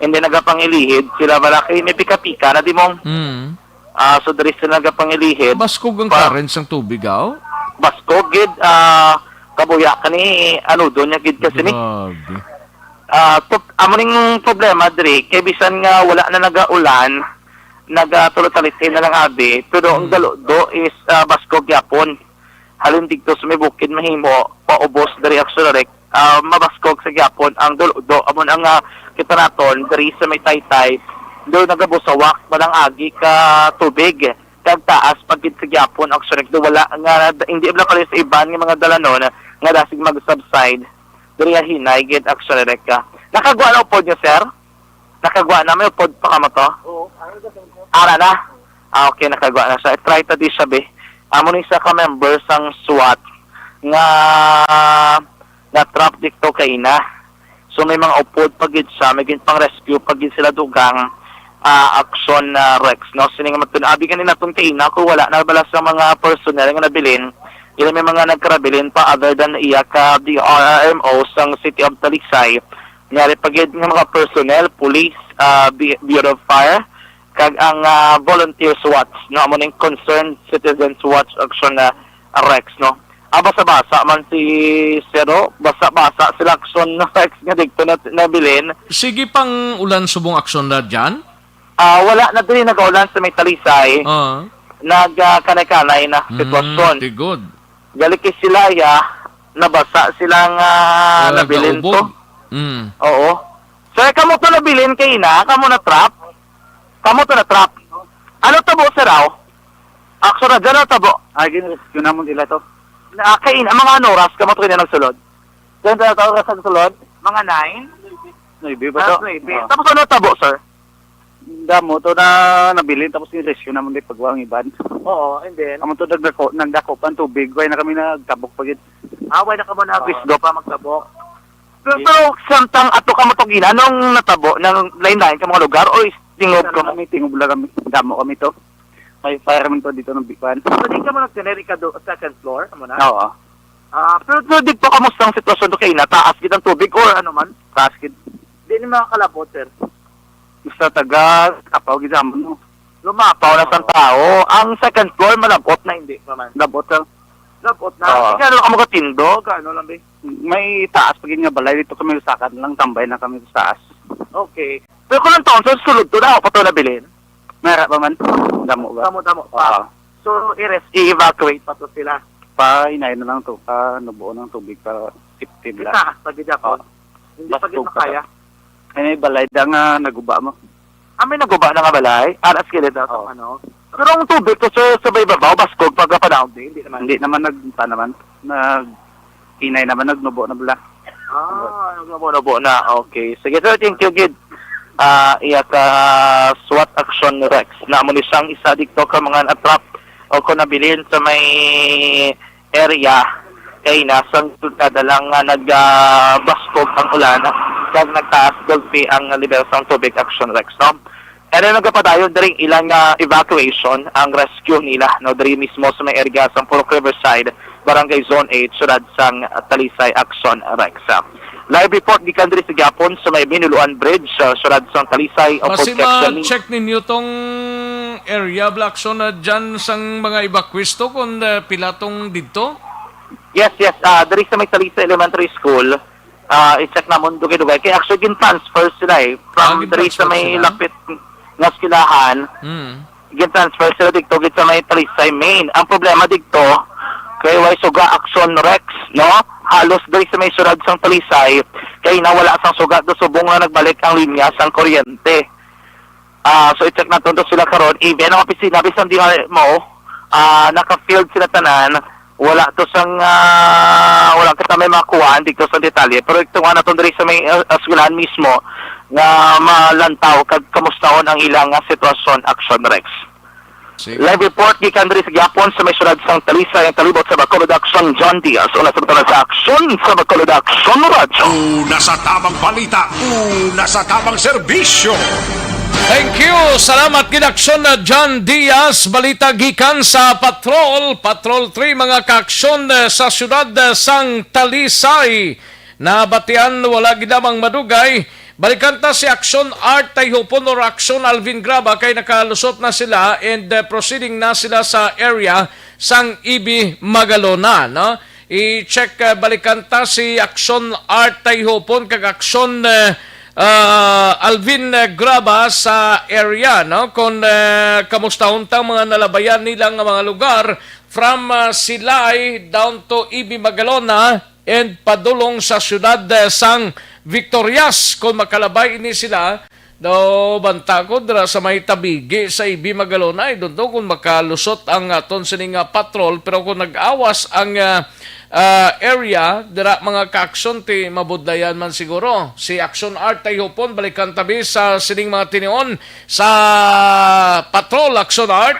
Hindi nagapangilihid sila, wala kay may pika-pika na di mo. Mm. Ah, so diri sila nagapangilihid. Baskog ang Pa- current sang tubig, aw? Baskog gid, ah, kabuya kani, ano, doon niya gid kasi ni. Grabe. Ah, to-, amo ning problema diri, kay bisan nga wala na nagaulan, nagatulotalitin na lang abi, pero ang Mm. daludo is, ah, baskog gyapon. Halin didto sa may bukid mahimo, paubos diri actually, ah, mabaskog sa gyapon ang daludo. Amo na nga kita naton diri sa may Taytay, do nagabusawak man ang agi ka tubig, kag taas pa gid sa gyapon actually, do wala nga, hindi lang pala sa iban nga mga dalanon nga dasig mag-subside. Diri hinay gid actually, Reka. Nakagwa na upod niyo, sir? Nakagwa na, may upod pa kamo to? Oo. Ara na? Ah, okay, nakagwa na siya. I-try ta di siya, be. Amo ni isa ka member sang SWAT nga na-trap dito kaina. So, may mga upod pa gid siya, may gin-, pang-rescue pa gid sila dugang, ah, action, ah, Rex, no? Sining matun-, abi kanina tong kaina, kung wala na bala sa mga personnel nga nabilin, ila may mga nagkarabilin pa other than iya ka D R R M O sang City of Talisay. May ari pa gid nga mga personnel, police, ah, Bu-, Bureau of Fire, kag ang, ah, volunteers watch, no, amo ning Concerned Citizens Watch Action na Rex, no. Ah, basa-basa man si Sero, basa-basa sila action na Rex nga didto na, nabilin. Sige pang ulan subong action na dyan? Ah, wala na diri nagaulan sa may Talisay. Ah. Nag, ah, kanay-kanay na Mm, sitwasyon. Tigod. Gali kay sila, ya, nabasa sila nga Ah, nabilin gaubog. To. Mm. Oo. Sir, kamo to nabilin kay ina, kamo na trap? Kamo to na trap? Ano tabo, sir, aw? Akso na, dyan na tabo. Ay, gin-rescue namon sila to. Na, kay ina, mga ano oras kamo to kaya nagsulod? Dyan na tao sa sulod? Mga nine? Nuebe ba to? Alas nuebe. Ah. Tapos ano tabo, sir? Damo to na nabilin, tapos ni rescue naman di pagwa ang iban. Oo, and then? Amo to nagdako, nagdako pa ang tubig, way na kami nagtabok pa gid. Ah, way na kamo na Ah. gusto pa magtabok. Pero, Yes. pero samtang ato ka matugina, anong natabo? Nang lain-lain ka mga lugar o is tingog Damo ka mo? kami, tingog lang kami. Damo kami to. May fire man to dito ng Bikuan. So, di ka mo nagtineri ka do, second floor? Amo na? Oo. Ah, pero, pero dito, kamusta ang sitwasyon do kay na? Taas gid ang tubig or ano man? Taas gid. Di ni makakalabot, sir. Basta taga Kapaw gid sa amon, no? Lumapaw na sang Oo. tao. Ang second floor, malabot na, hindi pa man. Labot lang. Labot na. Oo. Kaya ano ka mo katindog? Ano lang, be? May taas pa gid nga balay. Dito kami usakan lang. Tambay na kami sa taas. Okay. Pero kung ang taon sa sulod to, na pa to nabilin? Mara pa man. Damo ba? Damo-damo pa. Oo. So, i-res-, i-evacuate pa to sila? Pa, inay na lang to. Pa, nubuo ng tubig para safety nila. Itaas pa gid ako. Oo. Hindi pa gid Bastog pa makaya. to. Ay, may balay da nga naguba mo. Ah, may naguba na nga balay? Aras kilid na sa Oo. ano? Pero ang tubig to, sir, sa may babaw, baskog, pagkapanahon, di, hindi naman. Hindi naman nagpa naman. Nag-, inay naman, nagnubo na bala. Ah, nagnubo-nubo na. Okay. Sige, sir, thank you, gid. Ah, iya ka SWAT Action Rex. Na mo ni sang isa dito ka mga na-trap o kung nabilin sa may area kay nasang kadala nga nag, ah, baskog ang ulan kag nagtaas gulpi ang level sang tubig, Action Rex, no? And then nagapadayon diri ilang, ah, evacuation ang rescue nila, no, diri mismo sa may area sang Purok Riverside, Barangay Zone eight, siyudad sang Talisay, Action Rex. Live report gikan diri sa gihapon sa may Binuluan Bridge, sa siyudad sang Talisay. Upod Masima, section ni check ninyo tong area, Blackson, na dyan sang mga evacuees to, kung, ah, pila tong didto? Yes, yes. Ah, diri sa may Talisay Elementary School, ah, i-check namon dugay-dugay. Kay actually, gin-transfer sila eh. Ah, From diri sa gin-transfer may sila? lapit nga eskwelahan, Hmm. gin-transfer sila dito gid sa may Talisay Main. Ang problema dito, kay way suga, Action Rex, no? Halos diri sa may siyudad sang Talisay, kay nawala sang suga do subong nga nagbalik ang linya sang kuryente. Ah, so i-check naton to sila karon. Even ang opisina, bisan D R M O, ah, naka-field sila tanan. Wala to sang, ah, wala kita may makuhaan dito sa detalye. Pero ito nga naton diri sa may, ah, eskwelahan mismo nga malantaw kag kamustahon ang ilang, ah, sitwasyon, Action Rex. Sige. Live report gikan diri sa gihapon sa may siyudad sang Talisay, ang palibot sa Bacolod Action, John Diaz. Una sa butang sa Action sa Bacolod Action Radyo. Una sa tamang balita, una sa tamang serbisyo. Thank you. Salamat gid, Action na John Diaz. Balita gikan sa Patrol, Patrol three, mga ka-action, eh, sa siyudad, eh, sang Talisay. Nabatian, wala gid lamang madugay. Balikan ta si Action Art Tayhupon or Action Alvin Graba kay nakalusot na sila and, uh, proceeding na sila sa area sang Ibi Magalona, no? I-check, uh, balikan ta si Action Art Tayhupon kag Action, uh, uh, Alvin, uh, Graba sa area, no? Kung, uh, kamustahon ta ang mga nalabayan nila nga mga lugar from, uh, Silay down to Ibi Magalona, and padulong sa siyudad, eh, sang Victorias. Kung makalabay ini sila, daw banta ko dira sa may Tabigi sa Ibi Magalona, I don't know kung makalusot ang aton sini nga patrol, pero kung nag-awas ang, ah, ah, area dira, mga ka-action, ti mabudlayan man siguro. Si Action Art Tayhupon, balikan tabi sa sining mga tinion sa patrol, Action Art.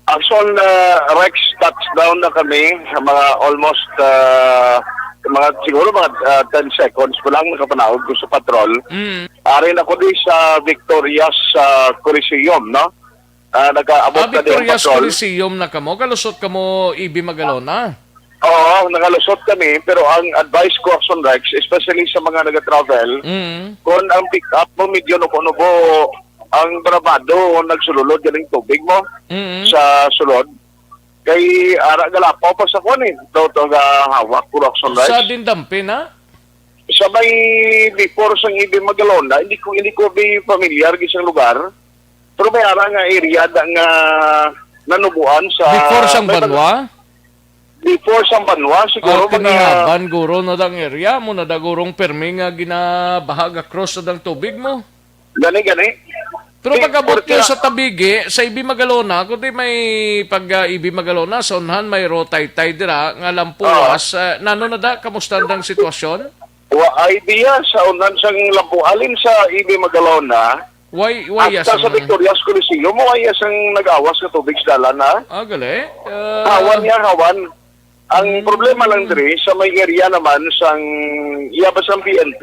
Action, uh, Rex, touchdown na kami. Mga almost, uh, mga, siguro mga, uh, ten seconds ko lang nakapanahog ko sa patrol. Mm. Ari na ko di sa Victorias, uh, Coliseum, no? Ah, nakaabot Ah, na di ang Victorias patrol. Coliseum na kamo. Kalusot kamo, Ibi Magalona. Oo, nakalusot kami, pero ang advice ko, Action Rex, especially sa mga nag-travel, Mm. kung ang pick-up mo medyo nubo-nubo, ang barabado, nagsululod ganing tubig mo Mm. sa sulod, kay ara galapaw pa sa kuan eh, daw to ga hawak ko, Action Rex. Sa Dindampi na? Sa may before sang Ibi Magalona, hindi ko, hindi ko be familiar sa lugar. Pero may ara nga area da nga nanubuan sa Before sang may mga banwa? Before sang banwa, siguro Ah, mga kinihaban guro na dang area mo na da gurong permi nga ginabaha ga cross na dang tubig mo. Gani, gani. Pero Di, pag-abot porque kayo sa Tabigi, sa Ibi Magalona, kundi may pag, ah, Ibi Magalona, sa unhan may Rotaytay dira, nga lampuas, Oo. ah, nano na da, kamusta ang sitwasyon? Wa idea sa unhan sang lampu-, alin sa Ibi Magalona, Why, why yes Hasta sa ang Victorias Coliseum, why yes ang nag-awas sa tubig sa dalan, ha? Ah, gali. Ah, Hawan niya, hawan. Ang Mm. problema lang diri, sa may area naman sang, iya ba sang P N P?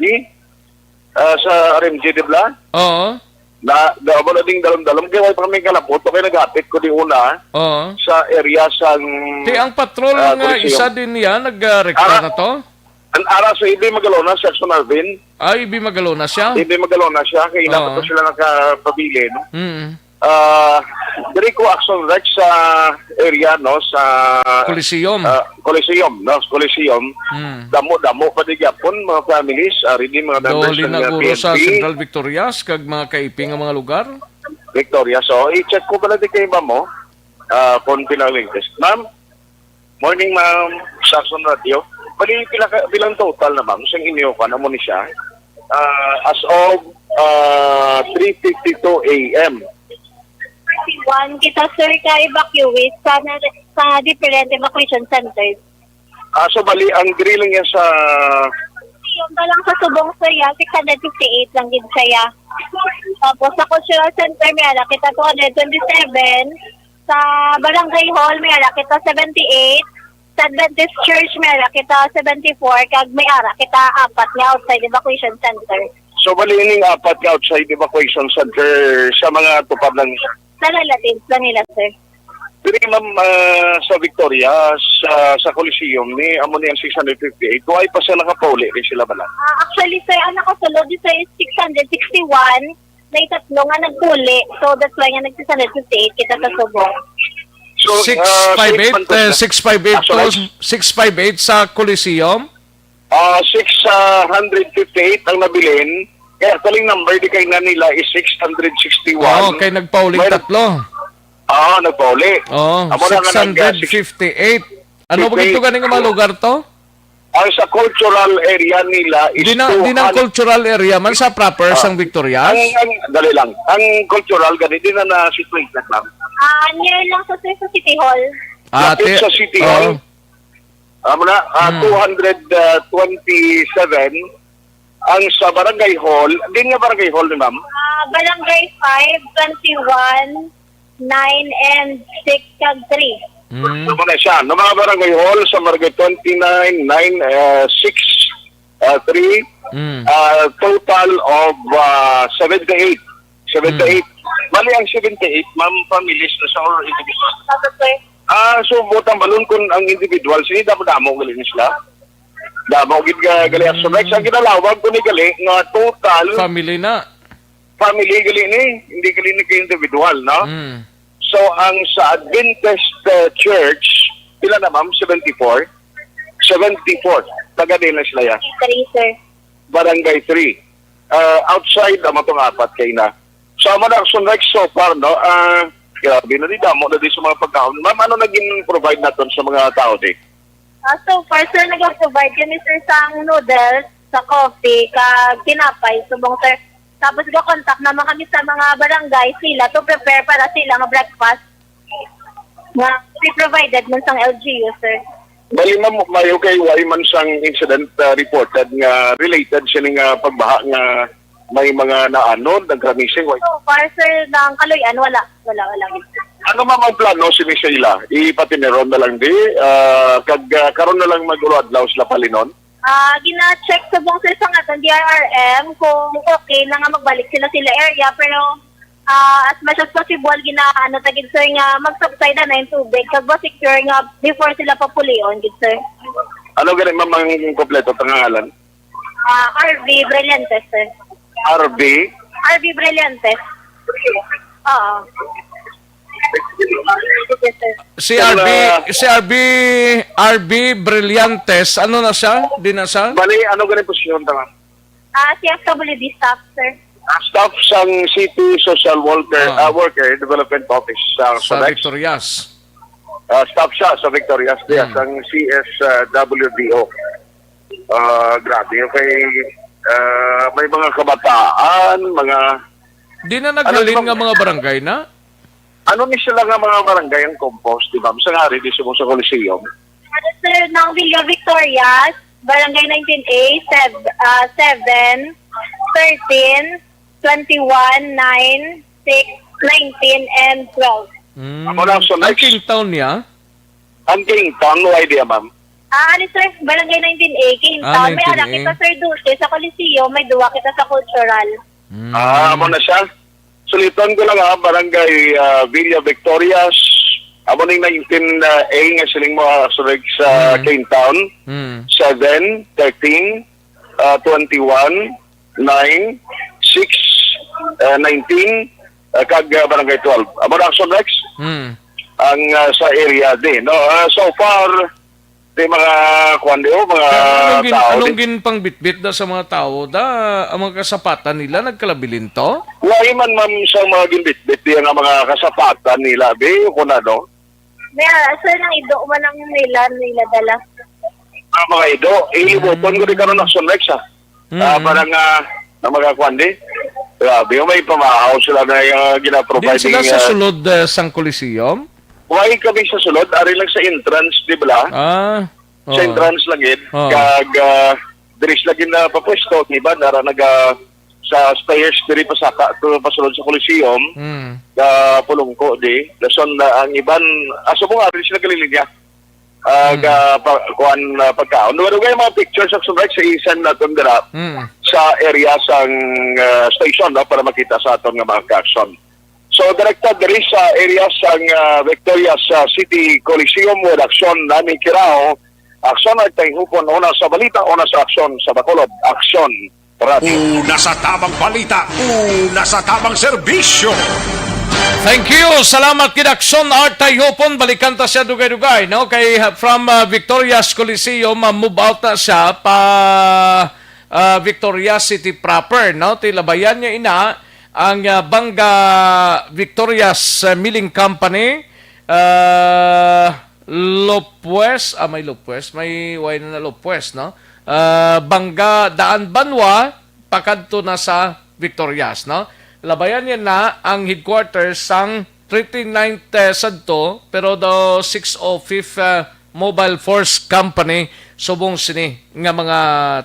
Ah, sa R M G, di ba? Oo. Na, da, wala ding dalom-dalom. Kaya wala pa kami kalapot. Okay, naghapit ko di una Oo. sa area sang, Ti ang patrol ah, nga Coliseum. isa din niya, nagrekta Ah, na to? Ang ara sa Ibi Magalona, Sir Sunarvin. Ah, Ibi Magalona siya? Ibi Magalona siya. Kaya Oo. dapat sila nakapabilin. Mm. Ah, diri ko action, Rex, sa area, no, sa Coliseum. ah, Coliseum, no, Coliseum. Mm. Damo-damo pa di gyapon mga families, ah, ready mga members Dohali ng, na uh, guro sa P N P. Central Victorias kag mga kaiping nga mga lugar. Victorias, so i-check ko pala di kay ma'am, oh. Ah, kung pinang latest. Ma'am, morning, ma'am. Saxon Radio. Bali, pila ka, bilang total na, ma'am, sa inyo, kung ano mo ni siya? Ah, as of ah, three fifty-two A M. One, kita, sir, ka evacuees sa, sa different evacuation centers. Ah, so, bali, ang diri lang yan sa Yung pa lang sa subong, sir, ya, six hundred fifty-eight lang gid siya, ya. Tapos sa Cultural Center, may ara kita two hundred twenty-seven. Sa Barangay Hall, may ara kita seventy-eight. Sa Adventist Church, may ara kita seventy-four. Kag may ara kita apat nga outside evacuation center. So, bali ining apat nga outside evacuation center sa mga tupad lang? Sa relatives lang nila, sir. Diri, ma'am, ah, sa Victoria, sa, sa Coliseum, ni amo ni ang six hundred fifty-eight. Wala pa sila nakapauli, rin sila bala? Ah, actually, sir, ang nakasulod dito is six hundred sixty-one. May tatlo nga nagpuli. So, that's why nga nag-six hundred fifty-eight kita sa subong. So, ah, Six five eight, safe man to eh, sila. Six five eight Ah, sorry? to, six five eight sa Coliseum? Ah, six hundred fifty-eight ang nabilin. Kaya actually, number di kay na nila is six hundred sixty-one. Oo, kay nagpauling Well, tatlo. Oo, nagpauli. Oo, Amo na nga nag-, six hundred fifty-eight. Ano ba fifty-eight. Gito ganing mga lugar to? Ang sa cultural area nila is Di na, di na ang two hundred. Cultural area man sa proper Ah. sang Victorias? Ang, ang, dali lang. Ang cultural, gani, di na na-situate na lang. Ah, near lang sa, sa City Hall. Ah, Lapit ti-, sa City Hall. Oo. Amo na, ah, Hmm. two hundred twenty-seven. Ang sa Barangay Hall, din nga Barangay Hall ni ma'am? Ah, Barangay five, twenty-one, nine, and six, kag three. Hmm. Amo na siya. No, mga Barangay Hall sa Barangay twenty-nine, nine, eh, six, eh, three, Hmm. ah, total of, ah, seventy-eight. Seventy-eight. Hmm. Bali, ang seventy-eight, ma'am, families na sa or individual? Tapos, sir? Ah, so, butang balon kung ang individual, sige, damo-damo gali ni sila. Damo gid ga-, gali. So, Hmm. next, ang ginalawag ko ni gali, nga total Family na. family gali ni, hindi gali ni ka individual, no? Hmm. So, ang sa Adventist, uh, Church, pila na, ma'am? Seventy-four? Seventy-four. Taga din na sila, ya? Three, sir. Barangay three. Uh, outside, ang matong apat kay na. So, amo na, so next, so far, no? Ah, grabe na di, damo na di sa mga pagkaon. Ma'am, ano naging provide naton sa mga tao di? Ah, so far, sir, nag-provide kami, sir, sang noodles, sa coffee, kag tinapay, subong, sir. Tapos, ga-contact naman kami sa mga barangay, sila, to prepare para sila nga breakfast. Nga, be provided man sang L G U, sir. Bali, ma'am, mayo kay why man sang incident, ah, reported nga related sini nga pagbaha nga may mga naanod, nagramisi, why? So far, sir, ng kaluyan, wala. Wala, wala. Ano, ma'am, ang plano sini sa ila? Ipatineron na lang di, ah, kag, ah, karon na lang mag-ulo adlaw sila palinon? Ah, gina-check subong, sir, sa aton D R R M kung okay na nga magbalik sila sila area, pero, ah, as much as possible, gina-, ano, ta gid, sir, nga mag-subside na yung tubig, kag ba secure nga before sila papulion, gid, sir. Ano gani, ma'am, ang kompleto nga ngalan? Ah, R V Brillantes, sir. R V? R V Brillantes. Oo. Yes, sir. Si Kung, R V, ah, si R V, R V Brillantes, ano na siya? Di na siya? Bali, ano gani posisyon ta, ma'am? Ah, si F W D staff, sir. Staff sang City Social Welfare, Ah. ah, Worker Development Office sa, Sa sa Victorias. Ah, staff siya sa Victorias, Hmm. sang C S W D O. Ah, grabe, okay. Ah, may mga kabataan, mga Di na Ano naghalin bang nga mga barangay na? Ano ni sila nga mga barangay ang composed, di ba? Sa ngari, di subong sa Coliseum. Ano, sir, ng Villa Victorias, Barangay nineteen A, sev-, ah, seven, thirteen, twenty-one, nine, six, nineteen, and twelve. Mm. Amo na ang sunod. Ang King Town niya? Ang King Town, no idea, ma'am. Ah, ano, sir? Barangay nineteen A, King Ah, Town. May ara nineteen A. Kita, sir, dose sa Coliseum, may duwa kita sa Cultural. Mm. Ah, amo na siya. Suliton ko lang, ha, Barangay, ah, Villa Victorias. Amo ning nineteen A nga siling mo, ah, Sir Rex, sa Mm. King Town. Mm. Seven, thirteen, ah, twenty-one, nine, six, ah, nineteen, ah, kag, ah, Barangay twelve. Amo na, Sir Rex? Mm. Ang, ah, sa area din, no? Ah, so far, di mga, kuwan di, oh, mga Pero anong gin-, tao anong di. Ginpangbitbit da sa mga tao da, ang mga kasapatan nila nagkalabilin to? Wala man, ma'am, sa mga ginbitbit diya nga mga kasapatan nila, be, o kung ano. May, ah, sir, nang ido man ang nila, nila dala. Ah, mga ido, iibupon ko di karon Mm. action next, ha. Mm. Ah, para nga, na mga kuwan di. Grabe, may pamahaw sila na yung, ah, gina-provide Din sila sa ah, sulod, eh, sang Coliseum? Why kami sa sulod? Ari lang sa entrance, di ba? Ah, Sa oo. Entrance lang yun. Oo. Kag, ah, diri sila ginapapwesto, di ba? Nara naga sa stairs diri pasaka to pasulod sa Coliseum, Mm. ka pulungko di. Dason na ang iban, aso mo nga, diri sila galilinya. Ah, Mm. ka, pa, kuan, ah, pagkaon. Dugay-dugay mga pictures of sunrise sa isan naton dira Mm. sa area sang, ah, station, no, para makita sa aton nga mga ka-action. So, direkta diri sa area sang, ah, Victorias, ah, City Coliseum with action Nani Kirao, action Artay Hupon, una sa balita, una sa aksyon sa Bacolod, aksyon. Radyo. Una sa tamang balita, una sa tamang serbisyo. Thank you. Salamat kid Action Art Tayhopon. Balikan ta siya dugay-dugay, no? Kay, uh, from, uh, Victorias Coliseum, uh, move out na siya pa, uh, Victorias City proper, no? Tilabayan niya ina ang, uh, Bangga Victorias, uh, Milling Company, uh, Lopez, ah, may Lopez, may why na na Lopez, no? Ah, Bangga, Daan Banwa, pakadto na sa Victorias, no? Labayan niya na ang headquarters sang thirty-ninth, eh, sadto, pero the six oh fifth, eh, Mobile Force Company, subong sini nga mga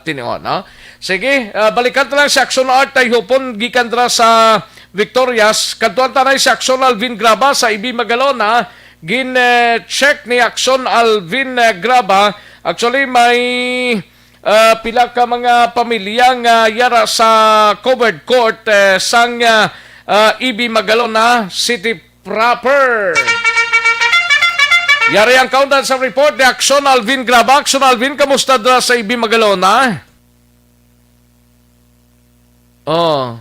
tinion, no? Sige, ah, balikan ta lang si Action Art Tayhopon gikan dira sa Victorias. Kadtuan ta na si Action Alvin Graba sa Ibi Magalona. Gin, eh, check ni Action Alvin, eh, Graba. Actually, may, ah, pila ka mga pamilya nga yara sa covered court, eh, sang, ah, ah, Ibi Magalona City proper. Yari ang kaundan sa report ni Action Alvin Graba. Action Alvin, kamusta dira sa Ibi Magalona? Oh.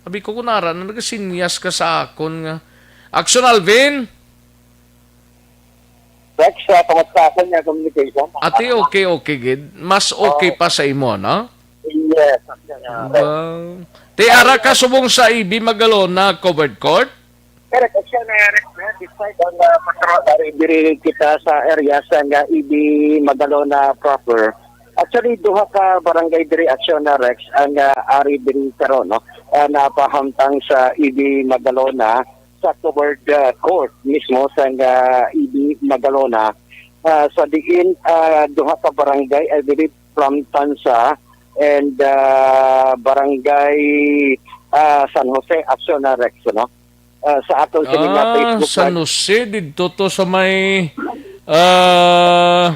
Sabi ko, kunara na nagasinyas ka sa akon nga. Action, Alvin? Rex, ah, kamusta ako niya communication? Ati, okay, okay, gid. Mas okay Oo. pa sa imo, no? Yes, actually, ah, Wow. Ti ara ka subong sa Ibi Magalona covered court? Correct, actually, Rex, eh, despite ang, ah, patrol, dari diri kita sa area sa nga Ibi Magalona proper. Actually, duha ka barangay diri action na Rex ang, ah, ari diri karon, no? Ah, napahamtang sa Ibi Magalona sa covered, ah, court mismo sa nga Ibi Magalona. Ah, sa diin, ah, duha ka barangay, I believe, from Tansa and, ah, barangay, ah, San Jose, action na Rex, no? Ah, sa aton sini nga Ah, Facebook San Live. Jose, didto to sa may, ah,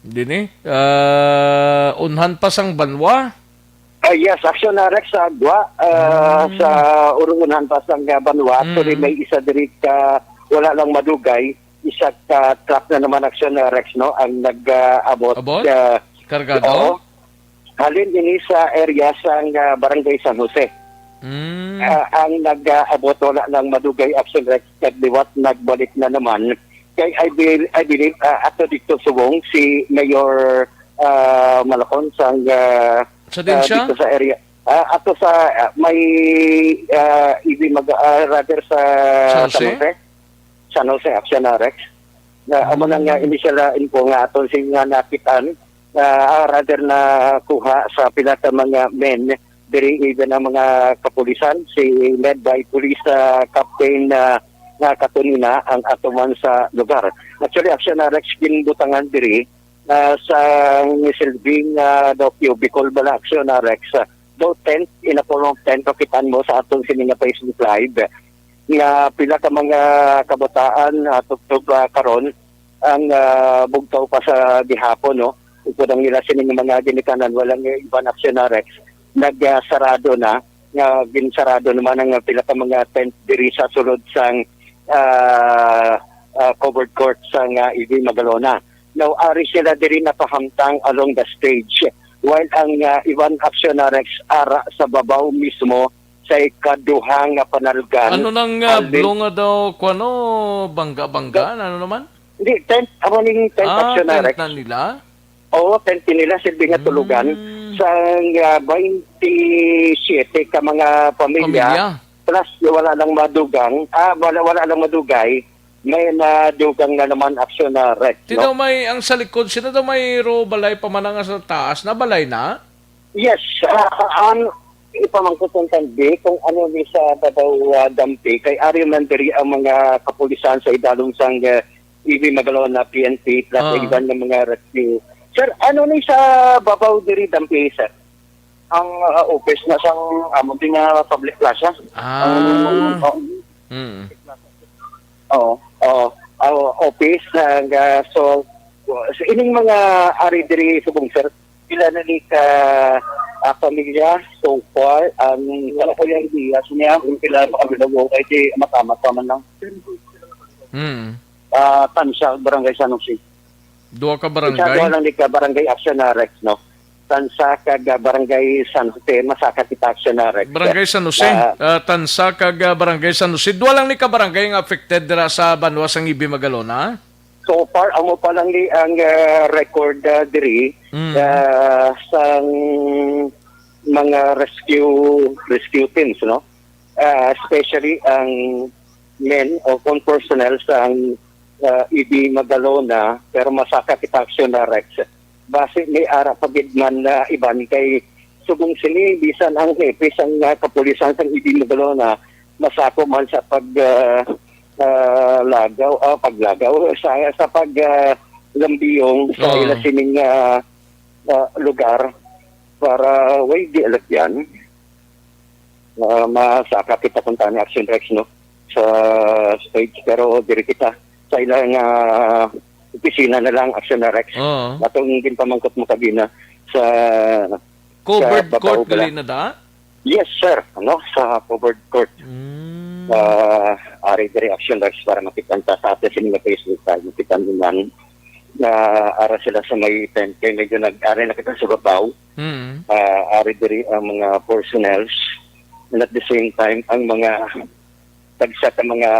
dini, ah, unhan pa sang banwa? Ah, yes, action na Rex sa Agwa, ah, Hmm. sa urungan pa sang, ah, banwa. Actually, Hmm. may isa diri ka wala lang madugay, isa ka truck na naman action na Rex, no, ang nag, ah, abot, Abot? ah, Kargado? oo. Halin ini sa area sang, ah, Barangay San Jose. Hmm. Ah, ang nag, ah, abot wala lang madugay action Rex, kag liwat nagbalik na naman. Kay I be-, I believe, ah, ato dito subong si Mayor, ah, Malacon sang, ah, Sa ah, Dinsya? dito sa area. Ah, ato sa, ah, may, ah, Ibi Mag-, ah, rather sa San San Jose? Jose. San Jose, action na Rex. Na, amo na nga Hmm. initial na info nga aton sing nga nakitaan, ah, rather na kuha sa pila ka mga men, diri even ang mga kapulisan, si led by Police, ah, Captain, ah, nga katunina ang atuman sa lugar. Actually, action na Rex ginbutangan diri, ah, sa silbing, ah, daw cubicle bala action na Rex, ah, Though tent, in a form of tent, makita mo sa atong sini nga Facebook Live nga pila ka mga kabataan, ah, tubtob, ah, karon ang, ah, bugtaw pa sa gihapon, no? Upod ang ila sini nga mga ginikanan, walang iban aksyon na, Rex. Nagsarado na, nga ginsarado naman ang pila ka mga tent diri sa sulod sang, ah, ah, covered court sang, ah, E V Magalona. Now, ari sila diri napahamtang along the stage, while ang, ah, iban aksyon na, Rex, ara sa babaw mismo sa ikaduha nga panalgan. Ano nang, ah, halin- blue nga daw, kuwano, bangga-bangga? Ano naman? Hindi, tent, amo ning tent Ah, aksyon na, tent Rex. Na nila? Oo, tent nila, silbi nga tulugan. Mm. Sa, ah, twenty-seven ka mga pamilya, Pamilya? Plus wala lang madugang, ah, wala, wala lang madugay, may madugang na naman aksyon na, Rex, Di no? Daw may, ang sa likod, sino daw may ro balay pa man nga sa taas, na balay na? Yes, ah, ang ipamangkot ng tandi kung ano ni sa babaw, ah, dampi, kay ari man diri ang mga kapulisan sa idalom sang, ah, E V Magalona, P N P, plus Ah. Iban nga mga rescue. Sir, ano ni sa babaw diri dampi, sir? Ang, ah, office na sang amo din nga public plaza. Ah. Ang, oh, Mm. Oo, oo. Ah, office, ah, nga, so, so, ining mga ari diri subong, sir, pila na ni ka, ah, pamilya so far? Ang wala ko yung idea. So, niya, kung pila pa kami nag-uukay, di matamat pa man lang. Mm. Ah, Tansa, Barangay San Jose. Duha ka Isa, barangay? Duha lang ni ka barangay aksyon na, Rex, no? Tansa kag, ah, Barangay San Jose, masaka kita aksyon na, Rex. Barangay San Jose, Ah, ah, Tansa kag, ah, Barangay San Jose. Duha lang ni ka barangay nga affected dira sa banwa sang Ibi Magalona? So far, amo pa lang ni ang, ah, record, ah, diri, Mm. ah, sang mga rescue, rescue teams, no? Ah, especially ang men o kung personnel sang, ah, Ibi Magalona, pero masaka kita aksyon na, Rex. Basi may ara pa gid man na iban kay subong sini, bisan ang hepe sang, ah, kapulisan sang Ibi Magalona, masako man sa pag, ah, ah, lagaw, ah, paglagaw, sa, sa pag, ah, lambiyong sa Oh. ila sining, ah, ah, lugar para way di alagyan. Ah, masaka kita kung tani action, Rex, no? Sa stage, pero diri kita sa ilang, ah, opisina na lang, action na, Rex. Oo. Atong ginpamangkot mo kagina sa, Covered sa babaw court bala. Gali na da? Yes, sir. Ano, sa covered court. Mm. Ah, ari diri action, Rex, para makita ta sa atin sa mga Facebook, tayo makita naman na ara sila sa may tent. Kaya medyo nag-ari na kita sa babaw. Mm. Ah, ari diri ang mga personnels, and at the same time, ang mga tagsa ka mga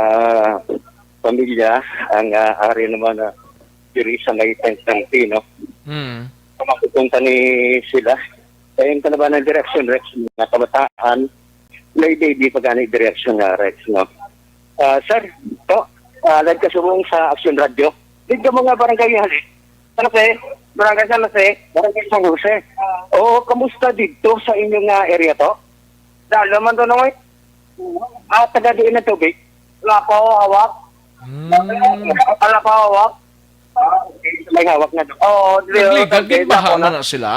pamilya ang, ah, ari naman, ah, diri sa may tent ng Pino. Mm. Kung makukunta ni sila, kaya yung tanabanan direksyon, Rex, mga kabataan, may baby pa gani direksyon na, Rex, no? Ah, sir, to, ah, nagkasubong sa Action Radio. Dito mga barangay hali. San Jose? Barangay San Jose? Barangay San Jose. Oo, kamusta dito sa inyo nga area to? Dalo man to, Noy. Ah, taga diin ang tubig? Wala pa ako hawak. Hmm. Wala pa ako hawak. May hawak na doon. Oo, di, Nagligad, okay, ginbaha ako na. Man na sila?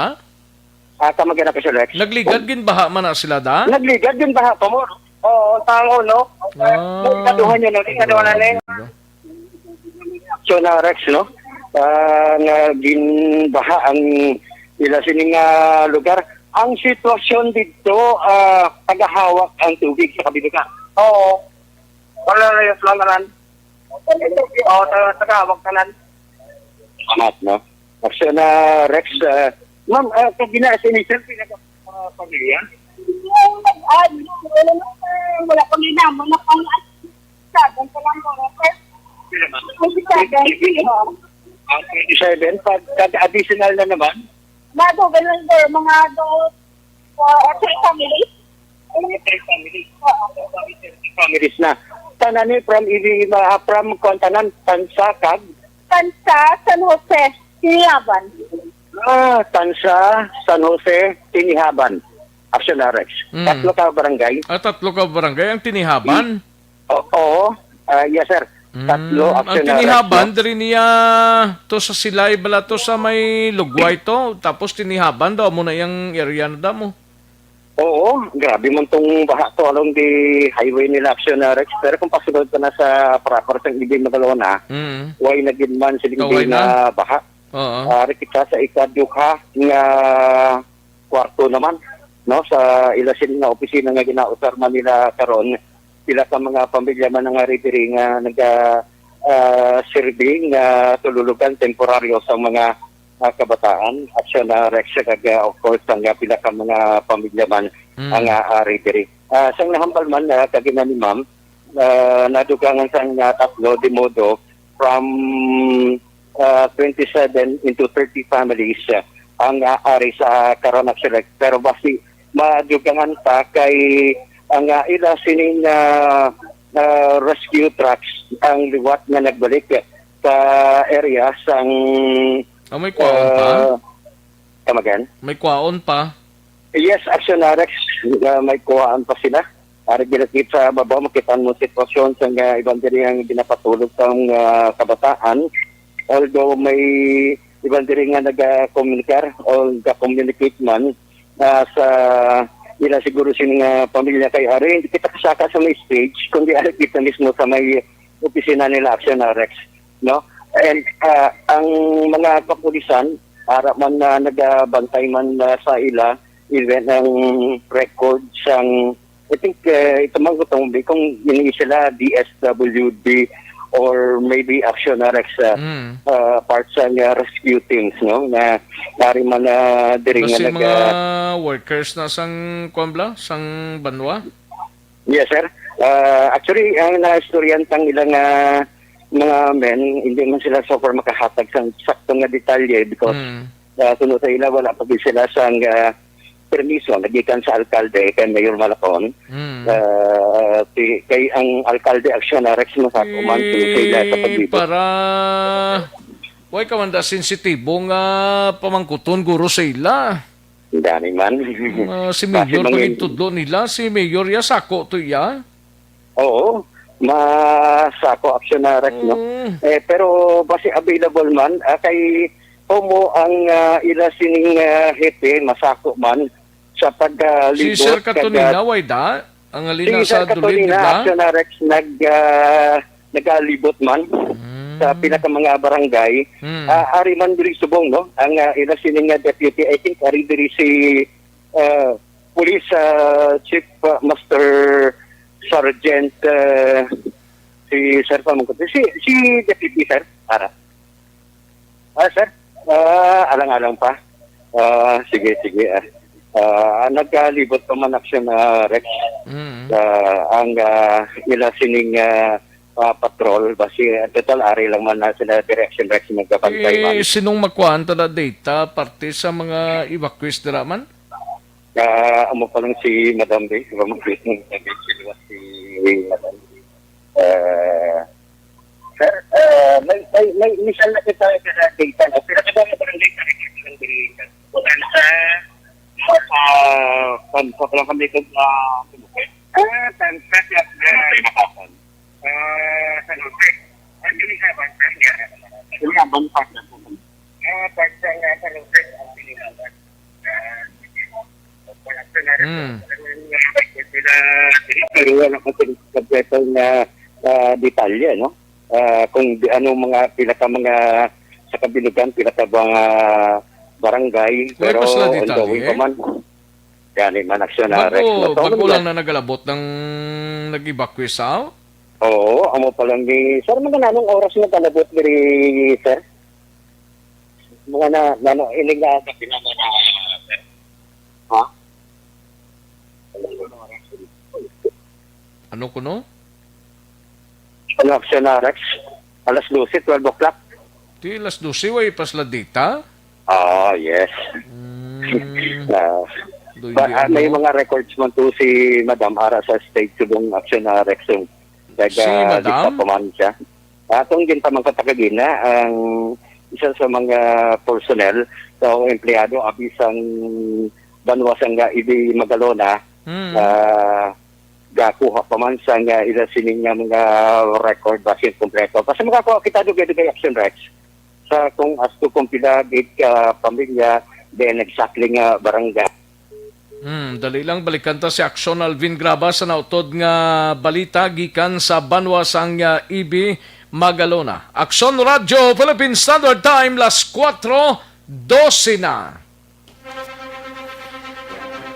Ah, tama gina ka, Sir Rex. Nagligad, ginbaha man na sila, da? Nagligad, ginbaha pa mo. Oo, tao, no? Ah. May ikaduha niya, no? Ikaduha na, ne? So na, Rex, no? Ah, nga ginbaha ang ila sining, ah, lugar. Ang sitwasyon dito, ah, tagahawak ang tubig sa kabilugan. Oo. Wala na yung tanan. Oo, ta-, tagahawak tanan. Salamat, no? Aksyon na, Rex. Ah, ma'am, ah, kung gina-, sa initial, pinaka-, ah, pamilya? Ah, wala na, sir. Wala kami na. Wala kami seven pa lang po, sir. Pila, ma'am? Twenty-seven. Ah, twenty-seven. Pag, pag additional na naman? Mga dugan lang, sir. Mga do-, uh, three families. Three families. Oo. Families na. Tanan ni from Ibi-, ah, from kuwan tanan, Tansa kag? Tansa, San Jose, Tinihaban. Ah, Tansa, San Jose, Tinihaban. Action na, Rex. Mm. Tatlo ka barangay. Ah, tatlo ka barangay ang Tinihaban? I-, o-, oo. Ah, yes, sir. Mm, tatlo, ang action na, Rex, Tinihaban, no? Diri niya to sa Silay, bala to sa may Lugway to. Tapos Tinihaban daw, amo na yung area na damo. Oo, grabe man tong baha to along the highway nila, Action, ah, Rex. Pero kung pasulod ka na sa proper sang Ibig Magalona, Mm. way na gid man siling Kaway di na. na baha. Oo. Ari kita sa ikaduha nga kwarto naman, no, sa ila sini nga opisina nga ginausar man nila karon. Pila ka mga pamilya man ang ari diri nga naga, ah, serbi nga tululugan temporaryo sa mga, ah, kabataan. Action, ah, Rex, kag, ah, of course, ang, ah, pila ka mga pamilya man Mm. ang, ah, ari diri. Ah, sang nahambal man, ah, kagina ni ma'am, ah, nadugangan sang, ah, tatlo, de modo from, ah, twenty-seven into thirty families, ah, ang, ah, ari sa karon, actually. Pero basi madugangan pa kay ang, ah, ila sining, ah, ah, rescue trucks ang liwat nga nagbalik sa area sang, Ah, may kwaon pa? ah, come again? May kwaon pa? Yes, Action Arex, uh, may kuhaan pa sila. Ari ginakit sa babaw, makita mo sitwasyon sa nga iban diri ang ginapatulog sang, ah, kabataan. Although may iban diri nga nagakomunikar o nagka-communicate man, ah, sa ila siguro sini nga pamilya kay ari, hindi kita kasaka sa may stage, kundi ari kita mismo sa may opisina nila Action Arex, no? And, ah, ang mga kapulisan, ara man na nagabantay man, ah, sa ila, even ang record sang, I think, ah, ito man ko tong, kung ini sila D S W D or maybe Action Arex, ah, Mm. ah, part sa nga rescue teams, no? Na nari man na diri nga Basi nag, mga ah, workers na sang, kuwan bala, sang banwa? Yes, sir. Ah, actually, ang naistoryan sang ilang, ah, mga men, hindi man sila so far makahatag sang sakto nga detalye because, Mm. ah, suno sa ila, wala pa gid sila sang, ah, permiso nagikan sa alkalde kay Mayor Malacon. Mm. Ah, ti-, kay ang alkalde Action Arex masako man, suno sa ila sa Eh, paglibot. Para, why ka man da sensitibo nga pamangkuton guro sa ila? Dani man. Ah, si Basi Mayor, mangin- pagintudlo nila, si Mayor ya sako to iya? Oo, masako Action Arex, no? Mm. Eh, pero basi available man, ah, kay Homo ang, ah, ila sining, ah, hepe, masako man sa paglibot. Si Sir Katonina, kag, ah, way da? Ang halina si Sir sa Dulin, Katonina, di ba? Action Arex, nag, ah, nagalibot man Mm. sa pinaka mga barangay. Mm. Ah, ari man diri subong, no? Ang, ah, ila sining nga deputy, I think, ari diri si, ah, Police, ah, Chief, ah, Master Sergeant, ah, si Sir Pamangkot. Si, si Deputy, sir, ara. Ah, sir, ah, alang-alang pa. Ah, sige, sige, ah. Ah, nagkalibot pa man Action, ah, Rex. Mm. Ah, ang, ah, ila sining, ah, ah, patrol, basi, ah, total, ari lang man na sila Direction Rex nagkabantay man. Eh, sinong makuhaan ta na data parte sa mga evacuees dira man? Ah, amo pa lang si Madam Day, di ba, mag-greet ng si Madam. Ah, sir, ah, may, may, may, initial na kita sa data, no? Pero kita mo parang data record ng diri, sir. Bukan sa, sa, sa, sa, sa, ah, Tansa, sir. Ah, sa Luzon. Ah, hindi sa Bangkok, sir. Hindi sa Bangkok, sir. Ah, Tansa, sir, sa Luzon. Hmm. Pero wala ko sing kompleto nga, ah, detalye, no? Ah, kung di, ano mga pila ka mga sa kabilugan, pila ka mga barangay, Wala pero pa sila ongoing detalye? pa man. Gani man, Action Arex. Bago, Matuod bago lang lang. na nagalabot ng nag-evacuate sa? Oo, amo pa lang ni, sir, mga nanong oras na palabot diri, sir? Mga na, nano, ining na, ha? Ano kuno? Ano, Action Arex? Alas dose, twelve o'clock. Di alas dose, way pa sila data? Ah, yes. Mm. Ah, Doy, ba, di ah, may ano? mga records man to si Madam ara sa state subong Action Arex. So, nag, Si ah, Madam? dikta pa man siya. Atong ginpamangkot kagina ang isa sa mga personnel o empleyado abi sang banwa sang, ah, Ibig Magalona, Hmm. ah, gakuha pa man sang, ah, ila sining nga mga record basin kompleto. Basta makakuha kita dugay-dugay, Action Rex, sa kung as to kung pila gid ka pamilya, then exactly nga barangay. Hmm, dali lang, balikan ta si Aksyon Alvin Graba sa nautod nga balita gikan sa banwa sang, ah, Ibi, Magalona. Aksyon Radyo Philippine Standard Time, las kuwatro dose na.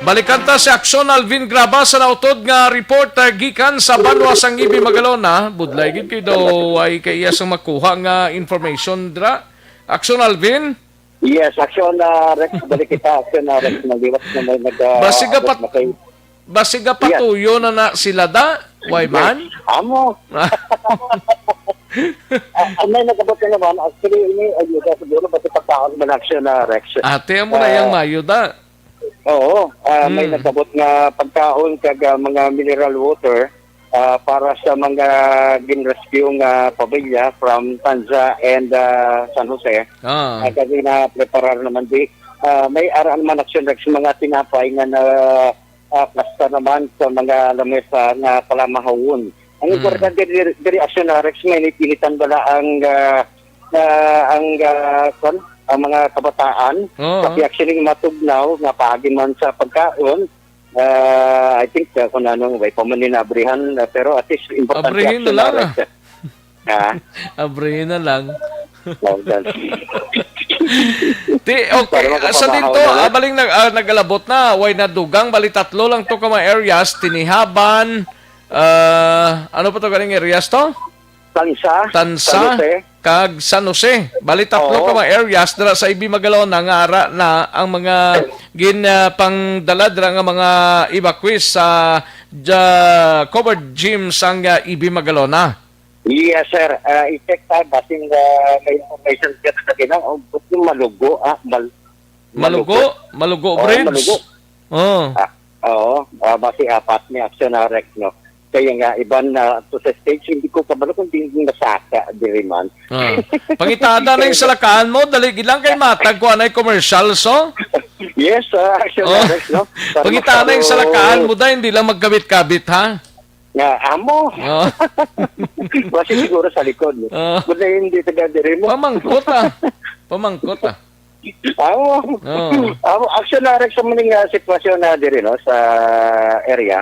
Balikan ta si Aksyon Alvin Graba sa nautod nga report, ah, gikan sa banwa sang Ibi, Magalona. Budlay gid kay daw ay kay iya sang makuha nga information dira. Aksyon Alvin? Yes, Aksyon, ah, Rex, balik kita, Aksyon, ah, Rex, maliwat na may nag, ah, Basiga abot pat-, na kay basiga Yes. patuyo na na sila da, why Yes. man? Amo. Ah, ah, may nag-abot na naman. Actually, ini ayuda siguro, basta pagkaon man, Aksyon, ah, Rex. Ate, amo na Ah, yang mayuda. Oo, ah, may Hmm. nag-abot nga pagkaon kag, ah, mga mineral water, ah, para sa mga gin-rescue nga pamilya from Tanza and, ah, San Jose. Ah. Ah, kag ginapreparar naman di, ah, may ara naman, Aksyon, Rex, mga tinapay nga na, ah, plasta naman sa mga lamesa nga palamahawon. Ang Mm. importante diri, diri, Aksyon, Rex, may init-initan bala ang, ah, ah, ang, ah, kwan, ang mga kabataan. Oo. Pati actually matugnaw nga paagi man sa pagkaon. Ah, I think, ah, kung anong, way pa man ni naabrihan, ah, pero at least importante, Abrihin na Aksyon, lang, Rex. ah. Ha? Abrihin na lang. Well done. Ti, okay, Para sa makapamahaw dito, na lang. ah, baling nag-, ah, nag-alabot na, way na dugang, bali tatlo lang to ka mga areas, Tinihaban, ah, ano pa to ganing areas to? Tansa, Tansa, San Jose. kag San Jose. Bali tatlo Oo. ka mga areas dira sa Ibi Magalona nga ara na ang mga gin, ah, pangdala dira nga mga evacuees sa ja-, covered gym sang, ah, Ibi Magalona. Yes, sir. Ah, i-check ta, basin, ah, may information ka na kanina. Oh, ba't yung malugo, ah? Mal-, Malugo? Malugo. Malugo Oo, Bridge? malugo. Oh. Ah, oo. Ah, basi apat ni Aksyon, ah, Rex, no? Kaya nga, iban na to sa stage, hindi ko kabalo kung di nasaka, diri man. Ah. Pangitada na yung Kaya salakaan mo, dali lang kay matag ko anay commercial, so? Yes, ah, Aksyon, Oh. ah, Rex, no? Para Pangitada yung makaro- salakaan mo, dahil hindi lang magkabit-kabit, ha? Nga, amo. Oh. Basi siguro sa likod, no? Oh. Kung na hindi taga diri mo. Pamangkot, ah. Pamangkot, ah. Amo. Oh. Amo, actually, narag sa maning, ah, sitwasyon na diri, no, sa area,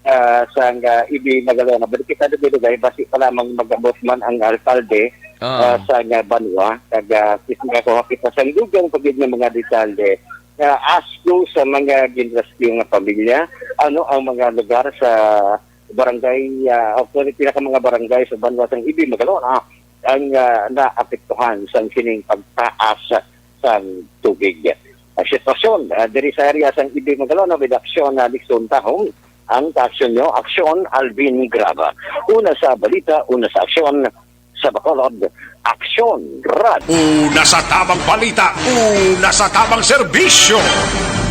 ah, sa nga Ibi Magalona. Balik kita dito, guys. Basi pa lamang mag-abot man ang alkalde, Ah. ah, sa nga banwa. Kag, ah, kis-, nga ko hapit na sa dugang pagid nga mga detalye. Ah, ask ko sa mga ginrescue nga pamilya, ano ang mga lugar sa barangay, ah, actually, pila ka mga barangay sa banwa sang Ibi Magalona ang, ah, naapektuhan sang sining pagtaas sang tubig. Ang sitwasyon, ah, diri sa area sang Ibi Magalona with aksyon na Nixon Tahong. Ang kaaksyon nyo, aksyon, Alvin Graba. Una sa balita, una sa aksyon, sa Bacolod, aksyon, Rad. Una sa tabang balita, una sa tabang serbisyo.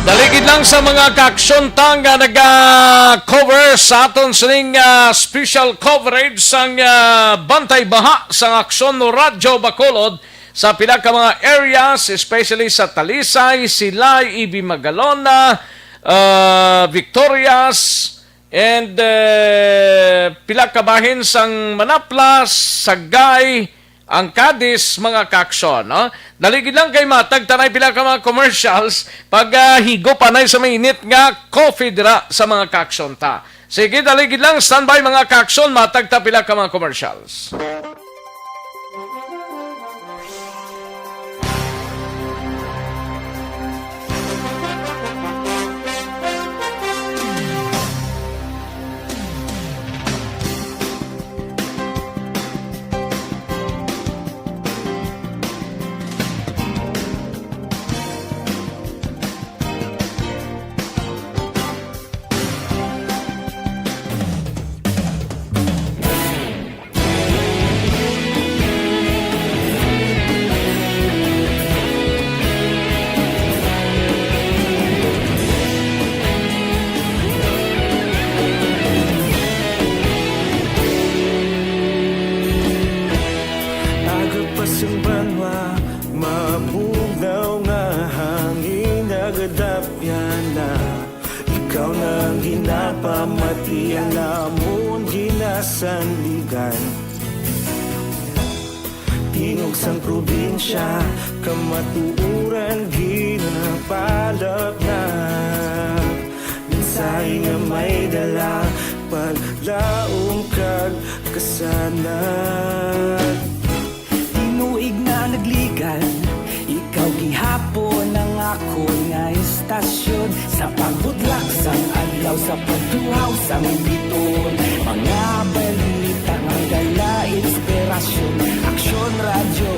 Daligid lang sa mga kaaksyon ta nga naga-cover sa aton sining, ah, special coverage sang, ah, Bantay Baha sang Aksyon Radyo Bacolod sa pila ka mga areas, especially sa Talisay, Silay, Ibi Magalona, ah, Victorias, And, eh, pila ka bahin sang Manaplas, Sagay, ang Cadiz, mga kaaksyon, no? Daligid lang kay matag tanay pila ka mga commercials pag, ah, higop anay sa mainit nga coffee dira sa mga kaaksyon ta. Sige, daligid lang, standby mga kaaksyon, matag ta pila ka mga commercials. Aga pa sang banwa, mabugnaw nga hangin nagadapyan na. Ikaw na ang ginapamati, ang amon ginasandigan. Tingog sang probinsya, kamatuoran ginapalapnap. Gihapon ang akon nga istasyon, sa pagbudlak sang adlaw, sa pagtuhaw sang biton, mga balita nga dala inspirasyon. Aksyon Radyo,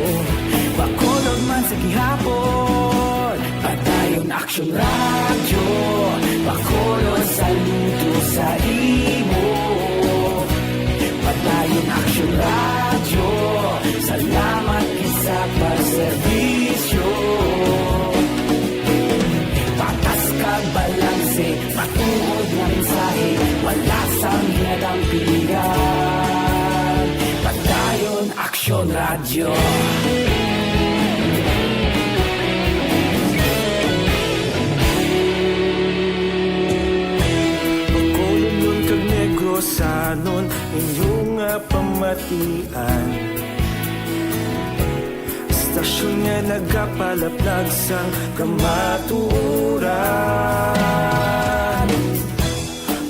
Bacolod man sa gihapon. Padayon Aksyon Radyo, Bacolod saludo sa imo. Padayon Aksyon Radyo, salamat gid sa pagserbisyo. Patas kag balanse, matuod nga mensahe, wala sang ginadampigan. Padayon Aksyon Radyo. Bacolodnon kag Negrosanon, inyo nga pamatian. Istasyon nga nagapalaplag sang kamatuoran.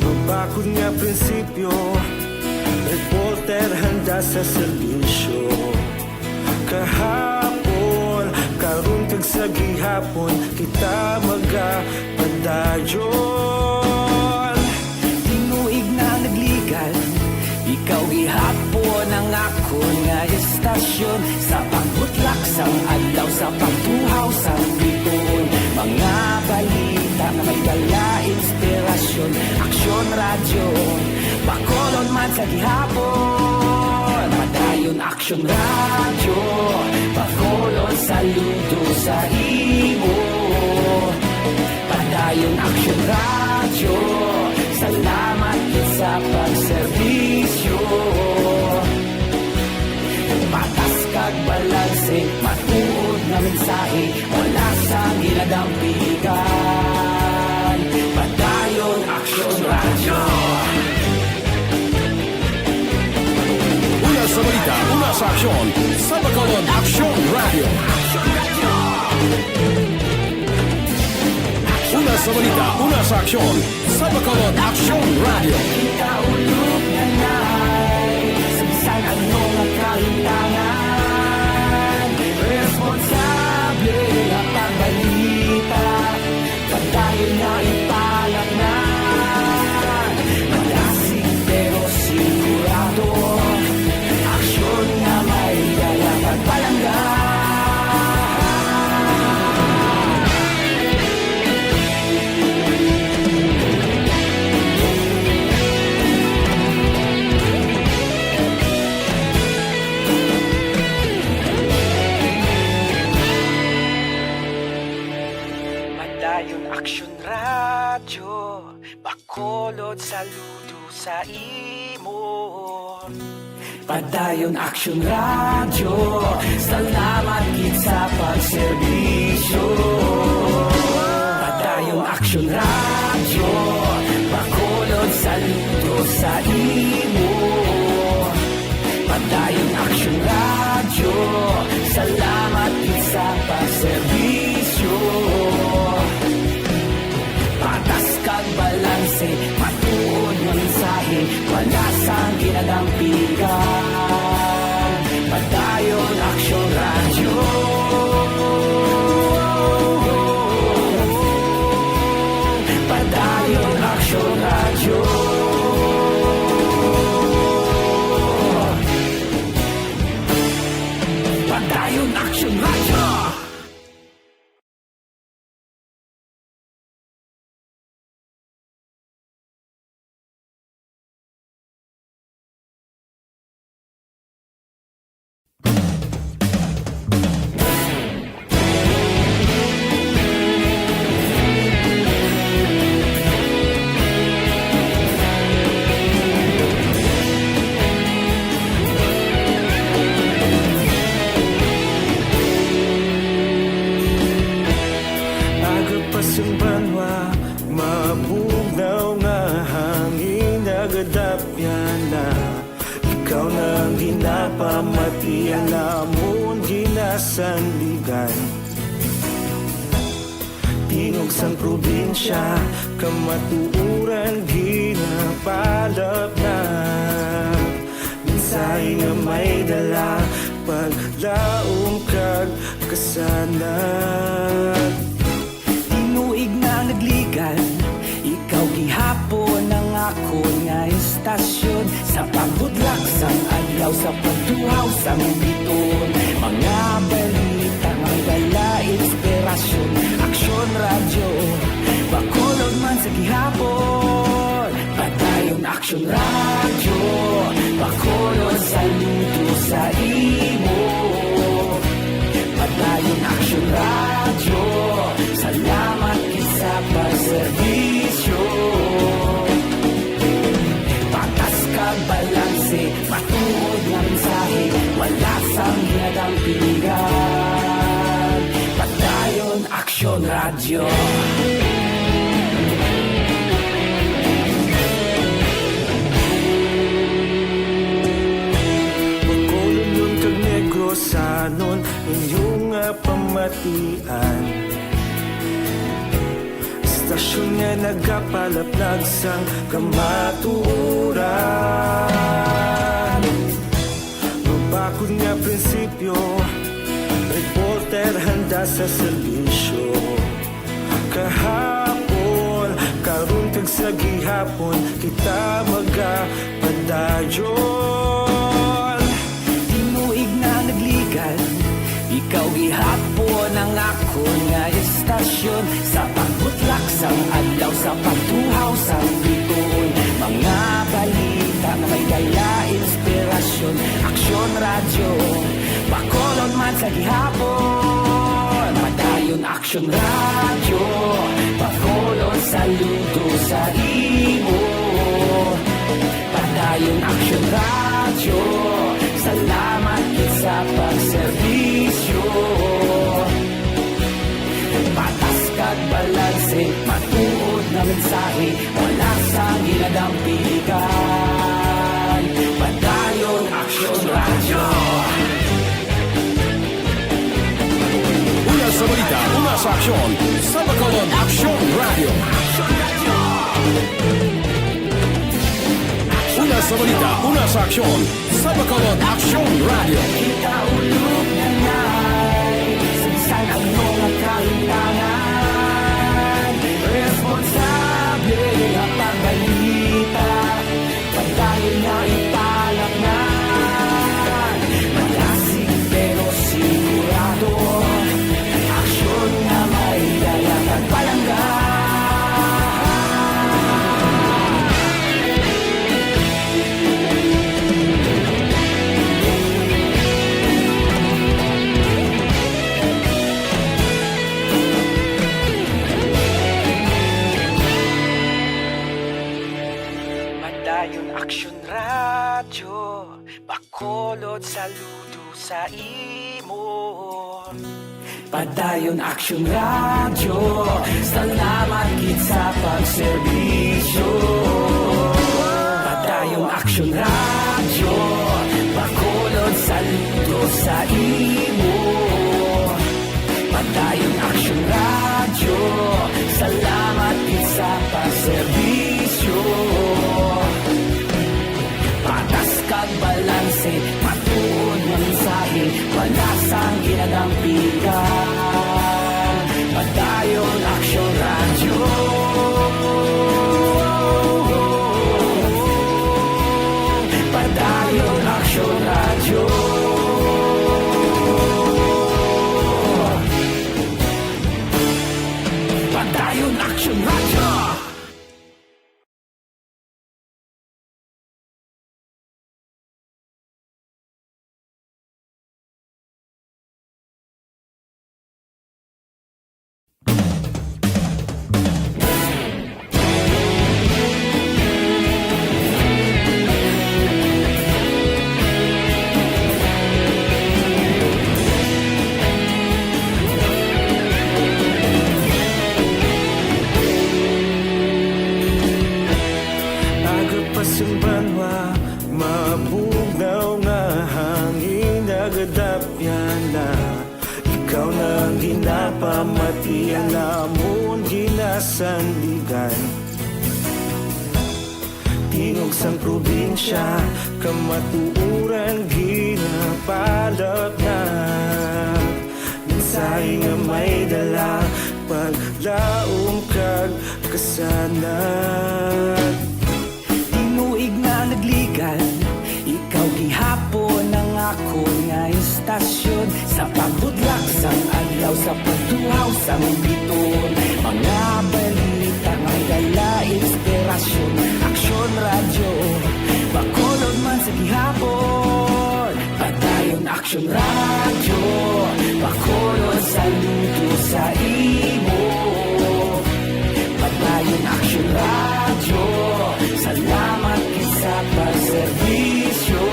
Mabakod nga prinsipyo, reporter handa sa serbisyo. Kahapon, karon kag sa gihapon, kita magapadayon. Tinuig na nagligal, ikaw gihapon ang akon nga istasyon. Sa pagbutlak sang adlaw, sa pagtuhaw sang bituon, mga balita nga may dala inspirasyon. Aksyon Radyo, Bacolod man sa gihapon. Padayon Aksyon Radyo, Bacolod saludo sa imo. Padayon Aksyon Radyo, salamat gid sa pagserbisyo. Patas kag balanse, matuod nga mensahe, wala sang ginadampigan. Padayon Aksyon Radyo. Una sa balita, una sa aksyon, sa Bacolod Aksyon Radyo. Una sa balita, una sa aksyon, sa Bacolod Aksyon Radyo. Kita ulog nga naay, sa bisan ano nga kalimtangan, responsable nga pagbalita. Padayon nga ipalatnan, malasig pero sigurado. Aksyon nga may dala pagpalangga. Padayon Aksyon Radyo, Bacolod saludo sa imo. Padayon Aksyon Radyo, salamat gid sa pagserbisyo. Padayon Aksyon Radyo, Bacolod saludo sa imo. Padayon Aksyon Radyo, salamat gid sa pagserbisyo. Patas kag balanse, matuod nga mensahe, wala sang ginadampigan. Padayon Aksyon Radyo. Padayon Aksyon Radyo. Padayon Aksyon Radyo. Aga pa sang banwa, mabugnaw nga hangin, nagadapyan na. Ikaw na ang ginapamatian, amon ginasandigan. Tingog sang probinsya, kamatuoran ginapalapnap. Mensahe nga may dala, paglaom kag kasanag. Sa pagtuhaw sang biton, mga balita nga may dala inspirasyon. Aksyon Radyo, Bacolod man sa gihapon. Padayon Aksyon Radyo, Bacolod saludo sa imo. Padayon Aksyon Radyo, salamat gid sa pagserbisyo. Patas kag balanse, matuod nga mensahe, wala sang ginadampigan. Padayon Aksyon Radyo. Bacolodnon kag Negrosanon, inyo nga pamatian. Istasyon nga nagapalaplag sang kamatuoran. Mabakod nga prinsipyo, reporter handa sa serbisyo. Kahapon, karon kag sa gihapon, kita magapadayon. Tinuig na nagligan, ikaw gihapon ang akon nga istasyon. Sa pagbutlak sang adlaw, sa pagtuhaw sang bituon, mga balita nga may dala inspirasyon. Aksyon Radyo, Bacolod man sa gihapon. Padayon Aksyon Radyo, Bacolod saludo sa imo. Padayon Aksyon Radyo, salamat gid sa pagserbisyo. Patas kag balanse, matuod nga mensahe, wala sang ginadampigan. Padayon Aksyon Radyo. Una sa balita, una sa aksyon, sa Bacolod Aksyon Radyo. Una sa balita, una sa aksyon, sa Bacolod Aksyon Radyo. Kita ulog na ngay, sa bisan ano nga kahimtangan, responsable nga pagbalita. Padayon nga ipalatnan, malasig pero sigurado, aksyon nga may dala kag palangga. Padayon Aksyon Radyo, Bacolod saludo sa imo. Padayon Aksyon Radyo, salamat gid sa pagserbisyo. Padayon Aksyon Radyo, Bacolod saludo sa imo. Padayon Aksyon Radyo, salamat gid sa pagserbisyo. Patas kag balanse, matuod nga mensahe, wala sang ginadampigan. Padayon Aksyon Radyo. Padayon Aksyon Radyo. Padayon Aksyon Radyo. Aga pa sing banwa, mabugnaw nga hangin nagadapyan na. Ikaw na ang ginapamatian namon ginasandigan. Tingog sang probinsya, kamatuoran ginapalatnag. Mensahe nga may dala, paglaom kag kasanag. Tinuig na nagligan, ikaw gihapon Pagtuhaw sa Bukidnon, mga balita may dala inspirasyon. Aksyon Radyo, Bacolod man sa gihapon. Padayon Aksyon Radyo, Bacolod saludo sa imo. Padayon Aksyon Radyo, salamat gid sa pagserbisyo.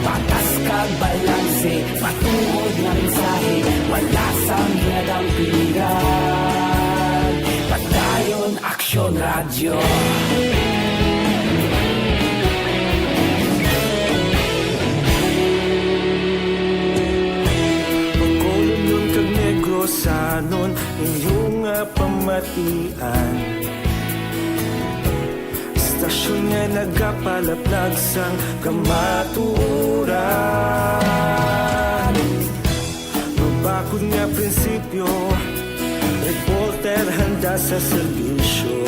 Patas kag balanse, matuod nga mensahe, wala sang ginadampigan. Padayon Aksyon Radyo. Bacolodnon kag Negrosanon, inyo nga pamatian. Istasyon nga nagapalaplag sang kamatuoran. Mabakod nga prinsipyo, reporter handa sa serbisyo.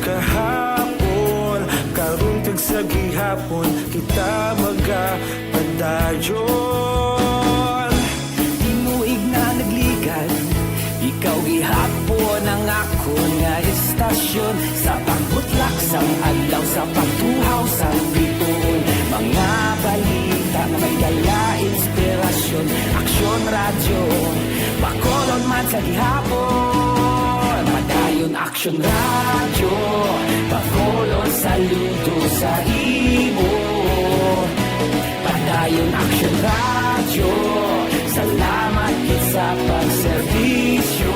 Kahapon, karon kag sa gihapon, kita magapadayon. Tinuig na nagligad, ikaw gihapon ang akon nga istasyon. Sa pagbutlak sang adlaw, sa pagtuhaw sang bituon, mga balita nga may dala inspirasyon. Aksyon Radyo, Bacolod man sa gihapon. Padayon Aksyon Radyo, Bacolod saludo sa imo. Padayon Aksyon Radyo, salamat gid sa pagserbisyo.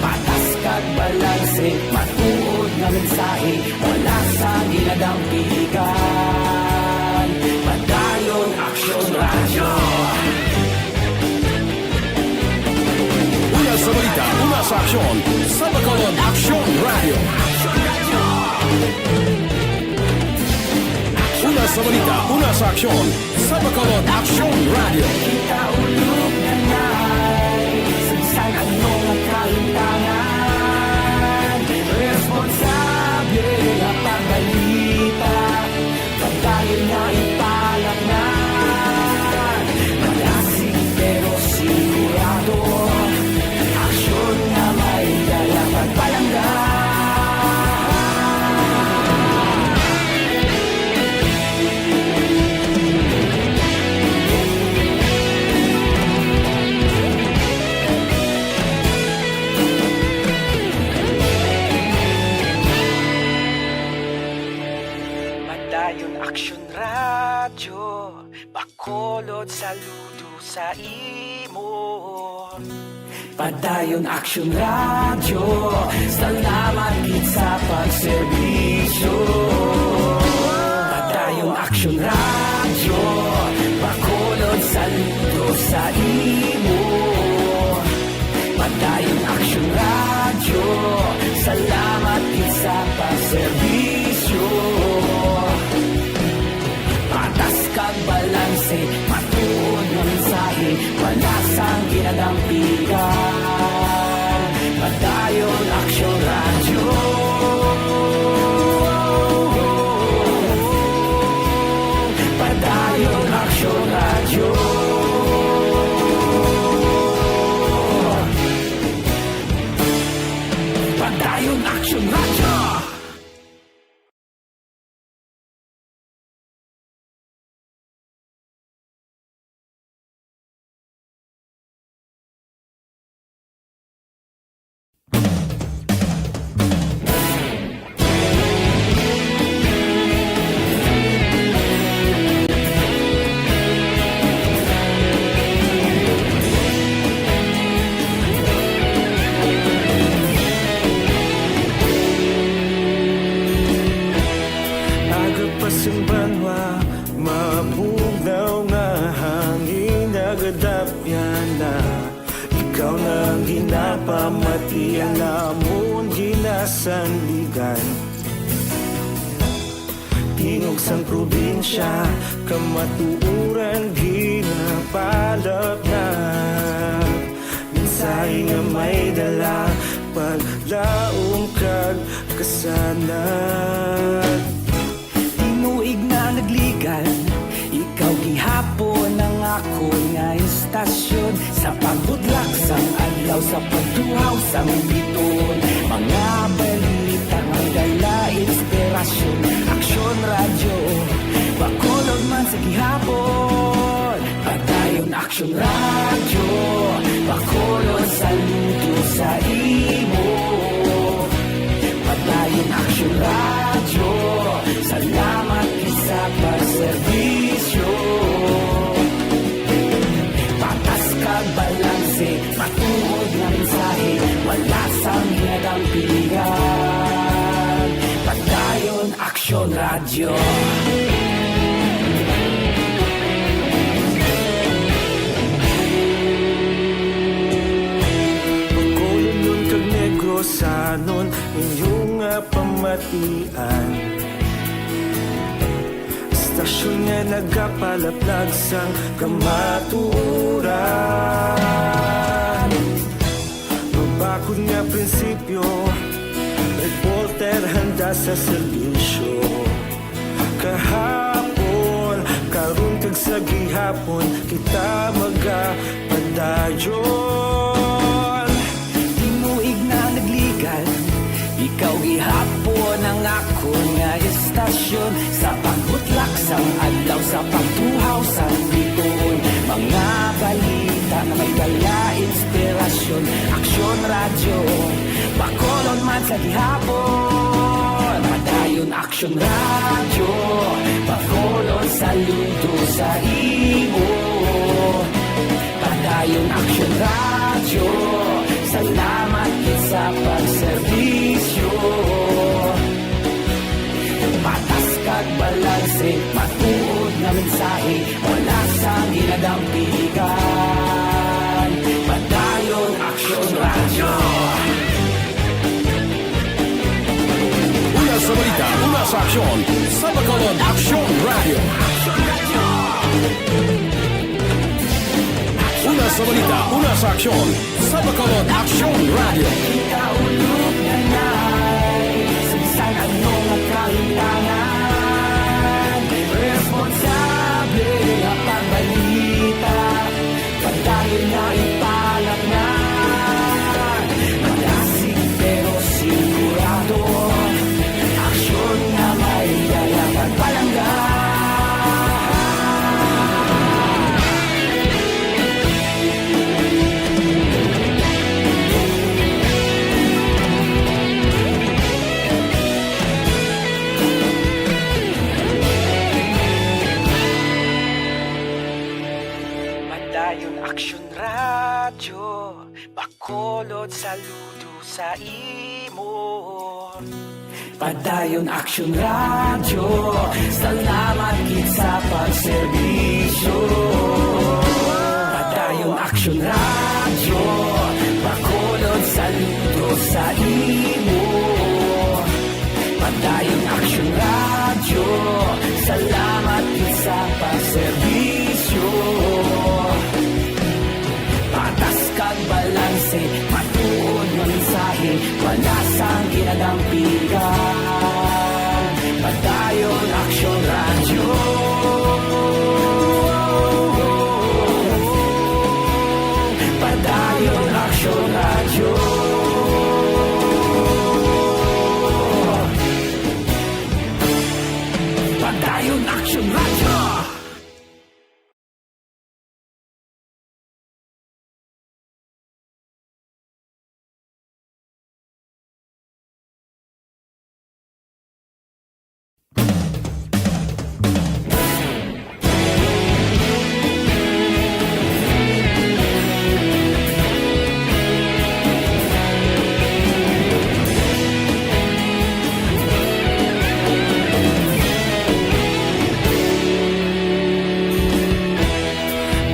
Patas kag balanse, matuod nga mensahe, wala sang ginadampigan. Padayon Aksyon Radyo. Una sa balita, una sa aksyon, sa Bacolod Aksyon Radyo. Una sa balita, una sa aksyon, sa Bacolod Aksyon Radyo. Kita ulog na nay, sa bisan ano nga kahimtangan, responsable nga pagbalita. Padayon nga ipalatngan, malasig pero sigurado. Aksyon nga may dala pagpalangga. Padayon Aksyon Radyo, Bacolod saludo sa imo. Padayon Aksyon Radyo, salamat gid sa pagserbisyo. Padayon Aksyon Radyo, Bacolod saludo sa imo. Padayon Aksyon Radyo, salamat gid sa pagserbisyo. Patas kag balanse, matuod nga mensahe, wala sang ginadampigan. Padayon Aksyon Radyo. Padayon Aksyon Radyo. Padayon Aksyon Radyo. Aga pa sing banwa, mabugnaw nga hangin nagadapyan na. Ikaw na ang ginapamatian, amon ginasandigan. Tingog sang probinsya, kamatuoran ginapalapnag. Mensahe nga may dala, paglaom kag kasanag. Tinuig na nagligad, ikaw gihapon nga istasyon, sa pagbudlak sang adlaw, sa pagtuhaw sang bituon, mga balita nga may dala inspirasyon. Aksyon Radyo, Bacolod man sa gihapon. Padayon Aksyon Radyo, Bacolod saludo sa imo. Padayon Aksyon Radyo, salamat gid sa pagserbisyo. Patas kag balanse, matuod nga mensahe, wala sang ginadampigan. Padayon Aksyon Radyo. Bacolodnon kag Negrosanon, inyo nga pamatian. Istasyon nga nagapalaplag sang kamatuoran. Mabakod nga prinsipyo, reporter handa sa serbisyo. Kahapon, karon kag sa gihapon, kita magapadayon. Tinuig na nagligal, ikaw gihapon ang akon nga istasyon. Sa pagbutlak sang adlaw, sa pagtuhaw sang bituon, mga balita nga may dala inspirasyon. Aksyon Radyo, Bacolod man sa gihapon. Padayon Aksyon Radyo, Bacolod saludo sa imo. Padayon Aksyon Radyo, salamat gid sa pagserbisyo. Patas kag balanse, matuod nga mensahe, wala sang ginadampigan. Padayon Aksyon Radyo. Una sa balita, una sa aksyon, sa Bacolod Aksyon Radyo. Una sa balita, una sa aksyon, sa Bacolod Aksyon Radyo. Kita ulog na nay, sa bisan ano nga kahitangan, responsable nga pagbalita. Padayon na ipalatngan, madasig pero sigurado, aksyon nga may dala pagpalangga. Padayon Aksyon Radyo, Bacolod saludo sa imo. Padayon Aksyon Radyo, salamat gid sa pagserbisyo. Padayon Aksyon Radyo, Bacolod saludo sa imo. Padayon Aksyon Radyo, salamat gid sa pagserbisyo. Patas kag balanse, matuod nga mensahe, wala sang ginadampigan. Padayon Aksyon Radyo. Padayon Aksyon Radyo. Padayon Aksyon Radyo.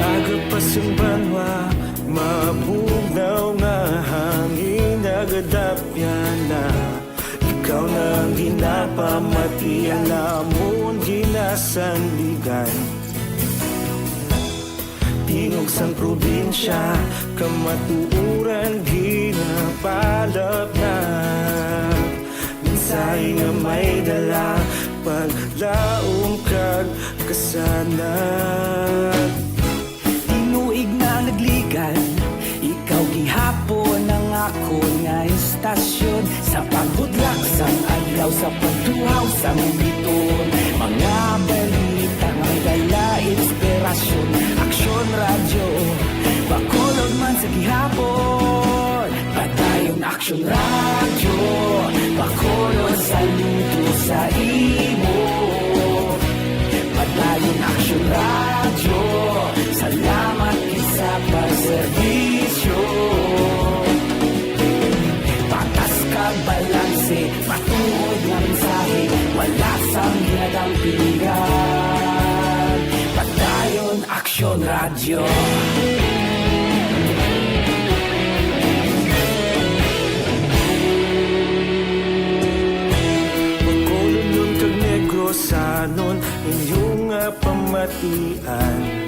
Aga pa sing banwa, mabugnaw nga hangin nagadapyan na. Ikaw na ang ginapamatian namon ginasandigan. Tingog sang probinsya, kamatuoran ginapalapnat. Mensahe nga may dala, paglaom kag kasanag. Asyon sa pagbudlak sang adlaw, sa pagtuhaw sang biton. Mga balita may dala inspirasyon. Aksyon Radyo, Bacolod man sa gihapon. Padayon Aksyon Radyo, Bacolod saludo sa imo. Padayon Aksyon Radyo, salamat gid sa pagserbisyo. Patas kag balanse, matuod nga mensahe, wala sang ginadampingan. Padayon Aksyon Radyo. Bacolodnon kag Negrosanon, inyo nga pamatian.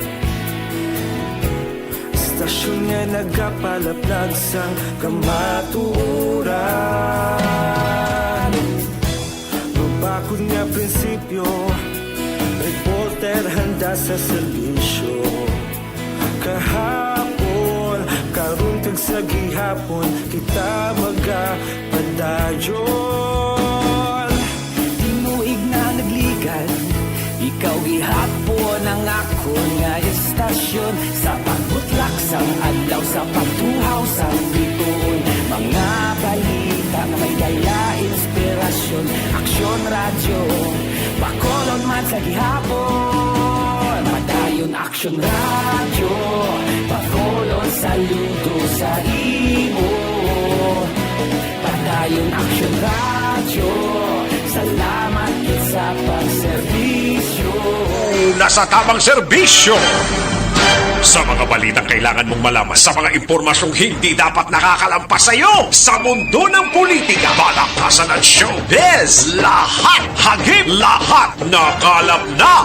Istasyon nga nagapalaplag sang kamatuoran. Mabakod nga prinsipyo, reporter handa sa serbisyo. Kahapon, karon kag sa gihapon, kita magapadayon. Tinuig na nagligad, ikaw gihapon ang akon nga istasyon. Sa pagbutlak sang adlaw, sa pagtuhaw sang bituon, mga balita nga may dala inspirasyon. Aksyon Radyo, Bacolod man sa gihapon. Padayon Aksyon Radyo, Bacolod saludo sa imo. Padayon Aksyon Radyo, salamat gid sa pagserbisyo. Una sa tamang serbisyo. Sa mga balitang kailangan mong malaman, sa mga impormasyong hindi dapat nakakalampas sa iyo, sa mundo ng politika, palakasan at showbiz, lahat, hagip, lahat, nakalap na.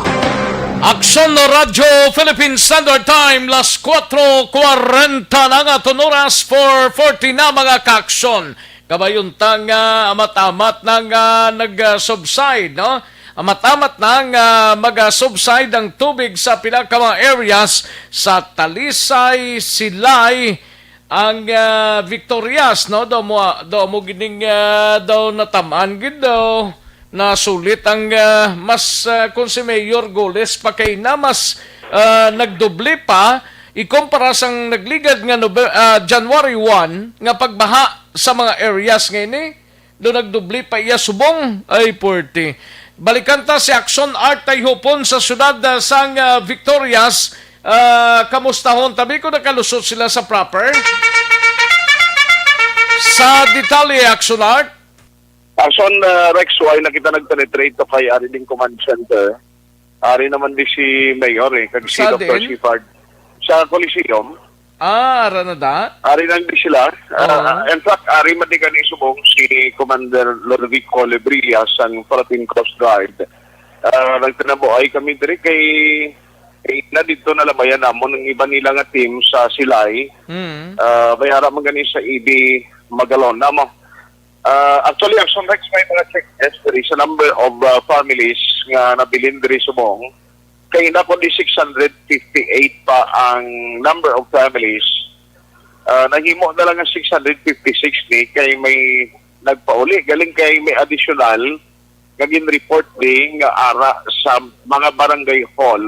Aksyon Radyo Philippine Standard Time, las kuwatro kwarenta na nga aton oras, four forty na, mga kaaksyon. Kabayon ta nga amat-amat na nga nag-subside, no? Amat-amat na nga mag-subside ang tubig sa pila ka mga areas sa Talisay, Silay, ang, ah, Victorias, no? Do mo, do mo gining, ah, daw natamaan gid daw. Nasulit ang, ah, mas, ah, kung si Mayor Goles pa kay na mas, ah, nagdoble pa ikumpara sang nagligad nga Nobe-, ah, January one nga pagbaha sa mga areas nga ini. Do nagdoble pa iya subong. Ay, puwerte. Balikan ta si Aksyon Art Tayhupon sa siyudad, ah, sang, ah, Victorias. Ah, kamustahon tabi kung nakalusot sila sa proper. Sa detalye, Aksyon Art. Aksyon, ah, Rex, why na kita nag-penetrate to kay ari ding command center? Ari naman di si Mayor, eh, kag si Sa Doktor diin? Sifard. Sa Coliseum. Ah, ara na da? Ari lang di sila. Ah, Oo. In fact, ari man di gani subong si Commander Lodovico Lebrilla sang Philippine Coast Guard. Ah, nagtinabuay kami diri kay, eh, na dito nalabayan namon ang iba nila nga team sa Silay. Mm. Ah, may ara man gani sa E B Magalona mo. Ah, actually, Aksyon Rex, may mga changes diri sa number of, ah, families nga nabilin diri subong. Kay na kundi six hundred fifty-eight pa ang number of families. Ah, nahimo na lang ang six hundred fifty-six ni kay may nagpauli. Galing kay may additional nga gin-report din nga ara sa mga barangay hall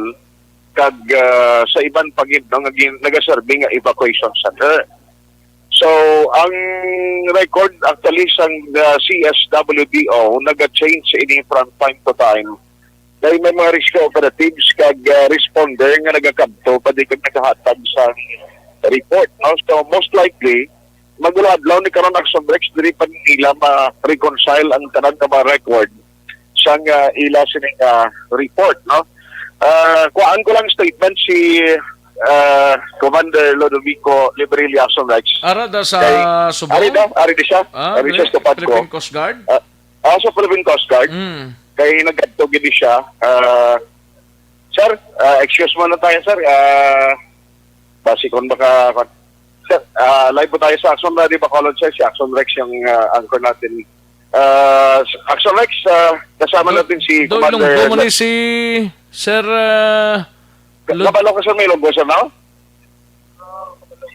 kag, ah, sa iban pa gid, no, nga gin-, nagaserbi nga evacuation center. So, ang record actually sang, uh, C S W D O naga-change ini from time to time. Dahil may mga rescue operatives kag, uh, responder nga nagakadto pa di kag nagahatag sa report, no? So, most likely, mag-adlaw ni karon, Aksyon Rex, diri pa nila ma-reconcile ang tanan nga mga record sang, ah, ila sining, ah, report, no? Ah, kuhaan ko lang statement si, ah, Commander Lodovico Lebrilla, Aksyon Rex. Ara da sa Kay, Subong? Ari da, ari di siya. Ah, Ari siya okay. sa Tupad ko. Philippine Coast Guard? Ah, ah, sa Philippine Coast Guard. Mm. Kay nagkadto gid siya. Ah, sir, ah, excuse mo na tayo, sir. Ah, base kung baka, sir, ah, live po tayo sa Aksyon Radio Bacolod, sir. Si Aksyon Rex yung, ah, anchor natin. Ah, Aksyon Rex, ah, kasama Do-, natin si do Commander Ilonggo mo Lo- ni si Sir, ah, Ka-, Lud- kabalo ka, sir, may Ilonggo, sir, no?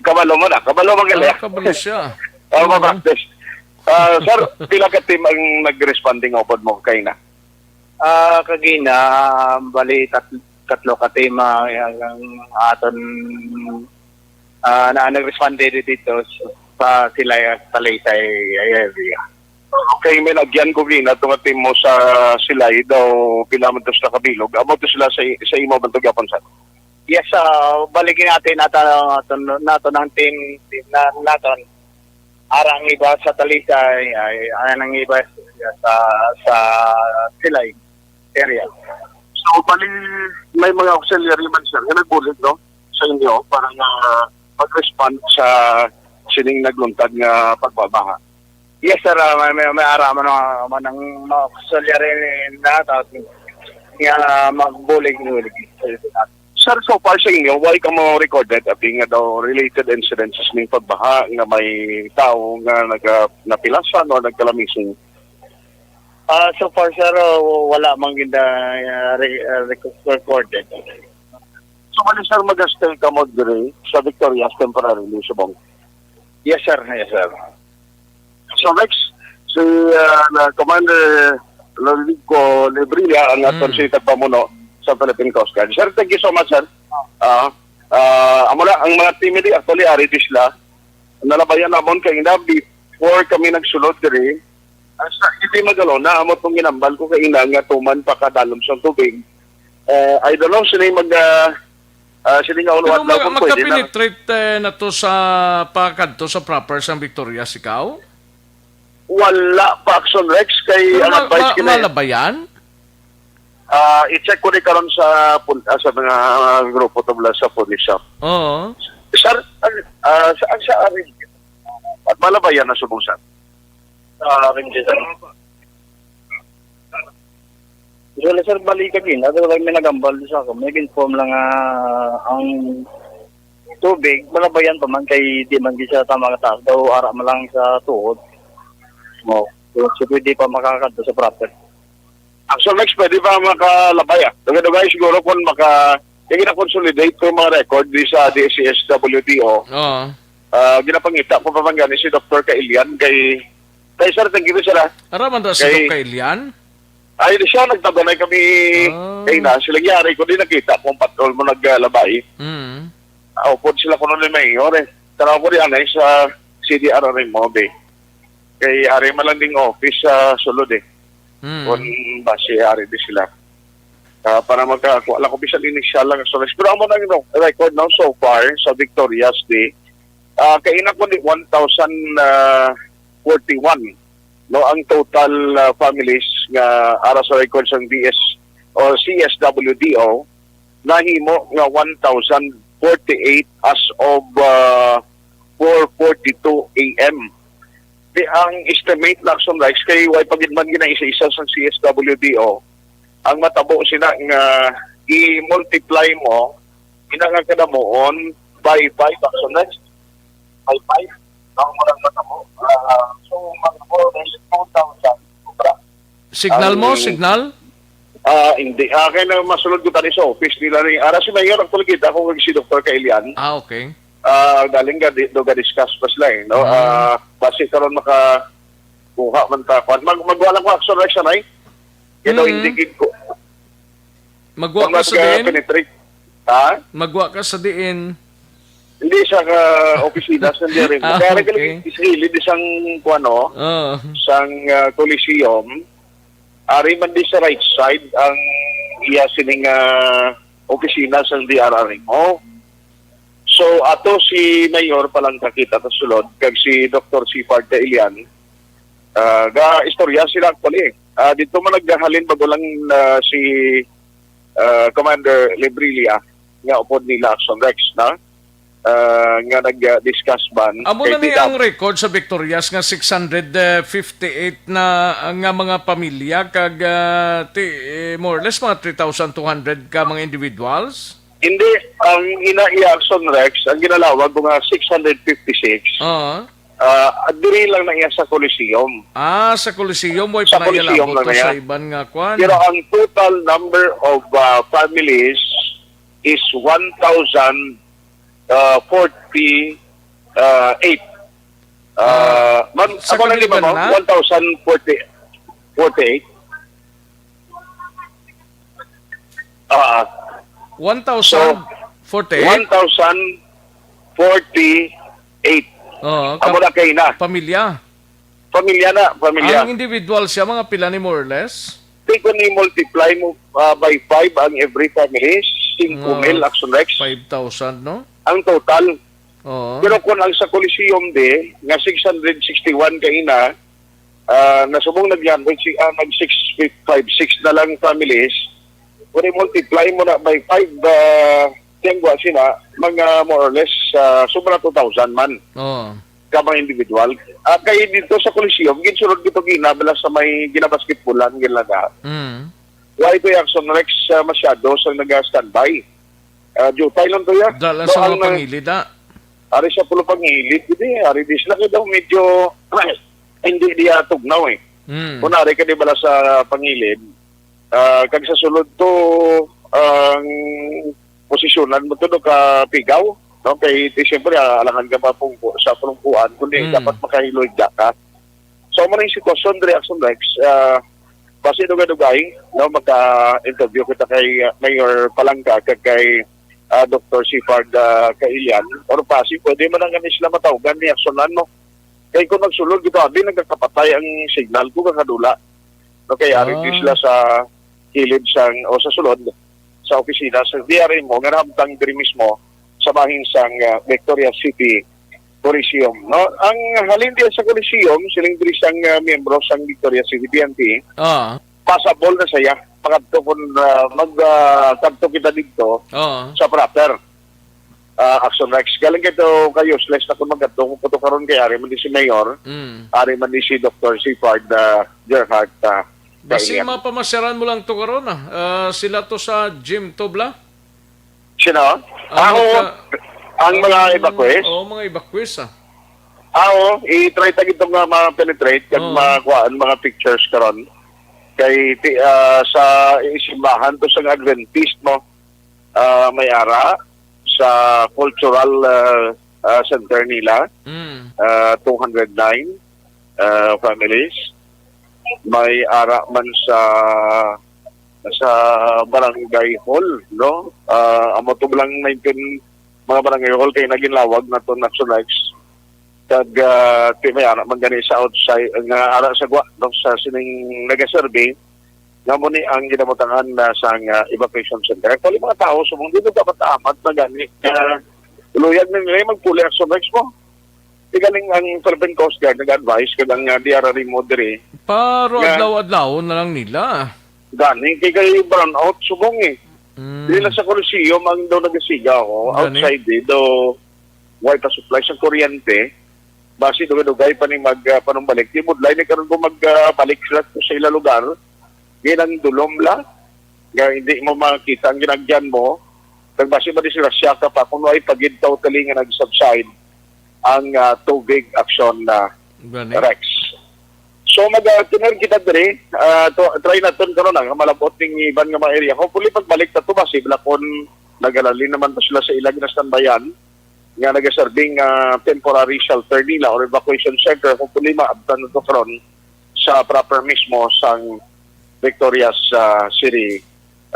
Kabalo mo na. Kabalo mo, gali. Ah, kabalo siya. Oh, Oo. ma-practice. Ah, sir, pila ka team ang nag-responding upod mo kay na? Ah, kagina, ah, bali tat-, tatlo ka team, ah, ang, ang aton, ah, na nag-respond dito sa Silay, Talisay area. Okay, may lagyan ko gina itong team mo sa Silay daw pila man to sila kabilog. Amo to sila sa, sa imo man to gyapon, sir? Yes, ah, bali gina natin nato, nato, nato ng team, team na, naton. Ara ang iba sa Talisay, ay, ay, ang iba sa, sa Silay area. So, bali, may mga auxiliary man, sir, nga nagbulig, no, sa inyo para nga mag-respond sa sining nagluntad nga pagbabaha? Yes, sir. Ah, may, may, may ara man, ah, man ang mga auxiliary na tao nga magbulig-bulig. Sir, so far sa inyo, why kamo recorded abi nga daw related incidents ning pagbaha nga may tawo nga naga-, napilasan o nagkalamisan? Ah, so far, sir, uh, wala man gid, uh, re-, uh, rec-, recorded. So, bali, sir, mag-stay kamo diri sa Victorias temporarily, subong? Yes, sir. Yes, sir. So, next, si, uh, na Commander Rodrigo Lebrilla, ang aton Mm. si tagpamuno sa Philippine Coast Guard. Sir, thank you so much, sir. Ah, ah, amo na, ang mga team di actually ari di sila. Nalabayan namon kay na before kami nagsulod diri. Asa hindi magalona amo tong ginambal ko kay ina nga tuman pa kadalom sa tubig. Eh, I don't know sino yung mag, ah, ah, sino nga Pero ulo adlaw ma-, kung pwede na. Makapenetrate, eh, na to sa pakadto sa proper sang Victorias, ikaw? Wala pa, Action Rex, kay Pero ang ma-, advice ma-, kina malabayan? Ah, i-check ko ni karon sa pul-, ah, sa mga grupo tubla sa pulis, ah. Oo. Sir, ang, ah, sa, ang sa arin, at malabayan na subong, sir. Sa arin, sir. Wala, sir, balik again. Ato lang may nagambal sa ako. May inform lang nga ang tubig, malabayan pa man kay di man gid siya tama kataas. Daw ara man lang sa tuhod. Mo, so, so pwede pa makakadto sa proper. Actually, Max, pwede pa makalabay, ah. Dugay-dugay siguro kung maka-, yung gina-consolidate ko yung mga record di sa D S C S W D O. Oo. Ah, ginapangita ko pa man gani si Doktor Kailian kay, kay sir, thank you, sir, ah. Ara man ra si Kay Doc Kailian? Ay, di siya, nagtabanay kami Ah. kay na. Sila yari ko, di nakita kung patol mo naglabay. Mm. Ah, upod sila kuno ni Mayor, eh. Tanaw ko di anay sa C D R R mo, be. Kay ari man lang ding office sa sulod, eh. Mm. Kung basi ari di sila. Ah, para magkakuha lang ko bisan initial lang sa, pero amo na yung record now so far sa Victorias di, ah, kaina ko di one thousand forty-one, no, ang total, ah, families nga ara sa record sang D S o C S W D O, nahimo nga one thousand forty-eight as of, ah, four forty-two A M. Di ang estimate na, Action Rex, kay way pa gid man ginaisa-isa sang C S W D O. Ang matabo sina nga i-multiply mo, ina nga kadamuon by five, Action Rex. By five, ang murag matabo. Ah, so, mga more or less two thousand sobra. Signal mo? Ang Signal? Ah, hindi. Ah, kaya na masulod ko tani sa office nila ni, ara si Mayor, actually, kita ko kag si Doktor Kailian. Ah, okay. Ah, galing ga, di, do ga-discuss pa sila, eh, no? Mm. Ah, basi karon maka-, kuha man ta. Kuwan, mag-, magwa lang ko, Action Rex, anay. Kaya daw Mm. hindi gid ko. Magwa Kung ka sa diin? Penetrate. Ha? Magwa ka sa diin? Hindi, sa ka-, opisina sa dirin. Ah, Kaya okay. Nagkaligid sa gilid, isang, kuwan, no? Oo. Isang, ah, Coliseum. Ari man di sa right side ang iya sining, ah, opisina sa D R R mo. So, ato si Mayor pa lang kakita ta sulod, kag si Doktor Sipard Kailian, ah, ga-istorya sila actually. Ah, dito man naghalin bago lang, ah, si, ah, Commander Lebrilia nga upod nila Action Rex, na, ah, nga nag-discuss ban Amo kay na ni Tita ang record sa Victorias nga six hundred fifty-eight na, nga mga pamilya kag, ah, ti-, eh, more or less mga three thousand two hundred ka mga individuals? Hindi, ang ina iya Action Rex, ang ginalawag ko nga six hundred fifty-six. Oo. Ah, diri lang na iya sa Coliseum. Ah, sa Coliseum, way Sa pa na iya Coliseum labot lang to na iya. Sa iban nga kwan. Pero ang total number of, ah, families is one thousand, ah, forty-eight. Ah, ma'am, sa ako lang, di ba, kabilugan ma'am? Na? One thousand forty, forty-eight. Ah, One thousand forty-eight? One thousand forty-eight. Oo, amo kap-, na kay na. Pamilya. Pamilya na, pamilya. Ang individual siya, mga pila ni, more or less? Di, kung i-multiply mo, ah, by five ang every family, singko mil, mga Action Rex. Five thousand, no? Ang total. Oo. Pero kung ang sa Coliseum di, nga six hundred sixty-one kaina, ah, nasubong nagyan, which, ah, nag six five six na lang families, kung i-multiply mo na by five, ah, tiyangwa sila, mga more or less, ah, sobra two thousand man. Oo. Ka mga individual. Ah, kay dito sa Coliseum, ginsulod dito ginabala sa may ginabasketballan, ginlaga. Mm. Why ito yung Action Rex, ah, masyado sa naga-standby? Ah, jutay lang to ya. Dala So, sa ang, mga ah, pangilid, ah. Ari sa pulo pangilid, hindi. Ari di sila kaya daw medyo, hindi diya tugnaw eh. Mm. Kung ari ka di bala sa pangilid, ah, kag sa sulod to, ang posisyonan mo to do ka pigaw, no? Kay di siyempre, ah, alangan ka mapungko sa pulungkuan, kundi Mm. dapat makahiloy ka. So, amo na yung sitwasyon, Dre Action Rex. Ah, basi dugay-dugay, no, maka-interview kita kay, ah, Mayor Palangga kag kay, ah, Doktor Sifard, ah, Kailian. Or basi, pwede man ang kani sila matawgan ni Action, no? Kay kung nagsulod, gito, abi, nagkakapatay ang signal ko, kakadula. No, kay ari Ah. sila sa kilid sang, o sa sulod, sa opisina sa D R M O, nga nahamtang diri mismo sa bahin sang, ah, Victoria City Coliseum, no? Ang halin diya sa Coliseum, siling diri sang, ah, miyembro sang Victoria City P N P, Ah. passable na saya. Pakadto kun, ah, mag, ah, kadto kita dito Oo. sa proper, ah, Action Rex. Galing kay to ka useless na kung magkadto ko to karon kay ari man di si Mayor, Mm. ari man di si Doktor Sifard, ah, Gerhart, ah, Basi Kailian. Mapamasyaran mo lang to karon, ah. Ah, sila to sa gym to, bla? Sino? Ang Ako, magka-, ang mga ang, evacuees? Oo, mga evacuees, ah. Ah, oo, i-try ta gid nga ma-penetrate kag Oo. makuhaan mga pictures karon. Kay ti-, ah, sa isimbahan to sa Adventist mo, ah, may ara sa cultural, ah, ah, center nila, Mm. ah, two hundred nine, ah, families. May ara man sa, sa barangay hall, no? Ah, amo to lang nineteen mga barangay hall kay naginlawag na to Action Rex. Kag, ah, ti may ara man gani sa outside, nga ara sa gwa, no, sa sining nagaserve nga mo ni ang ginabutangan na sang, ah, evacuation center. Actually, mga tao, subong dito dapat amat na gani. Ah, luyag na nila yung mag-fully Action Rex mo. Di galing ang Philippine Coast Guard nag-advise kag ang, ah, D R R M mo diri. Paro Nga adlaw-adlaw na lang nila. Gani, kay kay brownout, subong eh. Mm. Dili lang sa Coliseum ang daw nagasiga ako. Gani? Outside eh, daw way pa supply sa kuryente. Basi dugay-dugay pa ni mag, ah, panumbalik. Di budlay ni karon ko mag, ah, balik sila sa ila lugar. Ginang dulom la. Nga hindi mo makita ang ginagyan mo. Kag basi madisgrasya ka pa kung ay pagid totally nga nag-subside ang, ah, tubig Action na Gani. Rex. So mag, ah, tener kita diri, ah, to, try naton karon ang malabot ning iban nga mga area. Hopefully pagbalik ta to basi bala kun nagalalim naman to sila sa ilang ginastanbayan nga nagaserbing, ah, temporary shelter nila or evacuation center. Hopefully maabtan na to karon sa proper mismo sang Victorias, ah, City,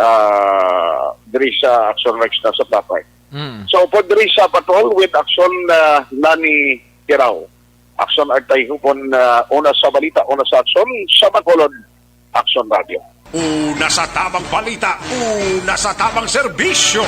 ah, diri sa Action Rex na sa proper. Mm. So, po diri sa patrol with Action, ah, Lani Kirao. Action Artay Hupon, ah, una sa balita, una sa aksyon, sa Bacolod, Action Radio. Una sa tamang balita, una sa tamang serbisyo.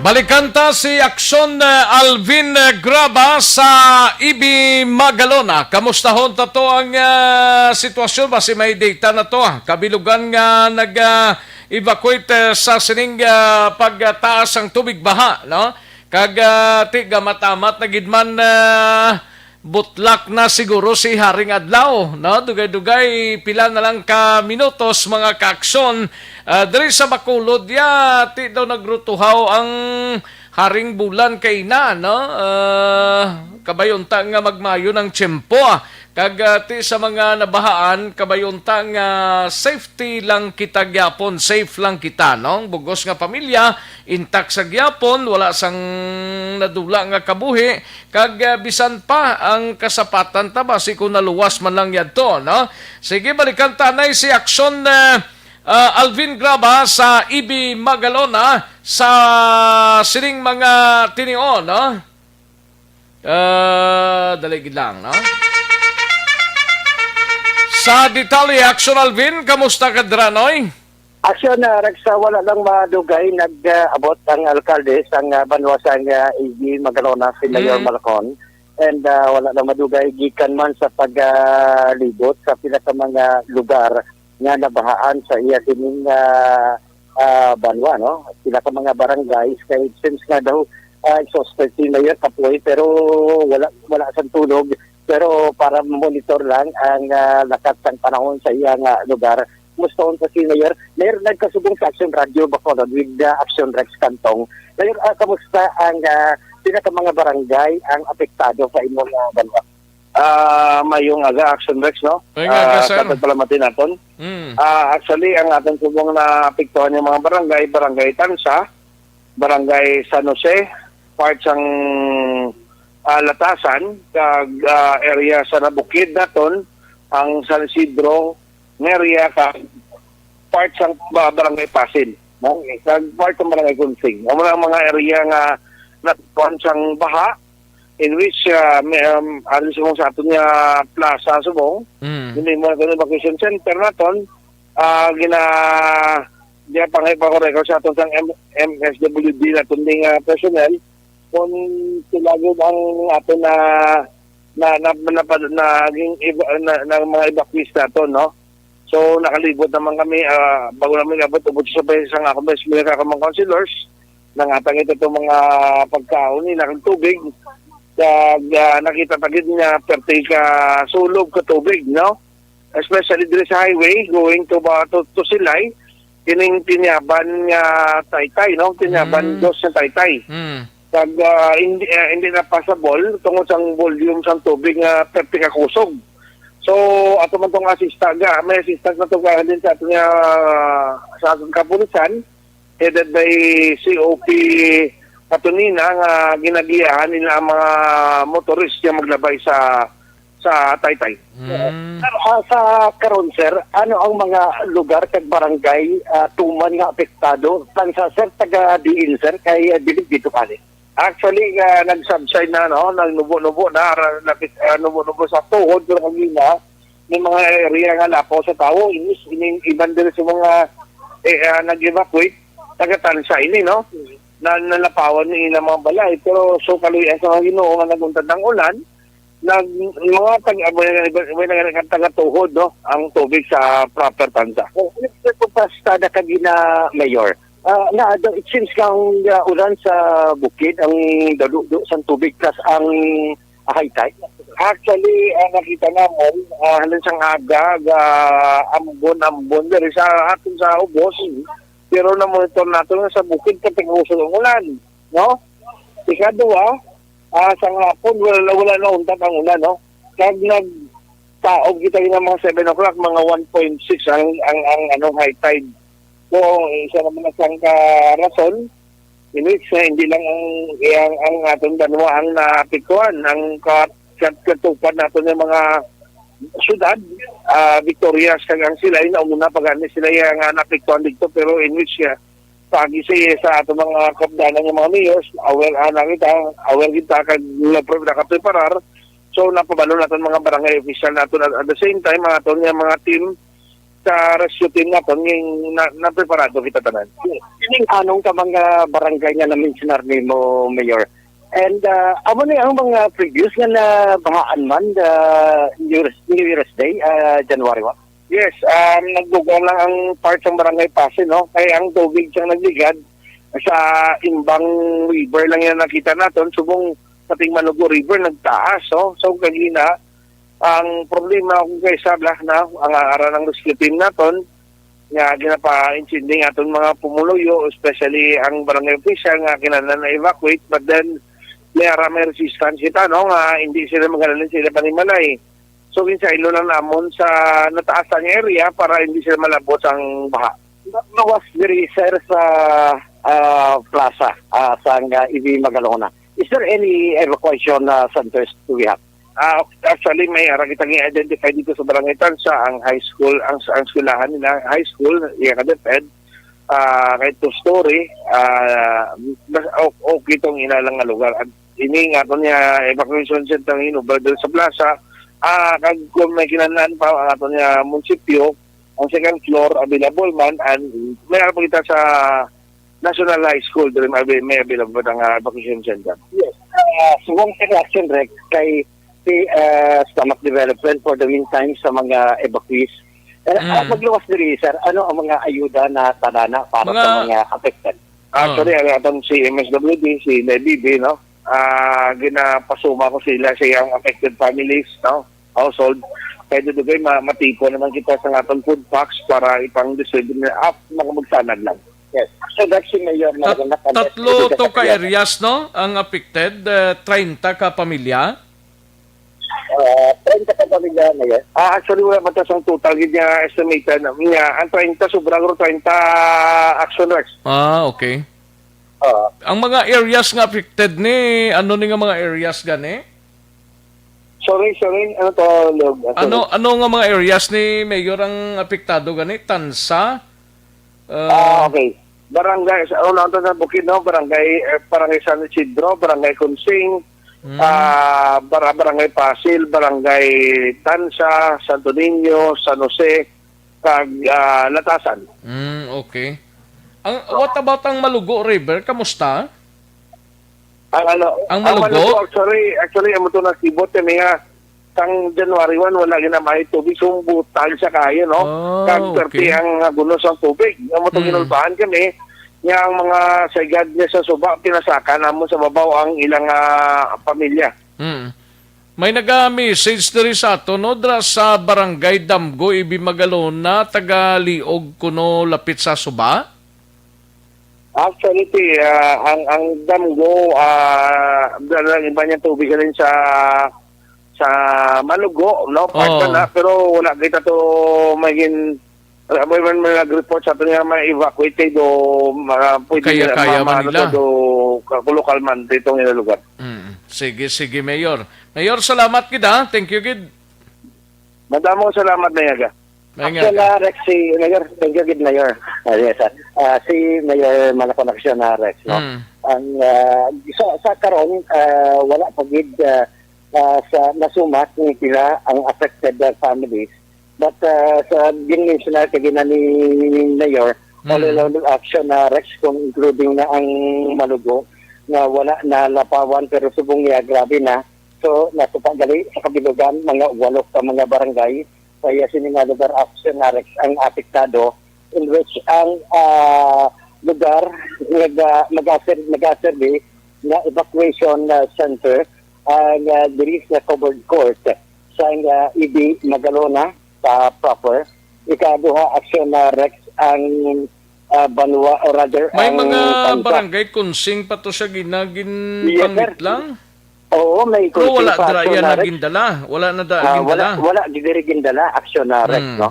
Balikan ta si Aksyon, ah, Alvin, ah, Graba sa Ibi Magalona. Kamustahon ta to ang, ah, sitwasyon? Basi may data na to, ah. Kabilugan nga nag, ah, evacuate, ah, sa sining, ah, pagtaas ang tubig baha, no? Kag, ah, ti gamat-amat na gid man, ah, butlak na siguro si Haring Adlaw, no? Dugay-dugay, pila na lang ka minutos, mga kaaksyon, ah, diri sa Bacolod, ya, ti daw nagrutuhaw ang Haring Bulan kay na, no? Ah, kabayon ta nga magmayo ng tiyempo, ah. Kag, ah, ti sa mga nabahaan, kabayon ta nga safety lang kita gyapon, safe lang kita, no? Bugos nga pamilya, intact sa gyapon, wala sang nadula nga kabuhi, kag, ah, bisan pa ang kasapatan ta, basi kung naluwas man lang yadto, no? Sige, balikan ta anay si Action, ah, ah, Alvin Graba sa E B Magalona sa sining mga tinion, no? Ah, dali gid lang, no? Sa detalye, Action Alvin, kamusta ka dira, noy? Action, ah, Rex, ah, wala lang madugay nag-abot ang alkalde sang, ah, banwa sang, ah, E B Magalona, si Mayor Mm. Malcon. And, ah, wala lang madugay gikan man sa paglibot sa pila ka mga lugar nga nabahaan sa iya sining, ah, ah, banwa, no? Pila ka mga barangays kay since nga daw, ah, exhausted si Mayor Kapoy, pero wala, wala sang tulog. Pero para monitor lang ang, ah, lakat sang panahon sa iya nga lugar. Kumusta unta si Mayor? Mayor, nagkasubong sa Action Radio Bacolod with, ah, Action Rex Cantong. Mayor, ah, kamusta ang, ah, pila ka mga barangay ang apektado sa imong, ah, banwa? Ah, mayong aga, Action Rex, no? Mayong aga, Ah, sir. Sa pagpalamati naton. Mm. Ah, actually, ang aton subong naapektuhan nga mga barangay, Barangay Tansa, Barangay San Jose, part sang, ah, Latasan, kag, ah, area sa Nabukid naton, ang San Isidro nga area, kag part sang ba-, Barangay Pasin, no? Kag part sang Barangay Kunsing. Amo na ang mga area nga nakuan sang baha, in which, ah, may, um, ari subong sa aton nga plaza subong, Mm. hindi mo aton evacuation center naton, ah, gina-, ginapangay pa ko record sa aton sang M-, M S W D naton ding, ah, personnel, kung sila gyud ang aton na, na, na, na, naging eva-, na, na mga evacuees naton, no? So, nakalibot naman kami, ah, bago namin abot, ubot sa pa sa nga ako, may mga kakamang councilors, nangatang ito itong mga pagkaon, ni nakang tubig. Kag, ah, nakita pa gid nga perti ka sulog ka tubig, no? Especially diri sa highway, going to ba, to, to Silay, kining Tinyaban nga Taytay, no? Tinyaban Mm. dos nga Taytay. Mm. Kag, ah, hindi, ah, hindi na passable tungod sang volume sang tubig nga perti ka kusog. So, ato man tong assista-, ga-, may assistance na to gahalin sa aton nga, sa aton kapulisan, headed by C O P Katunina, nga ginagiyahan nila ang mga motorist nga maglabay sa, sa Taytay. Mm. Sir, ah, sa karon, sir, ano ang mga lugar kag barangay, ah, tuman nga apektado? Tansa, sir, taga diin, sir, kay, ah, bilib dito kali. Actually, ah, nag-subside na, no? Nagnubo-nubo na, ra-, nakit-, ah, nubo-nubo sa tuhod, pero kanina, may mga area nga lapaw sa tawo, inis, ining iban diri sa mga, eh, ah, nag-evacuate, taga-Tansa ini, no? Na, nalapawan ni ilang mga balay, pero so kaluy-an sa mga Ginoo nga naguntad ng ulan, nag, mga taga, may, may, may, may taga-tuhod, no? Ang tubig sa proper Tansa. Oh, pastada ka gina, Mayor. Ah, na, it seems kang, ah, ulan sa bukid ang daludo sang tubig plus ang high tide. Actually, ah, nakita namon, ah, halin sang aga, ga ambon-ambon diri sa aton sa ubos. Pero na-monitor nato nga sa bukid, katag-uso ang ulan, no? Ikaduha, ah, sa hapon, wala, wala na untat ang ulan, no? Kag nagtaob kita nga mga seven o'clock, mga one point six ang, ang, ang, ano, high tide. So, isa naman na sang ka rason, in which, eh, hindi lang ang, ang, ang aton banwa ang naapektuhan, ang ka-, kat-, katupad naton nga mga syudad, ah, Victorias, kag ang sila, ay nauna pa gani sila nga naapektuhan dito, pero in which, ah, pagi sa, sa aton mga kaupdanan nga mga mayors, aware ana kita, aware kita, kag nagpre-, nakapreparar. So, napabalo naton mga barangay official naton, at, at the same time, ang aton nga mga team, sa rescue team naton, ngin-, na, napreparado kita tanan. Kining anong ka mga barangay nga na-mensionar nimo, Mayor? And, ah, amo ni ang mga previous nga nabahaan man, the New Year's, New Year's Day, ah, January one? Yes, um, nagdugang lang ang part sang Barangay Pasin, no? Kay ang tubig siyang nagligad sa Imbang River lang yan nakita naton. Subong sa Tingmanugo River nagtaas, no? So, kagina, ang problema kung kay sabla na ang ara ng rescue team naton nga ginapa-intindi nga aton mga pumuluyo, especially ang barangay official nga kinahanglan na evacuate, but then may ara may resistance kita, no, nga hindi sila magahalin sila panimalay. So, ginsaylo lang namon sa nataasan nga area para hindi sila malabot sang baha. Luwas diri, sir, sa, ah, plaza, ah, sang, ah, E V Magalona. Is there any evacuation, ah, centers do we have? Ah, actually, may ara kita gi-identify dito sa Barangay Tansa, ang high school, ang, ang eskwelahan nila, high school, iya ka DepEd, ah, kay two-story, ah, mas o-, okay tong ilalang nga lugar. At ini nga aton nga evacuation center nga inubra diri sa plaza, ah, kag kung may kinahanglan pa ang aton nga munisipyo, ang second floor available man, and may ara pa kita sa National High School, diri may, may available ang, ah, evacuation center. Yes. Ah, subong sa reaction, Rex, kay si, ah, Stamach Development for the meantime sa mga evacuees. Eh, ah, Mm. magluwas diri, sir, ano ang mga ayuda na tadana para sa Mga mga affected? Actually, Ah. ang atong si M S W D, si N E B B, no? Ah, ginapasuma ko sila sa iyang affected families, no? Household. Kaya dito kayo, ma-, matipo naman kita sa atong food packs para ipang-distribute na up, mga magsanad lang. Yes. So, that's si Mayor Tat-, Maraganakan. Tatlo to ka areas, no? Ang affected, eh, treinta ka pamilya? Ah, treinta ka pamilya na yan. Ah, actually, wala pa ta sang total gid nga estimated niya. Ang treinta, sobra guro treinta action, Rex. Ah, okay. Ah. Ang mga areas nga affected ni, ano ni nga mga areas gani? Sorry, sorry. Ano to, Log? Ano, ano nga mga areas ni Mayor ang apektado gani? Tansa? Ah, Ah, okay. Barangay, sa una to sa Bukidnon, barangay, eh, barangay San Isidro, barangay Consing, Mm. ah, bara-, barangay Pasil, barangay Tansa, Santo Niño, San Jose, kag, ah, Latasan. Mm, okay. Ang, what about ang Malugo River? Kamusta? Ang ano, Ang ang Malugo? Malugo, actually, actually, amo to nakibot kami nga sang January one, wala ginamay tubig, sumbutag sa kayo, no? Oh, Kag perti okay. ang, ah, gunos ang tubig. Amo to Mm. ginulbahan kami, nga ang mga sagad niya sa suba, pinasaka namon sa babaw ang ilang, ah, pamilya. Mm. May naga-message diri sa ato, no? Dra sa Barangay Damgo, Ibi Magalona, taga Liog kuno lapit sa suba? Actually, ti, ah, ang, ang Damgo, ah, dala lang iba niyang tubig galing sa, sa Malugo, no? Part Oo. na, pero wala kita to maging, wala mo man may nag-report sa ato nga ma-evacuate kay do, ma-, pwede Kaya, na, kaya ma-, man ma-, ano nila. to, do, ka-, lokal man, dito nga lugar. Mm. Sige, sige, Mayor. Mayor, salamat gid, ha? Thank you gid. Madamo salamat, Mayor. May nga Actually, ka. ah, Rex, si Mayor, thank you gid, Mayor. Ah, yes, ah. Ah, si Mayor Malacon Action, ah, Rex, no? Mm. Ang, ah, sa, sa karon, ah, wala pa gid, ah, ah, sa nasumat ni sila ang affected, ah, families. But, ah, sa ginmensionar kay gina ni Mayor, Mm. all in all action, ah, Rex, kung including na ang Malugo, nga wala na lapawan, pero subong niya, grabe na. So, nasupa gali sa kabilugan, mga walo ka mga barangay, sa iya sini nga lugar, action na Rex ang apektado, in which ang, ah, lugar nag-, ah, mag-aser-, nag-aserbi nga evacuation, ah, center, ah, nga diri sa covered court sa, ah, E D Magalona sa proper. Ikaduha, action na Rex ang, ah, banwa, or rather, May ang mga bansa. barangay Consing pa to siya ginagin Yes, sir. pangit lang. Oo, may Pero wala Consing pa dira to iya na na Rex. gindala. Wala na da Ah, wala, gindala. wala diri gindala, action na Rex, Hmm. no?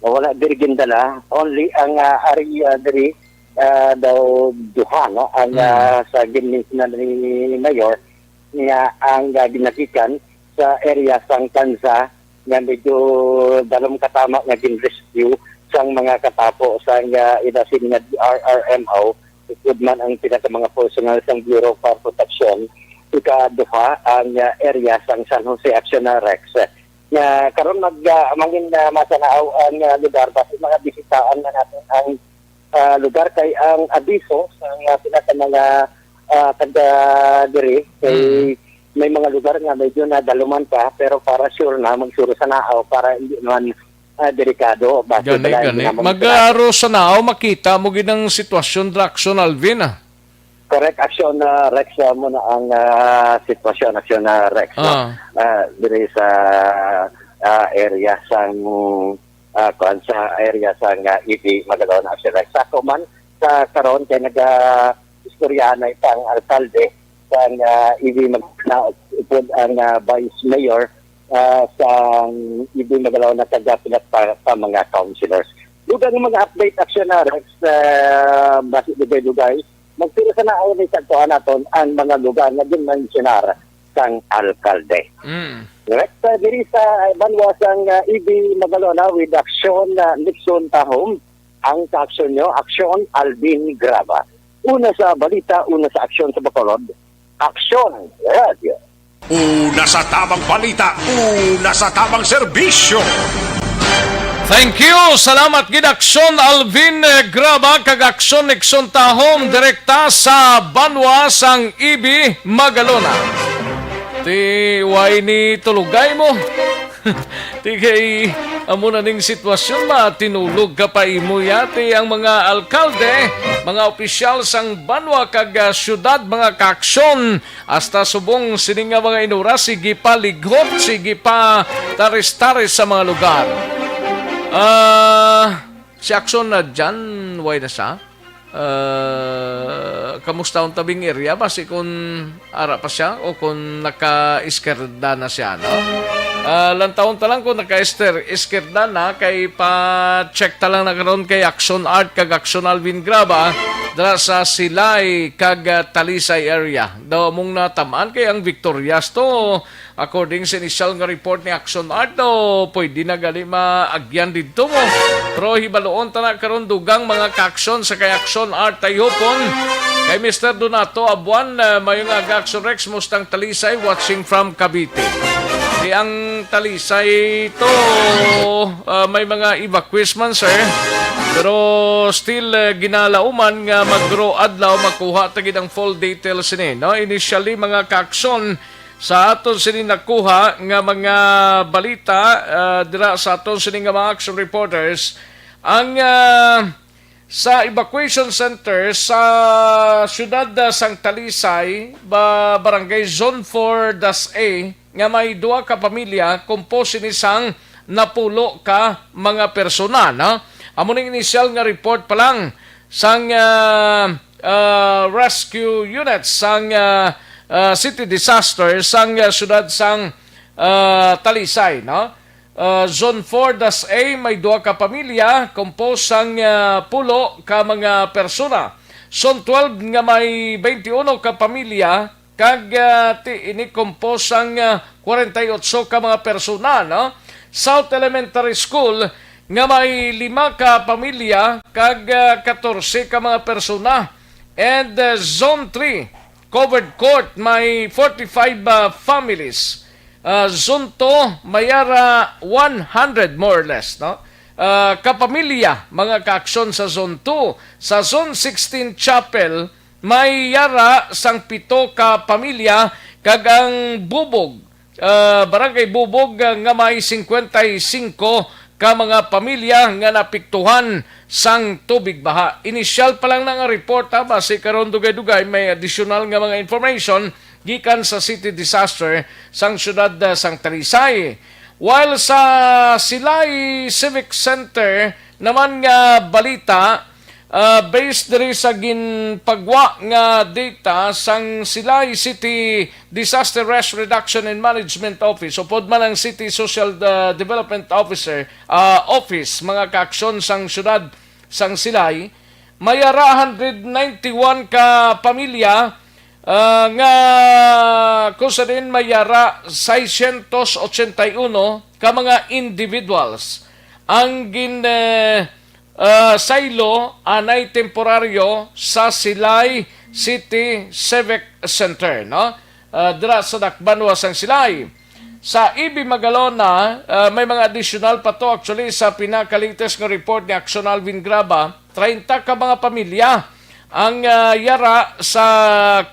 Wala diri gindala. Only ang, ah, area diri, ah, daw duha, no? Ang, Hmm. ah, sa ginlis na ni Mayor, nga ang, ah, ginagikan sa area sang Tansa, nga medyo dalom katama nga gin-rescue sang mga katapo sang, ah, ilasin nga D R R M O, upod man ang pinakamanga personnel sang Bureau of Fire Protection. Ikaduha, ang, ah, area sang San Jose Action na Rex. Nga karon mag, ah, mangin, ah, masanaaw ang, ah, lugar, basi mga bisitaan na natin ang, ah, lugar kay ang abiso sa, ah, pinakamanga, ah, taga diri kay Mm. may mga lugar nga medyo nadaluman pa, pero para sure na, magsuro sa naaw para hindi naman, ah, delikado. Base Gani, sa lain gani. naman Mag-, sa ah, ro sa naaw, makita mo gid ang sitwasyon, Draxon Alvin, ah. Correct, action na Rex, ah, mo na ang, ah, sitwasyon, action na Rex, no? Ah. Ah, diri sa, ah, area sang, ah, kuan, sa area sang, ah, E D Magalona, action Rex. Sa ako man, sa karon kay naga-istoryahan na itang alkalde sang, ah, E D Magalona, upod ang, ah, vice mayor, ah, sang Ibin Magalona kag Dapilat para sa mga councilors. Dugang mga update, Action Alex, ah, basi dugay-dugay, magpila sa naon ni tagtuan naton ang mga lugar nga ginmensyonar sang alkalde. Mm. Direct, ah, diri sa banwa sang, ah, Ibin Magalona with Action, ah, Nixon Tahom. Ang sa aksyon nyo, Aksyon Alvin Graba. Una sa balita, una sa aksyon sa Bacolod, Aksyon Radyo. Una sa tamang balita, una sa tamang serbisyo. Thank you. Salamat gid, Aksyon Alvin, eh, Graba kag Aksyon Nixon Tahom, direkta sa banwa sang Ibi, Magalona. Ti, way ni tulugay mo. Ti kay amo na ning sitwasyon, matinulog ka pa imo, yati ang mga alkalde, mga opisyal sang banwa kag, ah, syudad, mga kaaksyon, hasta subong sini nga mga inura, sige pa lighot, sige pa taris-taris sa mga lugar. Ah, si Aksyon na dyan, way na siya? Ah, kamusta ang tabing area? Basi kung ara pa siya o kung naka-iskerda na siya, no? Ah, lantawon ta lang kung naka-ester-, iskerda na, kay pa-check ta lang na karon kay Action Art kag Action Alvin Graba dira sa Silay kag, ah, Talisay area. Daw among natamaan kay ang Victorias to, according sa initial nga report ni Action Art, daw pwede na gali maagyan didto mo. Pero hibaluon ta na karon, dugang mga kaaksyon sa kay Action Art, ay hopon kay Mister Donato Abuan, ah, mayo nga aga, Action Rex, mustang Talisay, watching from Cavite. Kay ang Talisay to, ah, may mga evacuees man, sir. Pero still, ah, ginalauman nga magro adlaw makuha ta gid ang full details sini, no? Initially, mga kaaksyon, sa aton sini nakuha nga mga balita, ah, dira sa aton sini nga mga action reporters, ang, ah, sa evacuation center sa siyudad, ah, sang Talisay, ba, Barangay Zone four Das A, nga may duha ka pamilya, composed sini sang napulo ka mga persona, no? Amo ning initial nga report pa lang sang, ah, ah, rescue unit sang, ah, ah, city disaster sang, ah, siyudad sang, ah, Talisay, no? Ah, Zone four Das A may duha ka pamilya, composed sang, ah, pulo ka mga persona. Zone twelve nga may twenty-one ka pamilya, kag, ah, ti-, ini composed sang, ah, forty-eight ka mga persona, no? South Elementary School nga may lima ka pamilya kag, ah, katorse ka mga persona. And, ah, Zone three, covered court, may forty-five, ah, families. Ah, Zone two, may ara one hundred, more or less, no? Ah, ka pamilya, mga kaaksyon, sa Zone two. Sa Zone sixteen, Chapel, may yara sang pito ka pamilya, kag ang Bubog, ah, Barangay Bubog, ah, nga may cincuenta y cinco ka mga pamilya nga naapektuhan sang tubig baha. Initial pa lang na nga report, ha, basi karon dugay-dugay may additional nga mga information gikan sa city disaster sang siyudad, ah, sang Talisay. While sa Silay Civic Center naman nga balita, ah, based diri sa ginpagwa nga data sang Silay City Disaster Risk Reduction and Management Office, upod man ang City Social, ah, Development Officer, ah, Office, mga kaaksyon sang siyudad sang Silay, may ara hundred ninety-one ka pamilya, ah, nga kung sa din may ara seiscientos ochenta y uno ka mga individuals ang gin, eh, ah, saylo anay temporaryo sa Silay City Civic Center, no? Ah, dira sa dakbanwa sang Silay. Sa Ibi Magalona, ah, may mga additional pa to, actually, sa pinaka-latest nga report ni Action Alvin Graba, treinta ka mga pamilya ang, ah, yara sa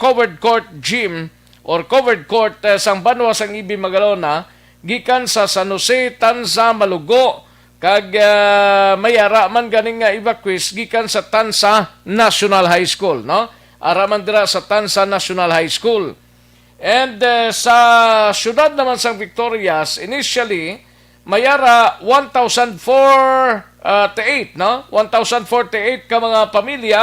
covered court gym or covered court, ah, sang banwa sang Ibi Magalona, gikan sa San Jose, Tanza, Malugo, kag, ah, may ara man ganing nga evacuees gikan sa Tanza National High School, no? Ara man dira sa Tanza National High School. And, eh, sa siyudad naman sang Victorias, initially, may ara one thousand forty-eight, no? One thousand forty-eight ka mga pamilya,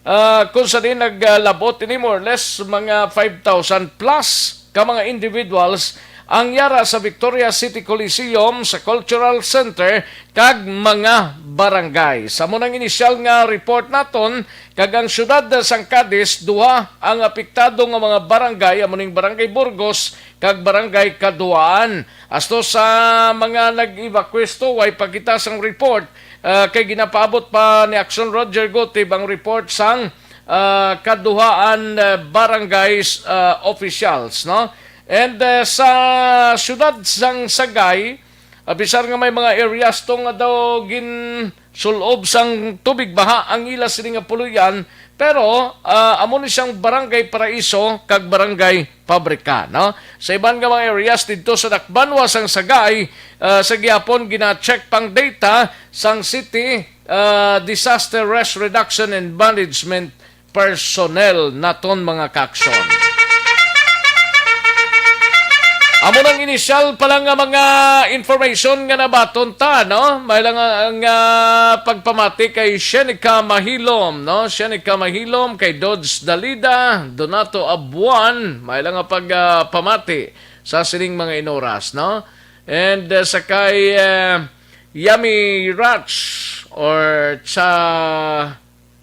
ah, kung sa din naglabot ini, more or less, mga five thousand plus ka mga individuals ang yara sa Victoria City Coliseum, sa Cultural Center, kag mga barangay. Sa munang inisyal nga report naton, kag ang siyudad sang Cadiz, duha ang apektado nga mga barangay, amo ning Barangay Burgos kag Barangay Kaduaan. Asto sa mga nag-evacuesto, way pa kita sang report, ah, kay ginapaabot pa ni Action Roger Gutib ang report sang, ah, kaduhaan, ah, barangays, ah, officials, no? And, ah, sa siyudad sang Sagay, ah, bisar nga may mga areas to nga daw ginsul-ob sang tubig baha ang ila sini nga puloy-an, pero, ah, amo ni siyang Barangay Paraiso kag Barangay Pabrika, no? Sa iban nga mga areas didto sa Dakbanwa sang Sagay, ah, sa gihapon gina-check pang data sang city, ah, disaster risk reduction and management personnel naton, mga kakson. Amo nang inisyal pa lang nga mga information nga nabaton ta, no? May lang nga, nga pagpamati kay Shenica Mahilom, no? Shenica Mahilom, kay Dodge Dalida, Donato Abuan, may lang nga pag, ah, pamati sa sining mga inoras, no? And, uh, sa kay, uh, Yami Rach or Cha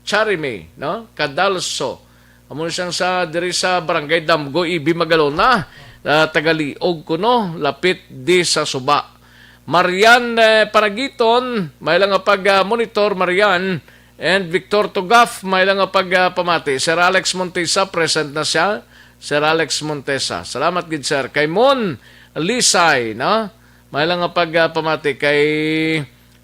Charime, no? Cadalso. Amo na siyang sa diri sa Barangay Damgo, Ibi, Magalona. Ah, tagaliog kuno, lapit di sa suba. Marian, eh, Panagiton, may lang nga pag, ah, monitor, Marian. And Victor Tugaf, may lang nga pag, ah, pamati. Sir Alex Montesa, present na siya. Sir Alex Montesa. Salamat gid, sir. Kay Mon Lisay, no? May lang nga pag, ah, pamati kay,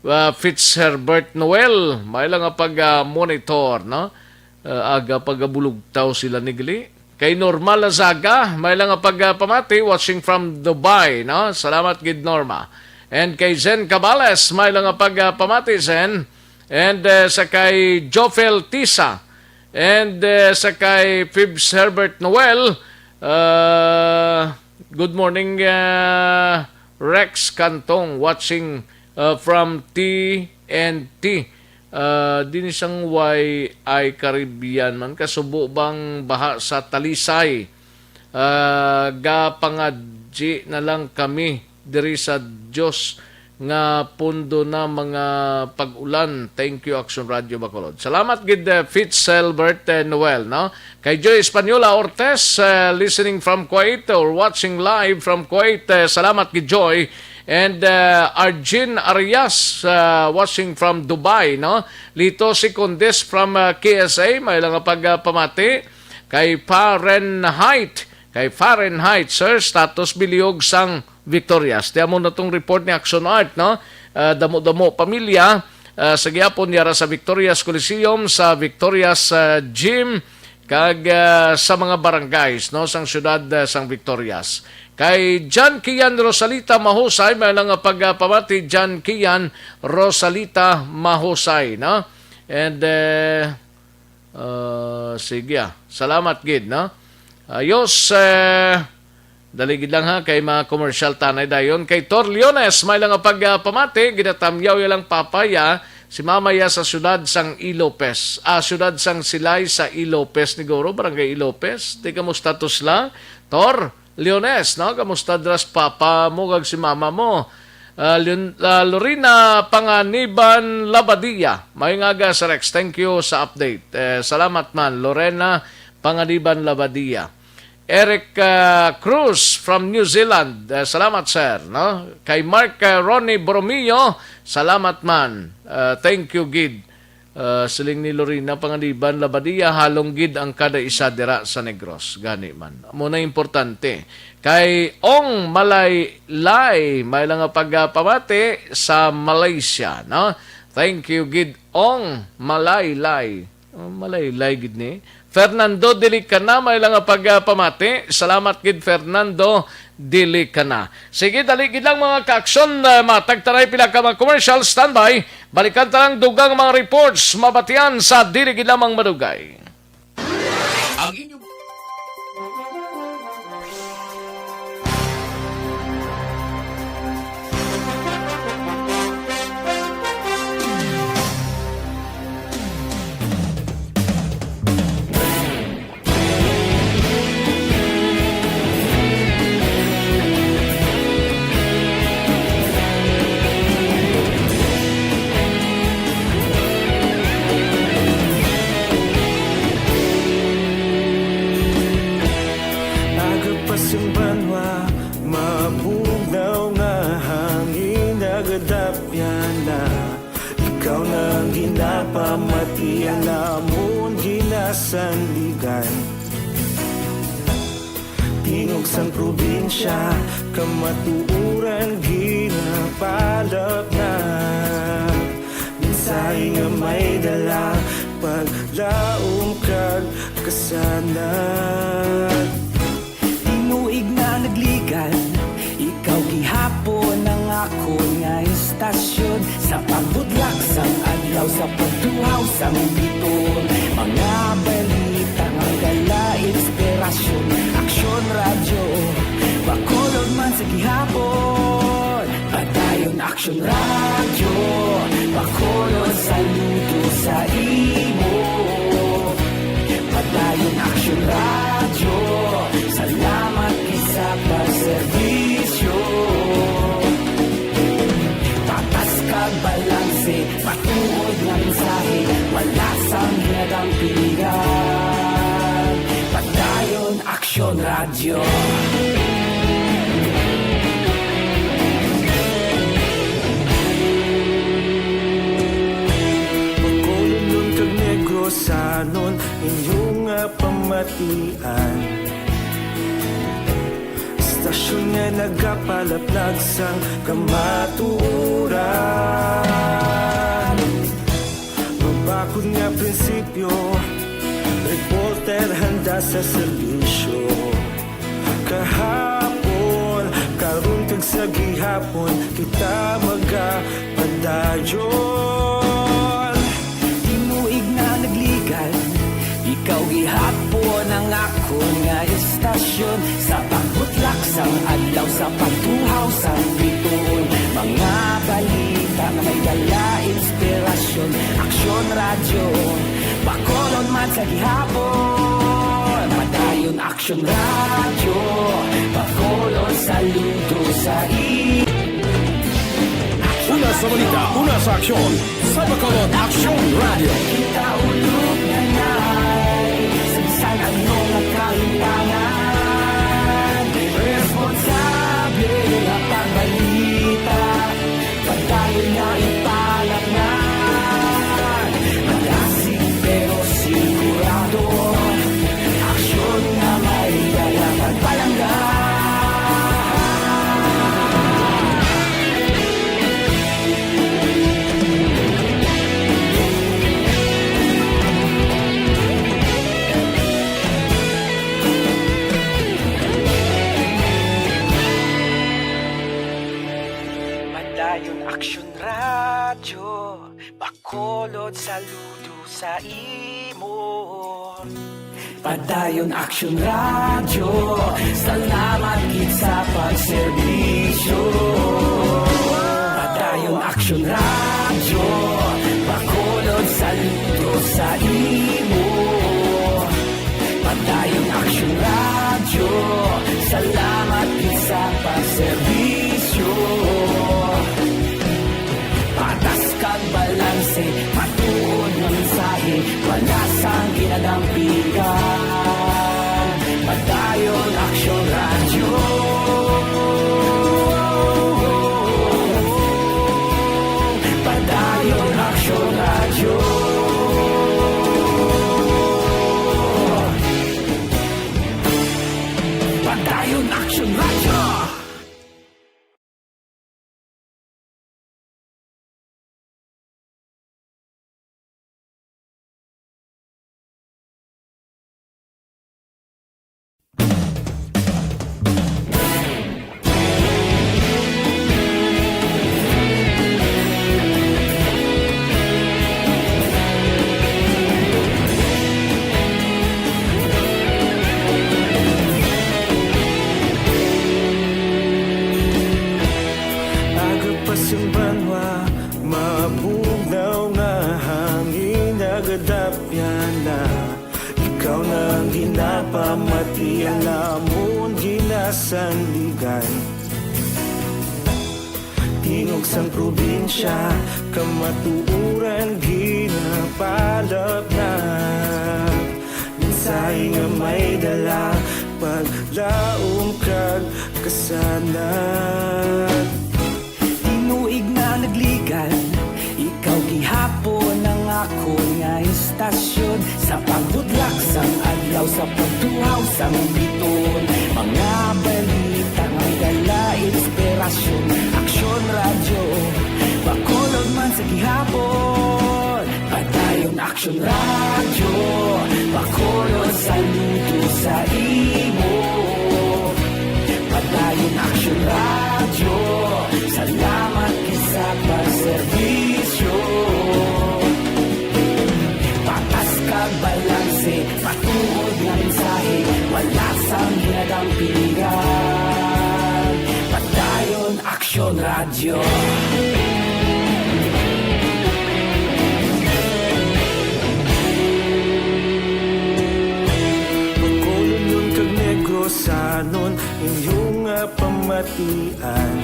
ah, Fitzherbert Noel. May lang nga pag, ah, monitor, no? Ah, aga pagabulugtaw sila ni Gli. Kay Norma Lazaga, may lang nga pag, ah, pamati, watching from Dubai, no? Salamat gid, Norma. And kay Zen Cabales, may lang nga pag, ah, pamati, Zen. And, eh, sa kay Jofel Tisa. And, eh, sa kay Pibs Herbert Noel, ah, good morning, ah, Rex Cantong, watching, ah, from T N T. Ah, dinhi sang Y I Caribbean man, kasubo bang baha sa Talisay? Ah, gapangadyi na lang kami diri sa Dios nga pundo na mga pag-ulan. Thank you, Action Radio Bacolod. Salamat gid, eh, Fitzhelbert, eh, Noel, no? Kay Joy Española Ortez, eh, listening from Kuwait or watching live from Kuwait. Eh, salamat gid, Joy. And, eh, Arjin Arias, eh, watching from Dubai, no? Lito Secondes from, eh, K S A, may lang nga pag, ah, pamati. Kay Fahrenheit, kay Fahrenheit, sir, status bilog sang Victorias. Ti amo na tong report ni Action Art, no? Ah, damo-damo pamilya, ah, sa gihapon yara sa Victorias Coliseum, sa Victorias, ah, Gym, kag, ah, sa mga barangays, no, sang siyudad, ah, sang Victorias. Kay John Kian Rosalita Mahusay, may lang nga pagpamati, John Kian Rosalita Mahusay, no? And, eh, Uh, sige, ah. Salamat gid, no? Ayos, eh, dali gid lang, ha, kay mga commercial tanay dayon. Kay Tor Leones, may lang nga pag, ah, pamati, ginatamyaw ya lang papa ya, si mama ya sa siyudad sang Ilopez. Ah, siyudad sang Silay sa Ilopez, ni Goro, Barangay Ilopez. Di kamusta to sila? Tor, Leones, no? Kamusta dras papa mo kag si mama mo? Ah, Leon-, ah, Lorena Panganiban Labadia. Maayong aga, Sir Rex. Thank you sa update. Eh, salamat man, Lorena Panganiban Labadia. Eric, ah, Cruz from New Zealand. Eh, salamat, sir, no? Kay Mark, ah, Ronnie Borromeo, salamat man. Ah, thank you gid. Ah, siling ni Lorena Panganiban Labadia, halong gid ang kada isa dira sa Negros. Gani man. Amo na importante. Kay Ong Malaylay, may lang nga pagpamati sa Malaysia, no? Thank you gid, Ong Malaylay. Oh, Malaylay gid ni. Fernando Dilicana, may lang nga pagpamati. Salamat gid, Fernando Dilicana. Sige, dali gid lang, mga ka-aksyon. Ah, matag ta na pila ka mga commercial. Standby. Balikan ta lang dugang mga reports mabatian sa dili gid lamang madugay. Ang inyong Pasang banwa, mabugnaw nga hangin nagadapyana. Ikaw na ang ginapamatian, amon ginasandigan. Tingog sang probinsya, kamatuoran ginapalapnat. Mensahe nga may dala, paglaom kag kasanag. Tinuig na nagligan, ikaw gihapon ang akon nga istasyon. Sa pagbudlak sang adlaw, sa pagtuhaw sang biton, mga balita nga dala inspirasyon. Aksyon Radyo, Bacolod man sa gihapon. Padayon Aksyon Radyo, Bacolod, saludo sa imo. Padayon Aksyon Radyo, salamat gid sa pagserbisyo. Patas kag balanse, matuod nga mensahe, wala sang hinadampingan. Padayon Aksyon Radyo. Bacolodnon kag Negrosanon, inyo nga pamatian. Istasyon nga nagapalaplag sang kamatuoran. Mabakod nga prinsipyo, reporter handa sa serbisyo. Kahapon, karon kag sa gihapon, kita magapadayon. Tinuig na nagligan, ikaw gihapon ang akon nga istasyon. Sa pagbutlak sang adlaw, sa pagtuhaw sang bituon, mga balita nga may dala inspirasyon. Aksyon Radyo, Bacolod man sa gihapon. Padayon Aksyon Radyo, Bacolod, saludo sa i-, Una sa balita, una sa aksyon, sa Bacolod Aksyon Radyo. Kita ulog na nay, sa bisan ano nga kahimtangan, responsable nga pagbalita. Padayon nga ipalapngan, madasig pero sigurado, aksyon nga may dala pagpalangga. Padayon Aksyon Radyo, Bacolod, saludo sa imo. Padayon Aksyon Radyo, salamat gid sa pagserbisyo. Padayon Aksyon Radyo, Bacolod, saludo sa imo. Padayon Aksyon Radyo, salamat gid sa pagserbisyo. Patas kag balanse, matuod nga mensahe, wala sang ginadampingan. Padayon Aksyon Radyo. Padayon Aksyon Radyo. Padayon Aksyon Radyo. Aga pa sang banwa, mabugnaw nga hangin nagadapyana. Ikaw na ang ginapamatian, amon ginasandigan. Tingog sang probinsya, kamatuoran ginapalapnat. Mensahe nga may dala, paglaom kag kasanag. Tinuig na nagligan, ikaw gihapon ang akon nga istasyon. Sa pagbudlak sang adlaw, sa pagtuhaw sang bituon, mga balita may dala inspirasyon. Aksyon Radyo, Bacolod man sa gihapon. Padayon Aksyon Radyo, Bacolod, saludo sa imo. Padayon Aksyon Radyo, salamat gid sa pagserbisyo. Patas kag balanse, matuod nga mensahe, wala sang ginadampigan. Padayon Aksyon Radyo. Bacolodnon kag Negrosanon, inyo nga pamatian.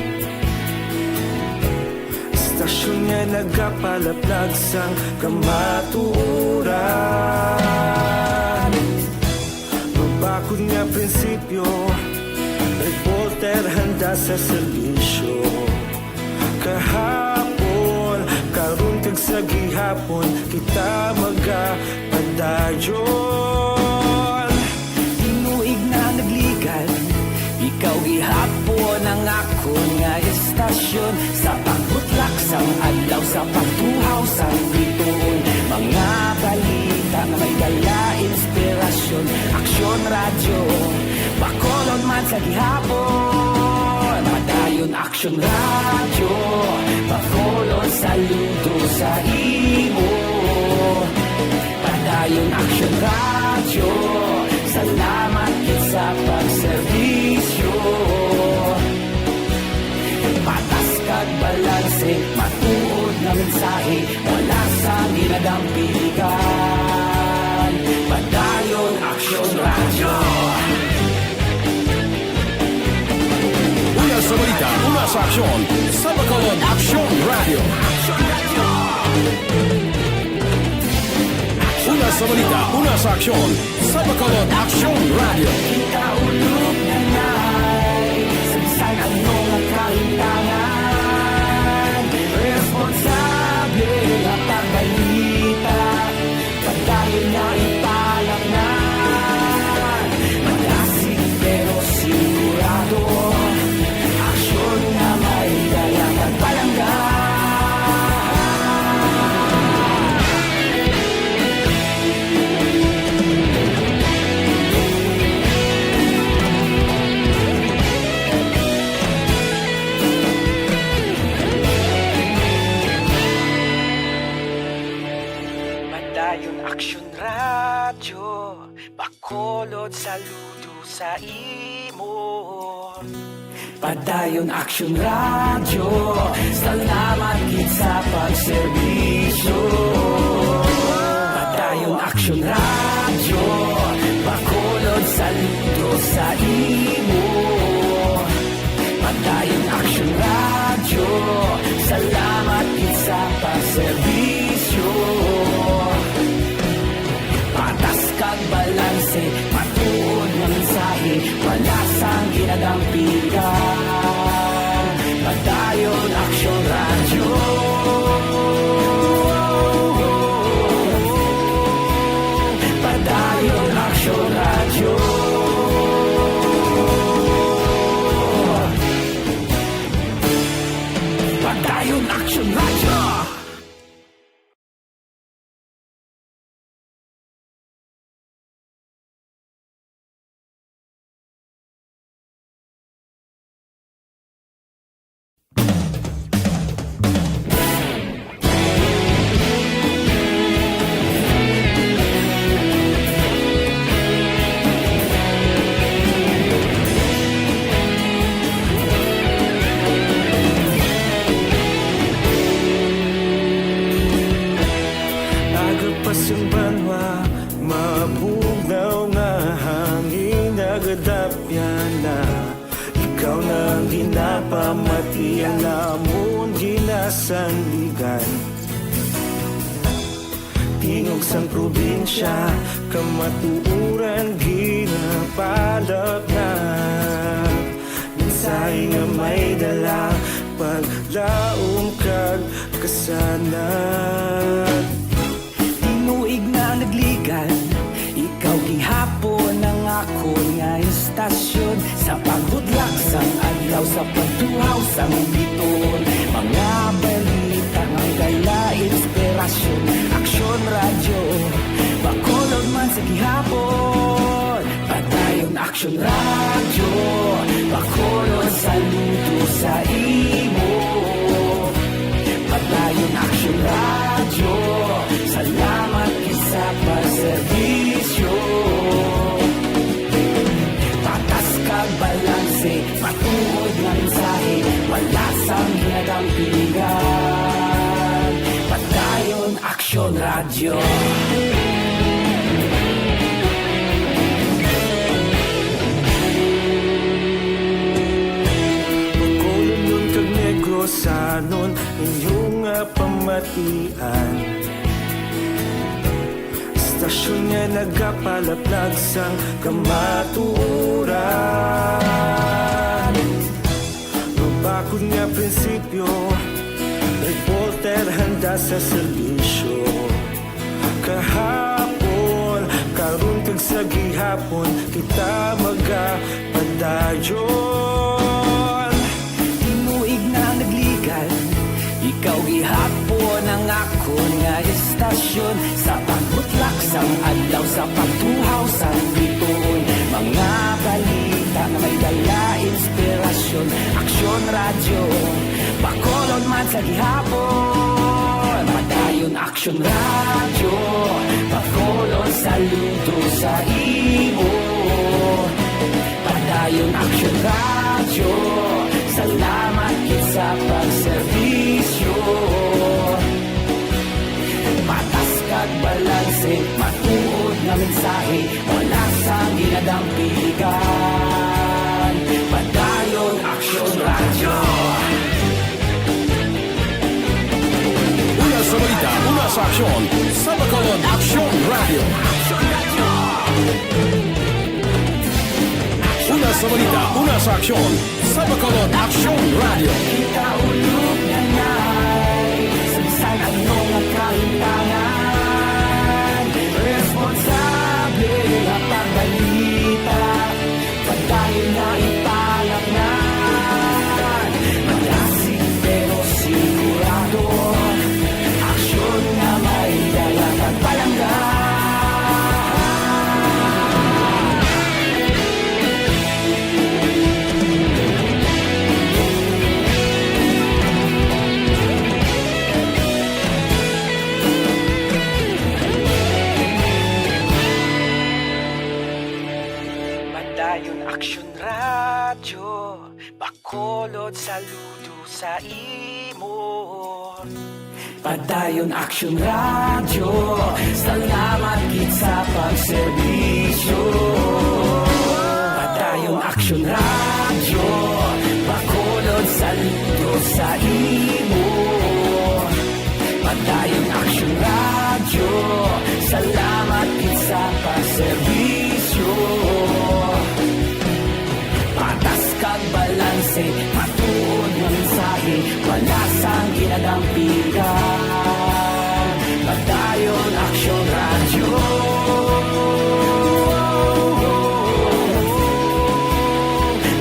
Istasyon nga nagapalaplag sang kamatuoran. Mabakod nga prinsipyo, reporter handa sa serbisyo. Kahapon, karon kag sa gihapon, kita magapadayon. Tinuig na nagligan, ikaw gihapon ang akon nga istasyon. Sa pagbutlak sang adlaw, sa pagtuhaw sang bituon, mga balita nga may dala inspirasyon. Aksyon Radyo, Bacolod man sa gihapon. Padayon Aksyon Radyo, Bacolod, saludo sa imo. Padayon Aksyon Radyo, salamat gid sa pagserbisyo. Patas kag balanse, matuod nga mensahe, wala sang ginadampigan. Padayon Aksyon Radyo. Una sa balita, una sa aksyon, sa Bacolod Aksyon Radyo. Una sa balita, una sa aksyon, sa Bacolod Aksyon Radyo. Kita ulog na nay, sa bisan ano nga kahintangan, responsable nga pagbalita. Padayon nga ipalaknay, madasig pero sigurado, aksyon nga may dala kag palangga. Padayon Aksyon Radyo, Bacolod, saludo sa imo. Padayon Aksyon Radyo, salamat gid sa pagserbisyo. Padayon Aksyon Radyo, Bacolod, saludo sa imo. Padayon Aksyon Radyo, salamat gid sa pagserbisyo. Patas kag balanse, matuod nga mensahe, wala sang ginadampigan. Padayon Aksyon Radyo. Padayon Aksyon Radyo. Padayon Aksyon Radyo. Aga pa sing banwa, mabugnaw nga hangin, nagadapyan na. Ikaw na ang ginapamati, ang amon ginasandigan. Di Tingog sang probinsya, kamatuoran ginapalapnap. Mensahe nga may dala, paglaom kag kasanag. Tinuig na nagligan, ikaw gihapon ang akon nga istasyon. Sa paghudlak sang adlaw, sa pagtuhaw sang biton, mga balita nga dala inspirasyon. Aksyon Radyo, Bacolod man sa gihapon. Padayon Aksyon Radyo, Bacolod, saludo sa imo. Padayon Aksyon Radyo, salamat gid sa pagserbisyo. Patas kag balanse, matuod nga mensahe, wala sang ginadampigan. Padayon Aksyon Radyo. Bacolodnon kag Negrosanon, inyo nga pamatian. Istasyon nga nagapalaplag sang kamatuoran. Mabakod nga prinsipyo, reporter handa sa serbisyo. Kahapon, karon kag sa gihapon, kita magapadayon. Tinuig na nagligan, ikaw gihapon ang akon nga istasyon. Sa pagbutlak sang adlaw, sa pagtuhaw sang bituon, mga balita nga may dala inspirasyon. Aksyon Radyo, Bacolod man sa gihapon. Padayon Aksyon Radyo, Bacolod, saludo sa imo. Padayon Aksyon Radyo, salamat gid sa pagserbisyo. Patas kag balanse, matuod nga mensahe, wala sang ginadampigan. Padayon Aksyon Radyo. Una sa balita, una sa aksyon, sa Bacolod Aksyon Radyo. Una sa balita, una sa aksyon, sa Bacolod Aksyon Radyo. Kita ulog na ngay, sa bisan ano nga kahimtangan, responsable nga pagbalita. Padayon nga ipalapngan, malasig pero sigurado. Aksyon nga may dala kag palangga. Padayon Aksyon Radyo, Bacolod, saludo sa imo. Padayon Aksyon Radyo, salamat gid sa pagserbisyo. Padayon Aksyon Radyo, Bacolod, saludo sa imo. Padayon Aksyon Radyo, salamat gid sa pagserbisyo. Patas kag balanse, matuod nga mensahe, wala sang ginadampigan. Padayon Aksyon Radyo.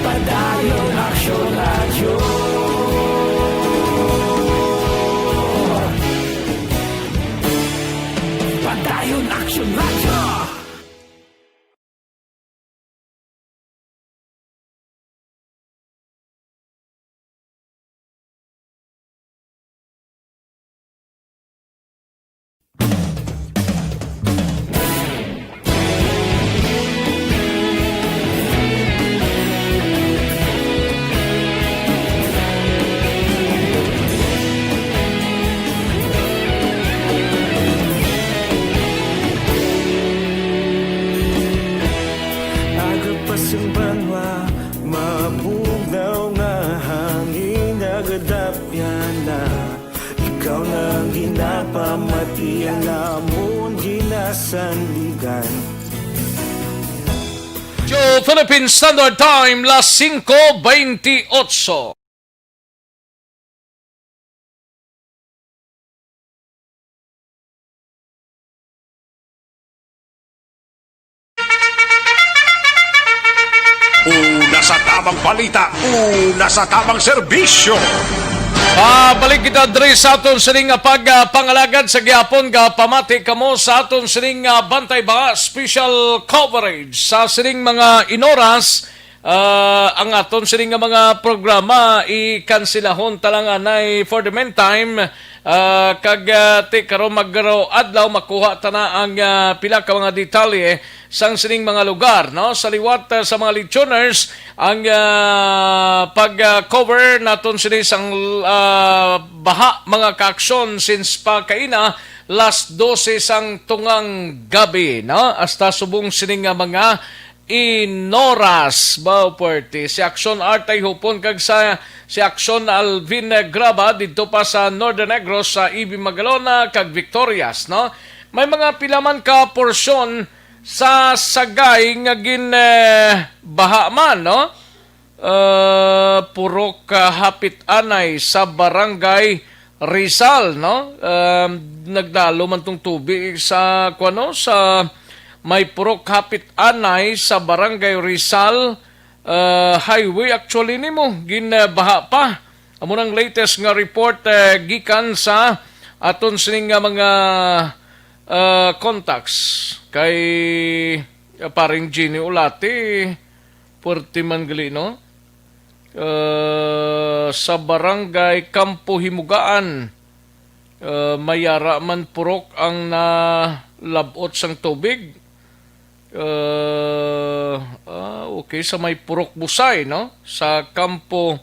Padayon Aksyon Radyo. Padayon Aksyon Radyo. Aga pa sang banwa, mabugnaw nga hangin nagadapyan na. Ikaw na ang ginapamatian namon Sanligan. Yo, Philippine Standard Time, las singko bentiocho. Una sa tamang balita, una sa tamang serbisyo. Pabalik kita diri sa aton sining nga pag, ah, pangalagad sa gihapon. Gapamati kamo sa aton sining, ah, Bantay Baha special coverage sa sining mga inoras. Ah, ang aton sining nga mga programa ikansilahon ta lang anay for the meantime. Ah, kag, ah, ti karon magro adlaw makuha ta na ang, ah, pila ka mga detalye sang sining mga lugar, no? Sa liwat, ah, sa mga listeners, ang, ah, pag, ah, cover naton sini sang, ah, baha, mga kaaksyon, since pa kaina, las dose sang tungang gabi, no? Hasta subong sini nga mga inoras, ba, puwerte. Si Aksyon Art Tayhupon kag sa, si Aksyon Alvin Graba didto pa sa Northern Negros, sa E B Magalona kag Victorias, no? May mga pila man ka porsyon sa Sagay nga gin, eh, baha man, no? Eh, purok, ah, hapit anay sa Barangay Rizal, no? Um, nagdalo man tong tubig sa, kuwan, no, sa may purok hapit anay sa Barangay Rizal, uh, Highway. Actually, nimo gin, uh, baha pa. Amo nang latest nga report, uh, gikan sa aton sining nga mga, uh, contacts kay, uh, paring Jenny Ulate. Puwerte man gali, no? Uh, sa barangay Campo Himugaan, uh, may ara man purok ang nalab-ot sang tubig. Uh, ah, okay, sa may Purok Busay, no? Sa Campo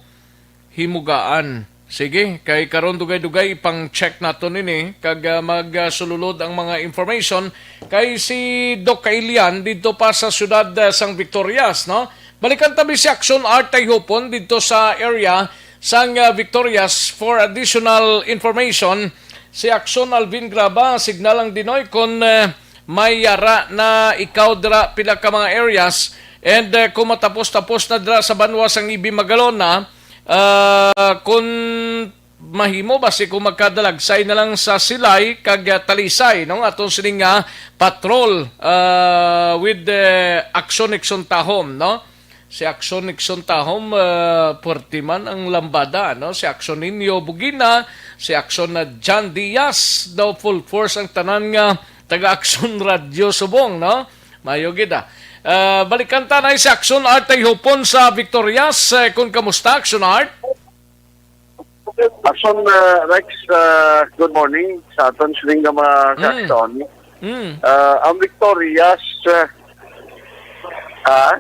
Himugaan. Sige, kay karon dugay-dugay ipang-check naton ini kag, ah, magsululod ang mga information kay si Doc Kailian didto pa sa siyudad, ah, sang Victorias, no? Balikan ta bi si Action Art Tayhupon didto sa area sang, ah, Victorias for additional information. Si Action Alvin Graba, signal ang Dinoy kon, ah, may yara na ikaw dira pila ka mga areas. And, ah, kung matapos-tapos na dira sa banwa sang Ibi Magalona, ah, kung mahimo, basi kung magkadalagsay na lang sa Silay kag, ah, Talisay, no? Aton sining nga patrol, ah, with the Action Nixon Tahom, no? Si Action Nixon Tahom, ah, puwerte man ang lambada, no? Si Action Nino Bugina, si Action na John Diaz, daw full force ang tanan nga taga-Action Radyo Subong, no? Mayo gid, ah. Ah, balikan ta na si Action Art Tayhupon sa Victorias. Eh, kung kamusta, Action Art? Action, ah, Rex, ah, good morning sa aton sining nga mga Mm. kaaksyon. Mm. Ah, ang Victorias, ah, ha?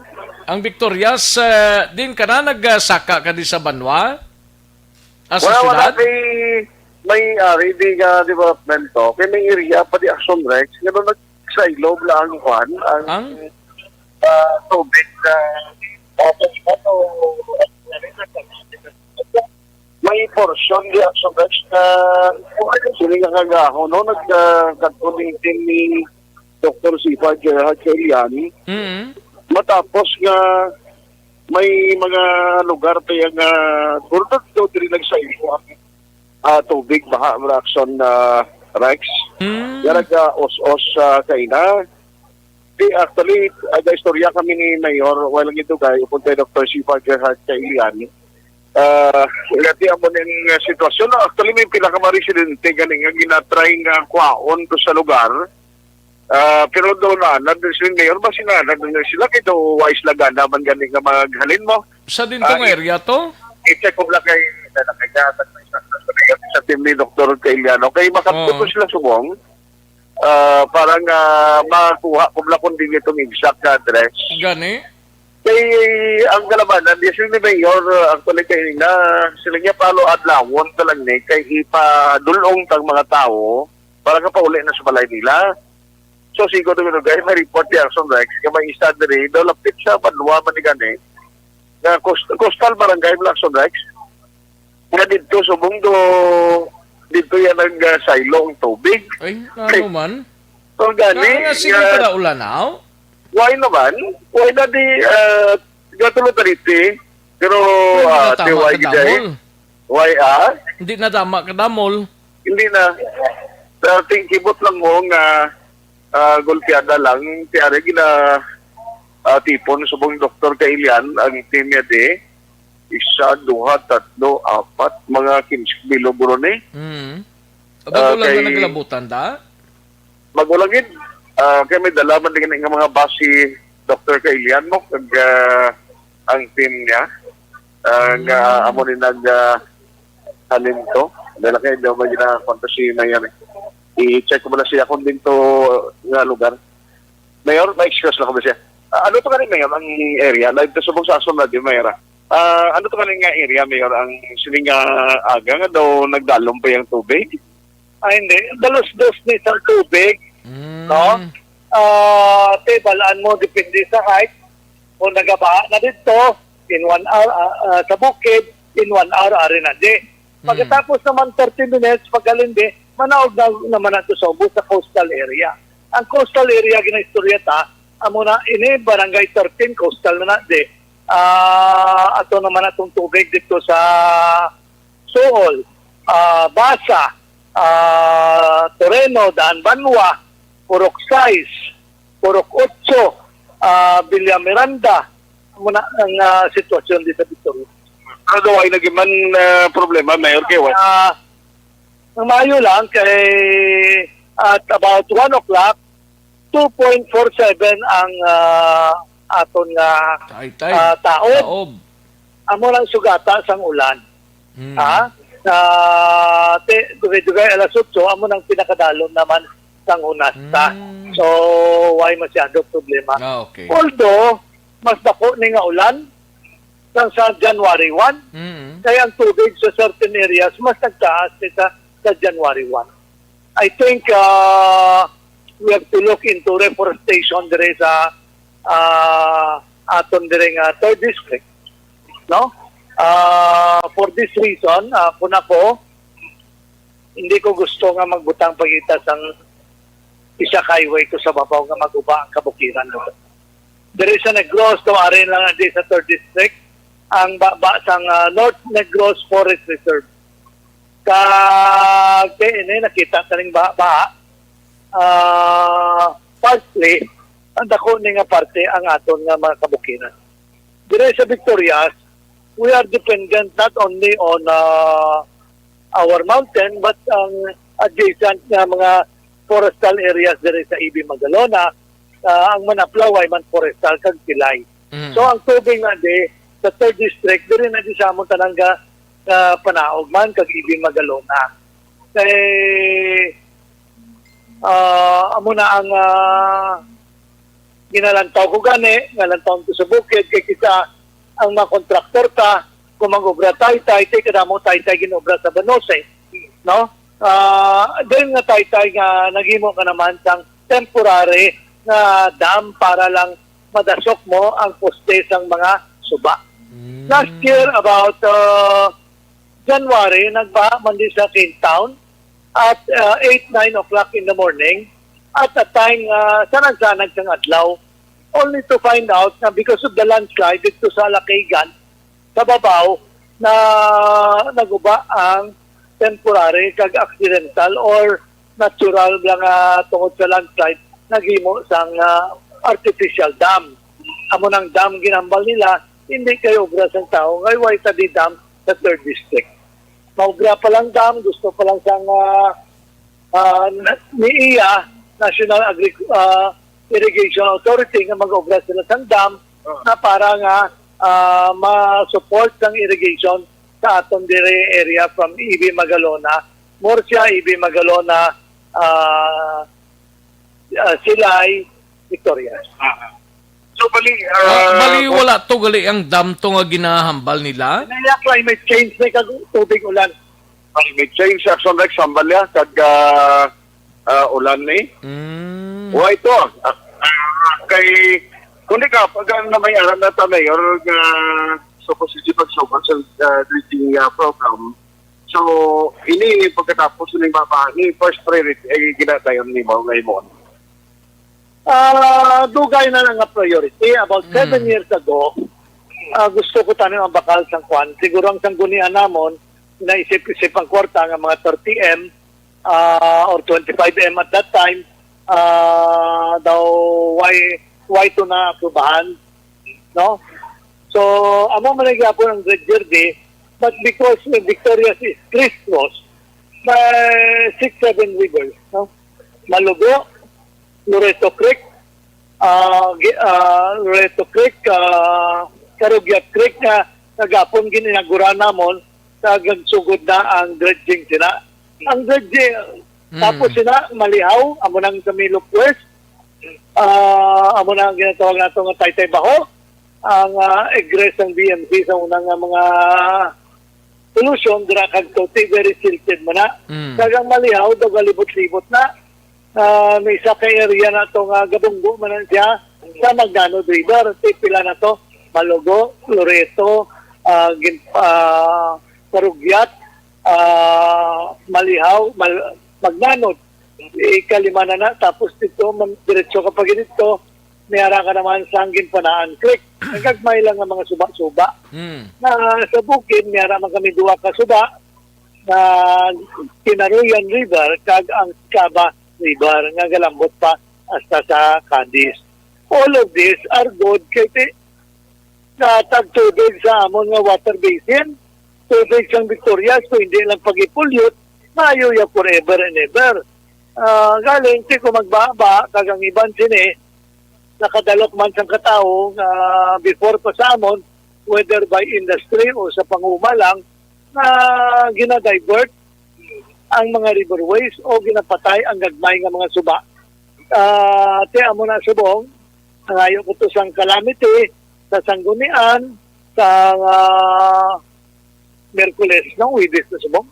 Ang Victorias, ah, din ka na nagsaka ka di sa banwa? Ah, sa Wala, wala. syudad? May, may ari di nga development to. Kay may area pa di Action Rex. Nga doon nagsailob lang ang kwan, ang, Ang? ah, tubig na, ah, ano, may portion di Action Rex na sini nga kagaho, no? Nag, ah, kadto ni, ni Doktor Sifa Gerhard Kailiani. Mm. Matapos nga may mga lugar pa yang, ah, duro na daw diri nagsailo ang, ah, tubig, baha, mga Action, ah, Rex. Mm. Nga naga-os-os sa kaina. Di, actually, ah, istorya kami ni Mayor, while nagidugay, upod kay Doktor Sifa Gerhard Kailiani. Ah, lati amo ning sitwasyon. No? Actually, may pila ka mga residente gani nga ginatry nga kwaon to sa lugar. Ah, pero daw naanad na sila, Mayor, ba sinaanad na sila? Kay daw wais lagana man gani nga maghalin mo. Sa din tong Ah, area to? I-check ko lang kay, na nakagatan na sa, sa, sa team ni Doktor Kailiano. Kay makapto Oo. sila subong. Ah, parang, ah, makuha ko lang kung din itong exact na address. Gani? Kay ang kalabanan, di sila ni Mayor, ah, actually kay na sila niya palo adlawon ka lang ni, kay ipadulong tang mga tao para kapauli na sa balay nila. So, sigo na gani, may report ni Action Rex, nga may isa diri, daw lapit sa banwa man ni gani, nga coast-, coastal barangay man Action Rex, nga dito subong do, dito yan nag, ah, saylo ang tubig. Ay, ano man? So, gani, Nga, nga, sige nga, pala, Ulanaw. Why naman? Why na di, ah, gatulo taliti? Pero, Hindi ah, na tama tiway gid ay. Kadamol. Why, ah? Hindi na tama kadamol. Hindi na. Sa tingkibot lang mo nga, ah, golpeada lang, tiyari gina, ah, tipon subong Doktor Kailian, ang team niya di, isa, duha, tatlo, apat, mga kinse kilo guro ni. Mm. Ah, Bago lang kay na naglabutan, da? Bago lang gid. Ah, kay may dala man din nga mga bus si Doktor Kailian mo, kag, ah, ang team niya. Ah, nga Mm. amo ni nag, ah, halin to. Dala kay daw may gina-, kwanto si Mayor. I-check ko muna siya kung din to nga lugar. Mayor, may excuse lang ko ba siya? Ah, ano to gani, Mayor, ang area? Live to subong sa aso na di, Mayor, ah. Ah, ano to gani nga area, Mayor, ang siling nga aga nga daw nagdalom pa yung tubig? Ah, hindi. Dalos-dos ni sa tubig, Mm. no? Ah, te, balaan mo, depende sa height. Kung nagabaha na dito, in one hour, ah, ah, sa bukid, in one hour, ari na di. Mm. Pagkatapos naman thirty minutes, pagkalindi, manaog na naman nato sa ubos sa coastal area. Ang coastal area, ginaistorya ta, amo na, ini, barangay thirteen, coastal na na di. Ah, ato naman atong tubig dito sa Suol, ah, Basa, ah, Toreno, Daan Banwa, Purok sais, Purok otso, ah, Villa Miranda. Amo na ang, ah, sitwasyon di sa Victoria. Pero daw ay naging man, ah, problema, Mayor, kay what? Ah, ang maayo lang kay at about one o'clock, two point four seven ang, ah, aton nga, Taytay. Ah, taob. Taob. Amo lang sugata sang ulan. Mm. Ha? Sa te-, dugay-dugay alas otso, amo nang pinakadalom naman sang hunasta. Mm. So, way masyado problema. Ah, okay. Although, mas dako ni nga ulan sang sa January one, Mm. kay ang tubig sa certain areas mas nagtaas kaysa sa January one. I think, uh, we have to look into reforestation dire sa, uh, aton dire nga third district, no? Uh, for this reason, uh, kun ako, hindi ko gusto nga magbutang pa kita sang isa ka highway ko sa babaw nga maguba ang kabukiran. Diri sa Negros, to ari lang di sa third district, ang baba sang, ah, North Negros Forest Reserve. Kag kay ini nakita kaning ba, ba, ah, partly, ang dako ni nga parte ang aton nga mga kabukiran. Diri sa Victorias, we are dependent not only on, ah, our mountain, but ang adjacent nga mga forestal areas diri sa E B Magalona, ah, ang Manaplaw ay man forestal kag Silay. Mm. So, ang tubig nga di sa third district, diri na di sa amon tanan nga, nga panaog man kag E B Magalona. Kay, ah, amo na ang, ah, ginalantaw ko gani, nga lantawon ko sa bukid, kay kita ang mga kontraktor ta, kung mag-obra taytay, tay kadamo taytay ginobra sa Banose, no? Ah, dahil nga taytay nga naghimo ka naman sang temporary nga dam para lang madasok mo ang poste sang mga suba. Mm. Last year, about, uh, January, nagbaha man di sa Cane Town at, uh, eight, nine o'clock in the morning at a time, uh, sanag-sanag sang adlaw, only to find out na because of the landslide dito sa Lakigan, sa babaw, na naguba ang temporary kag accidental or natural lang, ah, tungod sa landslide naghimo sang, ah, artificial dam. Amo nang dam ginambal nila, hindi kay obra sang tao, kay way ta di dam sa third district. Maobra pa lang dam, gusto pa lang sang, ah, ah, na-, ni iya, National Agric-, ah, Irrigation Authority nga mag-obra sila sang dam na para nga, ah, ma-support sang irrigation sa aton diri area from E B Magalona, Murcia, E B Magalona, ah, ah, Silay, Victoria. Ah, ah. So, bali, Ah, ah, bali, wala to gali ang dam to nga ginahambal nila? Naya climate change na kag tubig ulan. Climate change, Action Rex, hambal niya, kag, ah, ah, ulan ni. Mm. Wa ito, ah, ah, kay, kung di ka, pag ang na may alam na ta, Mayor, nga supposed to pagsugod sa, ah, drinking, ah, program. So, ini pagkatapos ning baba, ni first priority ay ginadayon ni mo nga imon. Ah, dugay na lang nga priority. About Mm. seven years ago, ah, gusto ko tanim ang bakal sang kwan. Siguro ang sanggunian namon, naisip-isip ang kwarta nga mga thirty M, ah, or twenty-five M at that time, ah, daw why, why to na aprubahan, no? So, amo man ang gyapon ang Red Verde, but because Victorias is crisscrossed by six, seven rivers, no? Malugo, Loreto Creek, ah, gi-, ah, Loreto Creek, ah, Carugyat Creek nga kagapon gin-inagura namon sa gagsugod na ang dredging sina. Ang dredging, Mm. tapos sina, Malihaw, amo nang sa Milok West, ah, amo na ang ginatawag nato nga Taytay Baho, ang, ah, egress ng B M C sa unang nga mga pollution, dira kag Tuti, very silted man na. Mm. Kag ang Malihaw, daw galibot-libot na. Ah, may isa ka area na to nga gabunggo man na siya sa Magnanod River. Ti pila na to? Malugo, Loreto, ah, Gin-, ah, Parugyat, ah, Malihaw, Mal-, Magnanod. Ikalima na na, tapos dito, man, diretso ka pa dito, may ara ka naman sa Ginpanaan Creek. Nagagmay lang ang mga suba-suba. Hmm. Na sa bukid, may ara man kami duha ka suba, na Kinaruyan River kag ang Cava River nga galambot pa hasta sa Cadiz. All of these are good kay ti-, natag tubig sa amon nga water basin, tubig sang Victorias, kung hindi lang pag-ipulyot, maayo ya forever and ever. Ah, galing, ti ko magbaba, kag ang iban sini, nakadalok man sang katawo nga before pa sa amon, whether by industry o sa panguma lang, nga ginadivert ang mga riverways o ginapatay ang gagmay nga mga suba. Ah, ti amo na subong, nangayo ko to sang calamity sa sanggunian sa, ah, Miyerkules, no? Huwebes na subong.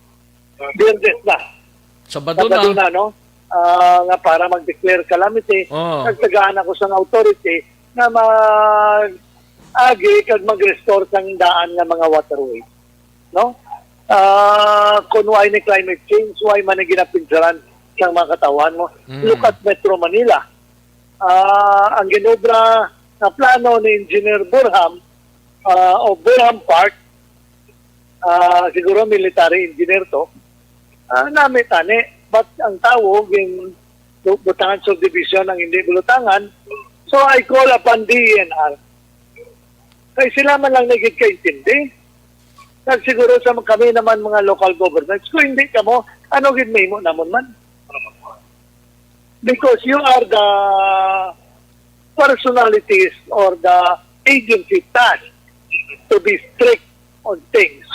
Biyernes na. Sabado Sabado na. na, no? Ah, nga para mag-declare calamity, Oh. nagtagaan ako sang authority na mag-agi kag mag-restore sang daan nga mga waterway, no? Ah, kung why ni climate change, why man ni ginapinsaran sang mga katawhan mo? Mm. Look at Metro Manila. Ah, ang ginobra nga plano ni Engineer Burham, ah, o Burham Park, ah, siguro military engineer to, ah, nami tani. But ang tawo, gin-, bu-, butangan subdivision ang hindi bulutangan. So, I call upon D E N R. Kay sila man lang nagid kaintindi. Kag siguro sa kami naman mga local governments, kung hindi kamo, ano gid mahimo namon man? Because you are the personalities or the agency tasked to be strict on things.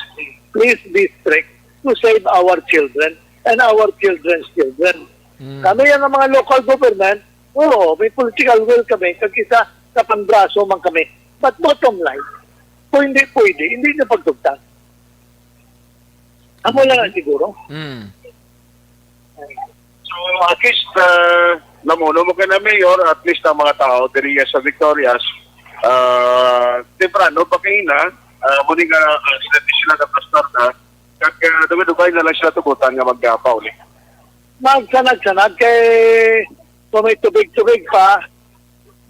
Please be strict to save our children and our children's children. Mm. Kami ang mga local government, oo, may political will kami, kag isa ka pangbraso man kami. But bottom line, kung hindi pwede, hindi na pagtugtang. Amo lang na siguro. Mm. So, at least, uh, namuno mo kay na mayor, at least ang mga tao diri sa Victorias, uh, temprano pa kaina, uh, muni nga, uh, sila, sila na pastor na, kag, uh, dugay-dugay na lang sila tugutan nga magpauli. Magsanag-sanag kay kung may tubig-tubig pa,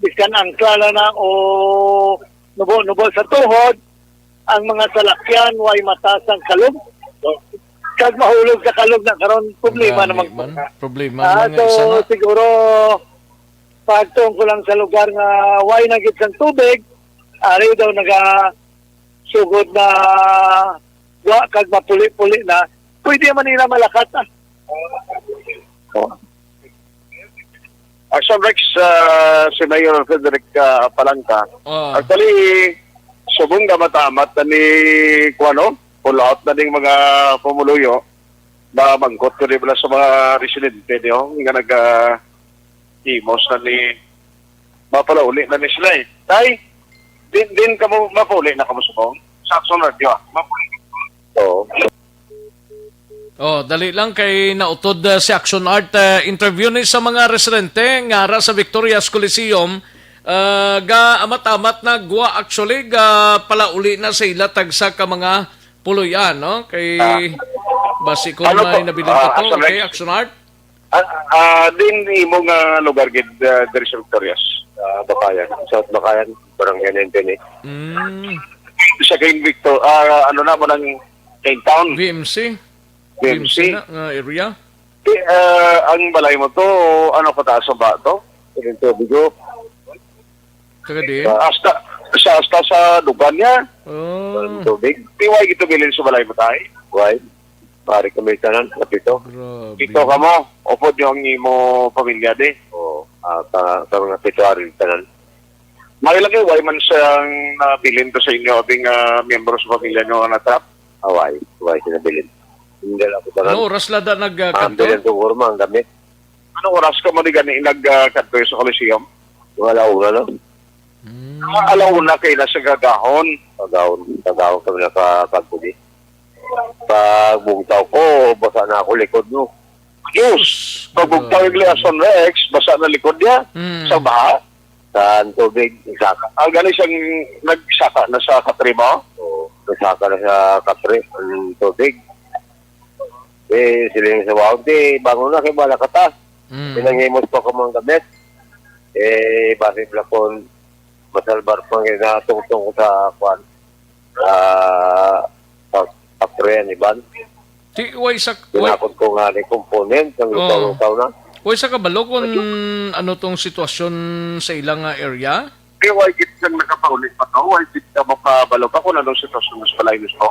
bisan angkla na na o nubo-nubo sa tuhod, ang mga salakyan way mata sang kalog. Kag mahulog sa kalog na karon, problema Gani naman man. Problema Ah, man nga so, isa na. Siguro, pagtuon ko lang sa lugar nga way na gid sang tubig, ari daw nagasugod na wa kag mapuli-puli na, pwede man nila malakat, ah. Oh. Action Rex, ah, si Mayor Frederick, ah, Palangka. Ah. Actually, subong nga matamat na ni, kuwano, pull out na ning mga pumuluyo, na mangkot ko di bala sa mga residente niyo nga naga himos na ni mapalauli na ni sila eh. Tay, din, din kamo mapauli na kamo subong? Sa Action Radio, ah. Mapauli. Oo. Oh, dali lang kay nautod, uh, si Action Art, uh, interview ni sa mga residente nga ara sa Victorias Coliseum, uh, ga amat-amat na gwa actually ga palauli na sa ila tagsa ka mga puloy-an, no? Kay Ah. basi ko Ano may po? nabilin Ah, ka to, Action okay, Art? Action Art? Ah, ah, din imo nga lugar gid, ah, diri sa Victorias, ah, Bakayan, South Bakayan, Barangay nineteen eh. Mm. Sa kay Victor, ah, ano na mo nang Cape Town? V M C. V M C. V M C na nga area. Di, ah, ang balay mo to, ano kataas ba to? Yung tubig, oh. Taga diin? Sa asta, sa asta sa dugan niya. Oh. Ang tubig. Di, way gito bilin sa balay mo tayo? Way. Pare kami tanan, kapito. Grabe. Pito ka mo, upod yung imo pamilya di. Oo. Ah, ta, ta mga pito ari tanan. May lagi, way man siyang nabilin to sa inyo, abing, ah, miyembro sa pamilya nyo nga na-trap? Away, way, sinabilin. Hindi lang ako tanan. Ano oras lada nag, ah, Ah, kanto? Bilin to, Gurma, ang gamit. Anong oras ka mo di gani nag, ah, kadto sa Coliseum? Wala, wala, no? Mm. Ah, alauna kay na sa gagahon. Gagahon, gagahon kami nakakadto di. Pag bugtaw ko, basa na ako likod, no? Diyos! Pag bugtaw yung Grabe. Liason Rex, basa na likod niya. Mm. Sa baha. Sa tubig, nagsaka. Ah, gani siyang nagsaka na sa katre ba? Oo, nagsaka na sa katre, ang tubig. Eh, sila yung sa wawag, di, bangon na, kay bala ka ta. Mm. Pinanghimos pa ko mga gamit. Eh, basi pala kung masalbar pa nga natungtong ko sa, kwan, ah, sa, sa Korean, Iban. Di, way sa, way Tinakot ko nga ni component, ang Oo. lutaw-lutaw na. Way sa kabalo kung ano tong sitwasyon sa ilang, ah, area? Di, way gid kang nakapauli pa to? Way gid ka makabalo pa kung anong sitwasyon sa balay gusto?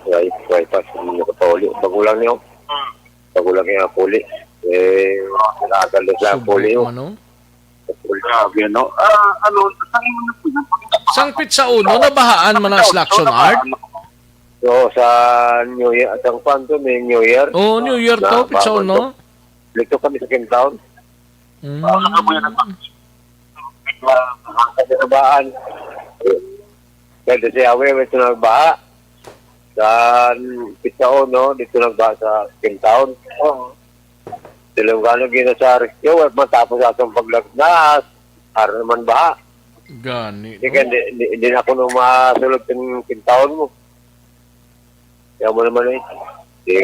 Way, way pa sa nakapauli. Bago lang niyo. Hmm. Bago lang yung puli. Eh, nakagal na sa Subo puli, oh. Ano? Grabe, no? Ah, ano, saan mo na po yung Sang Pizza Uno, nabahaan man ang Slaction Art? So, sa New Year, sa kwan to, may New Year. Oo, New Year to, Na, Pizza bago Uno. to. Dito kami sa Kintown. Mm. Ah, ano po yan, ang Kasi nabaan. Kaya si Yahweh, may ito nagbaha. Sa Pizza Uno, dito nagbaha sa Kintown. Oo. Silunggano gina sa rescue, at matapos atong paglagnas, araw naman baha. Gani, Di no? ka, di, di, di na ako nung masulog yung Kintown mo. Kaya mo naman eh. Di,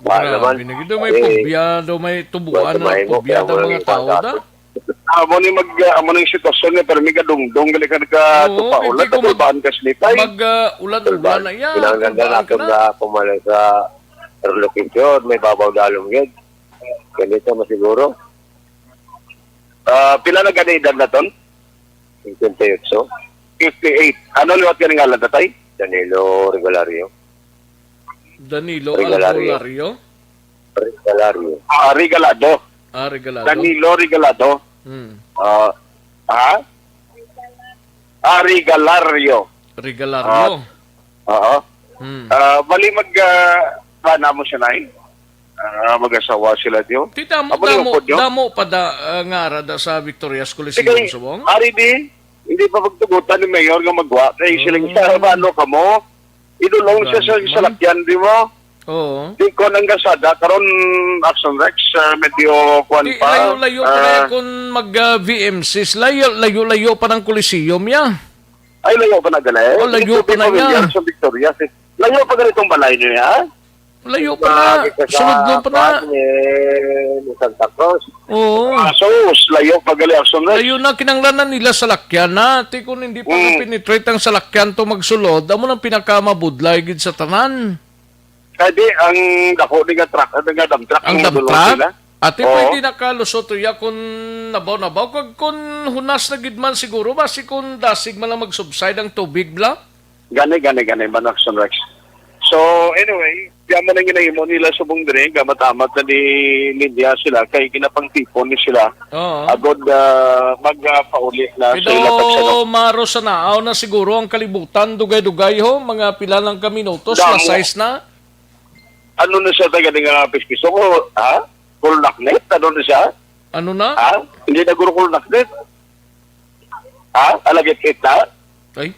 baha Grabe naman. na gid, may Eh, pubya daw, may tubuan na May pubya kaya daw mo mga naman tao da. ipasakot. Amo ni mag, ah, amo ni sitwasyon niya, pero may kadungdong, gali ka nagka Oo, tupa, hindi ulan, ko mag-, nagulbahan ka slipay. mag, ah, ulan-ulan Tulbahan. na iya, Kinahanglan na tulbahan ka natin na. na pumalit sa location, may babaw dalom gid. Ganito masiguro. Ah, pila na gani edad na ton? Fifty-eight. Fifty-eight. Ano liwat ka ngalan, tatay? Danilo Regalario. Danilo Regalario. Algolario? Regalario. Ah, Regalado. Ah, Regalado. Danilo Regalado. Hmm. Ah, ha? Ah, Regalario. Regalario. Ah, oo. Hmm. Ah, bali mag, ah, bana mo siya, nay? Ah, mag-asawa sila, diyo? Ti damo, Amo ni damo, upod, yo? damo pa da, ah, nga ara da sa Victorias Coliseum, Sige, subong? Ari di, hindi pa pagtugutan ni Mayor nga magwa. Kay siling Oh. sa ano ka mo, idulong siya sa Gani man. salakyan, di mo? Oo. Di ko nang gasada, karon Action Rex, ah, medyo kuwan Di, pa. layo-layo pa na Ah. yan kung mag, ah, V M Cs. Layo, layo-layo pa ng Coliseum, ya. Ay, layo pa na gali. Oh, layo Hindi pa na pamilyar yan. sa Victorias, eh. Layo pa gali itong balay niyo, ya? Layo pa na. Lagi ka sa Sunod mo pa na. kwan, eh, Santa Cruz. Oo. Ah, sus, layo pa gali ang sunod. Layo na, kinanglanan nila salakyan na. Ti kung hindi pa Mm. penetrate ang salakyan to magsulod, amo nang pinakamabudlay gid sa tanan. Kaya di, ang dako ni nga truck, ang nga dump truck, Ang ang dump dulong truck? sila. Ati Oo. pwede nakalusot to ya kung nabaw-nabaw. Kag kung hunas na gid man siguro, basi kung dasig man lang mag-subside ang tubig, bla? Gani, gani, gani, Manoy Action Rex. So, anyway, di mo na ginahimo nila subong dire, gamat-amat na ni Lydia sila, kay ginapangtipon ni sila. Oo. Agod, ah, mag, ah, pauli na sa Pero ila pagsanok. maro sa naaw na siguro ang kalibutan, dugay-dugay ho, mga pila lang ka minutos, Damo. alas sais na. Ano na siya taga nga pispiso ko, ha? Kulnaknit? Ano na siya? Ano na? Ha? Hindi na guro kulnaknit. Ha? Alagit-it na? Ay.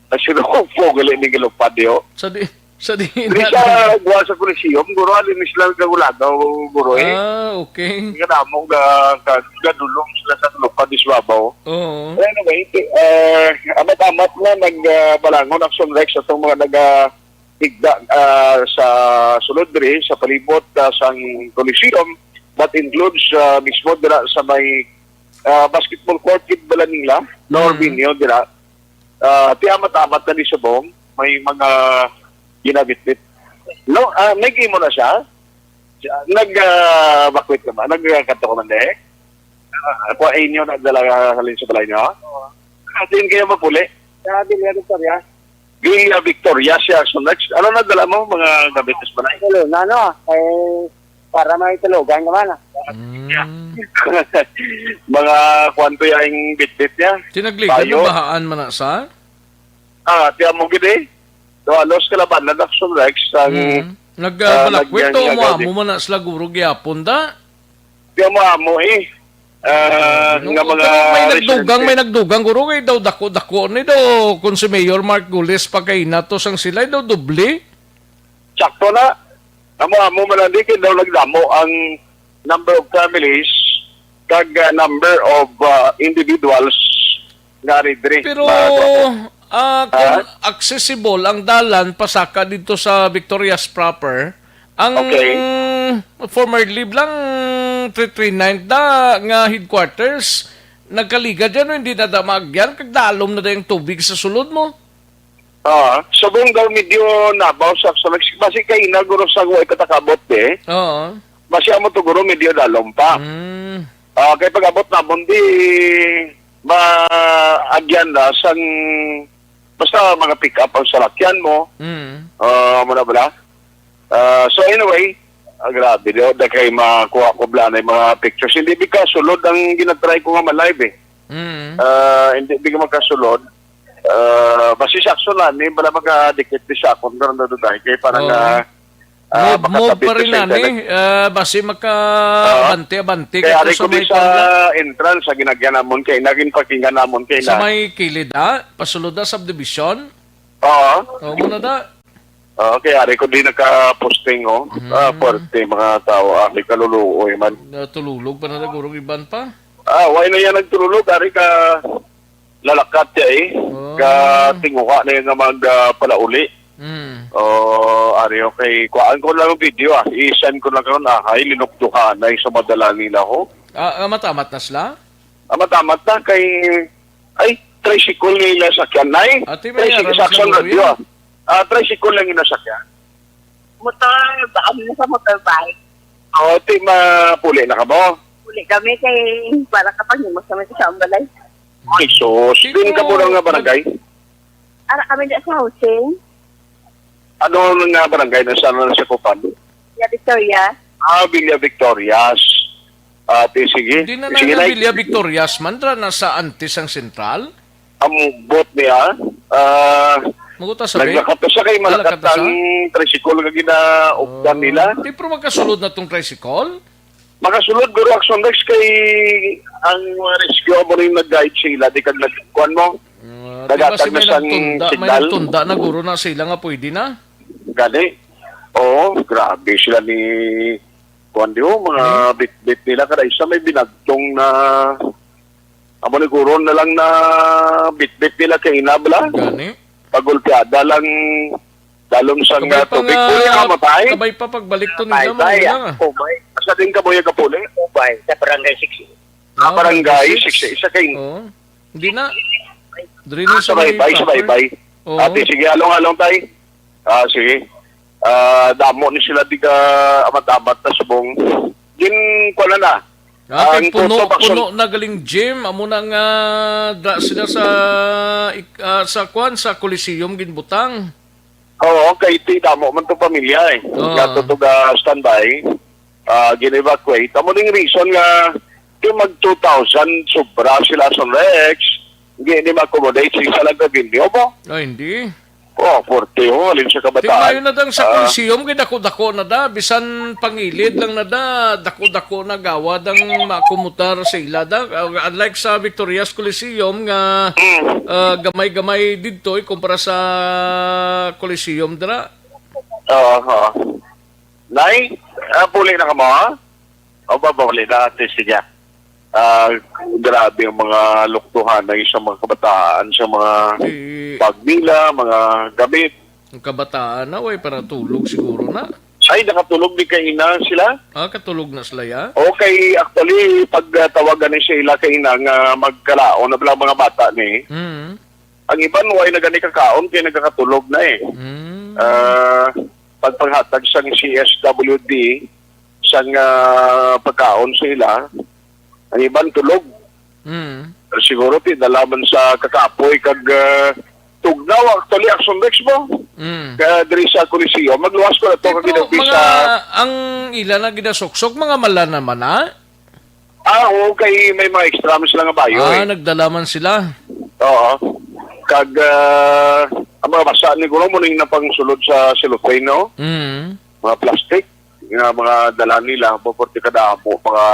Ang sinukupo, gali ni Galupad, yo. Sa di, sa di Hindi na siya guwa sa Coliseum, guro, alin ni sila nagulagaw, guro, eh. Ah, okay. Nga namo nga, ka, gadulong sila sa Galupad, di sa babaw. Oo. Pero anyway, eh, amat-amat na nagbalangon Action Rex atong mga naga, higda, ah, sa sulod diri sa palibot, ah, sang Coliseum, that includes, ah, mismo dira sa may, ah, basketball court gid bala nila, na, mm, venue dira. Ah, ti amat-amat na ni subong, may mga ginabitbit. No, ah, may imo na siya. Nag, ah, bakwit ka ba? Nagkanto ka man, eh? Ah, ako, inyo na dala halin sa balay niyo? Oo. Ah, diin kayo mapuli? Sa Villa Victoria. Villa Victoria siya. So, next, ano na dala mo? Mga gamit sa balay? Hello, na ano? Eh, para may tulugan naman, ah. Mm. Mga kwanto yung bitbit niya. Tinagligan Bayo. Na bahaan man na sa? Ah, tiyan mo gid eh. So, halos kalabanan na sa Rex ang, mm, nag, ah, ah, balakwit to, nagyan-, mo amo man na sila guro gyapon da. Di mo amo eh. Ah, nung nga mga pero may nagdugang, residente. May nagdugang, guro, kay daw dako-dako ni daw, kung si Mayor Mark Gules pa kay nato sang sila, daw doble. Sakto na. Amo-amo man lang di, kay daw nagdamo ang number of families kag, ah, number of, ah, individuals nga ari diri. Pero, ah, kung, ah, accessible ang dalan pasaka dito sa Victorias proper, ang, okay, formerly lang three three nine da nga headquarters, nagkaligad yan, no? Hindi na da maagyan, kag dalom na da yung tubig sa sulod mo. Ah, subong daw medyo nabaw sa, sa Mexico. Basi kay ina guro sa way katakabot eh. Oo. Basi amo to guro medyo dalom pa. Mm. Ah, kay pag-abot namon di maagyan na sang basta mga pick up ang salakyan mo. Mm. Ah, mo na bala? Ah, so anyway, ah, grabe daw da kay makuha ko bala na yung mga pictures. Hindi bika sulod ang ginatry ko nga ma-live eh. Mm. Ah, hindi bika makasulod. Ah, basi sakto na ni bala makadikit ni sa akon karon na dudai kay parang, oo, ah, ah, move, move makatabi pa to rin sa na ni, internet. Ah, basi maka-, ah, abante-abante kay ka ari to ko sa di may sa kuwan na entrance sa ginagyan namon kay naging parkingan namon kay sa na may kilid, ah, pasulod na subdivision. Oo. Oo, muna da. Oo, kay ari ko di naka-posting, oh. Mm. Ah, puwerte mga tao, ah, may kaluluoy man. Natululog pa na gurong iban pa. Ah, why na yan nagtululog? Ari ka lalakat siya eh. Oh. Ka tinguha na yung nga mag, ah, palauli. Mm. Oh, ari, okay. Kuhaan ko lang yung video, ah. I-send ko lang karon, ah. Ay, linukduhan na yung sa madala nila, ho. Ah, ah, matamat na sila? Ah, matamat na kay, ay, tricycle nila sakyan, nay. Ate, may tricycle, aram sa sa action luya. Radio, ah. Ah, tricycle lang yung nasakyan. Motor, ba, ano sa motorbike? Oh, ti mapuli na ka mo? Puli kami kay para kapag himos kami sa ambalay. Ay, sus. Din ka mo lang nga barangay? Ara kami di sa housing. Ano nga barangay na sa, na sa Kupan? Villa Victoria. Ah, Villa Victorias. Ah, ti, sige. Di na na Sige, na Nay. Villa Victorias man, ra na sa Antis ang sentral? Ang bot niya, ah, Maguta sa bay? Naglakat to siya kay malakat ang tricycle nga ginaugdan nila. Oh. Di, pero magkasulod na tong tricycle? Makasulod, guro, action next kay ang mga rescue mo rin nag-guide sila, di kag nagkuhan mo. Ah, di ba Nagatag si na may sang nagtunda, may signal? Nagtunda na, guro, na sila nga pwede na? Gani? Oo, grabe sila ni kuwan di, oh, mga Hmm? bitbit nila. Kada isa may binagtong na, amo ni guro na lang na bitbit nila kay inabla. Gani? Pagulpiada lang dalom sa Kabay nga pa tubig. Nga, Puli ka, matay. Kabay pa pagbalik to nila, Bye-bye, mga ah. Kumay. Asa din ka, Boy, Kapuli? Ubay, sa Barangay six. Ah, Ah, Barangay Barangay six. six, isa kay Oo. Hindi na. Diri Ah, ni sa sabay, may bay, sabay, proper. Bay. Oo. Ate, sige, along-along, tay. Ah, sige. Ah, damo ni sila di ka amat-amat na subong. Gin, kuwan na na. Ah, kay Ang puno, kutob, action. Puno na galing gym. Amo na nga, da sila sa, ik-, ah, sa kuwan, sa Coliseum ginbutang. Oo, kay ti damo man to pamilya eh. Oo. Nga to to ga standby, ah, gin-evacuate. Amo ning reason nga ti mag two thousand sobra sila sa Rex, hindi ni ma-accommodate sa isa lang ka venue mo. Ay, hindi. Oh, forty ho, halin sa Ti kabataan. Mayo na dang sa Ah. Coliseum, kay dako-dako na da. Bisan pangilid lang na da, dako-dako na gawad ang maakumutar sa ila da. Uh, unlike sa Victorias Coliseum nga, Mm. uh, gamay-gamay didto, eh, kumpara sa Coliseum dira. Oo, oo. Nay, ah, puli na ka mo, ha? O, ba, puli na, ate, sige. Ah, grabe ang mga luktuhan na sa mga kabataan, sa mga Di- bag nila, mga gamit. Ang kabataan na, way para tulog siguro na. Ay, nakatulog di kay ina sila? Ah, katulog na sila, ya? Okay, actually, pag, ah, tawagan ni sila kay ina nga magkalaon na bala mga bata ni, Mm. ang iban way na gani kakaon kay nagakatulog na eh. Mm. Ah, pagpanghatag sang C S W D, sang, ah, pagkaon sa ila, ang iban tulog. Mm. Pero siguro ti dala man sa kakapoy kag, ah, tugnaw, actually, Action Rex mo. Mm. Kaya diri sa Coliseo, magluwas ko na to Tipo, kag ginabi mga, sa ang ila na ginasuksok, mga mala naman, ha? Ah, oo, kay may mga extra man sila nga bayo, Ah, eh. nagdala man sila. Oo. Kag, ah, ang mga basa ni Guro mo ning napangsulod sa cellophane, no? Mm. Mga plastic, nga mga dala nila, mo, pwerte ka damo, mga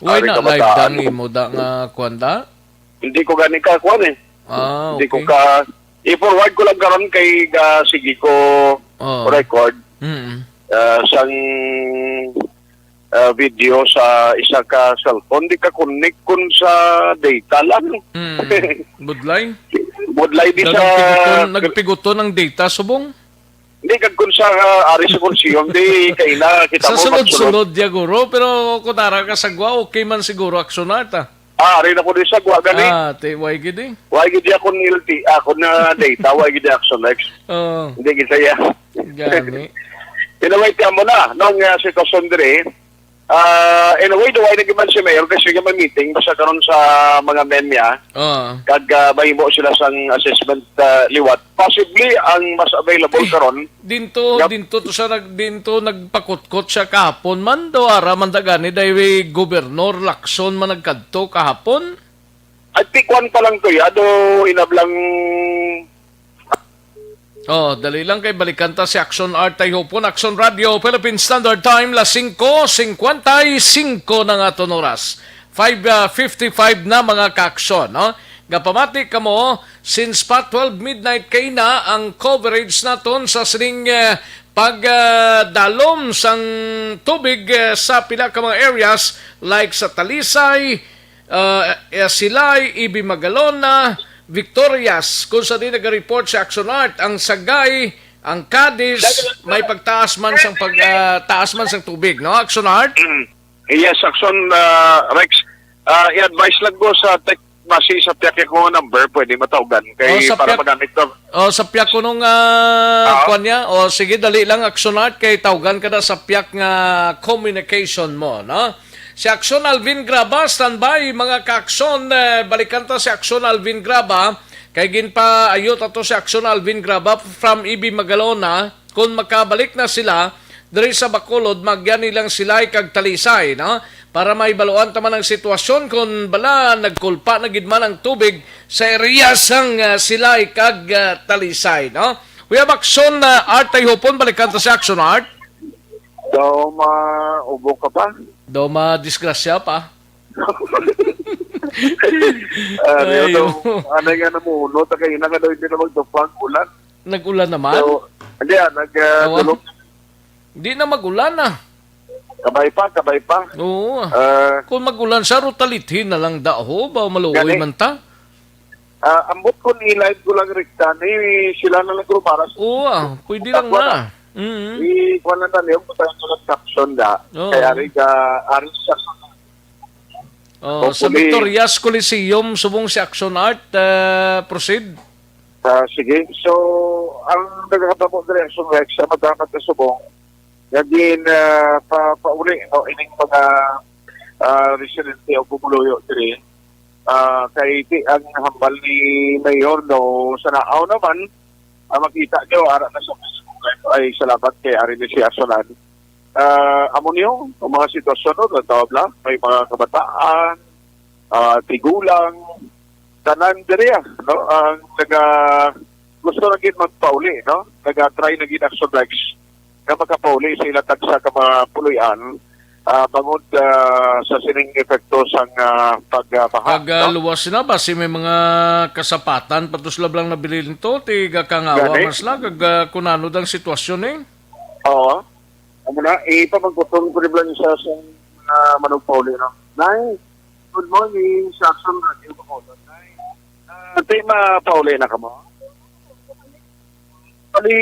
Why ari na ka live mata, dang ano? imo da nga kwan da? Hindi ko gani ka kwan eh. Ah, Hindi ko okay. ka, i-forward ko lang karon kay ga, sige ko Oh. record, Mm. ah, sang, ah, video sa isa ka cellphone. Di ka connect kun sa data lang. Mm. Budlay? Budlay di Daw sa nagpiguton, nagpiguton ang data, subong? Hindi, kag kung sa, ah, ari sa Consume, di kay na kita Sa mo magsulod. Sulod-sulod ya, guro, pero kung ara ka sa gwa, okay man siguro, Action Art, ah. Ah, ari na ko di sa gwa, gani. Ah, ti, why gid eh? Why gid ako ni L T, ako na data, why gid Action X? Oo. Hindi kita ya. Gani. Anyway, tiyan mo na, nung, ah, sitwasyon diri, ah, in a way, duway na giman si Mayor kasi nga may meeting, basta karon sa mga men niya, Oo. kag, ah, mahimo sila sang assessment, ah, liwat. Possibly, ang mas available Eh, karon, dinto, Yep. dinto to sa nag-, dinto nagpakutkot siya kahapon man, do ara man da gani, dahil gobernador Lacson man nagkadto kahapon. At tikwan pa lang to, ya, do inablang Oh, dali lang kay balikan ta si Action Art Tayhopon, Action Radio, Philippine Standard Time, las singko singkwenta y singko na nga aton oras. Five, ah, fifty-five na, mga ka-aksyon, no? Gapamati kamo, since pa twelve midnight kay na ang coverage naton sa sining, eh, pag, ah, dalom sang tubig, eh, sa pila ka mga areas like sa Talisay, ah, eh, Silay, Ibi Magalona, Victorias, kung sa di naga-report si Action Art, ang Sagay, ang Cadiz, may pagtaas man sang pag, ah, taas man sang tubig, no, Action Art? Mm. Yes, Action, ah, Rex. Ah, i-advise lang ko sa tech, base sa piyak ko nga number, pwede matawgan. Kay Oh, sa para piyak, magamit na. Oh, sa piyak ko nung, ah, Ah. kwan niya. Oh, sige, dali lang, Action Art, kay tawgan ka na sa piyak nga communication mo, no? Si Action Alvin Graba, standby, mga ka-aksyon, eh, balikan ta si Action Alvin Graba. Kay ginpaayo ta to si Action Alvin Graba from Ibi Magalona. Kung makabalik na sila diri sa Bacolod, magyan nilang Silay kag Talisay, no? Para mahibaluan ta man ang sitwasyon kung bala nagkulpa na gid man ang tubig sa area sang, ah, Silay kag, ah, Talisay, no? We have Action, ah, Art Tayhopon, balikan ta si Action Art. Daw maubo ka pa? Daw madisgrasya pa? Ano yun, Ayo. daw, ano nga namuno, ta kayo na nga daw hindi na magtupang ulan. Nag-ulan naman? So, hindi ah, nag, ah, Awa. dulog. Di na mag-ulan ah. Kabay pa, kabay pa. Oo. Ah. Kung mag-ulan siya, rutalithi na lang daho, ba maluoy Gani. man ta? Ah, ambot ko ni live ko lang rekta, ni sila na lang grumaras. Oo, ah, pwede lang Takwa na. na. Mm. I-, kuha lang na niyo, basta yung mga caption da. Oo. Kaya ari ka, ari sa Oh, sa Hopefully. Victorias Coliseum, subong si Action Art, eh, proceed. Ah, sige. So, ang nagakatabo diri, Action Rex, sa magdapat na subong, naging, ah, pa, pauli, no, ining mga, ah, residente o bumuluyo diri. Ah, kay ti-, ang hambal ni Mayor, no, sa naaw naman, ah, makita nyo, ara na sa Facebook Live, ay salamat kay Ari ni si Asonan. Ah, amo niyo, ang mga sitwasyon, no, natawag lang, may mga kabataan, ah, tigulang, tanan diri, ah, no, ang naga, gusto na gid magpauli, no, naga-try na gid Action Rex nga makapauli sa ila tagsa ka mga puloy-an, ah, bangod, ah, sa sining epekto sang, ah, pagbaha, Pag, ah, no? luwas na ba, si may mga kasapatan, patos lang nabilin to, ti gakangawa Gani? mas lang, kag, ah, kunano dang sitwasyon eh? Oo. Amo na, ipamagkuton ko rin lang isa sa mga manugpauli, no? Nay, good morning, sa Action Radio Bacolod, Nay. Ah, Ate, mapauli na ka mo? Di,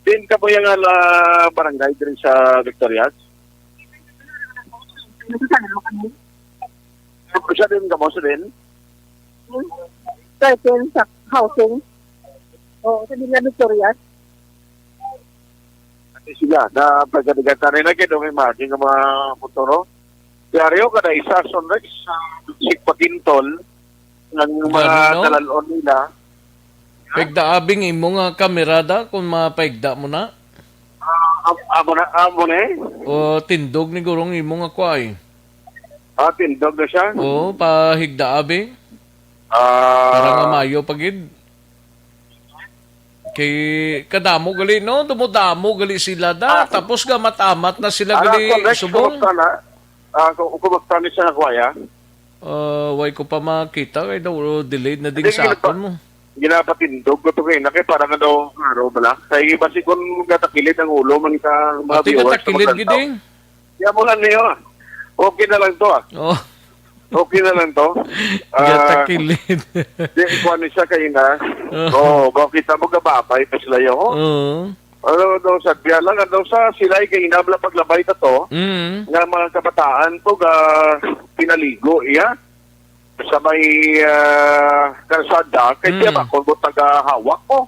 din ka po yung ala barangay diri sa Victorias? Sa din ka mo, sa din? Thirteen sa housing. Oo, sa Villa Victorias. Ati sila, na pagkadigat na rin na kaya may margin ng mga motoro. Diaryo ka na isa, Sonrex, sa Sikpakintol, ng mga Gani, no? Kalalon nila. Pagdaabing imo nga kamerada kung mapaigda mo na? Ah, am-, amo na, amo na eh. O tindog ni gurong imo nga kway? Ah, tindog na siya? Oo, pahigda abi. Ah. Para nga mayo pa gid. Kay kadamo gali, no? Dumodamo gali sila da. Ah. Tapos gamat-amat na sila Ah, gali Conrex, subong. Kumusta na? Ah, ku-, kumusta ni sa nakuha, ya? Ah, way ko pa makita kay daw delayed na ding Hindi, sa ginapa-, akon mo. Ginapatindog ko to kay na kay para nga daw klaro bala. Kay basi kung gatakilid ang ulo man ka mga Ati viewers, gatakilid maglantaw. Gid eh. Di amo lang niyo, ah. Okay na lang to, ah. Oh. Okay na lang to. Ah, Gatakilid. Di, kuha ni siya kaina. Oh. Oo, ba kita mo gababay pa sila yun, oh. Oo. Ano daw sa biya lang, ano sa sila ay kaina bala paglabay ta to, Mm. nga mga kabataan to ga pinaligo iya sa may, ah, kalsada, kay Mm. siya ba kung mo tagahawak ko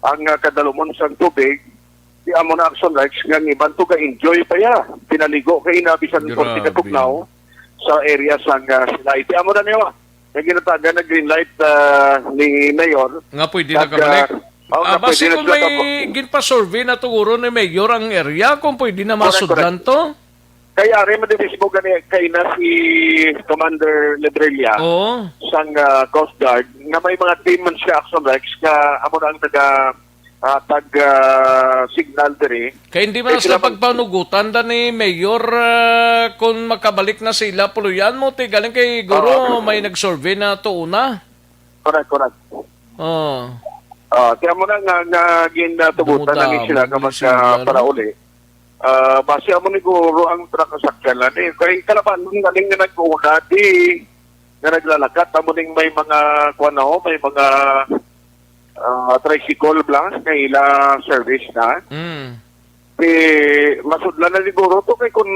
ang, ah, kadalumon sang tubig, di amo na action rights nga ang iban to ga-enjoy pa ya. Pinaligo kay ina bisan konti Grabe. Katugnaw sa area sang, ah, sila. Iti amo na niyo, ah. Nga ginatagan na green light, ah, ni Mayor. Nga pwede na Kag, kabalik? Ah, oh, Ah, nga pwede basi na kung sila may kabo- ginpa-survey na tuguro ni Mayor ang area, kung pwede na Correct, masudlan correct. To? Kay ari man din mismo gani kay na si Commander Lebrilla Oo. Sang, ah, Coast Guard nga may mga team man siya, Action Rex, nga amo na ang taga, ah, tag, ah, signal diri. Kay hindi man Eh, sila sila mag- pagpanugutan da ni Mayor, ah, kung makabalik na sila, puluyan mo, ti, galing kay Guro, Oo. May nag-survey na to una. Correct, correct. Oh. Ah, kaya mo na nga, nga ginatugutan na ni Dumudamo sila nga ni mag, sila, ah, no? Parauli. Ah, base amo ni Guro ang truck sa sakyanan eh. Kay kalaban, galing nga nag-una, di nga naglalakat, amo ning may mga, kuwan na ho, may mga, ah, tricycle bla, nga ila service na. Mm. Eh, masudlan na siguro to kay kung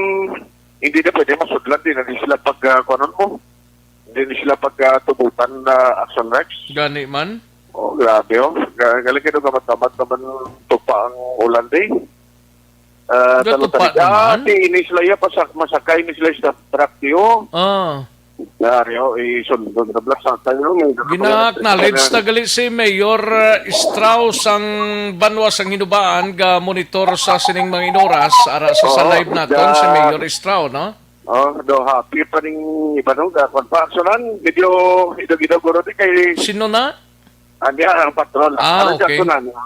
hindi na pwede masudlan, di na di sila pag, ah, kuwanon mo. Hindi na sila pag, ah, tubutan na action Rex. Gani man? Oh, grabe, oh. Ga-, galing kayo gamat-gamat naman tupa ang ulan, di. Ah, Gatupa talo-tali. Ah, naman? Di ini sila iya, pasak-, masakay ni sila sa truck, di, oh. Ah. Nari, oh, isundo na black sa tayo, may Gina-acknowledge na gali si Mayor, uh, Strauss ang banwa sang Hinubaan ga monitor sa sining mga inuras ara sa, sa Oo, live naton si da- Mayor Strauss, no? Oh, do happy pa ning iba, no? Da, kwan pa, actually, medyo idog-idog guro di kay Sino na? Andi ang patrol. Ah, Ano siya okay. Kunan, no?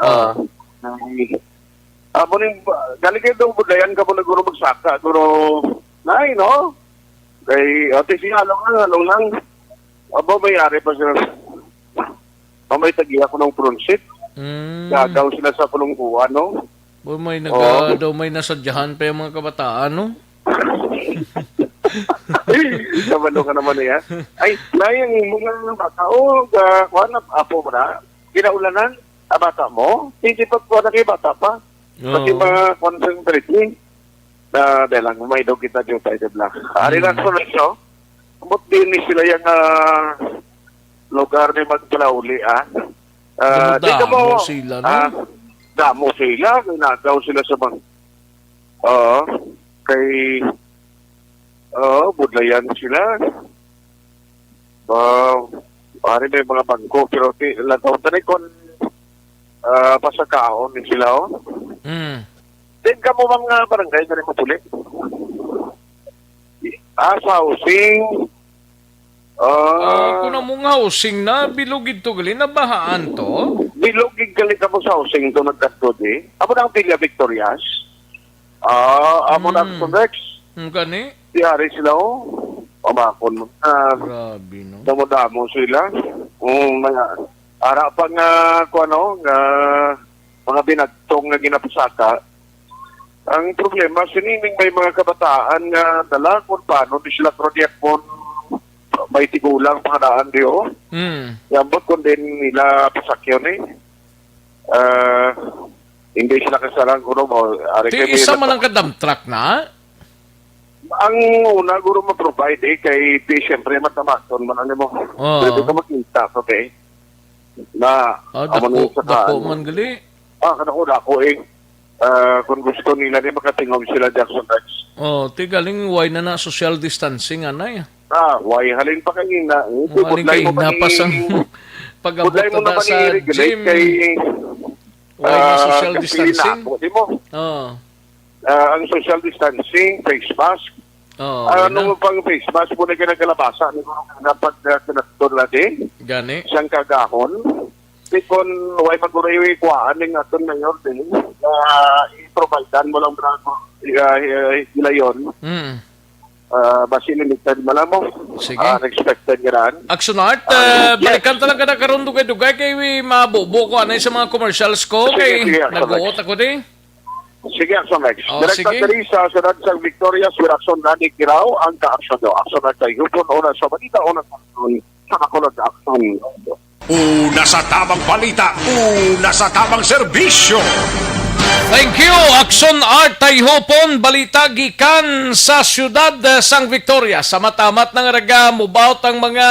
Ah. Ah, ay. Amo ning, galing kayo daw budayan ka mo na guro magsaka, guro. Nay, no? Kay, ate, siya, halong lang, halong lang. Abo, may ari pa sila. Mamay tagiya ko ng pronsit. Mm. Gagaw sila sa pulungkuan, no? Boy, may Oo. naga-, daw may nasadyahan pa yung mga kabataan, no? Kabalo ka naman, eh, ha? Ay, na yung mga bata, oh, ga-, kuha na, apo mo na, kinaulanan, ah, bata mo, hindi pa kuha na kayo bata pa. Pati Oo. mga kuha sa Britney, na dahil lang may daw kita dito tayo, di ba? Ari lang Hmm. sa Lorenzo, ambot din ni sila yung, ah, lugar ni magpalauli, ah. Ah, di ka Damo mo, sila, no? ah, damo sila, ginagaw sila sa mga, oo, kay, oo, budlayan sila. Ah, pare, may mga bangko, pero ti-, lataw tani kon, ah, pasakaon ni sila, oh. Hmm. Din ka mo, ma'am, nga barangay na rin mapuli? Ah, sa housing. Ah, Ah, kung among housing na, bilog ito gali, nabahaan to? Bilog gid gali ka mo sa housing to nagkatod, eh. Amo na ang Villa Victorias. Ah, amo na ang Hmm. Rex. Ang gani? Di ari sila, oh. Pamakon mo. Ah, Grabe, no? Damo-damo sila. Mm, mga, ara pa nga, kung ano, nga, mga binagtong nga ginapasaka. Ang problema, sining may mga kabataan nga dala kung paano di sila krodyak kung may tigulang pangadaan di, oh. Mm. Yambot kung din nila pasakyon, eh. Ah, hindi sila kasarang kuno mo. Ari Ti kay may isa man nata- ang ka-dump truck na? Ang una, guro, ma-provide, eh, kay di, siyempre, matamaton man, ano mo. Oo. Pwede ka makita, okay? Na, Ah, amo na dako, yung sa dako kaan. man gali. Ah, kadako-dako, eh. Ah, kung gusto nila, di makatingog sila, Jackson Rex. Oh, ti galing, why na na social distancing, anay? Ah, why? Halin pa kanina. Hindi, Why budlay mo kaina pa ni-, sang pag-abot budlay mo na na ba sa ni-regulate gym? kay, Why na ah, social kasi distancing? nako, di mo? Oh. Ah, ang social distancing, face mask. Oh, Ah, okay ano na. mo pang face mask mo na kinakalabasa? Ano mo na pag, ah, kinakton natin? Gani? Siyang kagahon. Di kon way maguriwi kuhaan ning aton mayor din, ah, i-providean mo lang, bro. Ah, ah, hilayon. Mm. Ah, basi limited man lang mo. Sige. Ah, unexpected nga daan. Action Art, Ah, uh, yes. balikan ta lang ka na karon dugay-dugay kay mabubo ko anay sa mga commercials ko Sige, kay sige, Action nag-uot Art. ako di. Sige, Action Art. Oh, Direkta sige. diri sa siyudad sang Victorias, with Action Randy Kirao, ang ka-action nyo. Action Art kay Hupon, una sa balita, una sa action, sa Bacolod Action. Una sa tamang balita, una sa tamang serbisyo. Thank you, Action Art Tayhopon. Balita gikan sa siyudad, eh, sang Victoria. Sa matamat nang raga, mubaot ang mga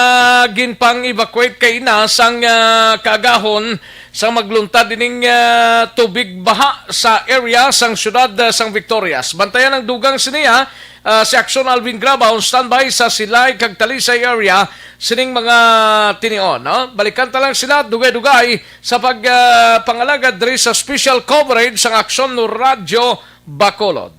ginpang-evacuate kaina sang, ah, kaagahon sa magluntad ining, ah, tubig baha sa area sang siyudad, eh, sang Victorias. Bantayan ang dugang siniya, ah, si Action Alvin Graba on standby sa Silay kag Talisay area sining mga tinion, no? Balikan ta lang sila dugay-dugay sa pag, ah, pangalagad diri sa special coverage sang Action Radyo Bacolod.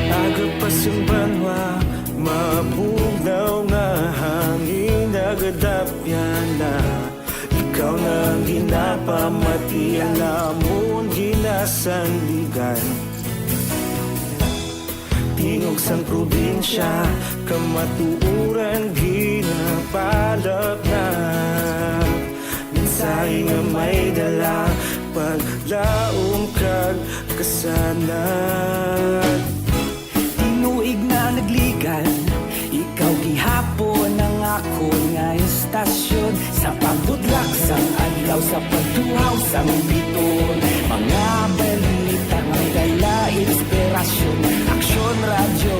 Aga pa sing banwa, mabugnaw nga hangin nagadapyan na. Ikaw na ang ginapamati, alamon ginasandigan. Tingog sang probinsya, kamatuoran ginapalapnap. Mensahe nga may dala, paglaom kag kasanag. Tinuig na nagligan, ikaw gihapon ang akon nga istasyon. Sa pagbutlak sang adlaw, sa pagtuhaw sang biton, mga balita nga may dala inspirasyon. Aksyon Radyo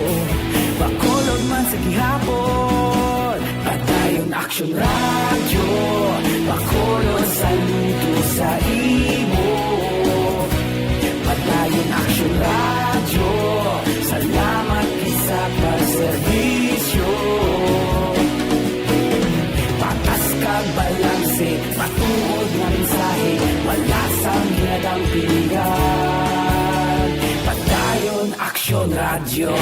Bacolod man sa gihapon. Padayon Aksyon Radyo Bacolod, saludo sa imo. Padayon Aksyon Radyo, salamat gid sa pagserbisyo. Patas kag balanse, matuod nga mensahe, wala sang ginadampigan. Padayon Aksyon Radyo.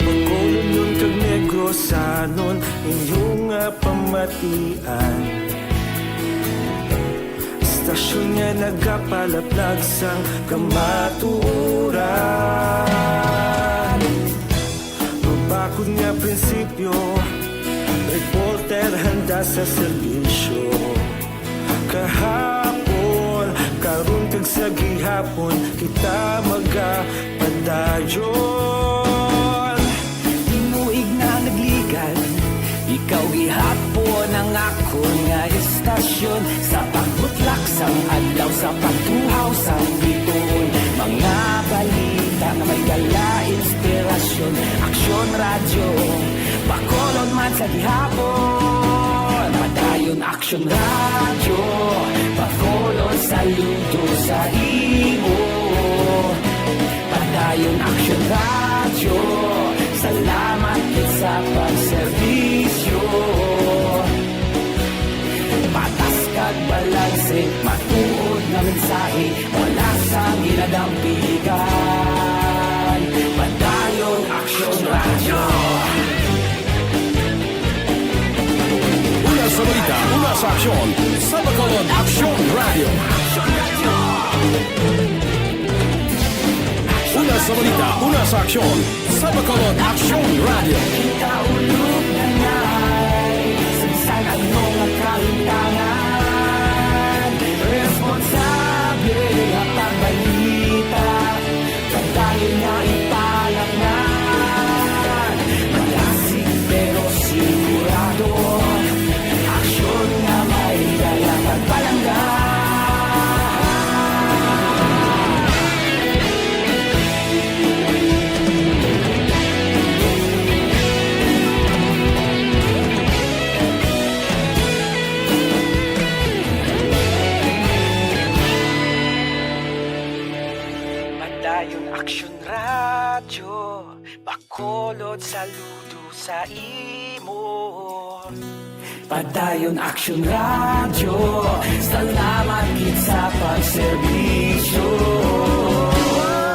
Bacolodnon kag Negrosanon, inyo nga pamatian. Istasyon nga nagapalaplag sang kamatuoran. Mabakod nga prinsipyo, reporter handa sa serbisyo. Kahapon, karon kag sa gihapon, kita magapadayon. Tinuig na nagligan, ikaw gihapon ang akon nga istasyon. Sa pagbutlak sang adlaw, sa pagtuhaw sang biton, mga balita nga may dala inspirasyon. Aksyon Radyo Bacolod man sa gihapon. Padayon Aksyon Radyo Bacolod, saludo sa imo. Padayon Aksyon Radyo, salamat gid sa pagserbisyo. Patas kag balanse, matuod nga mensahe, wala sang ginadampigan. Aksyon sa Bacolod, Aksyon Radio. Una sa balita, una sa aksyon sa Bacolod, Aksyon Radio. Kita ulog na ngay, sagsag ang mga kahintangan. Responsable ang pagbalita. Padayon nga ipalaknad, malasig pero sigurado. Aksyon nga may dala pagpalangga. Padayon Aksyon Radyo, Bacolod, saludo sa imo. Padayon Aksyon Radyo, salamat gid sa pagserbisyo.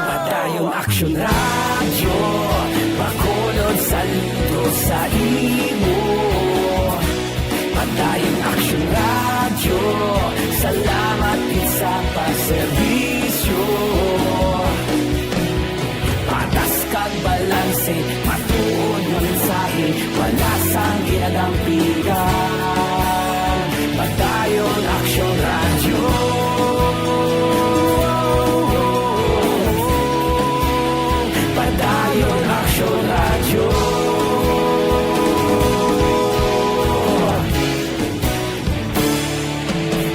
Padayon Aksyon Radyo, Bacolod, saludo sa imo. Padayon Aksyon Radyo, salamat gid sa pagserbisyo. Patas kag balanse, matuod nga mensahe, wala sang ginadampigan. Padayon Aksyon Radyo. Padayon Aksyon Radyo.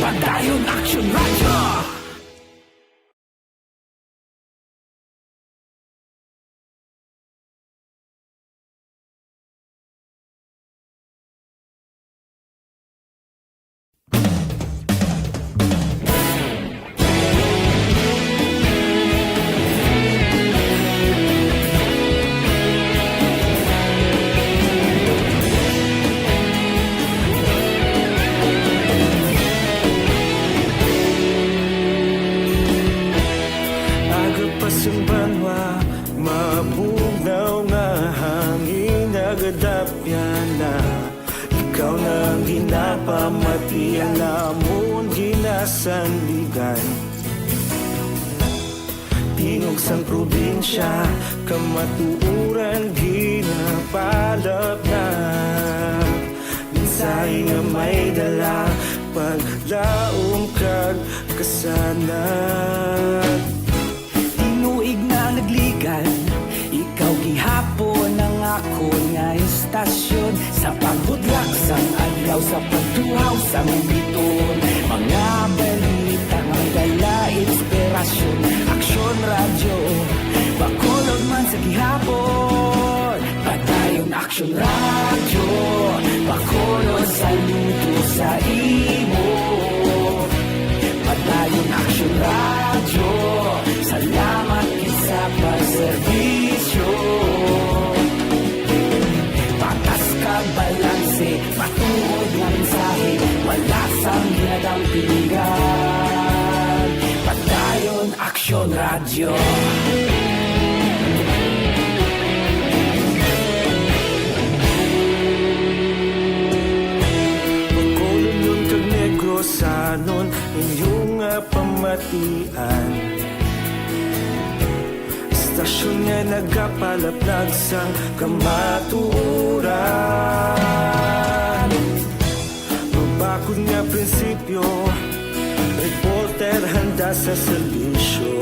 Padayon Aksyon Radyo. Aga pa sang banwa, mabugnaw nga hangin, nagadapyan na. Ikaw na ang ginapamati, ang amon ginasandigan. Tingog sang probinsya, kamatuoran ginapalapnag. Mensahe nga may dala, paglaom kag kasanag. Tinuig na ang nagligan, ikaw gihapon ang akon nga istasyon. Sa pagbudlak sang adlaw, sa pagtuhaw sang bituon, mga balita nga may dala inspirasyon. Aksyon Radyo, Bacolod man sa gihapon. Padayon Aksyon Radyo, Bacolod, saludo sa imo. Padayon Aksyon Radyo, salamat gid sa pagserbisyo. Patas kag balanse, matuod nga mensahe, wala sang ginadampigan. Padayon Aksyon Radyo. Bacolodnon kag Negrosanon, inyo nga pamatian. Istasyon nga nagapalapnag sang kamatuoran. Mabakod nga prinsipyo, reporter handa sa serbisyo.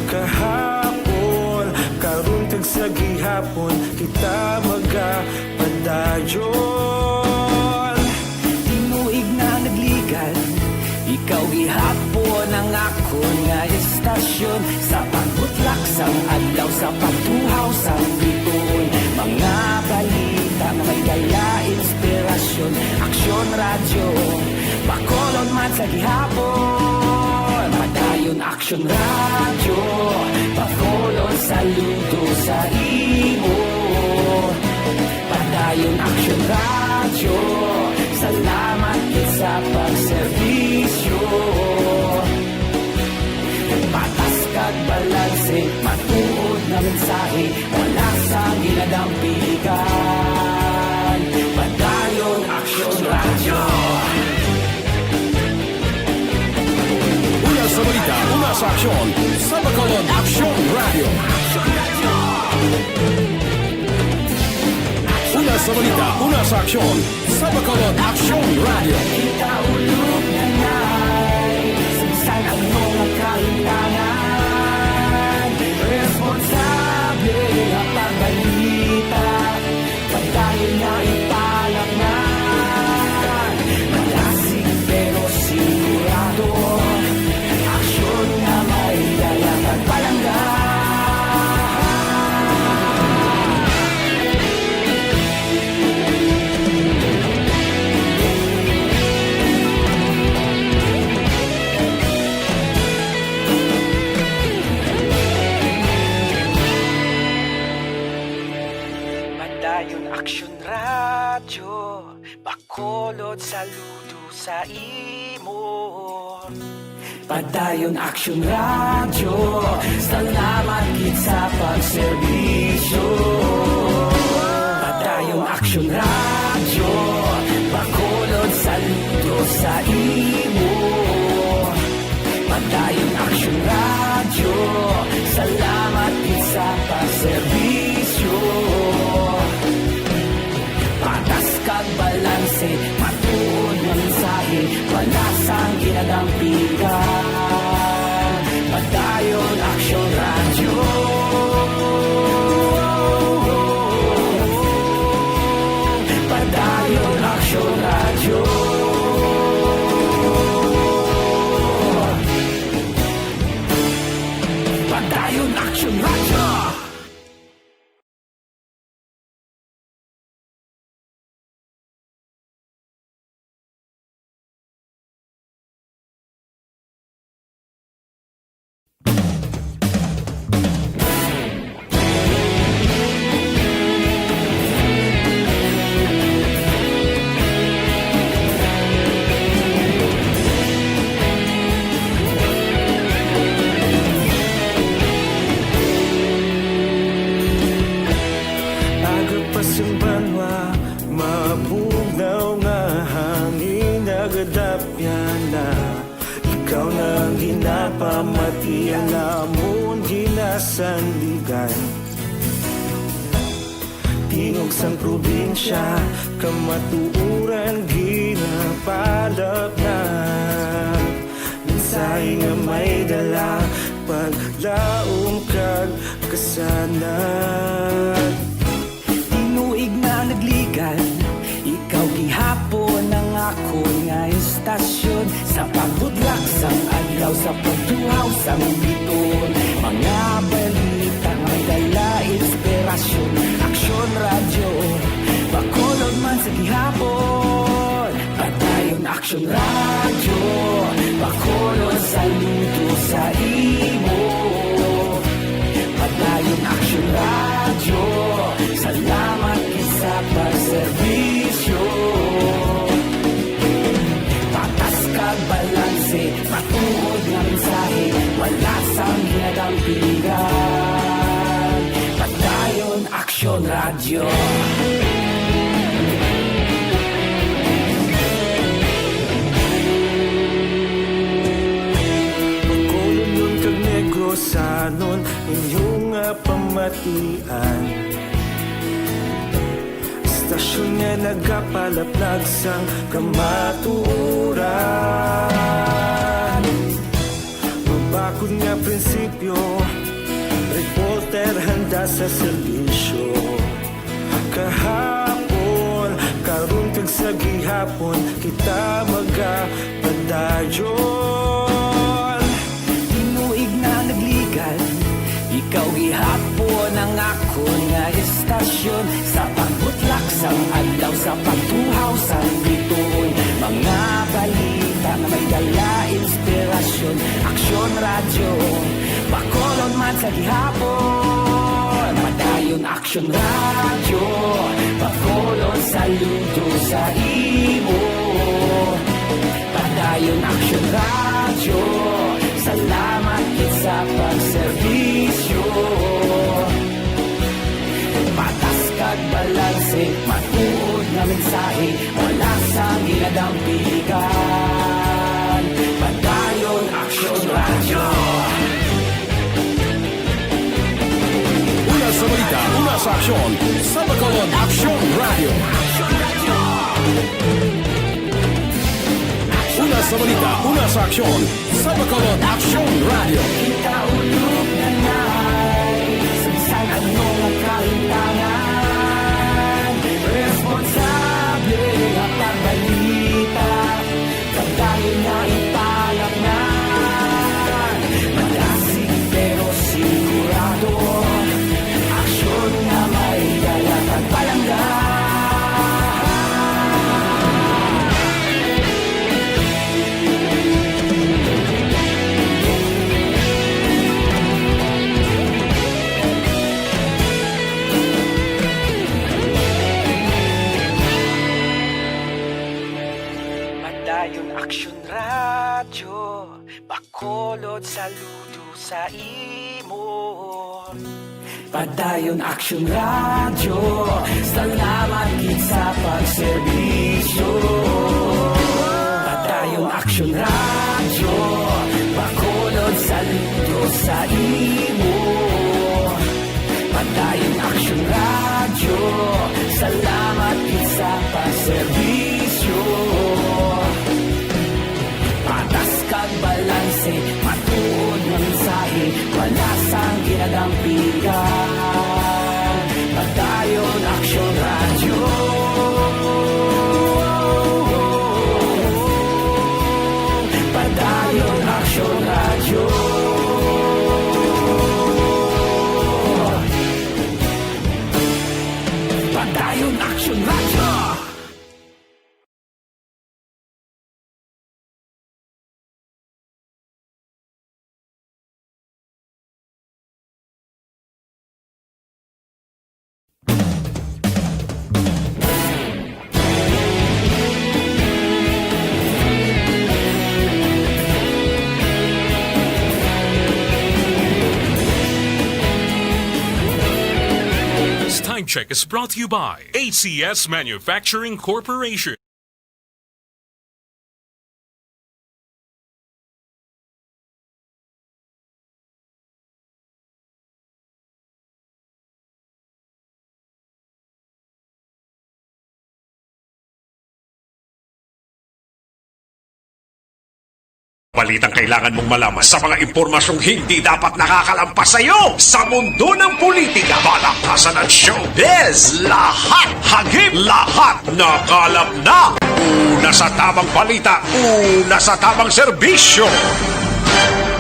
Kahapon, karon, kag sa gihapon, kita magapadayon. Tinuig na nagligan, ikaw gihapon ang akon nga istasyon. Sa pagbutlak sang adlaw, sa pagtuhaw sang bituon, mga balita nga may dala inspirasyon. Aksyon Radyo, Bacolod man sa gihapon. Padayon Aksyon Radyo, Bacolod, saludo sa imo. Padayon Aksyon Radyo, salamat gid sa pagserbisyo. Patas kag balanse, matuod nga mensahe, wala sang ginadampigan. Padayon Aksyon Radyo. Una sa aksyon, sa Bacolod Aksyon Radio. Una sa balita, una sa aksyon, sa Bacolod Aksyon Radio. Kita ulog na nai, sa bisan ano nga kahitangan, responsable ang pagbalita. Padayon nga ipalaknag, malasig pero sigurado. Aksyon nga may dala kag palangga. Padayon Aksyon Radyo, Bacolod, saludo sa imo. Padayon Aksyon Radyo, salamat gid sa pagserbisyo. Padayon Aksyon Radyo, Bacolod, saludo sa imo. Padayon Aksyon Radyo, salamat gid sa pagserbisyo. Patas kag balanse, matuod nga mensahe, wala sang ginadampigan. Padayon Aksyon Radyo. Padayon Aksyon Radyo. Padayon Aksyon Radyo. Aga pa sing banwa, mabugnaw nga hangin nagadapyan na. Ikaw na ang ginapamati, ang amon ginasandigan. Tingog sang probinsya, kamatuoran ginapalapnag. Mensahe nga may dala, paglaom kag kasanag. Tinuig na nagligan, ikaw gihapon ang akon nga istasyon. Sa pagbutlak sang adlaw, sa pagtuhaw sang bituon, mga balita may dala inspirasyon. Aksyon Radyo, Bacolod man sa gihapon. Padayon Aksyon Radyo, Bacolod, saludo sa imo. Padayon Aksyon Radyo, salamat gid sa pagserbisyo. Patas kag balanse, matuod nga mensahe, wala sang ginadampigan. Padayon Aksyon Radyo. Bacolodnon kag Negrosanon, inyo nga pamatian. Istasyon nga nagapalaplag sang kamatuoran. Mabakod nga prinsipyo, reporter handa sa serbisyo. Kahapon, karon kag sa gihapon, kita magapadayon. Tinuig na nagligan, ikaw gihapon ang akon nga istasyon. Sa pagbutlak sang adlaw, sa pagtuhaw sang bituon, mga balita nga may dala inspirasyon. Aksyon Radyo, Bacolod man sa gihapon. Padayon Aksyon Radyo, Bacolod, saludo sa imo. Padayon Aksyon Radyo, salamat gid sa pagserbisyo. Patas kag balanse, matuod nga mensahe, wala sang ginadampigan. Padayon Aksyon Radyo. Aksyon sa Bacolod Aksyon Radio. Una sa balita, una sa aksyon sa Bacolod Aksyon Radio. Kita ulog na nais, bisan ano ang kahintangan, responsable nga pagbalita. Padayon nga ipalapnan, madasig pero sigurado, aksyon nga may dala kag palangga. Padayon Aksyon Radyo, Bacolod, saludo sa imo. Padayon Aksyon Radyo, salamat gid sa pagserbisyo. Padayon Aksyon Radyo, Bacolod, saludo sa imo. Padayon Aksyon Radyo, salamat gid sa pagserbisyo. Patas kag balanse, matuod nga mensahe, wala sang ginadampigan. Padayon Aksyon Radyo. Padayon Aksyon Radyo. Padayon Aksyon Radyo. This time check is brought to you by A C S Manufacturing Corporation. Balitang kailangan mong malaman sa mga impormasyong hindi dapat nakakalampas sa iyo. Sa mundo ng politika, balaktasan at showbiz, lahat hagip, lahat nakalap na. Una sa tamang balita, una sa tamang serbisyo.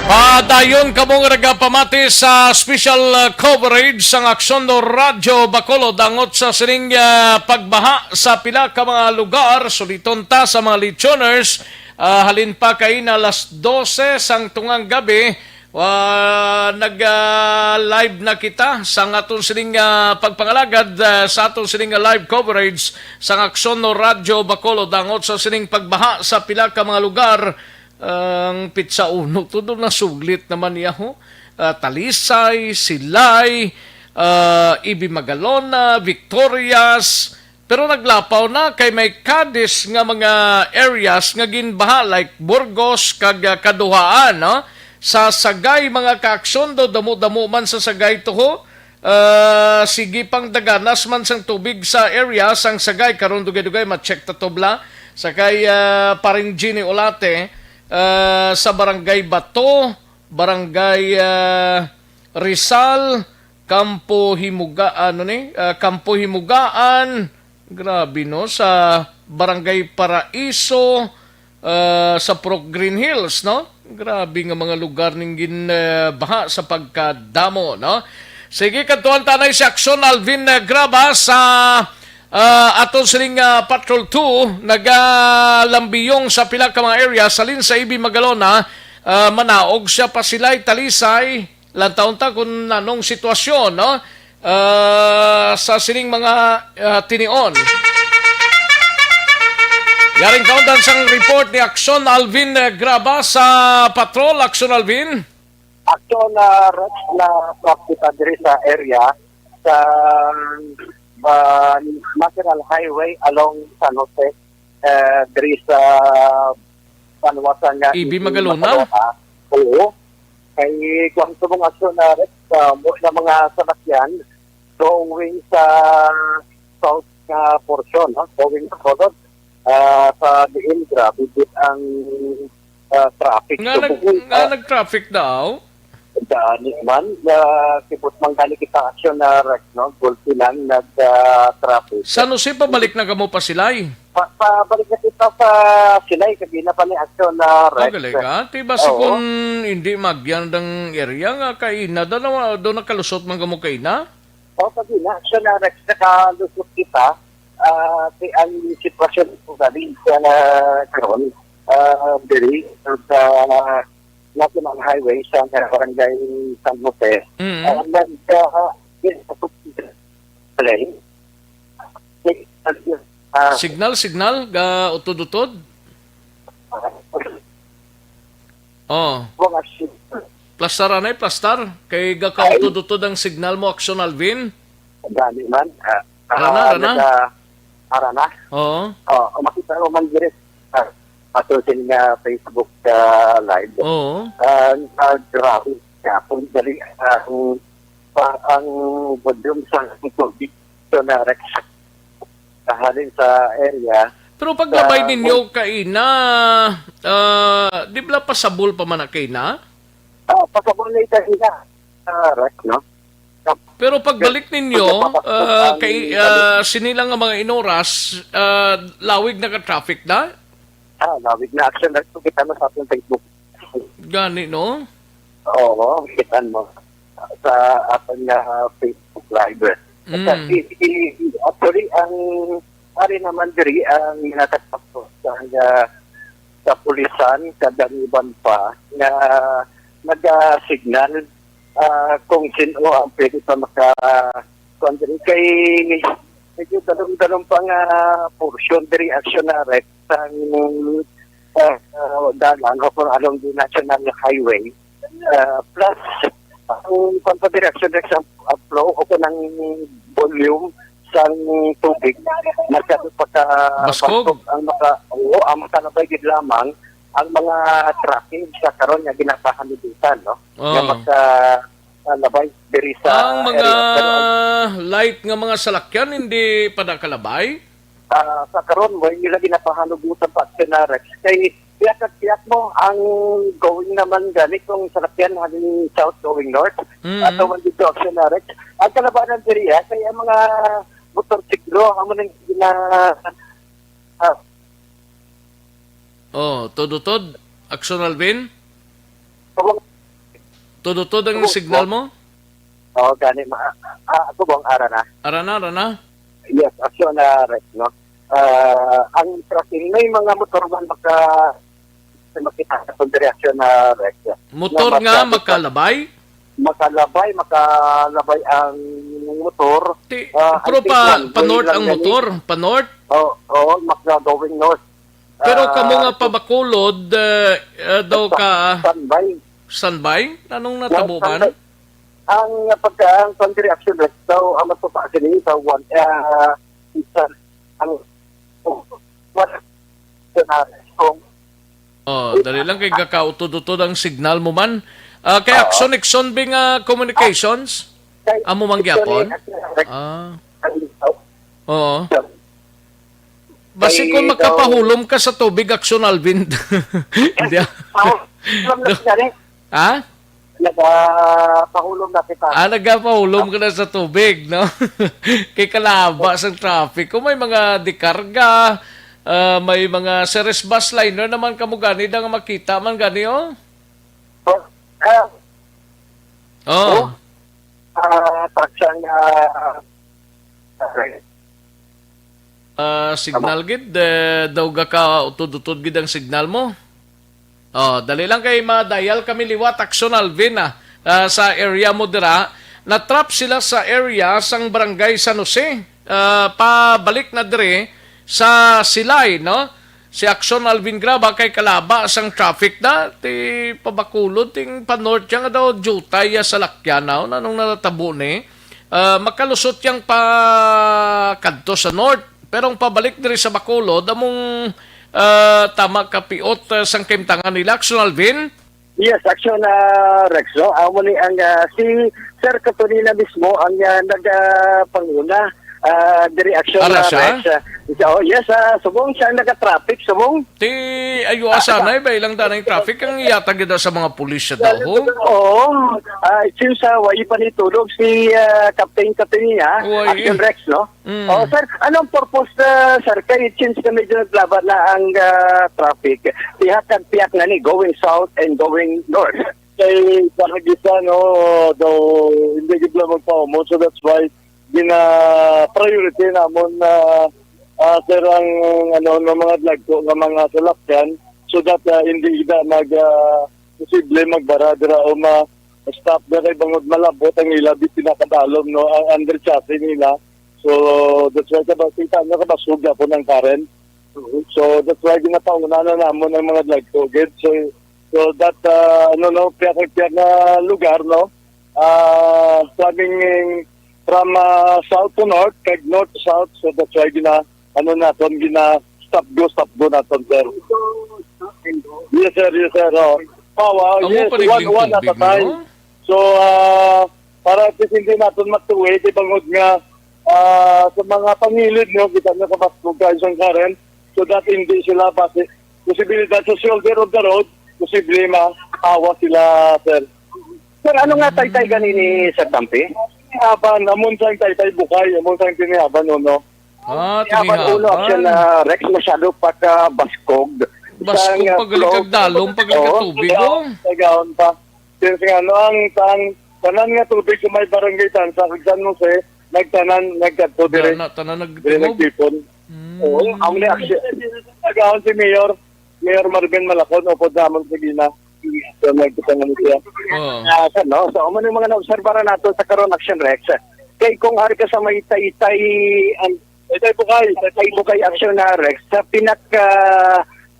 Padayon kamo nga nagapamati sa special, uh, coverage sang Aksyon Radyo Bacolod angot sa sining, uh, pagbaha sa pila ka mga lugar. Suliton ta sa mga listeners, uh, halin pa kaina alas dose sang tungang gabi, uh, nag, uh, live na kita sa aton sining, uh, pagpangalagad, uh, sa aton sining, uh, live coverage sang Aksyon Radyo Bacolod angot sa sining pagbaha sa pila ka mga lugar. Ang pitsa uno, todo nasuglit naman niya, ho. Ah, Talisay, Silay, ah, Ibi Magalona, Victorias, pero naglapaw na kay may Cadiz nga mga areas nga ginbaha, like Burgos kag, ah, Kaduhaan, no? Sa Sagay, mga kaaksyon, daw damo-damo man sa Sagay to, ho. Ah, sige pang daganas man sang tubig sa area sang Sagay. Karon dugay-dugay ma-check ta to bala. Sa kay, ah, Paring Jimmy Olate, ah, sa Barangay Bato, Barangay, ah, Rizal, Campo Himuga-, ano ni? Ah, Campo Himugaan, grabe, no? Sa Barangay Paraiso, ah, sa Purok Green Hills, no? Grabe nga mga lugar ning gin, ah, baha sa pagkadamo, no? Sige, kadtuan ta anay si Aksyon Alvin, ah, Graba sa, ah, aton sining, ah, Patrol two, nagalambiyong sa pila ka mga area, halin sa Ibi Magalona, ah, manaog siya pa Silay, Talisay, Lantawon ta kung nanong sitwasyon, no? Ah, sa sining mga, ah, tinion. Yaring kaundan sang report ni Aksyon Alvin, eh, Graba sa Patrol. Aksyon Alvin. Aksyon, ah, Rex, na kita diri sa area sa, ah, National Highway along San Jose, eh, diri sa Panuwasan nga Ibi Magalona? Magalona. Oo. Kay kuwan subong aso na rin sa mo na mga salakyan, going sa south nga portion, no? Going sa Colon, ah, sa diin, grabe gid ang, ah, traffic. Nga So, nag-, bukod, nga ah, nag-traffic daw? Gani man, ah, kibot man gani kita action na Rex, no? Gulpi lang nag, ah, traffic. San Jose, pabalik na kamo pa Silay? Pa-, pabalik na kita sa Silay, kagina pa ni action na Ah, Rex. Gali ka? Ti basi Oo. Kung hindi magyan dang area nga kaina, daw na, daw nakalusot man kamo kaina? O, kagina, action na Rex, nakalusot kita. Ah, ti ang sitwasyon ko gani sa karon, ah, diri sa National Highway sa barangay San Jose. Mm. Ah, nag, ah, play. Ah, Signal, signal, ga utod-utod. Oh. Mga si- Plastar anay, plastar. Kay gakautod-utod ang signal mo, Action Alvin. Gani man. Ah, Ara na, ah, ara na. Naka-, ara na. Oo. Oh, makita mo man diri. Ah, ato sin nga Facebook, ah, live. Oo. Ah, ah, grabe. Kaya kung dali, ah, ang, pa-, ang volume sa tubig. So, na Rex, halin sa area. Pero paglabay Sa ninyo kaina, ah, di bala pasabol pa man na kaina? Ah, pasabol na ita ina, ah, Rex, no? Sa Pero pagbalik ninyo, Kaya papasok ah, ang kay, balik. Ah, sini lang nga mga inoras, ah, lawig na ka traffic na? Ah, lawig na action na ito. Kita na sa ating Facebook. Gani, no? Oo, kita mo. Sa ating, ah, Facebook Live. Mm. Sa, i-, i-, actually, ang ari naman diri, ang natatakot sa, ah, sa pulisan, kadaliban pa, nga nag-signal, ah, kung sino ang pwede pa maka, kuwan diri. Kay medyo dalom-dalom pa nga portion diri, action na Rex, ang, ah, ah, dalan o kung along the National Highway. Ah, plus, ang pagpadireksyon sa, ah, flow o kanang volume sang tubig, masyado pa ka Baskog. Baskog ang maka-, oo, ang makalabay gid lamang ang mga trucking sa karon nga ginapahanudutan, no? Oh. Nga maka-, ah, labay diri sa Ang mga area. Pero ang light nga mga salakyan hindi pa nakalabay? Ah, sa karon, mo, yung lagi napahanugutan pa sa Narex. Kay, tiyak at tiyak mo, ang going naman gani kung salakyan halin south going north, Mm. ato man dito sa Narex. Ang kalabanan diri, ah, kay ang mga motorsiklo, amo nang gina-, ah, Oh, tudutod, Action Alvin? Kung Tudutod ang Kung signal mo? Oo, gani, ma-, ah, ako bang ara na? Ara na, ara na. Yes, action na, Rex, no? Ah, ang tracking, may mga motor man maka-, makita sa pagreaksyon na, Rex. Motor Na nga makita- makalabay? Makalabay, makalabay ang motor. Ti-, Ah, pero I think pa, one pa way north lang ang yan eh. Motor? Pa north? Oo, oo, maka-going north. Pero Ah, kamo nga so pa Bacolod, eh, eh, daw sa-, ka standby. Standby? Anong natabo man? Standby. Ang pagka, ang country action rate daw, ang matupa sini sa one, ah, sa, ang, Oh, dali lang kay gakautod-utod ang signal mo man. Ah, kay Oo. Action, Exxon Bing, ah, Communications? Kay Amo man Exxon gyapon? Bing, ah. Oo. Basi Kay kung daw makapahulom ka sa tubig, Action Alvin. Hindi, ah. Ah, alam na siya, eh. Ha? Nagapahulom na kita. Ah, nagapahulom ka na sa tubig, no? Kay kalaba sang traffic. Kung may mga dikarga, ah, may mga Ceres bus liner naman kamo gani, da nga makita man gani, oh. Oh, ah, Oh. oh, ah, taksang, ah, ah, Ah, signal Tama. Gid, eh, daw gaka utod-utod gid ang signal mo. Oh, dali lang kay ma-dial kami liwat, Action Alvin, ah. Ah, sa area mo dira, na-trap sila sa area sang Barangay San Jose. Ah, pabalik na diri sa Silay, no? Si Action Alvin Graba kay kalaba sang traffic na, ti pabakulod ting pa north yang daw jutay ya salakyan na, nanong natabo ni? Ah, makalusot yang pa kadto sa north. Pero ang pabalik diri sa Bacolod, among, ah, tama ka piot, ah, sang kahimtangan nila, Action Alvin? Yes, Action, ah, Rex, no? Amo ni ang, ah, si Sir, kato nina mismo ang, ah, nagapanguna, ah, diri aksyon Ara na siya? Rex, ah, oh, yes, ah, subong siya ang nagatraffic, subong. Ti, ayo, ah, sanay ba ilang danay traffic ang iyatag gid sa mga pulis siya daw, ho? Oo. Ah, it seems, ah, wa pa nitulog si, ah, Captain Katrina, Uy. Action Rex, no? Mm. Oh, sir, anong purpose, ah, sir? Kay it seems na medyo naglaba na ang, ah, traffic. Pihak kag pihak na ni, going south and going north. Kay sa kagisa, no, daw hindi gid lang magpaumon. So that's why gina-priority namon na, ah, sir, ang, ano, no, mga dagko nga mga salakyan so that, ah, hindi gid mag, ah, posible magbara dira o ma-stop na kay bangod malabot ang ila di pinakadalom, no, ang under chassis nila. So that's why sa basita nyo kabasog gyapon ang current. So that's why ginapauna na namon ang mga dagko gid. So, so that, ah, ano, no, pihak-pihak nga lugar, no, ah, coming from, ah, south to north, kag north to south. So that's why gina, ano, naton, gina stop go, stop go naton, sir. Yes, sir, yes, sir. Oh. Pawa, Amo yes, pa rin one, yung one at a tubig, time, no? So, ah, para at least hindi naton matuwi, di bangod nga, ah, sa mga pangilid, no, kita nyo kabasog kayo sa current, so that hindi sila basi, posibilidad sa shoulder of the road, posible maawa sila, sir. Sir, ano nga taytay gani ni Sir Tampi? Tinihaban, amon sang taytay bukay, amon sang tinihaban, no, no? Ah, Tinihaban uno, tinihaban. Action, ah, Rex, masyado pa ka baskog. Baskog Sang, ah, pa gali flow. Kag dalom pa gali ka Oo, tubig, tagaon, oh. Tagaon pa. Since nga, ano, ang, ang tanan nga tubig sa may barangay Tansa, kag San Jose, nagtanan, nagkadto dire. Tanan, tanan Dire nagtipon. Nagtipon. Mm. Oo, ang ni action. Tagaon si Mayor, Mayor Marvin Malacon, upod namon sa Gina. So, nagkita naman siya. Oo. Ah, sir, no? So, amo ni mga naobserbaran nato sa karon, Action Rex. Kay kung ari ka sa may Taytay, ang Taytay Bukay. Taytay Bukay, Action na, Rex, sa pinaka,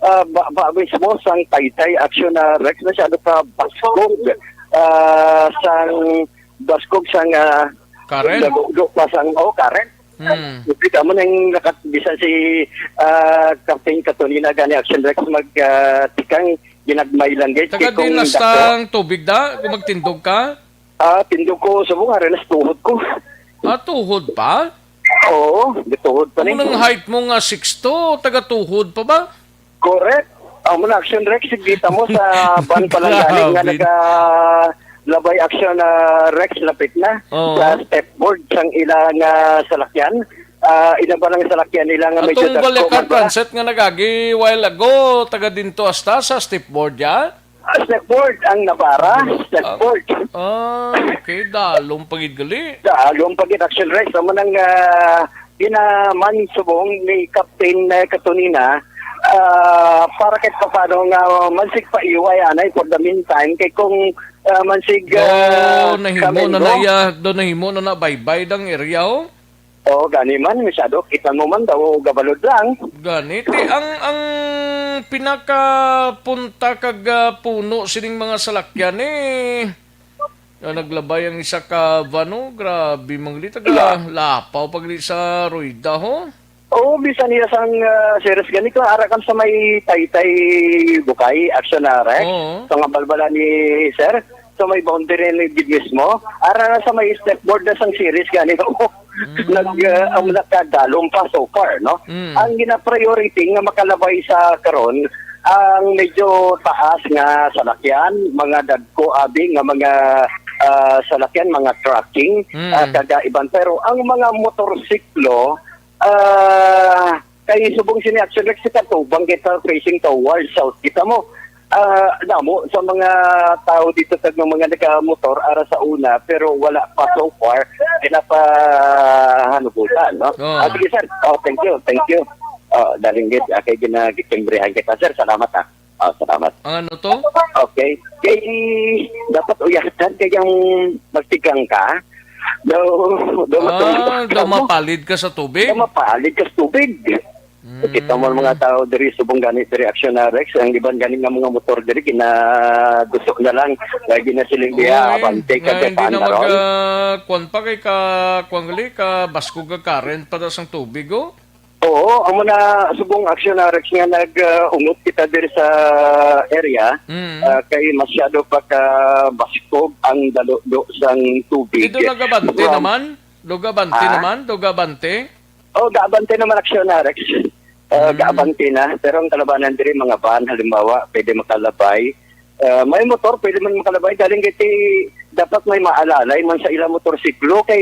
ah, ba, ba, mismo sang Taytay, Action na, Rex, masyado ka baskog, ah, sang baskog sang, ah, Karen? Nagudo pa sang, oh, Karen. Hmm. Kita mo nang nakat-, bisan si, ah, Captain Katonina gani, Action Rex, mag, ah, tikang ginagmay lang, guys. Taga Kay kung diin lasta dakto ang tubig da, kung magtindog ka? Ah, tindog ko, subong, ari nas tuhod ko. Ah, tuhod pa? Oo, gituhod pa Kung ni. Nang height mo nga six two, taga tuhod pa ba? Correct. Amo na, Action Rex, kita mo sa van pa lang galing nga Grabe. Nagalabay, Action, ah, Rex, lapit na Oo. Sa step board sang ilang, ah, salakyan. Ah, ilang pa lang salakyan nila nga medyo Atong dagko balikan, man pala. Transit nga nagagi while ago, taga dinto hasta sa step board, ya? Ah, step board ang nabara, step Ah, board. Ah, okay. Dalom pa gid gali. Dalom pa gid, Action Rex. Amo nang, ah, ginaman subong ni Captain, eh, Katunina, ah, para kahit paano nga mansig pa iway anay for the meantime. Kay kung, ah, mansig, Do ah, nahimo na Kamingo. Na iya, do nahimo na na baybay dang area, oh? Oo, gani man, masyado. Kita mo man daw, gabalod lang. Gani, ti, ang, ang pinakapunta kag, ah, puno sining mga salakyan, eh, nga naglabay ang isa ka van, oh, grabe, mangli, taga Iya. Lapaw, pagli sa Rueda, ho? Oo, bisan iya sang, ah, series gani ko, ara kam sa may Taytay Bukay, Action na, Rex. Oo. Sa nga balbala ni Sir, sa may boundary ni gid mismo, ara na sa may step board na sang series gani ko. Mm. Nag, ah, ang nakadalom pa so far, no? Mm. Ang gina-priority nga makalabay sa karon, ang medyo taas nga salakyan, mga dagko abi nga mga, ah, salakyan, mga trucking, Mm. ah, kag iban. Pero ang mga motorsiklo, ah, kay subong sini, actually, si Katubang kita facing towards south. Kita mo, ah, damo sa mga tao dito sa mga nagamotor ara sa una, pero wala pa so far, pinapahanubutan, no? Oo. Ah, sige, sir. Oh, thank you, thank you. Oh, daling gid, ah, kay ginagitimbrihan kita, sir. Salamat, ah. Ah, salamat. Ang ano to? Okay. Kay dapat uyatan kay ang magtigang ka. Daw, daw Ah, matulog daw ka mo. Mapalid ka sa tubig? Daw mapalid ka sa tubig. Mm. Kita mo ang mga tao diri subong gani diri, Action na, Rex. Ang iban gani nga mga motor diri, ginaduso na lang. Kaya ginasiling diya, Uy, abante ka nga hindi na Japan na mag, ron. Ah, kwan pa kay ka, kwan gali, ka baskog ka current pa daw sang tubig, oh. Oo, amo na subong aksyon na Rex nga nag-umot kita diri sa area, Mm. ah, kay masyado pa ka baskog ang daludo sang tubig. Dito nagabante From naman? Dugabante Ah? naman? Dugabante? Oh, gaabante naman aksyon na Rex. Ah, Mm. gaabante na. Pero ang kalabanan diri, mga van, halimbawa, pwede makalabay. Ah, may motor, pwede man makalabay. Galing kay ti-, dapat may maalalay man sa ilang motorsiklo kay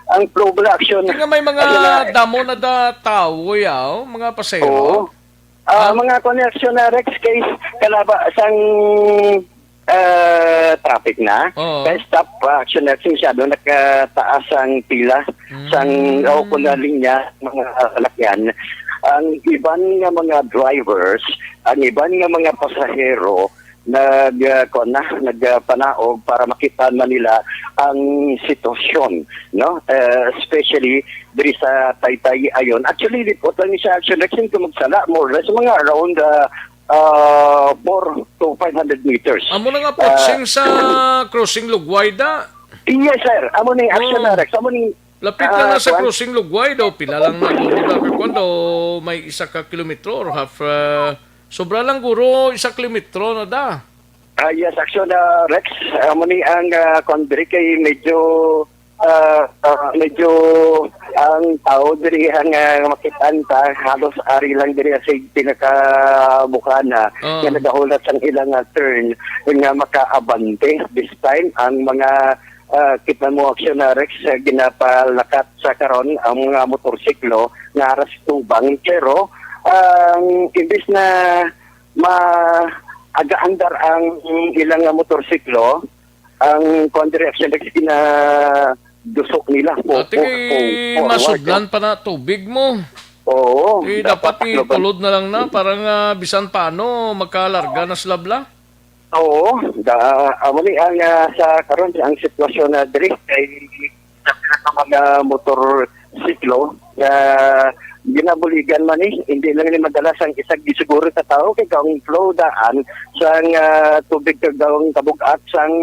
ang flow bala aksyon. Di nga may mga Aksyon na damo na da tao, yaw, mga pasahero. Oo. Ah, Ah? mga connection na Rex kay kalaba sang ah, traffic na. Oo. Kay stop pa, action na masyado nakataas ang pila Mm. sang o kung na linya mga salakyan. Ang iban nga mga drivers, ang iban nga mga pasahero nag ah, kuwan na, nagpanaog para makita man nila ang sitwasyon, no? Eh, especially diri sa Taytay Ayon. Actually, lipot lang ni siya, action Rex, kung magsala, more or less, mga around ah, ah, four to five hundred meters. Amo na nga Ah, approaching sa crossing Lugway da. Yes, sir. Amo ni action Oh. na Rex. Amo ni Lapit na ah, na sa kuwan. crossing Lugway daw. Pila lang na guro na ka kuwan daw. May isa ka kilometro or half. Ah, sobra lang guro isa kilometro na da. Ah, yes, action na Rex. Amo ni ang ah, kuwan diri kay medyo ah, ah, medyo ang tao diri ang ah, makitaan ta halos ari lang diri sa pinakabukana Ah. nga nagahulat sang ilang ah, turn nga makaabante. This time ang mga ah, kita mo aksyon na Rex ah, ginapalakat sa karon ang mga motorsiklo nga aras tubang pero ang imbis na ma agaandar ang ilang nga motorsiklo ang kuwan diri action Rex gina duso nila. Po, Ate, po, kay po, po, masudlan pa na tubig mo. Oo, Eh, dapat dapat takloban. Itulod na lang na para nga bisan paano makalarga na sila bla. Oo, da, amo ni ang ah, sa karon ang sitwasyon na diri kay sa mga motor siklo nga ginabuligan man ni hindi lang ni madalas ang isag gisiguro sa tao kay ang flow daan sang ah, tubig kag ang kabug-at sang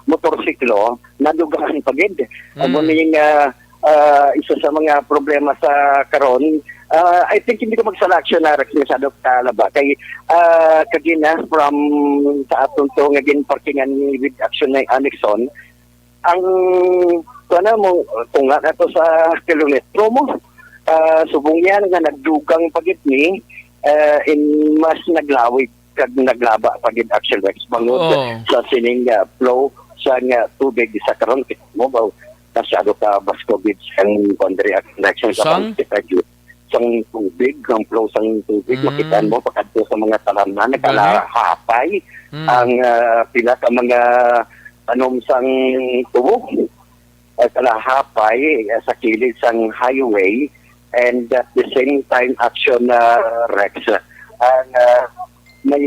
motorsiklo nadugaan pa gid. Amo Mm. ni nga ah, isa sa mga problema sa karon. Ah, I think hindi ko magsala action na Rex masyado kalaba kay ah, kagina from sa aton to nga ginparkingan ni with action na Anexon ang kana mo tunga na to sa kilometro mo ah, subong yan nga nagdugang pa gid ni ah, in mas naglawig kag naglaba pa gid action Rex bangod Oo. sa sining ah, flow sa nga tubig sa karon kita mo ba masyado ka basko gid sang boundary action Rex sa Sang? Pag-, sang tubig ang flow sang tubig Mm. makita mo pakadto sa mga talamnan Gani? Nakalahapay Mm. ang ah, pila ka mga tanom sang tubo ah, kalahapay ah, sa kilid sang highway and at the same time action na Rex ang ah, may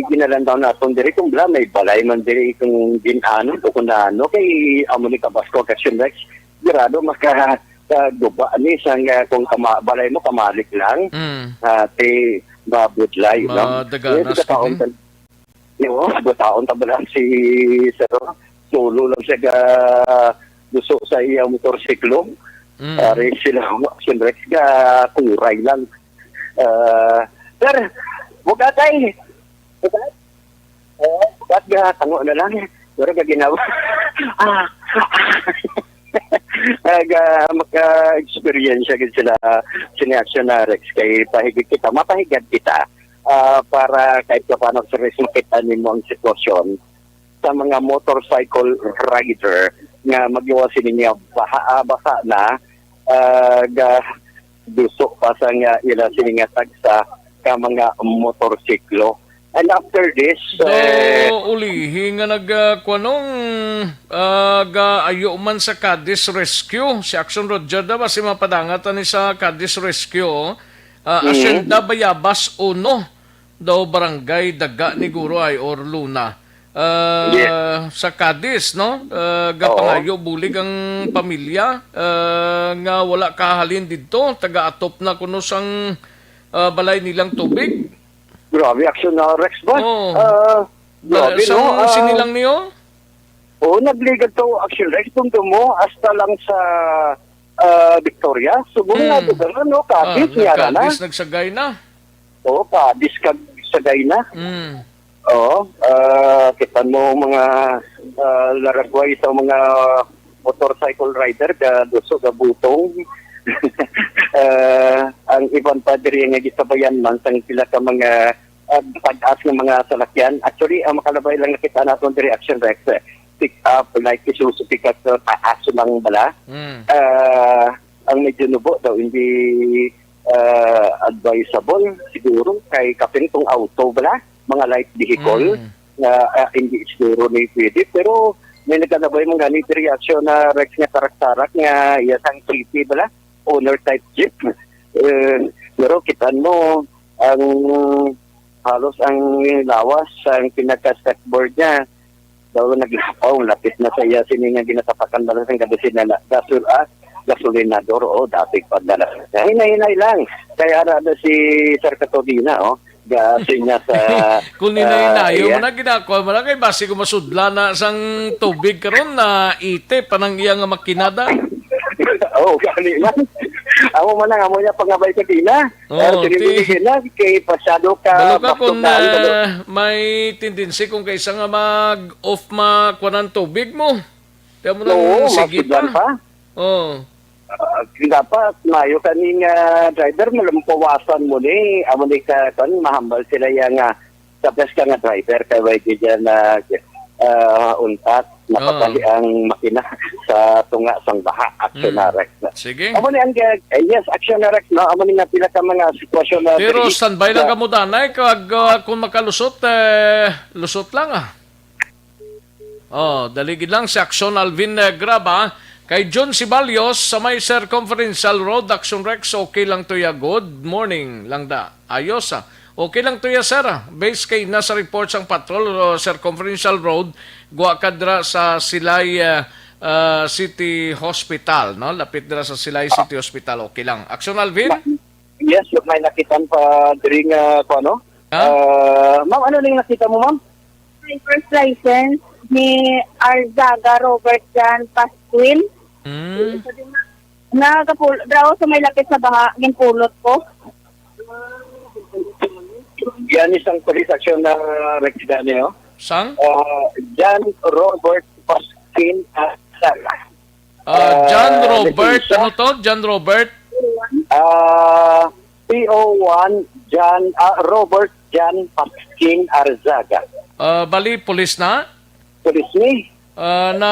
ginalandaw naton diri kung bala may balay man diri kung gin-ano o kung ano kay amo ni kabasko action Rex grado maka ah, guba ni sang ah, kung kama, balay mo kamalik lang Mm. ah, ti mabudlay no Madaganas Yes, kataon gid ni. Yo, bataon ta ba lang si Sir? Solo lang siya ga gusto sa iya motorsiklo. Mm. Ari sila, siyempre, ga kuray lang. Ah, sir, bugatay. Bugat? Eh, bugat ga tango na lang. Pero ga ginawa. Ah, ah. Aga maka-experience gid sila sini aksyon na Rex kay pahigit kita, mapahigad kita ah, para kahit pa paano, sir, is makita nimo ang sitwasyon sa mga motorcycle rider nga magluwas sini niya baha, ah, basa na ah, ga duso pa sa nga ila sini nga tagsa ka mga motorsiklo. And after this, Do eh, ulihi nga nag ah, kuwanong ah, gaayo man sa Cadiz Rescue si Action Roger da ba si mapadangat ani sa Cadiz Rescue. Ah, Mhm. Hacienda Bayabas uno daw barangay Daga ni Guro ay or Luna. Ah, Yes. Sa Cadiz, no? Ah, Oo. Gapangayo bulig ang pamilya ah, nga wala kahalin didto, taga-atop na kuno sang ah, balay nilang tubig. Grabe aksyon na Rex ba? Oo. Ah, Na, grabe sang no. Ah, sinilang niyo? Oo, nagligad to aksyon Rex. Tumtumo hasta lang sa ah, Victoria, subong nga Hmm. lugar, no? Ah, Cadiz, niya ra na. nagkadis, nagsagay na. Oo, Cadiz kag sagay na. Hmm. Oo, ah, kita mo mga, ah, laragway sa mga motorcycle rider, gaduso, gabutong. Ah, ang iban pa diri nga gisabayan man sang pila ka mga, ah, pag-as nga mga salakyan. Actually, ang makalabay lang nakita naton diri, Action Rex, eh, pick up, like Isuzu pick up, sa taas lang bala. Hmm. Ah, ang medyo nubo daw, hindi, ah, advisable siguro kay kapin kung auto bala, mga light vehicle Mm. nga, ah, hindi siguro ni pwede. Pero may nagalabay man gani reaksyon na Rex nga tarak-tarak nga iya sang city bala, owner type jeep. Eh, pero kitan mo ang halos ang lawas ang pinaka-skateboard niya. Daw naglapaw, lapit na sa iya sini nga ginatapakan bala sang gabi sina na gasol, ah, gasolinador, o, dati pa na. Hinay-hinay lang. Kaya ara na si Sir Katodina, oh. Gasin niya sa, Kung ah, hinay-hinayo iya. mo na, ginako mo na, kay basi ko masudla na sang tubig karon na ite pa nang iya nga makinada. Oo, gani man. Amo man ang amo niya pangabay sa Dina. Oh, Eh, sige, ti- sige na, kay pasado ka, Balo ka kung, baktukan, balo. ah, may tendency kung kaisa nga mag-off ma-, kuwanan tubig mo. Kaya mo nang Oo, sige masudlan pa. pa. Oh. Ah, dapat mayo kani nga driver, malampuwasan mo ni, amo ni ka, kan, mahambal sila ya nga sa best ka nga driver, kay way gid yan na, ah, untat, napatali Oh. ang makina sa tunga sang baha, Action Mm. Rex. Sige. Amo ni ang, eh, yes, Action Rex, no? Amo ni nga pila ka mga sitwasyon na Pero diri standby lang sa kamo, danay, kag, ah, kung makalusot, eh, lusot lang, ah. Oh, dali gid lang si Action Alvin, eh, Graba. Kay John Sibalios sa may Circumferential Road, Action Rex, okay lang to ya. Good morning, lang da. Ayos, ah. Okay lang to ya, sir, ah. Based kay na sa report sang patrol, oh, Circumferential Road, gwa ka dira sa Silay, ah, ah, City Hospital, no? Lapit dira sa Silay City Hospital, okay lang. Action Alvin? Ma-, yes, may nakitan pa diri nga, kuwan, no? Ha? Ah, ma'am, ano ning nakita mo, ma'am? Driver's license ni Arzaga Robert Jan Pasquin. Hmm. Nagapul-, daw sa may lapit sa baha, ginpulot ko. Yan isang police action na Rex Daniel. Sang? Ah, Jan Robert Pasquin Arzaga. Ah, John Ah, Robert, lisensya. Ano to? John Robert? Ah, P O one, John, ah, Robert John Pasquin Arzaga. Ah, bali, pulis na? Pulis ni. Ah, na,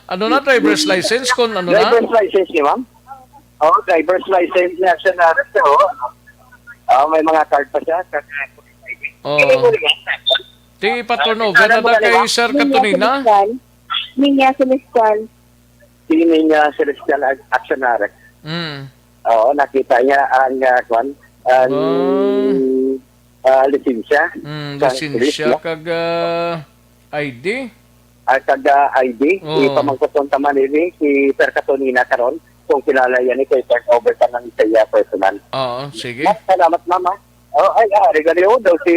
ano na, driver's license, kung ano na? Driver's license ni ma'am. Oh, driver's license niya siya na rin, oh. Ah, may mga card pa siya. Oh. Ti, pa-turn over na da kay Sir Katunina? Ninya Celestial. Sini nga Celestial Ag-, Actionarex. Mm. Oo, nakita niya ang, ah, kwan, ang, Ah. ah, lisensya Mm, sa lisensya police, no? Kag, ah, I D? Ah, kag, ah, I D. Oo. Ipamangkot ko naman ini si Sir Katunina karon kung kilala yan, eh, kay turn over ka ng sa iya personal. Oo, sige. Ah, salamat, ma'am, ah. Oh, ay, ah, regalo daw si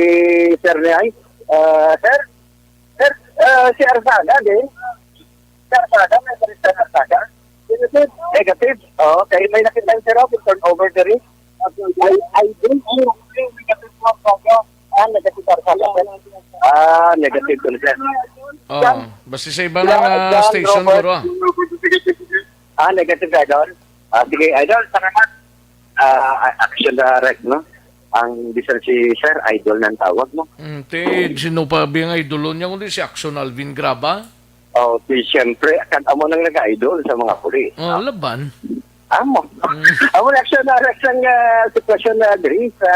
Sir ni ay. Ah, sir, Sir, ah, si Arzaga din. Si Arzaga, may salita si Arzaga. Negative. Negative. Oo, kay may nakita yung sir, oh, turn over diri. Ay, ay, din. Ah, negative si Arzaga, sir. Ah, negative to, sir. Oh, basta sa iba lang, ah, John station, Robert. Guro, ah. Ah, negative, Idol. Ah, sige, Idol, salamat. Ah, a-, Action Direct, no? Ang bisan si Sir, idol ng tawag, no? Mm, ti, sino pa biyang idolo niya, kundi si Action Alvin Graba? Oh, ti, siyempre, kan amo nang nag-idol sa mga pulis, Oh, no? Laban. Amo. Mm. Amo na, Action Direct ang, ah, sitwasyon na diri sa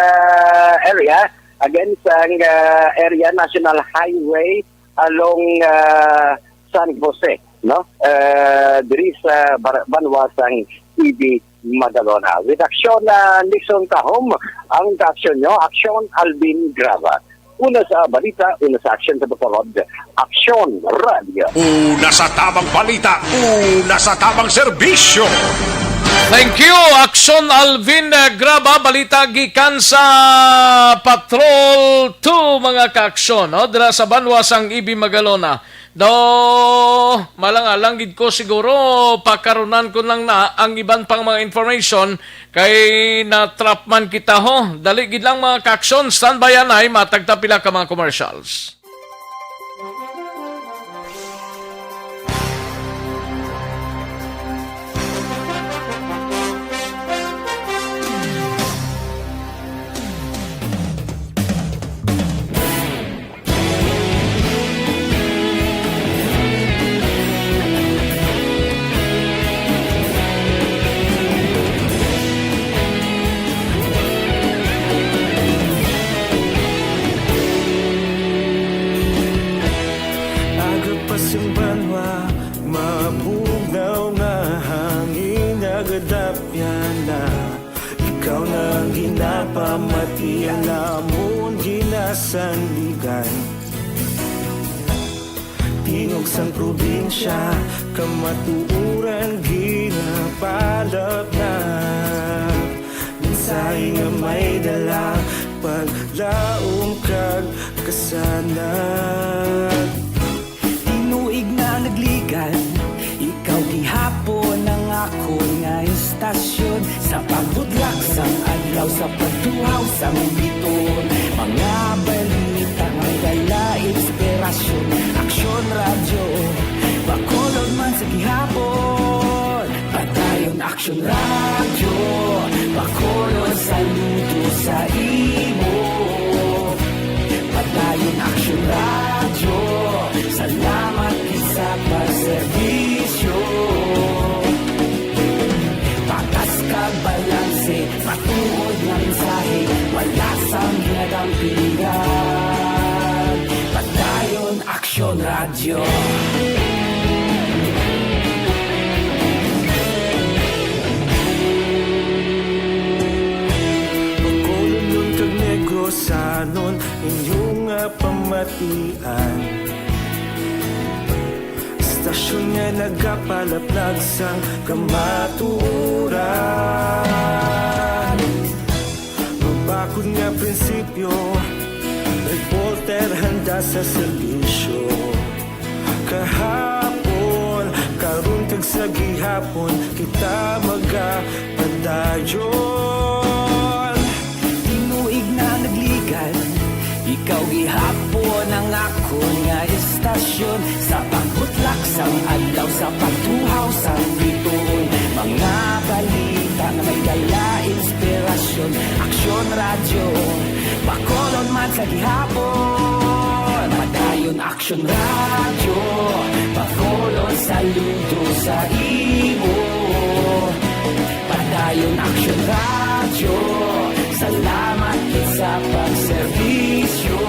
area. Again, sa, ah, area, National Highway along, ah, San Jose, no? Ah, diri sa bar-, banwa sang Ibig, Magalona. With aksyon na Nixon Tahom, ang aksyon nyo, aksyon Alvin Graba. Una sa balita, una sa aksyon sa Bacolod, Aksyon Radio. Una sa tamang balita, una sa tamang serbisyo. Thank you, Aksyon Alvin, eh, Graba. Balita gikan sa Patrol two, mga kaaksyon, no? Dira sa banwa sang Ibig, Magalona. Do, malang-alang gid ko siguro, pakarunan ko lang na ang iban pang mga information kay na-trap man kita ho. Dali gid lang mga ka-aksyon, standby anay, matag ta pila ka mga commercials. Aga pa sing banwa, mabugnaw nga hangin, nagadapyan na. Ikaw na ang ginapamatian, amon ginasandigan. Tingog sang probinsya, kamatuoran ginapalapnap. Mensahe nga may dala, paglaom kag kasanag. Tinuig na nagligan, ikaw gihapon ang akon nga istasyon. Sa pagbudlak sang adlaw, sa pagtuhaw sang bituon, mga balita may dala inspirasyon. Aksyon Radyo, Bacolod man sa gihapon. Padayon Aksyon Radyo, Bacolod, saludo sa imo. Padayon Aksyon Radyo, salamat gid sa pagserbisyo. Patas kag balanse, matuod nga mensahe, wala sang ginadampigan. Padayon Aksyon Radyo. Bacolodnon kag Negrosanon, inyo nga pamatian. Istasyon nga nagapalaplag sang kamatuoran. Mabakod nga prinsipyo, reporter handa sa serbisyo. Kahapon, karon kag sa gihapon, kita magapadayon. Tinuig na nagligan, ikaw gihapon ang akon nga istasyon. Sa pagbutlak sang adlaw, sa pagtuhaw sang bituon, mga balita nga may dala inspirasyon. Aksyon Radyo, Bacolod man sa gihapon. Padayon Aksyon Radyo, Bacolod, saludo sa imo. Padayon Aksyon Radyo, salamat gid sa pagserbisyo.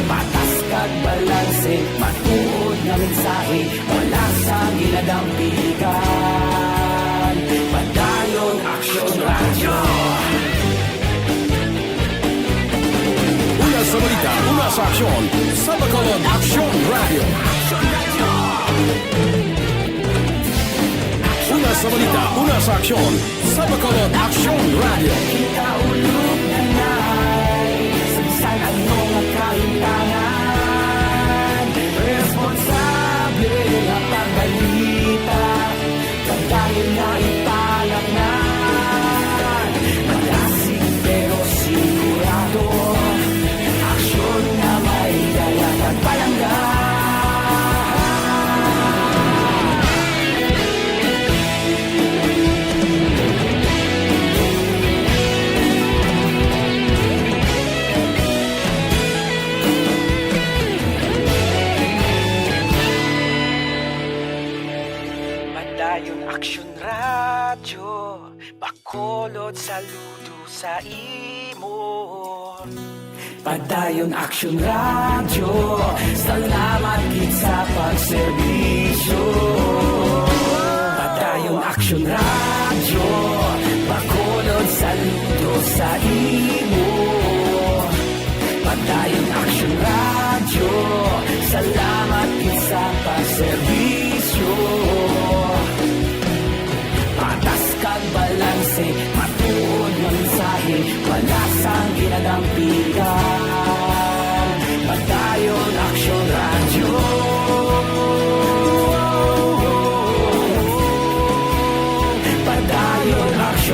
Patas kag balanse, matuod nga mensahe, wala sang ginadampigan. Padayon Aksyon Radyo. Una sa balita, una sa aksyon, sa Bacolod Aksyon Radyo. Una sa balita, una sa aksyon, sa Bacolod Aksyon Radyo. Kita ulog na nai sa bisan ano nga kahimtangan. Responsable nga pagbalita, pagdahil na ipalatnan. Madasig pero sigurado, aksyon nga may dala kag palangga. Padayon Aksyon Radyo, Bacolod, saludo sa imo. Padayon Aksyon Radyo, salamat gid sa pagserbisyo. Padayon Aksyon Radyo, Bacolod, saludo sa imo. Padayon Aksyon Radyo, salamat gid sa pagserbisyo. Patas kag balanse, matuod nga mensahe, wala sang ginadampigan. Padayon, aksyon.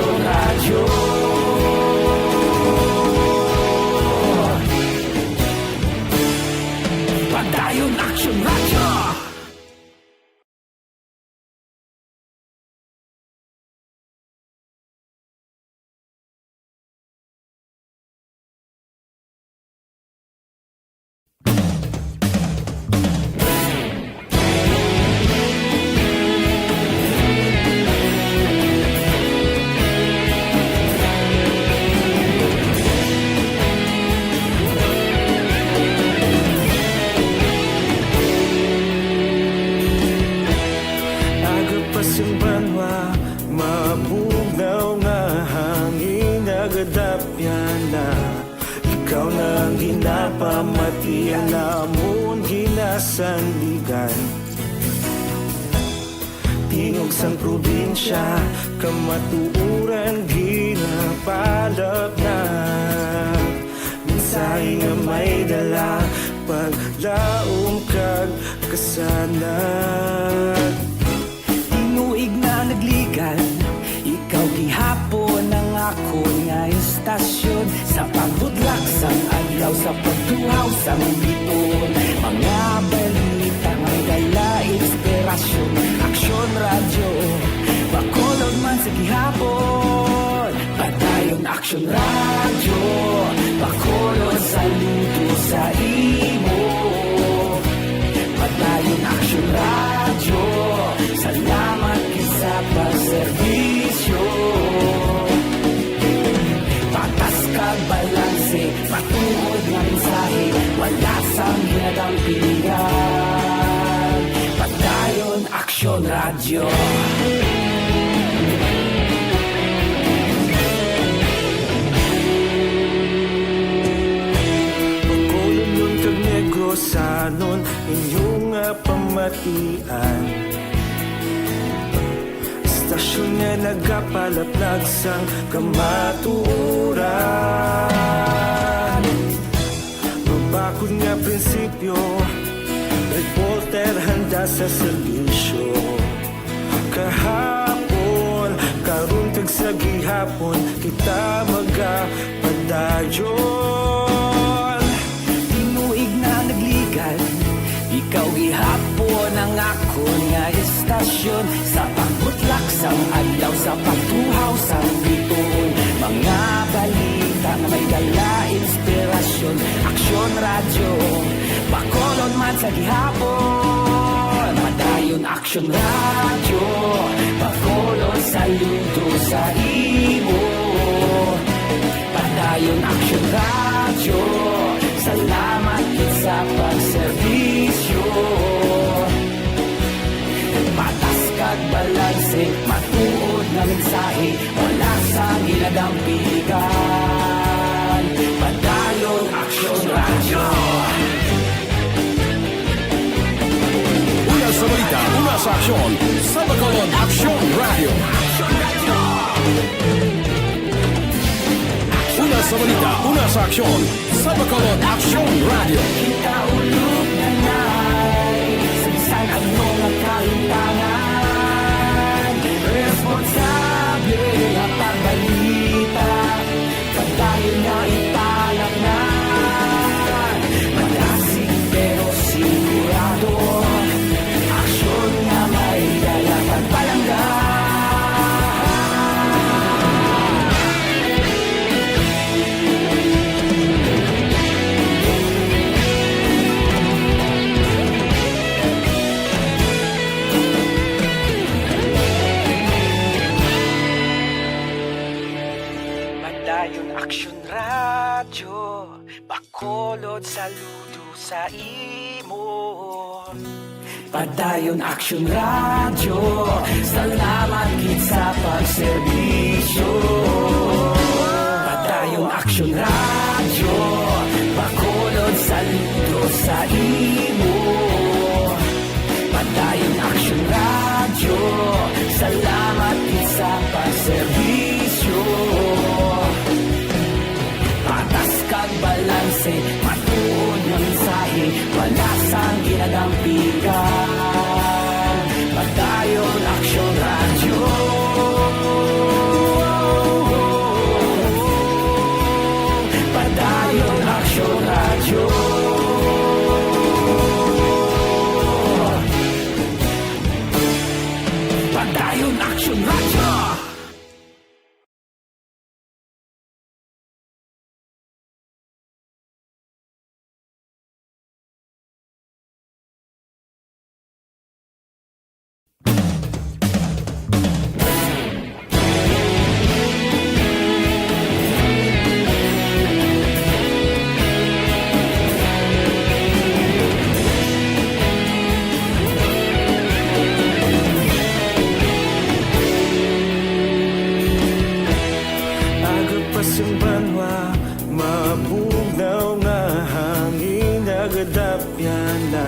Radyo. Padayon Aksyon Radyo. Aga pa sing banwa, mabugnaw nga hangin, nagadapyan na. Ikaw na ang ginapamati, ang amon ginasandigan. Tingog sang probinsya, kamatuoran ginapalapnag. Mensahe nga may dala, paglaom kag kasanag. Tinuig na nagligad, ikaw gihapon ang akon nga istasyon. Sa pagbudlak sang adlaw, sa pagtuhaw sang biton, mga balita may dala inspirasyon. Aksyon Radyo, Bacolod man sa gihapon. Padayon Aksyon Radyo, Bacolod, saludo sa imo. Padayon Aksyon Radyo, salamat gid sa pagserbisyo. Patas kag balanse, matuod nga mensahe, wala sang ginadampigan. Padayon Aksyon Radyo. Bacolodnon kag Negrosanon, inyo nga pamatian. Istasyon nga nagapalaplag sang kamatuoran. Mabakod nga prinsipyo, reporter handa sa serbisyo. Kahapon, karon, kag sa gihapon, kita magapadayon. Tinuig na nagligad, ikaw gihapon ang akon nga istasyon. Sa pagbutlak sang adlaw, sa pagtuhaw sang bituon, mga balita nga may dala inspirasyon. Aksyon Radyo, Bacolod man sa gihapon. Padayon Aksyon Radyo, Bacolod, saludo sa imo. Padayon Aksyon Radyo, salamat gid sa pagserbisyo. Patas kag balanse, matuod nga mensahe, wala sang ginadampigan. Padayon Aksyon Radyo. Una sa balita, una sa aksyon, sa Bacolod Aksyon Radyo. Una sa balita, una sa aksyon, sa Bacolod Aksyon Radyo. Kita ulog na nay, sa bisan ano nga kahimtangan, responsable nga pagbalita. Padayon nga ipalapnan, madasig pero sigurado, aksyon nga may dala pagpalangga. Padayon Aksyon Radyo, Bacolod, saludo sa imo. Padayon Aksyon Radyo, salamat gid sa pagserbisyo. Padayon Aksyon Radyo, Bacolod, saludo sa imo. Padayon Aksyon Radyo, salamat gid sa pagserbisyo. Patas kag balanse, matuod nga mensahe, wala sang ginadampigan. Padayon Aksyon Radyo. Dayon Action Radyo. Aga pa sing banwa, mabugnaw nga hangin nagadapyan na.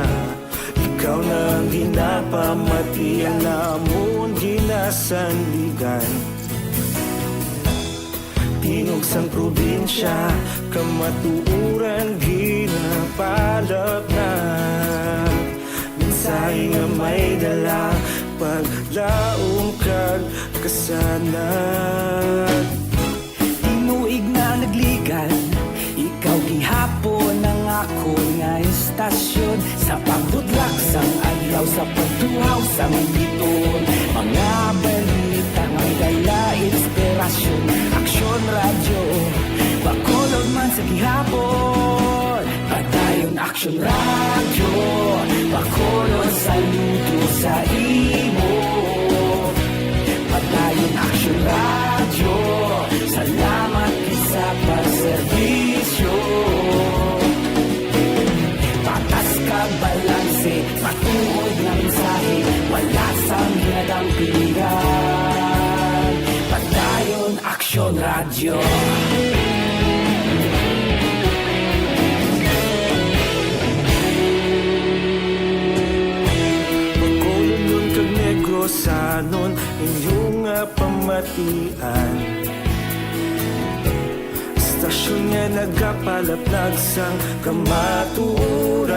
Ikaw na ang ginapamati, ang amon ginasandigan. Tingog sang probinsya, kamatuoran ginapalapnag. Mensahe nga may dala, paglaom kag kasanag. Tinuig na nagligad, ikaw gihapon ang akon nga estasyon. Sa pagbudlak sang adlaw, sa pagtuhaw sang bituon, mga balita nga may dala inspirasyon. Aksyon Radyo, Bacolod man sa gihapon. Padayon Aksyon Radyo, Bacolod, saludo sa imo. Padayon Aksyon Radyo, salamat gid sa pagserbisyo. Patas kag balanse, matuod nga mensahe, wala sang ginadampigan. Padayon Aksyon Radyo. Bacolodnon kag Negrosanon, inyo nga pamatian. Estasyon nga nagapalaplag sang kamatuoran.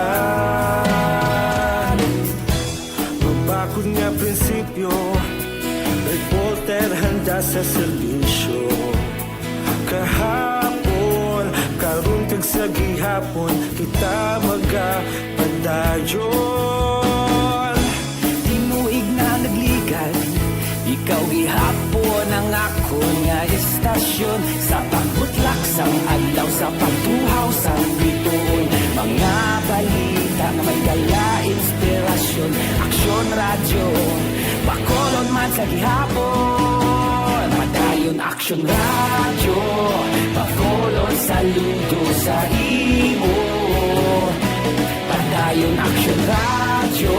Mabakod nga prinsipyo, reporter handa sa serbisyo. Kahapon, karon kag sa gihapon, kita magapadayon. Tinuig na nagligad, ikaw gihapon ang akon nga estasyon. Sa pagbutlak sang adlaw, sa pagtuhaw sang bituon, mga balita nga may dala inspirasyon. Aksyon Radyo, Bacolod man sa gihapon. Padayon Aksyon Radyo, Bacolod, saludo sa imo. Padayon Aksyon Radyo,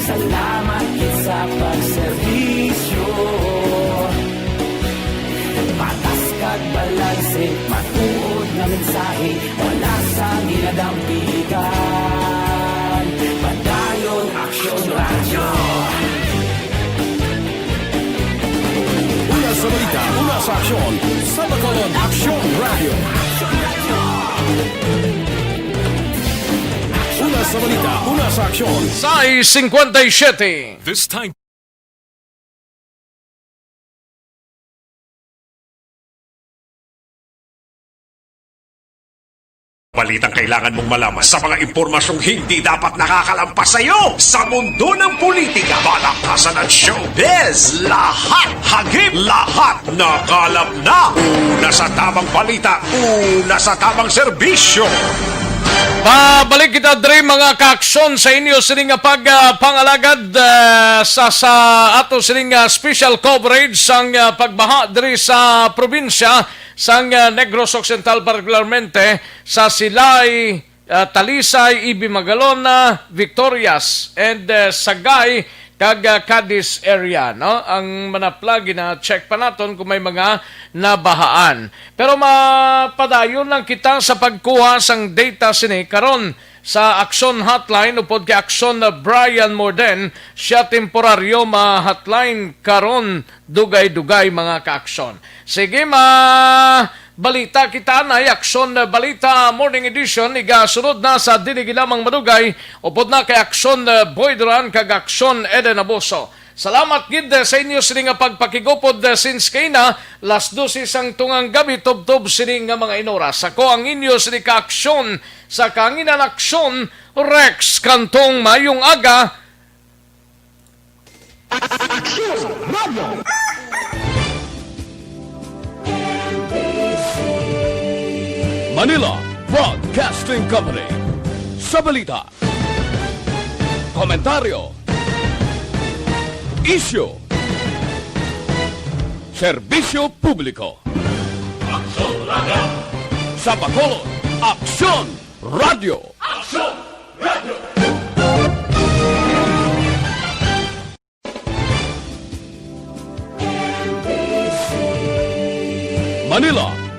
salamat gid sa pagserbisyo. Patas kag balanse, matuod nga mensahe, wala sang ginadampigan. Padayon Aksyon Radyo. Una sa balita, una sa aksyon, sa Bacolod Aksyon Radyo. Una sa balita, una sa aksyon. Sais cincuenta y siete. This time. Balitang kailangan mong malaman sa mga impormasyong hindi dapat nakakalampas sa iyo sa mundo ng politika, balaktasan at showbiz. Lahat hagip, lahat nakalap na. Una sa tamang balita, una sa tamang serbisyo. Pabalik kita diri, mga kaaksyon, sa inyo sini nga pag, ah, pangalagad, ah, sa, sa ato sini nga special coverage sang, ah, pagbaha diri sa probinsya sang, ah, Negros Occidental, partikularmente sa Silay, ah, Talisay, Ibi Magalona, Victorias, and, ah, Sagay, kag, ah, Cadiz area, no? Ang manapla, gina-check pa naton kung may mga nabahaan. Pero mapadayon lang kita sa pagkuha sang data sini karon sa Aksyon Hotline upod kay Aksyon Brian Morden, siya temporaryo ma-hotline karon, dugay-dugay, mga kaaksyon. Sige, ma-, balita kita na, Aksyon Balita Morning Edition, igasunod na sa dinigi lamang madugay, upod na kay Aksyon Boy Duran kag Aksyon Eden Abuso. Salamat gid, eh, sa inyo sini nga pagpakigupod, eh, since kaina, las dose sang tungang gabi, tubtob sini nga mga inoras. Ako ang inyo sini ka aksyon sa Kahanginan Aksyon, Rex Cantong. Mayong aga. Aksyon Radio. Manila Broadcasting Company. Sa balita, komentaryo, isyu, serbisyo publiko. Aksyon Radio. Sa Bacolod, Aksyon Radio. Aksyon Radio. Manila